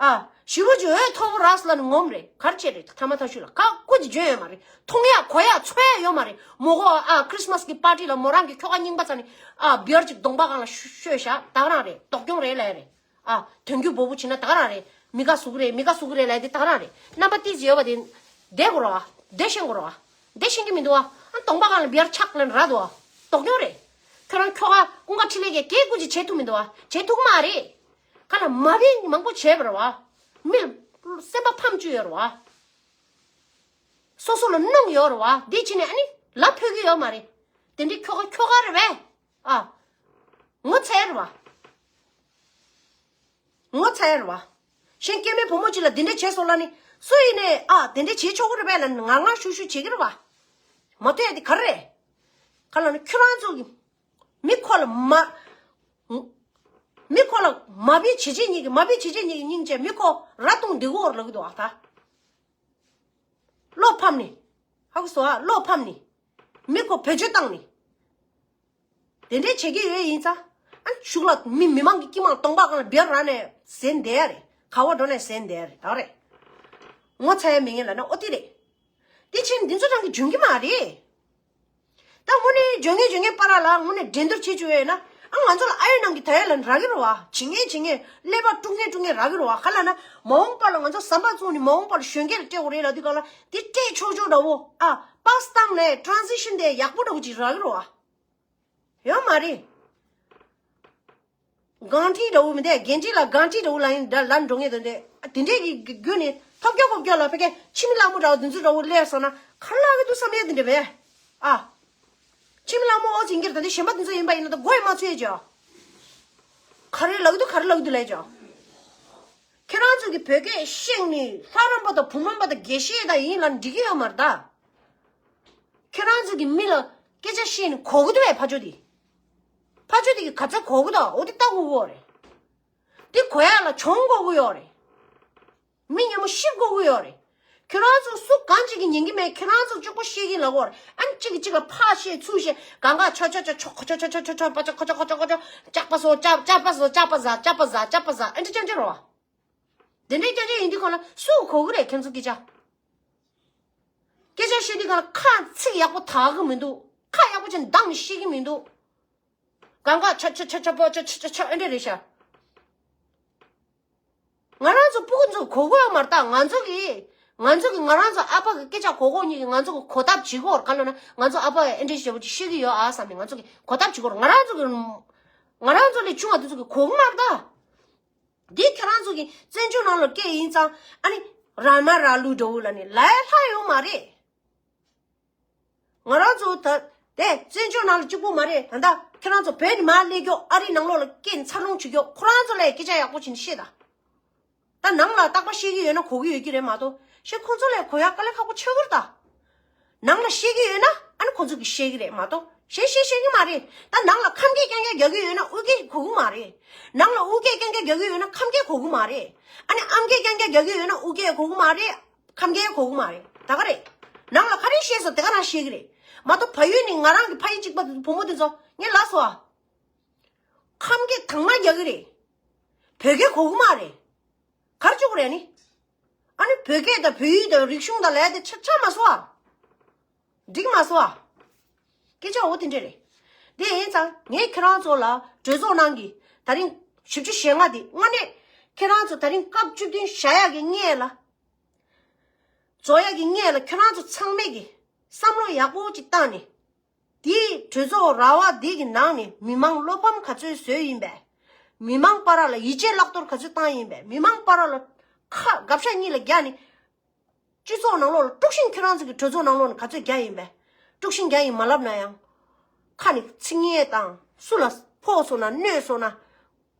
ཨ། ཞི་བ་འཇུ་འོས་ཐོབ་རག་སོང་ལབ་ནས་ངོམ་རེད། ག་རེ་བྱས་རེད། ཐ་མ་ཐག་ཆོད་ལ་ཁ་ཀོ་ཅིག་འཇོན་ཡོད་མ་རེད། མཐོང་ཡ་གོ་ཡ་ཚོར་ཡ་ཡོད་མ་རེད། མོ་གོ་ཨ་ཁྲིས་མས་ཀྱི་པར་ཊི་ལ་མོ་རང་གི་ཁྱོ་ག་རྙིང་པ་ཚ་ནི་ཨ་བི་ཡར་ཅིག་གདོང་པ་སྒང་ལ་ཤོ་ཤོད་བཞག་ད་ག་རང་རེད། སྡུག་གྱོང་རེད་ལབ་ཡ་རེད། ཨ། དོན་རྒྱུ་འབོ་བོ་བྱེད་ན་ད་ག་རང་རེད། མི་དགའ་བཟོ་གི་རེད། མི་དགའ་བཟོ་གི་རེད་ལབ་ཡ་དེ་ད་ག་རང་རེད། རྣམ་པ་ཏིས་ཡོད་པ་དེ་བསྡད་དགོས་རེད་བ། བསྡད་ཤེས་དགོས་རེད་བ། བསྡད་ཤེས་ཀྱི་མི་འདུག་བ། ཨ་གདོང་པ་སྒང་ལ་བི་ཡར་ཆག་ལབ་ནས་རག་འདུག་བ། སྡུག་གྱོང་རེད། ཁྱོད་རང་ཁྱོ་ག་ཀུན་དགའ་འཕྲིན་ལས་ཀྱིས་སྐད་ཀོ་ཅིག་བྱེད་ཐུབ་མི་འདུག་བ། བྱེད་ཐུབ་ཀྱི་མ་རེད། ཁ་ལ་མ་བི་མང་པོ་བྱས་པ་རེད་བ། མི་ལ་སེམས་པ་ཕམ་བཅུག་ཡོད་རེད་བ། སོ་སོ་ལ་གནོང་ཡོད་རེད་བ། འདི་བྱས་ནས་ཨ་ནི་ལབ་ཕོད་ཀྱི་ཡོད་མ་རེད། དེ་འདྲའི་ཁྱོ་ག་ཁྱོ་ག་རེད་པས། ཨ། ངོ་ཚ་ཡ་རེད་བ། ངོ་ཚ་ཡ་རེད་བ། གཞན་སྐྱེ་དམན་བུ་མོ་ཅིག་ལ་འདི་འདྲ་བྱས་སོང་ལབ་ནི་སུ་ཡིན་ནའི་ཨ་དེ་འདྲ་བྱེད་ཆོག་གི་རེད་པས་ལབ་ནི་ངར་ངར་ཤུགས་ཤུགས་བྱེད་ཀྱི་རེད་བ། མ་ཐོས་ཡ་དེ་ག་རེ་རེད། ག་ལབ་ན་ཁྱོད་རང་ཚོ་གི་མི་ཁོ་ལ་མ། མི་ཁོ་ལ་མ་བི་བྱེད་བྱེད་གཉིས་ཀྱི་མ་བི་བྱེད་བྱེད་གཉིས་ཀྱི་སྙིང་རྗེ་མི་ཁོ་ར་གཏོང་འདི་གོ་ར་ལ་གི་འདུག་ཨ་ད། བློ་ཕམ་ནི། ཧ་གོ་སོང་ཨ། བློ་ཕམ་ནི། མི་ཁོ་བེད་སྤྱོད་བཏང་ནི། དེ་འདྲས་བྱེད་ཀྱི་ཡོད་ཡིན་ཙང་། ཨ་གཞུག་ལ་མི་མི་མང་གི་སྐྱིད་མང་གདོང་པ་སྒང་ལ་བེར་ར་ནས་ཟེན་བསྡད་ཡ་རེད། ག་བ་འགྲོ་ནས་ཟེན་བསྡད་ཡ་རེད་ད་རེད། ངོ་ཚ་ཡ་མེད་ངེས་ལབ་ན་ཨོ་དེ་རེད། དེ་ཕྱིན་འདི་ཚོ་རང་གི་འཇོན་གྱི་མ་རེད། ད་དངོས་གནས་འཇོན་ངེས་འཇོན་ངེས་པ་ར་ལ་དངོས་གནས་འགྲན་བསྡུར་བྱེད་བཅུག་ཡོད་ན། ཨ་ང་ཚོ་ལ་ཨ་ཡོད་ནང་གི་ད་ཡོད་ལ་རག་གི་རེད་བ། བྱེད་ངེས་བྱེད་ངེས་ཀླད་པ་དཀྲུག་ངེས་དཀྲུག་ངེས་རག་གི་རེད་བ། ག་ལབ་ན་མ་འོངས་པ་ལ་ང་ཚོ་ཟམ་པ་བཙུགས་ནས་མ་འོངས་པ་ལ་གཞོན་སྐྱེས་ལ་སྤྲད་དགོས་རེད་ལབ་དུས་ག་ལ་དེ་སྤྲད་ཆོག་ཆོག་འདྲ་བོ། ཨ་པཱས་བཏང་ནས་ཊ་རན་སི་ཤན་དེ་ཡག་པོ་འདྲ་བོ་ཅིག་རག་གི་རེད་བ། ཡོད་མ་རེད། གང་ཁྲིད་འདྲ་བོ་མི་འདུག་གན་ཁྲིད་ལ་གང་ཁྲིད་འདྲ་བོ་ལ་ཡིན་ལ་ལ་འགྲོ་ངེས་དོན་དེ། དེ་འདྲས་ཀྱི་རྒྱུ་ནི་ཐོབ་སྐྱོ་ཁོབ་སྐྱོ་ལ་ཕ་གི་ཕྱི་མི་ལྷ་མོ་འདྲ་བོ་འདི་ཚོ་འདྲ་བོ་སླེབས་སོང་ན་ག་རེ་ལབ་ཀྱི་འདུག་བསམ་ཡས་དེ་འདྲ་བས། ཨ། ཕྱི་མི་ལྷ་མོ་ཨོ་ཚིང་གིར་ད་འདི་གཞན་པ་འདི་ཚོ་ཡིན་པ་ཡིན་ན་ད་མགོ་ཡི་མ་ཚོས་ཀྱང་། ག་རེ་ལབ་ཀྱི་འདུག་ག་རེ་ལབ་ཀྱི་འདུག་ལབ་ཀྱང་། ཁྱེད་རང་ཚོ་གི་བོད་སྐད་ཤེས་ནི་ལྷ་རམས་པ་དང་བུ་རམས་པ་དང་དགེ་བཤེས་དང་ཡིན་ལ་འགྲིག་གི་ཡོད་མ་རེད་ད། ཁྱེད་རང་ཚོ་གི་མི་ལ་སྐད་ཆ་བཤད་ནི་གོ་གི་འདུག་བས་ཕ་ཇོ་དེ། ཕ་ཇོ་དེ་གི་ག་ཚ་གོ་གི་འདུག་འོ་དེ་ལྟ་དགོས་གོ་རེད། དེ་གོ་ཡ་ལ་གྱོང་གོ་གི་ཡོད་རེད། མི་ཉེ་མོ་ཤི་དགོས་ཀྱི་ཡོད་རེད། ཁྱོད་རང་ཚོ་སུ་གང་ཅིག་གིས་ཉན་གྱི་མེད། ཁྱོད་རང་ཚོ་གཅིག་པོ་ཤེས་ཀྱི་ལ་གོ་རེད། ཨ་ནི་གཅིག་གིས་གཅིག་ལ་ཕར་བཤད་ཚུར་བཤད་གང་ག་ཆོ་ཆོ་ཆོ་ཆོ་ཁོ་ཆོ་ཆོ་ཆོ་ཆོ་པ་ཆོ་ཁོ་ཆོ་ཁོ་ཆོ་ཁོ་ཆོ་ཅག་པ་སོ་ཅག་ཅག་པ་སོ་ཅག་པ་ཟ་ཅག་པ་ཟ་ཅག་པ་ཟ་ཨ་འདྲ་ཅག་ཅག་རོ། དེ་འདྲའི་སྐད་ཆ་ཡིན་དུས་གང་ལ་སུ་གོ་གི་རེད། ཁྱོད་ཚོ་སྐད་ཆ། སྐད་ཆ་བཤད་དུས་གང་ལ་ཁ་ཚིག་ཡག་པོ་དག་གི་མི་འདུག་ཁ་ཡག་པོ་ཅིག་འདང་ནས་བཤད་ཀྱི་མི་འདུག་གང་ག་ཆ་ཆ་ཆ་ཆ་པོ་ཆ་ཆ་ཆ་ཆ་ཨེ་འདྲ་རེད་ཤག་ང་རང་ཚོ་སྤུ་གུ་ཚོ་གོ་གོ་ཡོད་མ་རེད་ད། ང་ཚོ་གི་ང་ཚོ་གི་ང་རང་ཚོ་ཨ་ཕ་གི་སྐད་ཆ་གོ་གོ་གཉིས་ཀྱི་ང་ཚོ་གི་གོ་ཐབས་བྱེད་གོ་ར་ག་ལོ་ན་ང་ཚོ་ཨ་ཕ་ཨེ་འདྲ་ཞེ་པོ་ཅིག་ཤེས་ཀྱི་ཡོད་ཨ་བསམ་ནས་ང་ཚོ་གི་གོ་ཐབས་བྱེད་གོ་ར། ང་རང་ཚོ་གི་ང་རང་ཚོ་ལས་ཆུང་བ་དེ་ཚོ་གི་གོ་གི་མ་རེད་ད། འདི་ཁྱེད་རང་ཚོ་གི་བཙན་བྱོལ་ནང་ལ་སྐད་ཡིན་ཙང་ཨ་ནི་ར་མ་ར་ལུག་འདྲ་བོ་ལ་ནི་ལ་ཡ་ལྷ་ཡོད་མ་རེད། ང་རང་ཚོ་ད་དེ་བཙན་བྱོལ་ནང་ལ་གཅིག་པུ་མ་རེད། ད་ལྟ་ཁྱེད་རང་ཚོ་བོད་ནས་མར་སླེབས་རྒྱུ་ཨ་རི་ནང་ལོགས་ལ་སྐད་འཚར་ལོངས་བྱེད་རྒྱུ་ཁོ་རང་ཚོ་ལ་སྐད་ཆ་ཡག་པོ་བྱས་ནས་བཤད་ད། ད་ནང་ལ་རྟག་པར་བཤད་ཀྱི་ཡོད་ན་གོ་གི་ཡོད་ཀྱི་རེད་མ་གཏོགས་གཞན་ཁོ་ཚོ་ལ་གོ་ཡག་དཀའ་ལས་ཁག་པོ་ཆགས་ཀྱི་རེད་ད། ནང་ལ་བཤད་ཀྱི་ཡོད་ན་ཨ་ནི་ཁོ་ཚོ་གིས་བཤད་ཀྱི་རེད་མ་གཏོགས་གཞན་བཤད་ཤེས་ཀྱི་མ་རེད། ད་ནང་ལ་ཁམས་སྐད་རྐྱང་རྐྱང་རྒྱག་གི་ཡོད་ན་དབུས་སྐད་གོ་གི་མ་རེད། ནང་ལ་དབུས་སྐད་རྐྱང་རྐྱང་རྒྱག་གི་ཡོད་ན་ཁམས་སྐད་གོ་གི་མ་རེད། ཨ་ནི་ཨམ་སྐད་རྐྱང་རྐྱང་རྒྱག་གི་ཡོད་ན་དབུས་སྐད་གོ་གི་མ་རེད། ཁམས་སྐད་གོ་གི་མ་རེད། ད་ག་རེད། ནང་ལ་ག་རེ་བཤད་སོང་དེ་ག་རང་བཤད་གི་རེད། མ་གཏོགས་ཕ་ཡུལ་ནས་ང་རང་གི་ཕ་ཡུལ་གཅིག་པ་བུ་མོ་དེ་ཚོ་ངས་ལབ་སོང་ཨ། ཁམས་སྐད་དྭངས་མ་རྒྱག་གི་རེད། བོད་སྐད་གོ་གི་མ་རེད། ག་རེ་བྱེད་དགོས་རེད་ཨ་ནི། ཨ་ནི་བོད་སྐད་དང་བོད་ཡིག་དང་རིག་གཞུང་དང་ལས་དེ་ཆ་ཆ་མ་སོང་ཨ། འགྲིག་མ་སོང་ཨ། སྐད་ཆ་འོ་དེ་འདྲ་རེད། དེ་ཡིན་ཙང་ངས་ཁྱེད་རང་ཚོ་ལ་གྲོས་ཚོགས་ནང་གི་ད་རིང་བཞི་བཅུ་ཞེ་ལྔ་དེ་དངོས་གནས་ཁྱེད་རང་ཚོ་ད་རིང་སྐབས་བཅུ་བདུན་བཞག་ཡག་གི་སྔོན་ལ། རྫོགས་ཡག་གི་སྔོན་ལ་ཁྱེད་རང་ཚོ་ཚང་མས་ཀྱི་བསམ་བློ་ཡག་པོ་ཅིག་བཏང་ནས། དེའི་གྲོས་ཚོགས་ར་བ་འདི་གི་ནང་ནས་མི་མང་བློ་ཕམ་ག་ཚོད་བཟོས་ཡིན་པས། མི་མང་བར་ལ་ཡིད་ཆེས་བརླག་གཏོར་ག་ཚོད་བཏང་ཡིན་པས། མི་མང་བར་ལ་ཁ་དགག་བྱ་གཉིས་ལ་རྒྱག་ནས། སྤྱི་ཚོགས་ནང་ལོགས་ལ་དཀྲུག་ཤིང་ཁྱེད་རང་ཚོ་གི་གྲོས་ཚོགས་ནང་ལོགས་ནས་ག་ཚོད་རྒྱག་ཡིན་པས། དཀྲུག་ཤིང་རྒྱག་ཡིན་མ་ལབ་ན་ཡང་། ཁ་ནས་ཚིག་ངན་དང་སུ་ལ་ཕོག་སོང་ན་གནོད་སོང་ན།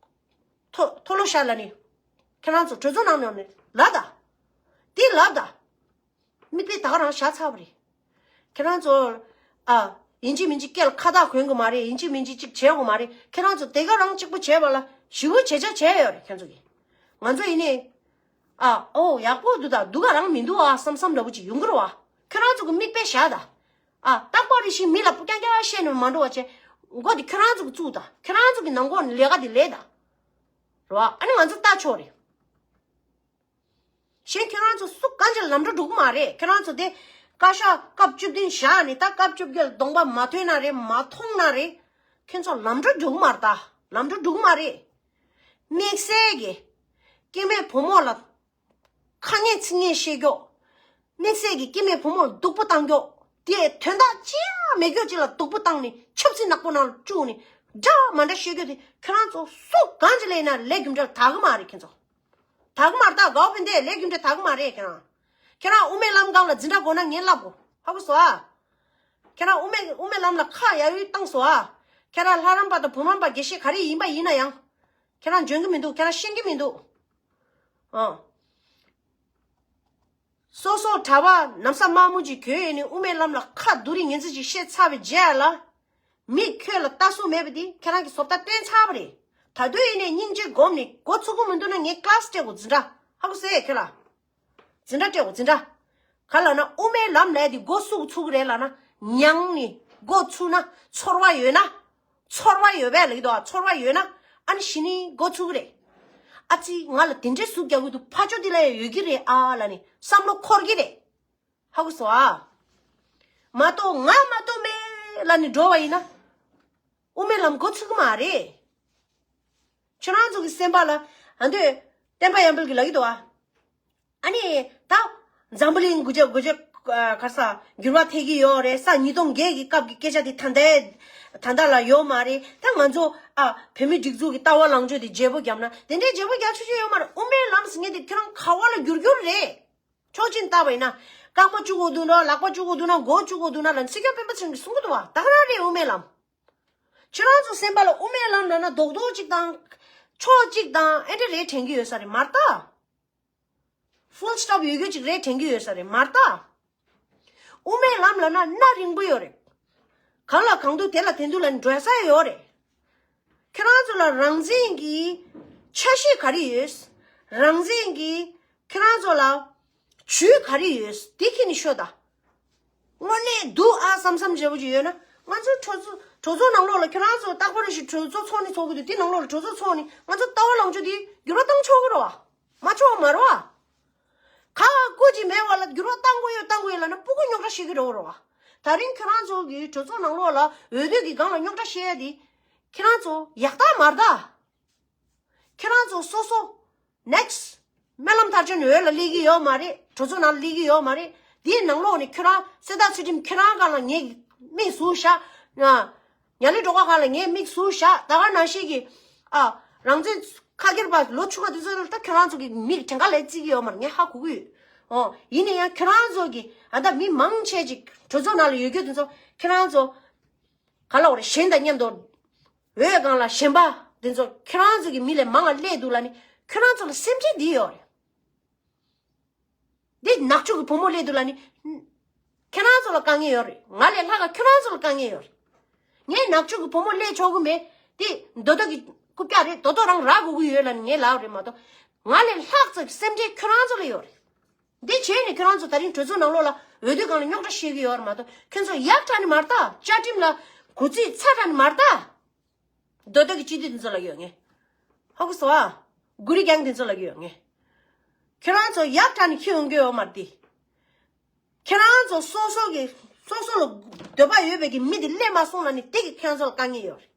མཐོ་མཐོལ་ལོ་བཤད་ལབ་ནས། ཁྱེད་རང་ཚོ་གྲོས་ཚོགས་ནང་ནས་ལབ་ད། དེ་ལབ་ད། མིག་དཔེ་ད་ག་རང་བཞག་ཚར་བ་རེད། ཁྱེད་རང་ཚོ། ཨ། ཡིན་གཅིག་མིན་གཅིག་སྐད་ལ་ཁ་བཏགས་གོན་དགོས་མ་རེད། ཡིན་གཅིག་མིན་གཅིག་གཅིག་བྱེད་དགོས་མ་རེད། ཁྱེད་རང་ཚོ་དེ་ག་རང་གཅིག་པུ་བྱས་པ་ལ་ཞི་བོ་བྱེད་ཆ་བྱས་ཡོད་རེད་ཁྱེད་ཚོ་གིས། ང་ཚོ་ཡིན་ནའི། ཨ། ཨོ་ཡག་པོ་འདུག་ད་སྡུག་ག་རང་མི་འདུག་ཨ་བསམ་བསམ་འདྲ་པོ་ཅིག་ཡོང་གི་རེད་བ། ཁྱེད་རང་ཚོ་གི་མིག་དཔེ་བཞག་ད། ཨ། རྟག་པར་རེ་བཞིན་མི་ལ་སྤུ་རྐྱང་རྐྱང་བཤད་ནས་མ་འགྲོ་བ་བྱས། མགོ་དེ་ཁྱེད་རང་ཚོ་གི་བཙུགས་ད། ཁྱེད་རང་ཚོ་གི་ནང་ཁོག་ནས་ལས་ཀ་དེ་ལས་ད། རེད་བ། ཨ་ནི་ང་ཚོ་ལྟ་ཆོག་རེད། གཞན་ཁྱེད་རང་ཚོ་སུ་གང་ཅིག་ལམ་འགྲོ་འགྲོ་གི་མ་རེད། ཁྱེད་རང་ཚོ་དེ་བཀའ་ཤག་སྐབས་བཅུ་བདུན་བཞག་ནས་ད་སྐབས་བཅོ་བརྒྱད་ལ་གདོང་པ་མ་ཐོན་ན་རེད། མ་མཐོང་ན་རེད། ཁྱེད་ཚོ་ལམ་འགྲོ་འགྲོ་གི་མ་རེད་ད། ལམ་འགྲོ་འགྲོ་གི་མ་རེད། དམིགས་བསལ་གྱི་སྐྱེ་དམན་བུ་མོ་ལ་ཁ་ངན་ཚིག་ངན་བཤད་ཀྱོག་དམིགས་བསལ་གྱི་སྐྱེ་དམན་བུ་མོ་ལ་སྡུག་པོ་བཏང་ཀྱོག་དེ་དོན་དག་ཅི་ཡང་མེད་ཀྱོག་ཅིག་ལ་སྡུག་པོ་བཏང་ནས་ཆབ་སྲིད་ནག་པོ་ནང་ལ་བཅུག་ནས་འདྲ་མ་འདྲ་བཤད་ཀྱོག་དེ་ཁྱེད་རང་ཚོ་སུ་གང་ཅིག་ལས་ན་ལས་རྒྱུ་འབྲས་ལ་དག་གི་མ་རེད་ཁྱེད་ཚོ། དག་མར་ད་དགའ་བོ་ཕན་བདེ་ལས་རྒྱུ་འབྲས་དག་མ་རེད་ཁྱེད་རང་། ཁྱེད་རང་དབུ་མའི་ལམ་སྒང་ལ་འཛིན་གྲྭ་དགོས་ན་ངས་ལབ་དགོས་ཧ་གོ་སོང་ཨ། ཁྱེད་རང་དབུ་མའི་དབུ་མའི་ལམ་ལ་ཁ་ཡ་ཡུས་བཏང་སོང་ཨ། ཁྱེད་རང་ལྷ་རམས་པ་དང་བུ་རམས་པ་དགེ་བཤེས་ག་རེ་ཡིན་པ་ཡིན་ན་ཡང་། ཁྱེད་རང་འཇོན་གི་མི་འདུག་ཁྱེད་རང་ཤེས་ཀྱི་མི་འདུག་ཨ། སོ་སོ་གྲྭ་པ་ནམ་ས་དམའ་མོ་ཅིག་གྱོན་ཡས་ནས་དབུ་མའི་ལམ་ལ་ཁ་བསྡུ་རིགས་ངན་ཚིག་ཅིག་བཤད་ཚར་བའི་རྗེས་ལ། མི་ཁྱོད་ལ་ལྟ་སྲོལ་མེད་པ་འདི་ཁྱེད་རང་གི་བཟོ་ལྟ་བསྟན་ཚར་བ་རེད། ད་དུང་ཡིན་ནའི་སྙིང་རྗེ་སྒོམ་ནས་འགོ་ཚུགས་ཀྱི་མི་འདུག་ན་ངས་ཀླ་སི་སྤྲད་དགོས་འཛིན་གྲྭ་ཧ་གོ་སོང་ཁྱོད་ལ། འཛིན་གྲྭ་སྤྲད་དགོས་འཛིན་གྲྭ། ག་ལབ་ན་དབུ་མའི་ལམ་ལས་འདི་འགོ་ཚུགས་ཚུགས་ཀྱི་རེད་ལབ་ན་མྱངས་ནས་འགོ་ཚུགས་ན་ཚོར་བ་ཡོད་ན། ཚོར་བ་ཡོད་པས་ལབ་ཀྱི་འདུག་ཚོར་བ་ཡོད་ན་ཨ་ནི་གཞི་ནས་འགོ་ཚུགས་ཀྱི་རེད། ཨ་ཙི་ང་ལ་དེ་འདྲའི་ཟུག་རྒྱག་གི་འདུག་ཕ་ཅོ་འདི་ལ་ཡང་ཡོད་ཀྱི་རེད་ཨ་ལབ་ནས་བསམ་བློ་འཁོར་གྱི་རེད། ཧ་གོ་སོང་ཨ། མ་གཏོགས་ང་མ་གཏོགས་མེད་ལབ་ནས་འགྲོ་བ་ཡིན་ན། དབུ་མའི་ལམ་འགོ་ཚུགས་ཀྱི་མ་རེད། ཁྱོད་རང་ཚོ་གི་སེམས་པ་ལ་ཨ་འདོད་བསྟན་པ་ཡར་འཕེལ་གྱི་ལབ་ཀྱི་འདུག་ཨ། ཨ་ནི་ད་འཛམ་བུ་གླིང་དགུ་བརྒྱ་དགུ་བརྒྱ་ག་ས་འགྱུར་བ་ཐེབས་ཀྱི་ཡོད་རེད། ས་ཉིས་སྟོང་བརྒྱད་ཀྱི་སྐབས་ཀྱི་སྐད་ཆ་དེ་ད་ལྟ་ད་ལྟ་ལ་ཡོད་མ་རེད། ད་ང་ཚོ་ཨ་བོད་མི་སྒྲིག་འཛུགས་ཀྱི་ལྟ་བ་ལངས་ཕྱོགས་དེ་བརྗེ་པོ་བརྒྱབ་ན་དེ་འདྲའི་བརྗེ་པོ་རྒྱག་ཆོག་ཆོག་ཡོད་མ་རེད། དབུ་མའི་ལམ་ཟེར་མཁན་དེ་ཁྱོད་རང་ག་བ་ལ་འགྱུར་འགྱུར་རེད། ཕྱོགས་གཅིག་བལྟས་པ་ཡིན་ན། རྐང་པ་གཅིག་གོ་འདུག་ན་ལག་པ་གཅིག་གོ་འདུག་ན་མགོ་གཅིག་གོ་འདུག་ན་ལ་སྲིད་སྐྱོང་སྤེན་པ་ཚེ་རིང་གིས་གསུང་གི་འདུག་བ། ད་ག་རང་རེད་དབུ་མའི་ལམ། ཁྱེད་རང་ཚོ་སེམས་པ་ལ་དབུ་མའི་ལམ་ལབ་ན་རྡོག་རྡོག་གཅིག་དང་། ཕྱོགས་གཅིག་དང་ཨེ་འདྲ་རེད་དྲན་གྱི་ཡོད་ས་རེད་མ་རེད་ད། ཕུལ་སི་ཊོབ་ཡོད་རྒྱུ་གཅིག་རེད་དྲན་གྱི་ཡོད་ས་རེད་མ་རེད་ད། དབུ་མའི་ལམ་ལབ་ན་སྣ་རིང་པོ་ཡོད་རེད། གང་ལ་གང་འདུག་དེ་ལ་དེ་འདུག་ལ་འགྲོ་ས་ཡོད་རེད། ཁྱེད་རང་ཚོ་ལ་རང་བཙན་གྱི་ཆ་ཤས་ག་རེ་ཡོད། རང་བཙན་གྱི་ཁྱེད་རང་ཚོ་ལ་ཇུས་ག་རེ་ཡོད་དེ་ཁྱེད་ནི་ཤོད་ད། དངོས་གནས་འདུག་ཨ་བསམ་བསམ་བྱས་པོ་ཅིག་ཡོད་ན་ང་ཚོ་གྲོས་ཚོགས་གྲོས་ཚོགས་ནང་ལོགས་ལ་ཁྱེད་རང་ཚོ་རྟག་པར་རེ་ཞིག་གྲོས་ཚོགས་ཚོགས་ནི་ཚོགས་གི་འདུག་དེ་ནང་ལོགས་ལ་གྲོས་ཚོགས་ཚོགས་ནི་ང་ཚོ་ལྟ་བ་ལངས་ཕྱོགས་དེ་འགྱུར་བ་བཏང་ཆོག་གི་རེད་བ། མ་ཆོག་མ་རེད་བ། ཁ་བ་སྐུ་ཅིག་མེད་པ་ལ་འགྱུར་བ་བཏང་དགོས་ཡོད་བཏང་དགོས་ཡོད་ལབ་ན་སྤུ་གུ་རྙོག་དྲ་བཤད་ཀྱི་རེད་བ་རེད་བ། ད་རིང་ཁྱེད་རང་ཚོ་གི་གྲོས་ཚོགས་ནང་ལོགས་ལ་འོས་བསྡུ་གི་སྒང་ལ་རྙོག་དྲ་བཤད་ཡ་དེ། ཁྱེད་རང་ཚོ་ཡག་རྟགས་མ་རེད་ད། ཁྱེད་རང་ཚོ་སོ་སོ། ནེག་སི་ཊི། སྨོན་ལམ་མཐར་ཕྱིན་འོས་ལ་སླེབས་ཀྱི་ཡོད་མ་རེད། གྲོས་ཚོགས་ནང་ལ་སླེབས་ཀྱི་ཡོད་མ་རེད། དེའི་ནང་ལོགས་ནས་ཁྱོད་རང་གསེར་རྟ་ཚུལ་ཁྲིམས་ཁྱེད་རང་སྒང་ལ་ངས་མིག་ཟུར་བཞག་ང་། ཉ་ལི་སྒྲོལ་དཀར་སྒང་ལ་ངས་མིག་ཟུར་བཞག་ད་ག་ནང་བཞིན་གྱི། ཨ། རང་བཙན་ཁ་སྒེར་པ་ལོ་ཆུང་བ་དེ་ཚོ་ལ་ད་ཁྱོད་རང་ཚོ་གི་མིག་བྲང་ཁ་ལ་བརྩི་གི་ཡོད་མ་རེད། ངས་ཧ་གོ་གི་ཡོད། ཨོ། ཡིན་ན་ཡང་ཁྱོད་རང་ཚོ་གི་ཨ་ད་མི་མང་ཆེ་ཅིག་གྲོས་ཚོགས་ནང་ལ་ཡོད་རྒྱུ་དེ་ཚོ་ཁྱོད་རང་ཚོ། ག་ལ་བ་རེད་གཞན་དང་མཉམ་དུ། འོས་སྒང་ལ་ཞེན་པ་འདི་ཚོ་ཁྱོད་རང་ཚོ་གི་མི་ལས་མང་ང་སླེབས་འདུག་ལ་ནི་ཁྱོད་རང་ཚོ་ལ་སེམས་ཁྲལ་འདི་ཡོད་རེད། འདི་ནག་ཕྱོགས་ཀྱི་བུ་མོ་སླེབས་འདུག་ལ་ནི། ཁྱོད་རང་ཚོ་ལ་དཀའ་ངལ་ཡོད་རེད། ང་ལས་ལྷག་ག་ཁྱོད་རང་ཚོ་ལ་དཀའ་ངལ་ཡོད་རེད། ངས་ནག་ཕྱོགས་ཀྱི་བུ་མོ་སླེབས་ཆོག་གི་མེད། འདི་མདོ་སྟོད་ཀྱི་རྐུབ་བཀྱག་རེད། མདོ་སྟོད་རང་རག་དགོས་ཀྱི་ཡོད་ལ་ནི་ངས་ལབ་རེད་མ་གཏོགས། ང་ལས་ལྷག་ཙམ་སེམས་ཁྲལ་ཁྱོད་རང་ཚོ་ལ་ཡོད་རེད། འདི་བྱས་ནས་ཁྱོད་རང་ཚོ་ད་རིང་གྲོས་ཚོགས་ནང་ལོགས་ལ་འོས་བསྡུ་སྒང་ལ་རྙོག་དྲ་བཤད་ཀྱི་ཡོད་རེད་མ་གཏོགས། ཁྱོད་ཚོ་ཡག་དྲགས་ནི་མ་རེད་ད། བཅའ་ཁྲིམས་ལ་གུས་བརྩི་ཚ་དྲགས་ནི་མ་རེད་ད། མདོ་སྟོད་ཀྱི་སྤྱི་འཐུས་འདི་ཚོ་ལ་ཡོད་ངེས། ཧ་གོ་སོང་ཨ། གུ་རི་རྒྱང་འདི་ཚོ་ལ་ཡོད་ངེས། ཁྱོད་རང་ཚོ་ཡག་དྲགས་ནི་ཁྱི་ཡོང་གི་ཡོད་མ་རེད་དེ། ཁྱེད་རང་ཚོ་སོ་སོ་གི་སོ་སོ་ལ་འདོད་པ་ཡོད་པའི་གི་མི་དེ་སླེབས་མ་སོང་ལབ་ནི་དེ་གི་ཁྱེད་རང་ཚོ་ལ་དཀའ་ངལ་ཡོད་རེད།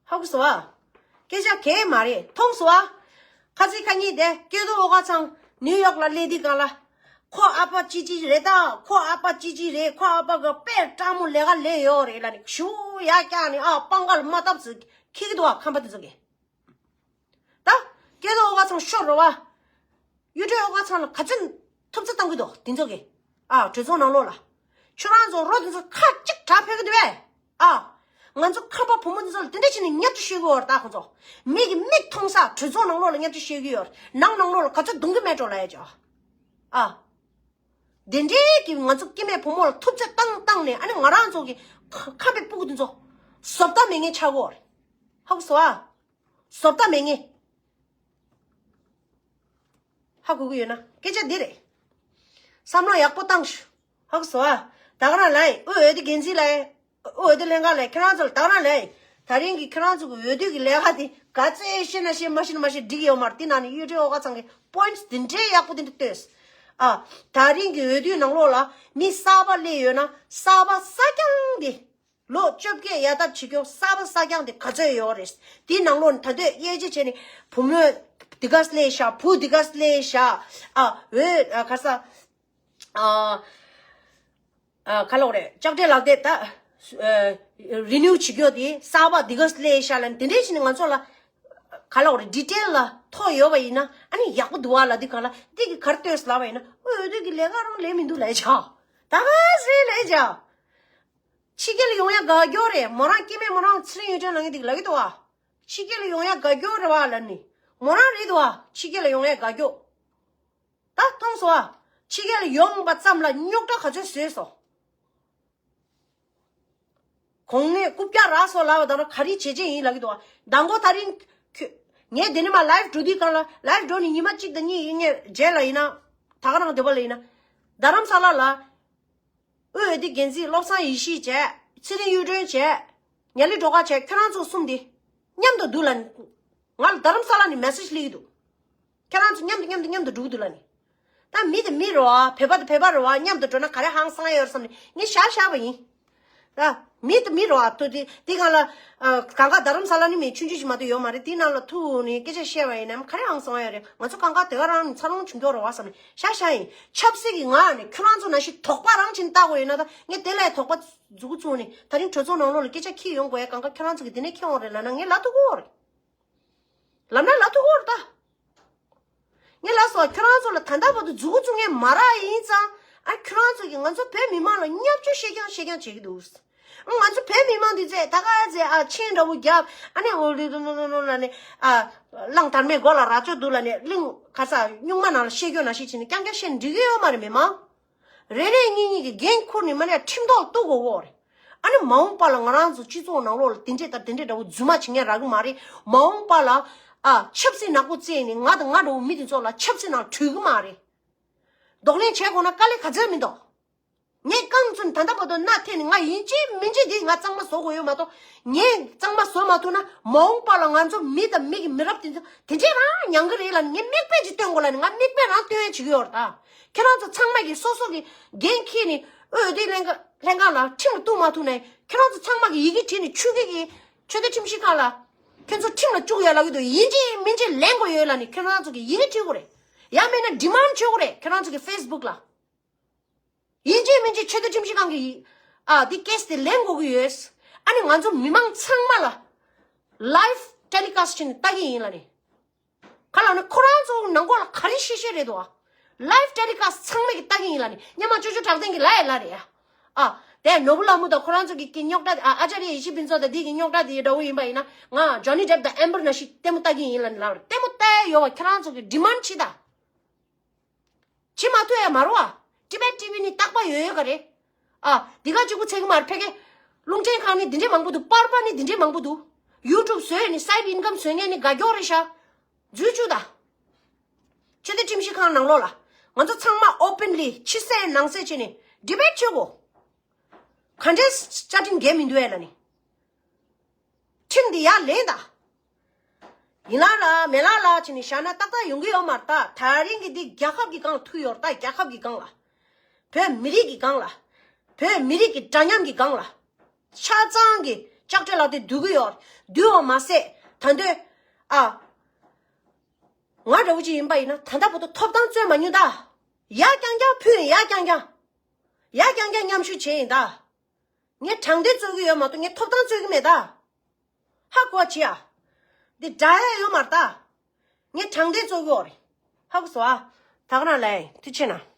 ཧ་གོ་སོང་ཨ། སྐད་ཆ་གས་མ་རེད། མཐོང་སོང་ཨ། ཁ་ཚིག་ཁ་ཉིན་དེ་སྐལ་རྡོར་ཨོ་དཀར་ཚང་ནིའུ་ཡོག་ལ་སླེབས་དུས་སྒང་ལ། ཁོ་ཨ་ཕ་ཅི་ཅི་རེད་ད། ཁོ་ཨ་ཕ་ཅི་ཅི་རེད། ཁོ་ཨ་ཕ་གི་དཔེ་སྤྲང་མོ་ལས་ཀ་ལས་ཡོད་རེད་ལབ་ནི་ཞུ་ཡ་ཀྱག་ནི་ཨ་པང་ཁ་ལ་མ་བཏབ་ཟེར་ཁྱི་གི་འདུག་ཨ། ཁམས་པ་དེ་ཚོ་གི། ད། སྐལ་རྡོར་ཨོ་དཀར་ཚང་ཤོར་རོ་བ། གཡུ་སྒྲོན་ཨོ་དཀར་ཚང་ལ་ག་ཚོད་ཐུབ་ཚོད་བཏང་གི་འདུག་དེ་ཚོ་གི། ཨ། གྲོས་ཚོགས་ནང་ལོགས་ལ། ཁྱོད་རང་ཚོ་རོ་དེ་ཚོ་ཁ་གཅིག་གྲགས་ཕེབས་ཀྱི་འདུག་བས། ཨ། ང་ཚོ་ཁམས་པ་བུ་མོ་དེ་ཚོ་ལ་དེ་འདྲ་བྱས་ནས་བརྙས་བཅོས་བྱེད་ཀྱི་ཡོད་རེད་ད་ཁོ་ཚོ། མིག་གིས་མིག་མཐོང་ས་གྲོས་ཚོགས་ནང་ལོགས་ལ་བརྙས་བཅོས་བྱེད་ཀྱི་ཡོད་རེད། ནང་ནང་ལོགས་ལ་ག་ཚོད་རྡུང་གི་མེད་འགྲོ་ལབ་ཡ་ཅོ། ཨ། དེ་འདྲའི་གི་ང་ཚོ་སྐྱེ་དམན་བུ་མོ་ལ་ཐུབ་ཚོད་བཏང་བཏང་ནས་ཨ་ནི་ང་རང་ཚོ་གི་ཁ་ཁམས་པའི་སྤུ་གུ་དེ་ཚོ་བཟོ་ལྟ་མེད་མཁན་ཆགས་ཀྱི་ཡོད་རེད། ཧ་གོ་སོང་ཨ། བཟོ་ལྟ་མེད་ངེས། ཧ་གོ་གི་ཡོད་ན་སྐད་ཆ་འདི་རེད། བསམ་བློ་ཡག་པོ་བཏང་ཤོག་ཧ་གོ་སོང་ཨ། ད་ག་རང་ལ་ཡིན། ཨོ་འོས་བསྡུ་འགན་འཛིན་ལ་ཡིན། ཨོ་འོས་བསྡུ་ལྷན་ཁང་ལ་ཡིན། ཁྱེད་རང་ཚོ་ལ་ད་ག་རང་ལ་ཡིན། ད་རིང་གི་ཁྱེད་རང་ཚོ་གི་འོས་བསྡུ་གི་ལས་ཀ་དེ་ག་ཚད་ཤེས་ན་ཤེས། མ་ཤེས་ན་མ་ཤེས། འགྲིག་གི་ཡོད་མ་རེད། དེ་ནང་ནས་གཡུ་སྒྲོན་ཨོ་དཀར་ཚང་གི་པོ་ཡིན་ཊི་དེ་འདྲའི་ཡག་པོ་དེ་འདྲ་བཏོན། ཨ། ད་རིང་གི་འོས་བསྡུའི་ནང་ལོགས་ལ་མི་གསར་པ་སླེབས་ཡོད་ན་གསར་པ་གསར་རྐྱང་དེ། ལོ་བཅོ་བརྒྱད་ཡར་ཐབས་བྱེད་མཁན་གསར་པ་གསར་རྐྱང་དེ་ག་ཚོད་ཡོད་རེད། དེའི་ནང་ལོགས་ནས་ད་དུང་དབྱེ་འབྱེད་བྱས་ནས་བུ་མོ་འདི་ག་སླེབས་ཤག་བུ་འདི་ག་སླེབས་ཤག་ཨ། འོས་ཨ་ག་ས་ཨ་ཨ་ག་ལབ་དགོས་རེད། ལྕགས་སྤྲེལ་ལག་དེབ་ད་ཨ་རི་ནིའུ་བྱེད་མཁན་དེ་གསར་པ་འདི་ག་སླེབས་ཤག་ལབ་ནས་དེ་འདྲས་བྱས་ནས་ང་ཚོ་ལ་ག་ལབ་དགོས་རེད། ཌི་ཊེལ་ལ་ཐོ་ཡོད་པ་ཡིན་ན་ཨ་ནི་ཡག་པོ་འདུག་ཨ་ལབ་དུས་སྒང་ལ་འདི་གི་ག་རེ་ལྟོས་ལབ་པ་ཡིན་ན། ཨོ་འོས་བསྡུ་གི་ལས་ཀ་རང་ལས་མི་འདུག་ལབ་ཡ་ཆགས། ད་ག་ཟེ་ལབ་ཡ་ཆགས། ཕྱི་རྒྱལ་ལ་ཡོང་ཡ་དགའ་སྐྱོ་རེད། མོ་རང་སྐྱེ་དམན་མོ་རང་ཚེ་རིང་གཡུ་སྒྲོན་ལབ་མཁན་དེ་གིས་ལབ་ཀྱི་འདུག་ཨ། ཕྱི་རྒྱལ་ལ་ཡོང་ཡ་དགའ་སྐྱོ་རེད་བ་ལབ་ནི། མོ་རང་རེད་འདུག་ཨ། ཕྱི་རྒྱལ་ལ་ཡོང་ཡ་དགའ་སྐྱོ། ད་མཐོང་སོང་ཨ། ཕྱི་རྒྱལ་ལ་ཡོང་པ་ཙམ་ལ་རྙོག་དྲ་ག་ཚོད་བཟོས་སོང་། གོང་ནས་རྐུབ་བཀྱག་རག་སོང་ལབ་པ་དང་ག་རེ་བྱས་བྱས་ཡིན་ལབ་ཀྱི་འདུག་ཨ། མདང་དགོང་ད་རིང་ཁྱོད་ངས་འདི་ནས་མར་ལའིབ་འགྲོ་དུས་སྒང་ལ། ལའིབ་འགྲོ་ནས་ཉི་མ་གཅིག་དང་གཉིས་ངས་རྗེས་ལ་ཡིན་ན་ད་ག་རང་འདོད་པ་ལ་ཡིན་ན། རྡ་རམ་ས་ལ་ལ། དབུས་འོས་བསྡུ་འགན་འཛིན་བློ་བཟང་ཡེ་ཤེས་བྱས། ཚེ་རིང་གཡུ་སྒྲོན་བྱས། ཉ་ལི་སྒྲོལ་དཀར་བྱས། ཁྱོད་རང་ཚོ་གསུམ་དེ་མཉམ་དུ་འདུག་ལབ་ནི། ང་ལ་རྡ་རམ་ས་ལ་ནས་མེ་སེ་ཇི་སླེབས་ཀྱི་འདུག་ཁྱོད་རང་ཚོ་མཉམ་དུ་མཉམ་དུ་མཉམ་དུ་འགྲོ་གི་འདུག་ལབ་ནི། ད་མི་དེ་མི་རེད་བ། བོད་པ་དེ་བོད་པ་རེད་བ། མཉམ་དུ་འགྲོ་ན་ག་རེ་ཧང་སང་ཡོད་རེད་བསམ་ནས་ངས་བཞག་བཞག་པ་ཡིན། ད་མི་དེ་མི་རེད་བ། ཐུག་དེ་དེ་སྒང་ལ་ཨ་གང་ག་རྡ་རམ་ས་ལ་ནི་མི་ཆུང་ཆུང་ཞིག་མ་གཏོགས་ཡོད་མ་རེད། དེའི་ནང་ལ་ཐུག་ནས་སྐད་ཆ་བཤད་པ་ཡིན་ནམ་ག་རེ་ཧང་སང་ཡོད་རེད། ང་ཚོ་གང་ག་དེ་ག་རང་ནས་འཚར་ལོངས་བྱུང་མཁན་རེད་བ་བསམ་ནས། ཤ་ཤ་ཡིན། ཆབ་སྲིད་ཀྱི་ངང་ནས་ཁྱོད་རང་ཚོ་ནང་བཞིན་དོགས་པ་རང་བྱས་ནས་བལྟ་དགོས་ཡོད་ན། ད་ངས་དེ་ལ་དོགས་པ་མཛུབ་གུ་བཙུགས་ནས་ད་རིང་གྲོས་ཚོགས་ནང་ལོགས་ལ་སྐད་ཆ་འཁྱེར་ཡོང་དགོས་ཡ་གང་ག་ཁྱོད་རང་ཚོ་གིས་དེ་ནས་འཁྱེར་འོང་རེད་ལབ་ན་ངས་ལབ་ཐུབ་ཀྱི་ཡོད་རེད། ལབ་ན་ལབ་ཐུབ་ཀྱི་ཡོད་རེད་ད། ངས་ལབ་སོང་། ཁྱོད་རང་ཚོ་ལ་ད་ལྟ་བར་དུ་མཛུབ་གུ་བཙུགས་མཁན་མ་རག་ཡིན་ཙང་། ཨ་ཁྱོད་རང་ཚོ་གིས་ང་ཚོ་བོད་མི་མང་ལ་བརྙས་བཅོས་བཤད་རྐྱང་བཤད་རྐྱང་བྱེད་ཀྱི་འདུག་ང་ཚོ་བོད་མི་མང་འདི་ཚོས་ད་ག་ཚོད་ཨ་མཆན་འདྲ་བོ་བརྒྱབ། ཨ་ནི་འོ་ལི་ལོ་ལོ་ལོ་ལོ་ལབ་ནས། ཨ་གླང་དར་མའི་མགོ་ལ་རྭ་ཅོ་འདུག་ལབ་ནས། གླིང་ག་ས་སྨྱུག་མ་ནང་ལ་བཤད་རྒྱུ་ནང་བཞིན་བྱས་ནས་རྐྱང་རྐྱང་བཤད་ན་འགྲིག་གི་ཡོད་མ་རེད། མི་མང་རེ་རེ་གཉིས་གཉིས་ཀྱིས་འགན་འཁུར་ནས་མ་ནས་ཁྲིམས་ཐོག་གཏུག་དགོས་ཀྱི་ཡོད་རེད། ཨ་ནི་མ་འོངས་པ་ལ་ང་རང་ཚོ་སྤྱི་ཚོགས་ནང་ལོགས་ལ་དེ་འདྲས་དང་དེ་འདྲས་འདྲ་བོ་རྫུན་མ་བྱེད་མཁན་རག་གི་མ་རེད། མ་འོངས་པ་ལ་ཨ་ཆབ་སྲིད་ནག་པོ་བཙལ་ནས་ང་དང་ང་འདྲ་བོ་མི་དེ་ཚོ་ལ་ཆབ་སྲིད་ནང་བྲུས་གི་མ་རེད། གདོང་ལེན་བྱེད་དགོས་ན་དཀའ་ལས་ག་ཚོད་མི་འདུག་ངས་རྐང་བཙུགས་ནས་ད་ལྟ་བར་དུ་མནའ་འཐེན་ནས་ང་ཡིན་གཅིག་མིན་གཅིག་འདི་ང་གཙང་མ་བཟོ་དགོས་ཡོད་མ་གཏོགས། ངས་གཙང་མ་བཟོ་མ་ཐུབ་ན་མ་འོངས་པ་ལ་ང་ཚོ་མི་དང་མི་གི་མི་རབས་དེ་ཚོ་དེ་འདྲས་རང་མྱངས་གི་རེད་ལབ་ནས་ངས་མིག་དཔེ་ཅིག་སྟོན་དགོས་ལབ་ནས་ང་མིག་དཔེ་རང་སྟོན་ཡ་བྱེད་ཀྱི་ཡོད་རེད་ད། ཁྱེད་རང་ཚོ་ཚང་མ་གིས་སོ་སོ་གི་འགན་འཁྱེར་ནས་དབུས་འོས་བསྡུ་ལྷན་ཁང་ལྷན་ཁང་ལ་ཁྲིམས་ལ་གཏུག་མ་ཐུབ་ནའི་ཁྱེད་རང་ཚོ་ཚང་མ་གིས་ཡི་གེ་བྲིས་ནས་ཆོས་དགེ་གི་ཆོས་དད་ཁྲིམས་ཞིབ་ཁང་ལ་ཁྱེད་ཚོ་ཁྲིམས་ལ་བཅུག་ཡ་ལབ་ཀྱི་འདུག་ཡིན་གཅིག་མིན་གཅིག་ལེན་དགོས་ཡོད་ལབ་ནས་ཁྱེད་རང་ཚོ་གིས་ཡི་གེ་བྲིས་དགོས་རེད། ཡང་མིན་ན་ཌི་མཱན་ཌི་བྱེད་དགོས་རེད། ཁྱེད་རང་ཚོ་གི་ཕེ་སི་བུག་ལ། ཡིན་གཅིག་མིན་གཅིག་ཆོས་དད་ཁྲིམས་ཞིབ་ཁང་གི་ཨ་འདི་ཀེ་སི་དེ་ལེན་དགོས་ཀྱི་ཡོད། ཨ་ནི་ང་ཚོ་མི་མང་ཚང་མ་ལ་ལའིབ་ཊེ་ལི་ཀ་སི་ཊི་བྱས་ནས་ལྟ་གི་ཡིན་ལབ་ནས། ག་ལབ་ན་ཁོ་རང་ཚོ་ནང་ཁོག་ལ་ག་རེ་བཤད་བཤད་རེད་འདུག་ཨ། ལའིབ་ཊེ་ལི་ཀ་སི་ཊི་ཚང་མས་ཀྱི་ལྟ་གི་ཡིན་ལབ་ནས། སྔོན་མ་ཅོ་ཅོ་གྲགས་ལྡན་གྱི་ལབ་ཡ་ལབ་རེད་ཡ། ཨ། དེ་ནོར་བུ་ལྷ་མོ་དང་ཁོ་རང་ཚོ་གི་གི་རྙོག་དྲ་དེ། ཨ་ཨ་ཅཱརྱ་ཡེ་ཤེས་ཕུན་ཚོགས་དང་དེ་གི་རྙོག་དྲ་དེ་འདྲ་བོ་ཡིན་པ་ཡིན་ན། ང་ཇོ་ནི་ཌེབ་དང་ཨེམ་བར་ནང་བཞིན་ལྟད་མོ་ལྟ་གི་ཡིན་ལབ་ནས་ལབ་རེད། ལྟད་མོ་ལྟ་ཡ་ཡོད་པ་ཁྱེད་རང་ཚོ་གི་ཌི་མཱན་ཌི་བྱེད་ད། བྱེད་མ་ཐུབ་ཡ་མ་རེད་བ། ཊི་བེཊ་ཊི་ཝི་ནི་རྟག་པར་ཡོད་ཡོད་ག་རེད། ཨ། འདི་ག་གཅིག་པུ་ཚད་གི་མ་རེད། ཕ་གི་རླུང་འཕྲིན་ཁང་ནི་འདི་འདྲས་མང་པོ་འདུག་པར་པ་ནི་འདི་འདྲས་མང་པོ་འདུག་ཡུ་ཊུབ་བཟོས་ནི་སའིཌ་ཨིན་ཀམ་བཟོ་མཁན་ནི་དགའ་སྐྱོ་རེད་ཤག་འཛུལ་བཅུག་ད། ཆོས་དད་ཁྲིམས་ཞིབ་ཁང་ནང་ལོགས་ལ། ང་ཚོ་ཚང་མ་ཨོ་པན་ལི་ཕྱི་གསལ་ནང་གསལ་བྱས་ནས་ཌི་བེཊ་བྱེད་དགོས། ག་འདྲའི་བཅའ་ཁྲིམས་འགལ་མི་འདུག་ཨེ་ལ་ནི། ཁྲིམས་འདི་ཡར་ལེན་ད། ཡིན་ལ་ལ་མེ་ལ་ལ་བྱས་ནས་བཞག་ན་ཏག་ཏག་ཡོང་གི་ཡོད་མ་རེད་ད། དེ་རིང་གི་འདི་རྒྱལ་ཁབ་ཀྱི་སྒང་ལ་ཐུག་ཡོད་རེད་ད། རྒྱལ་ཁབ་ཀྱི་སྒང་ལ། བོད་མི་རིགས་ཀྱི་སྒང་ལ། བོད་མི་རིགས་ཀྱི་འདྲ་མཉམ་གྱི་སྒང་ལ། ཆ་ཚང་གི་ལྕགས་སྤྲེལ་ལགས་དེ་འདུལ་གི་ཡོད་རེད། འདུལ་བ་མ་ཟད་ད་དུང་ཨ། ང་འདྲ་བོ་ཅིག་ཡིན་པ་ཡིན་ན་ད་ལྟ་བར་དུ་ཐོབ་ཐང་རྩོད་མ་མྱོང་ད། ཡར་རྐྱང་རྐྱང་ཕུད་ཡིན། ཡར་རྐྱང་རྐྱང་། ཡར་རྐྱང་རྐྱང་མཉམ་ཞུགས་བྱས་ཡིན་ད། ངས་དྲང་བདེན་རྩོད་ཀྱི་ཡོད་མ་གཏོགས་ངས་ཐོབ་ཐང་རྩོད་ཀྱི་མེད་ད། ཧ་གོ་བ་བྱེད་ཨ། འདི་འདྲ་ཡ་ཡོད་མ་རེད་ད། ངས་དྲང་བདེན་རྩོད་ཀྱི་ཡོད་རེད། ཧ་གོ་སོང་ཨ། ད་ག་རང་ལ་ཡིན། ཐུགས་རྗེ་ཆེ་གནང་།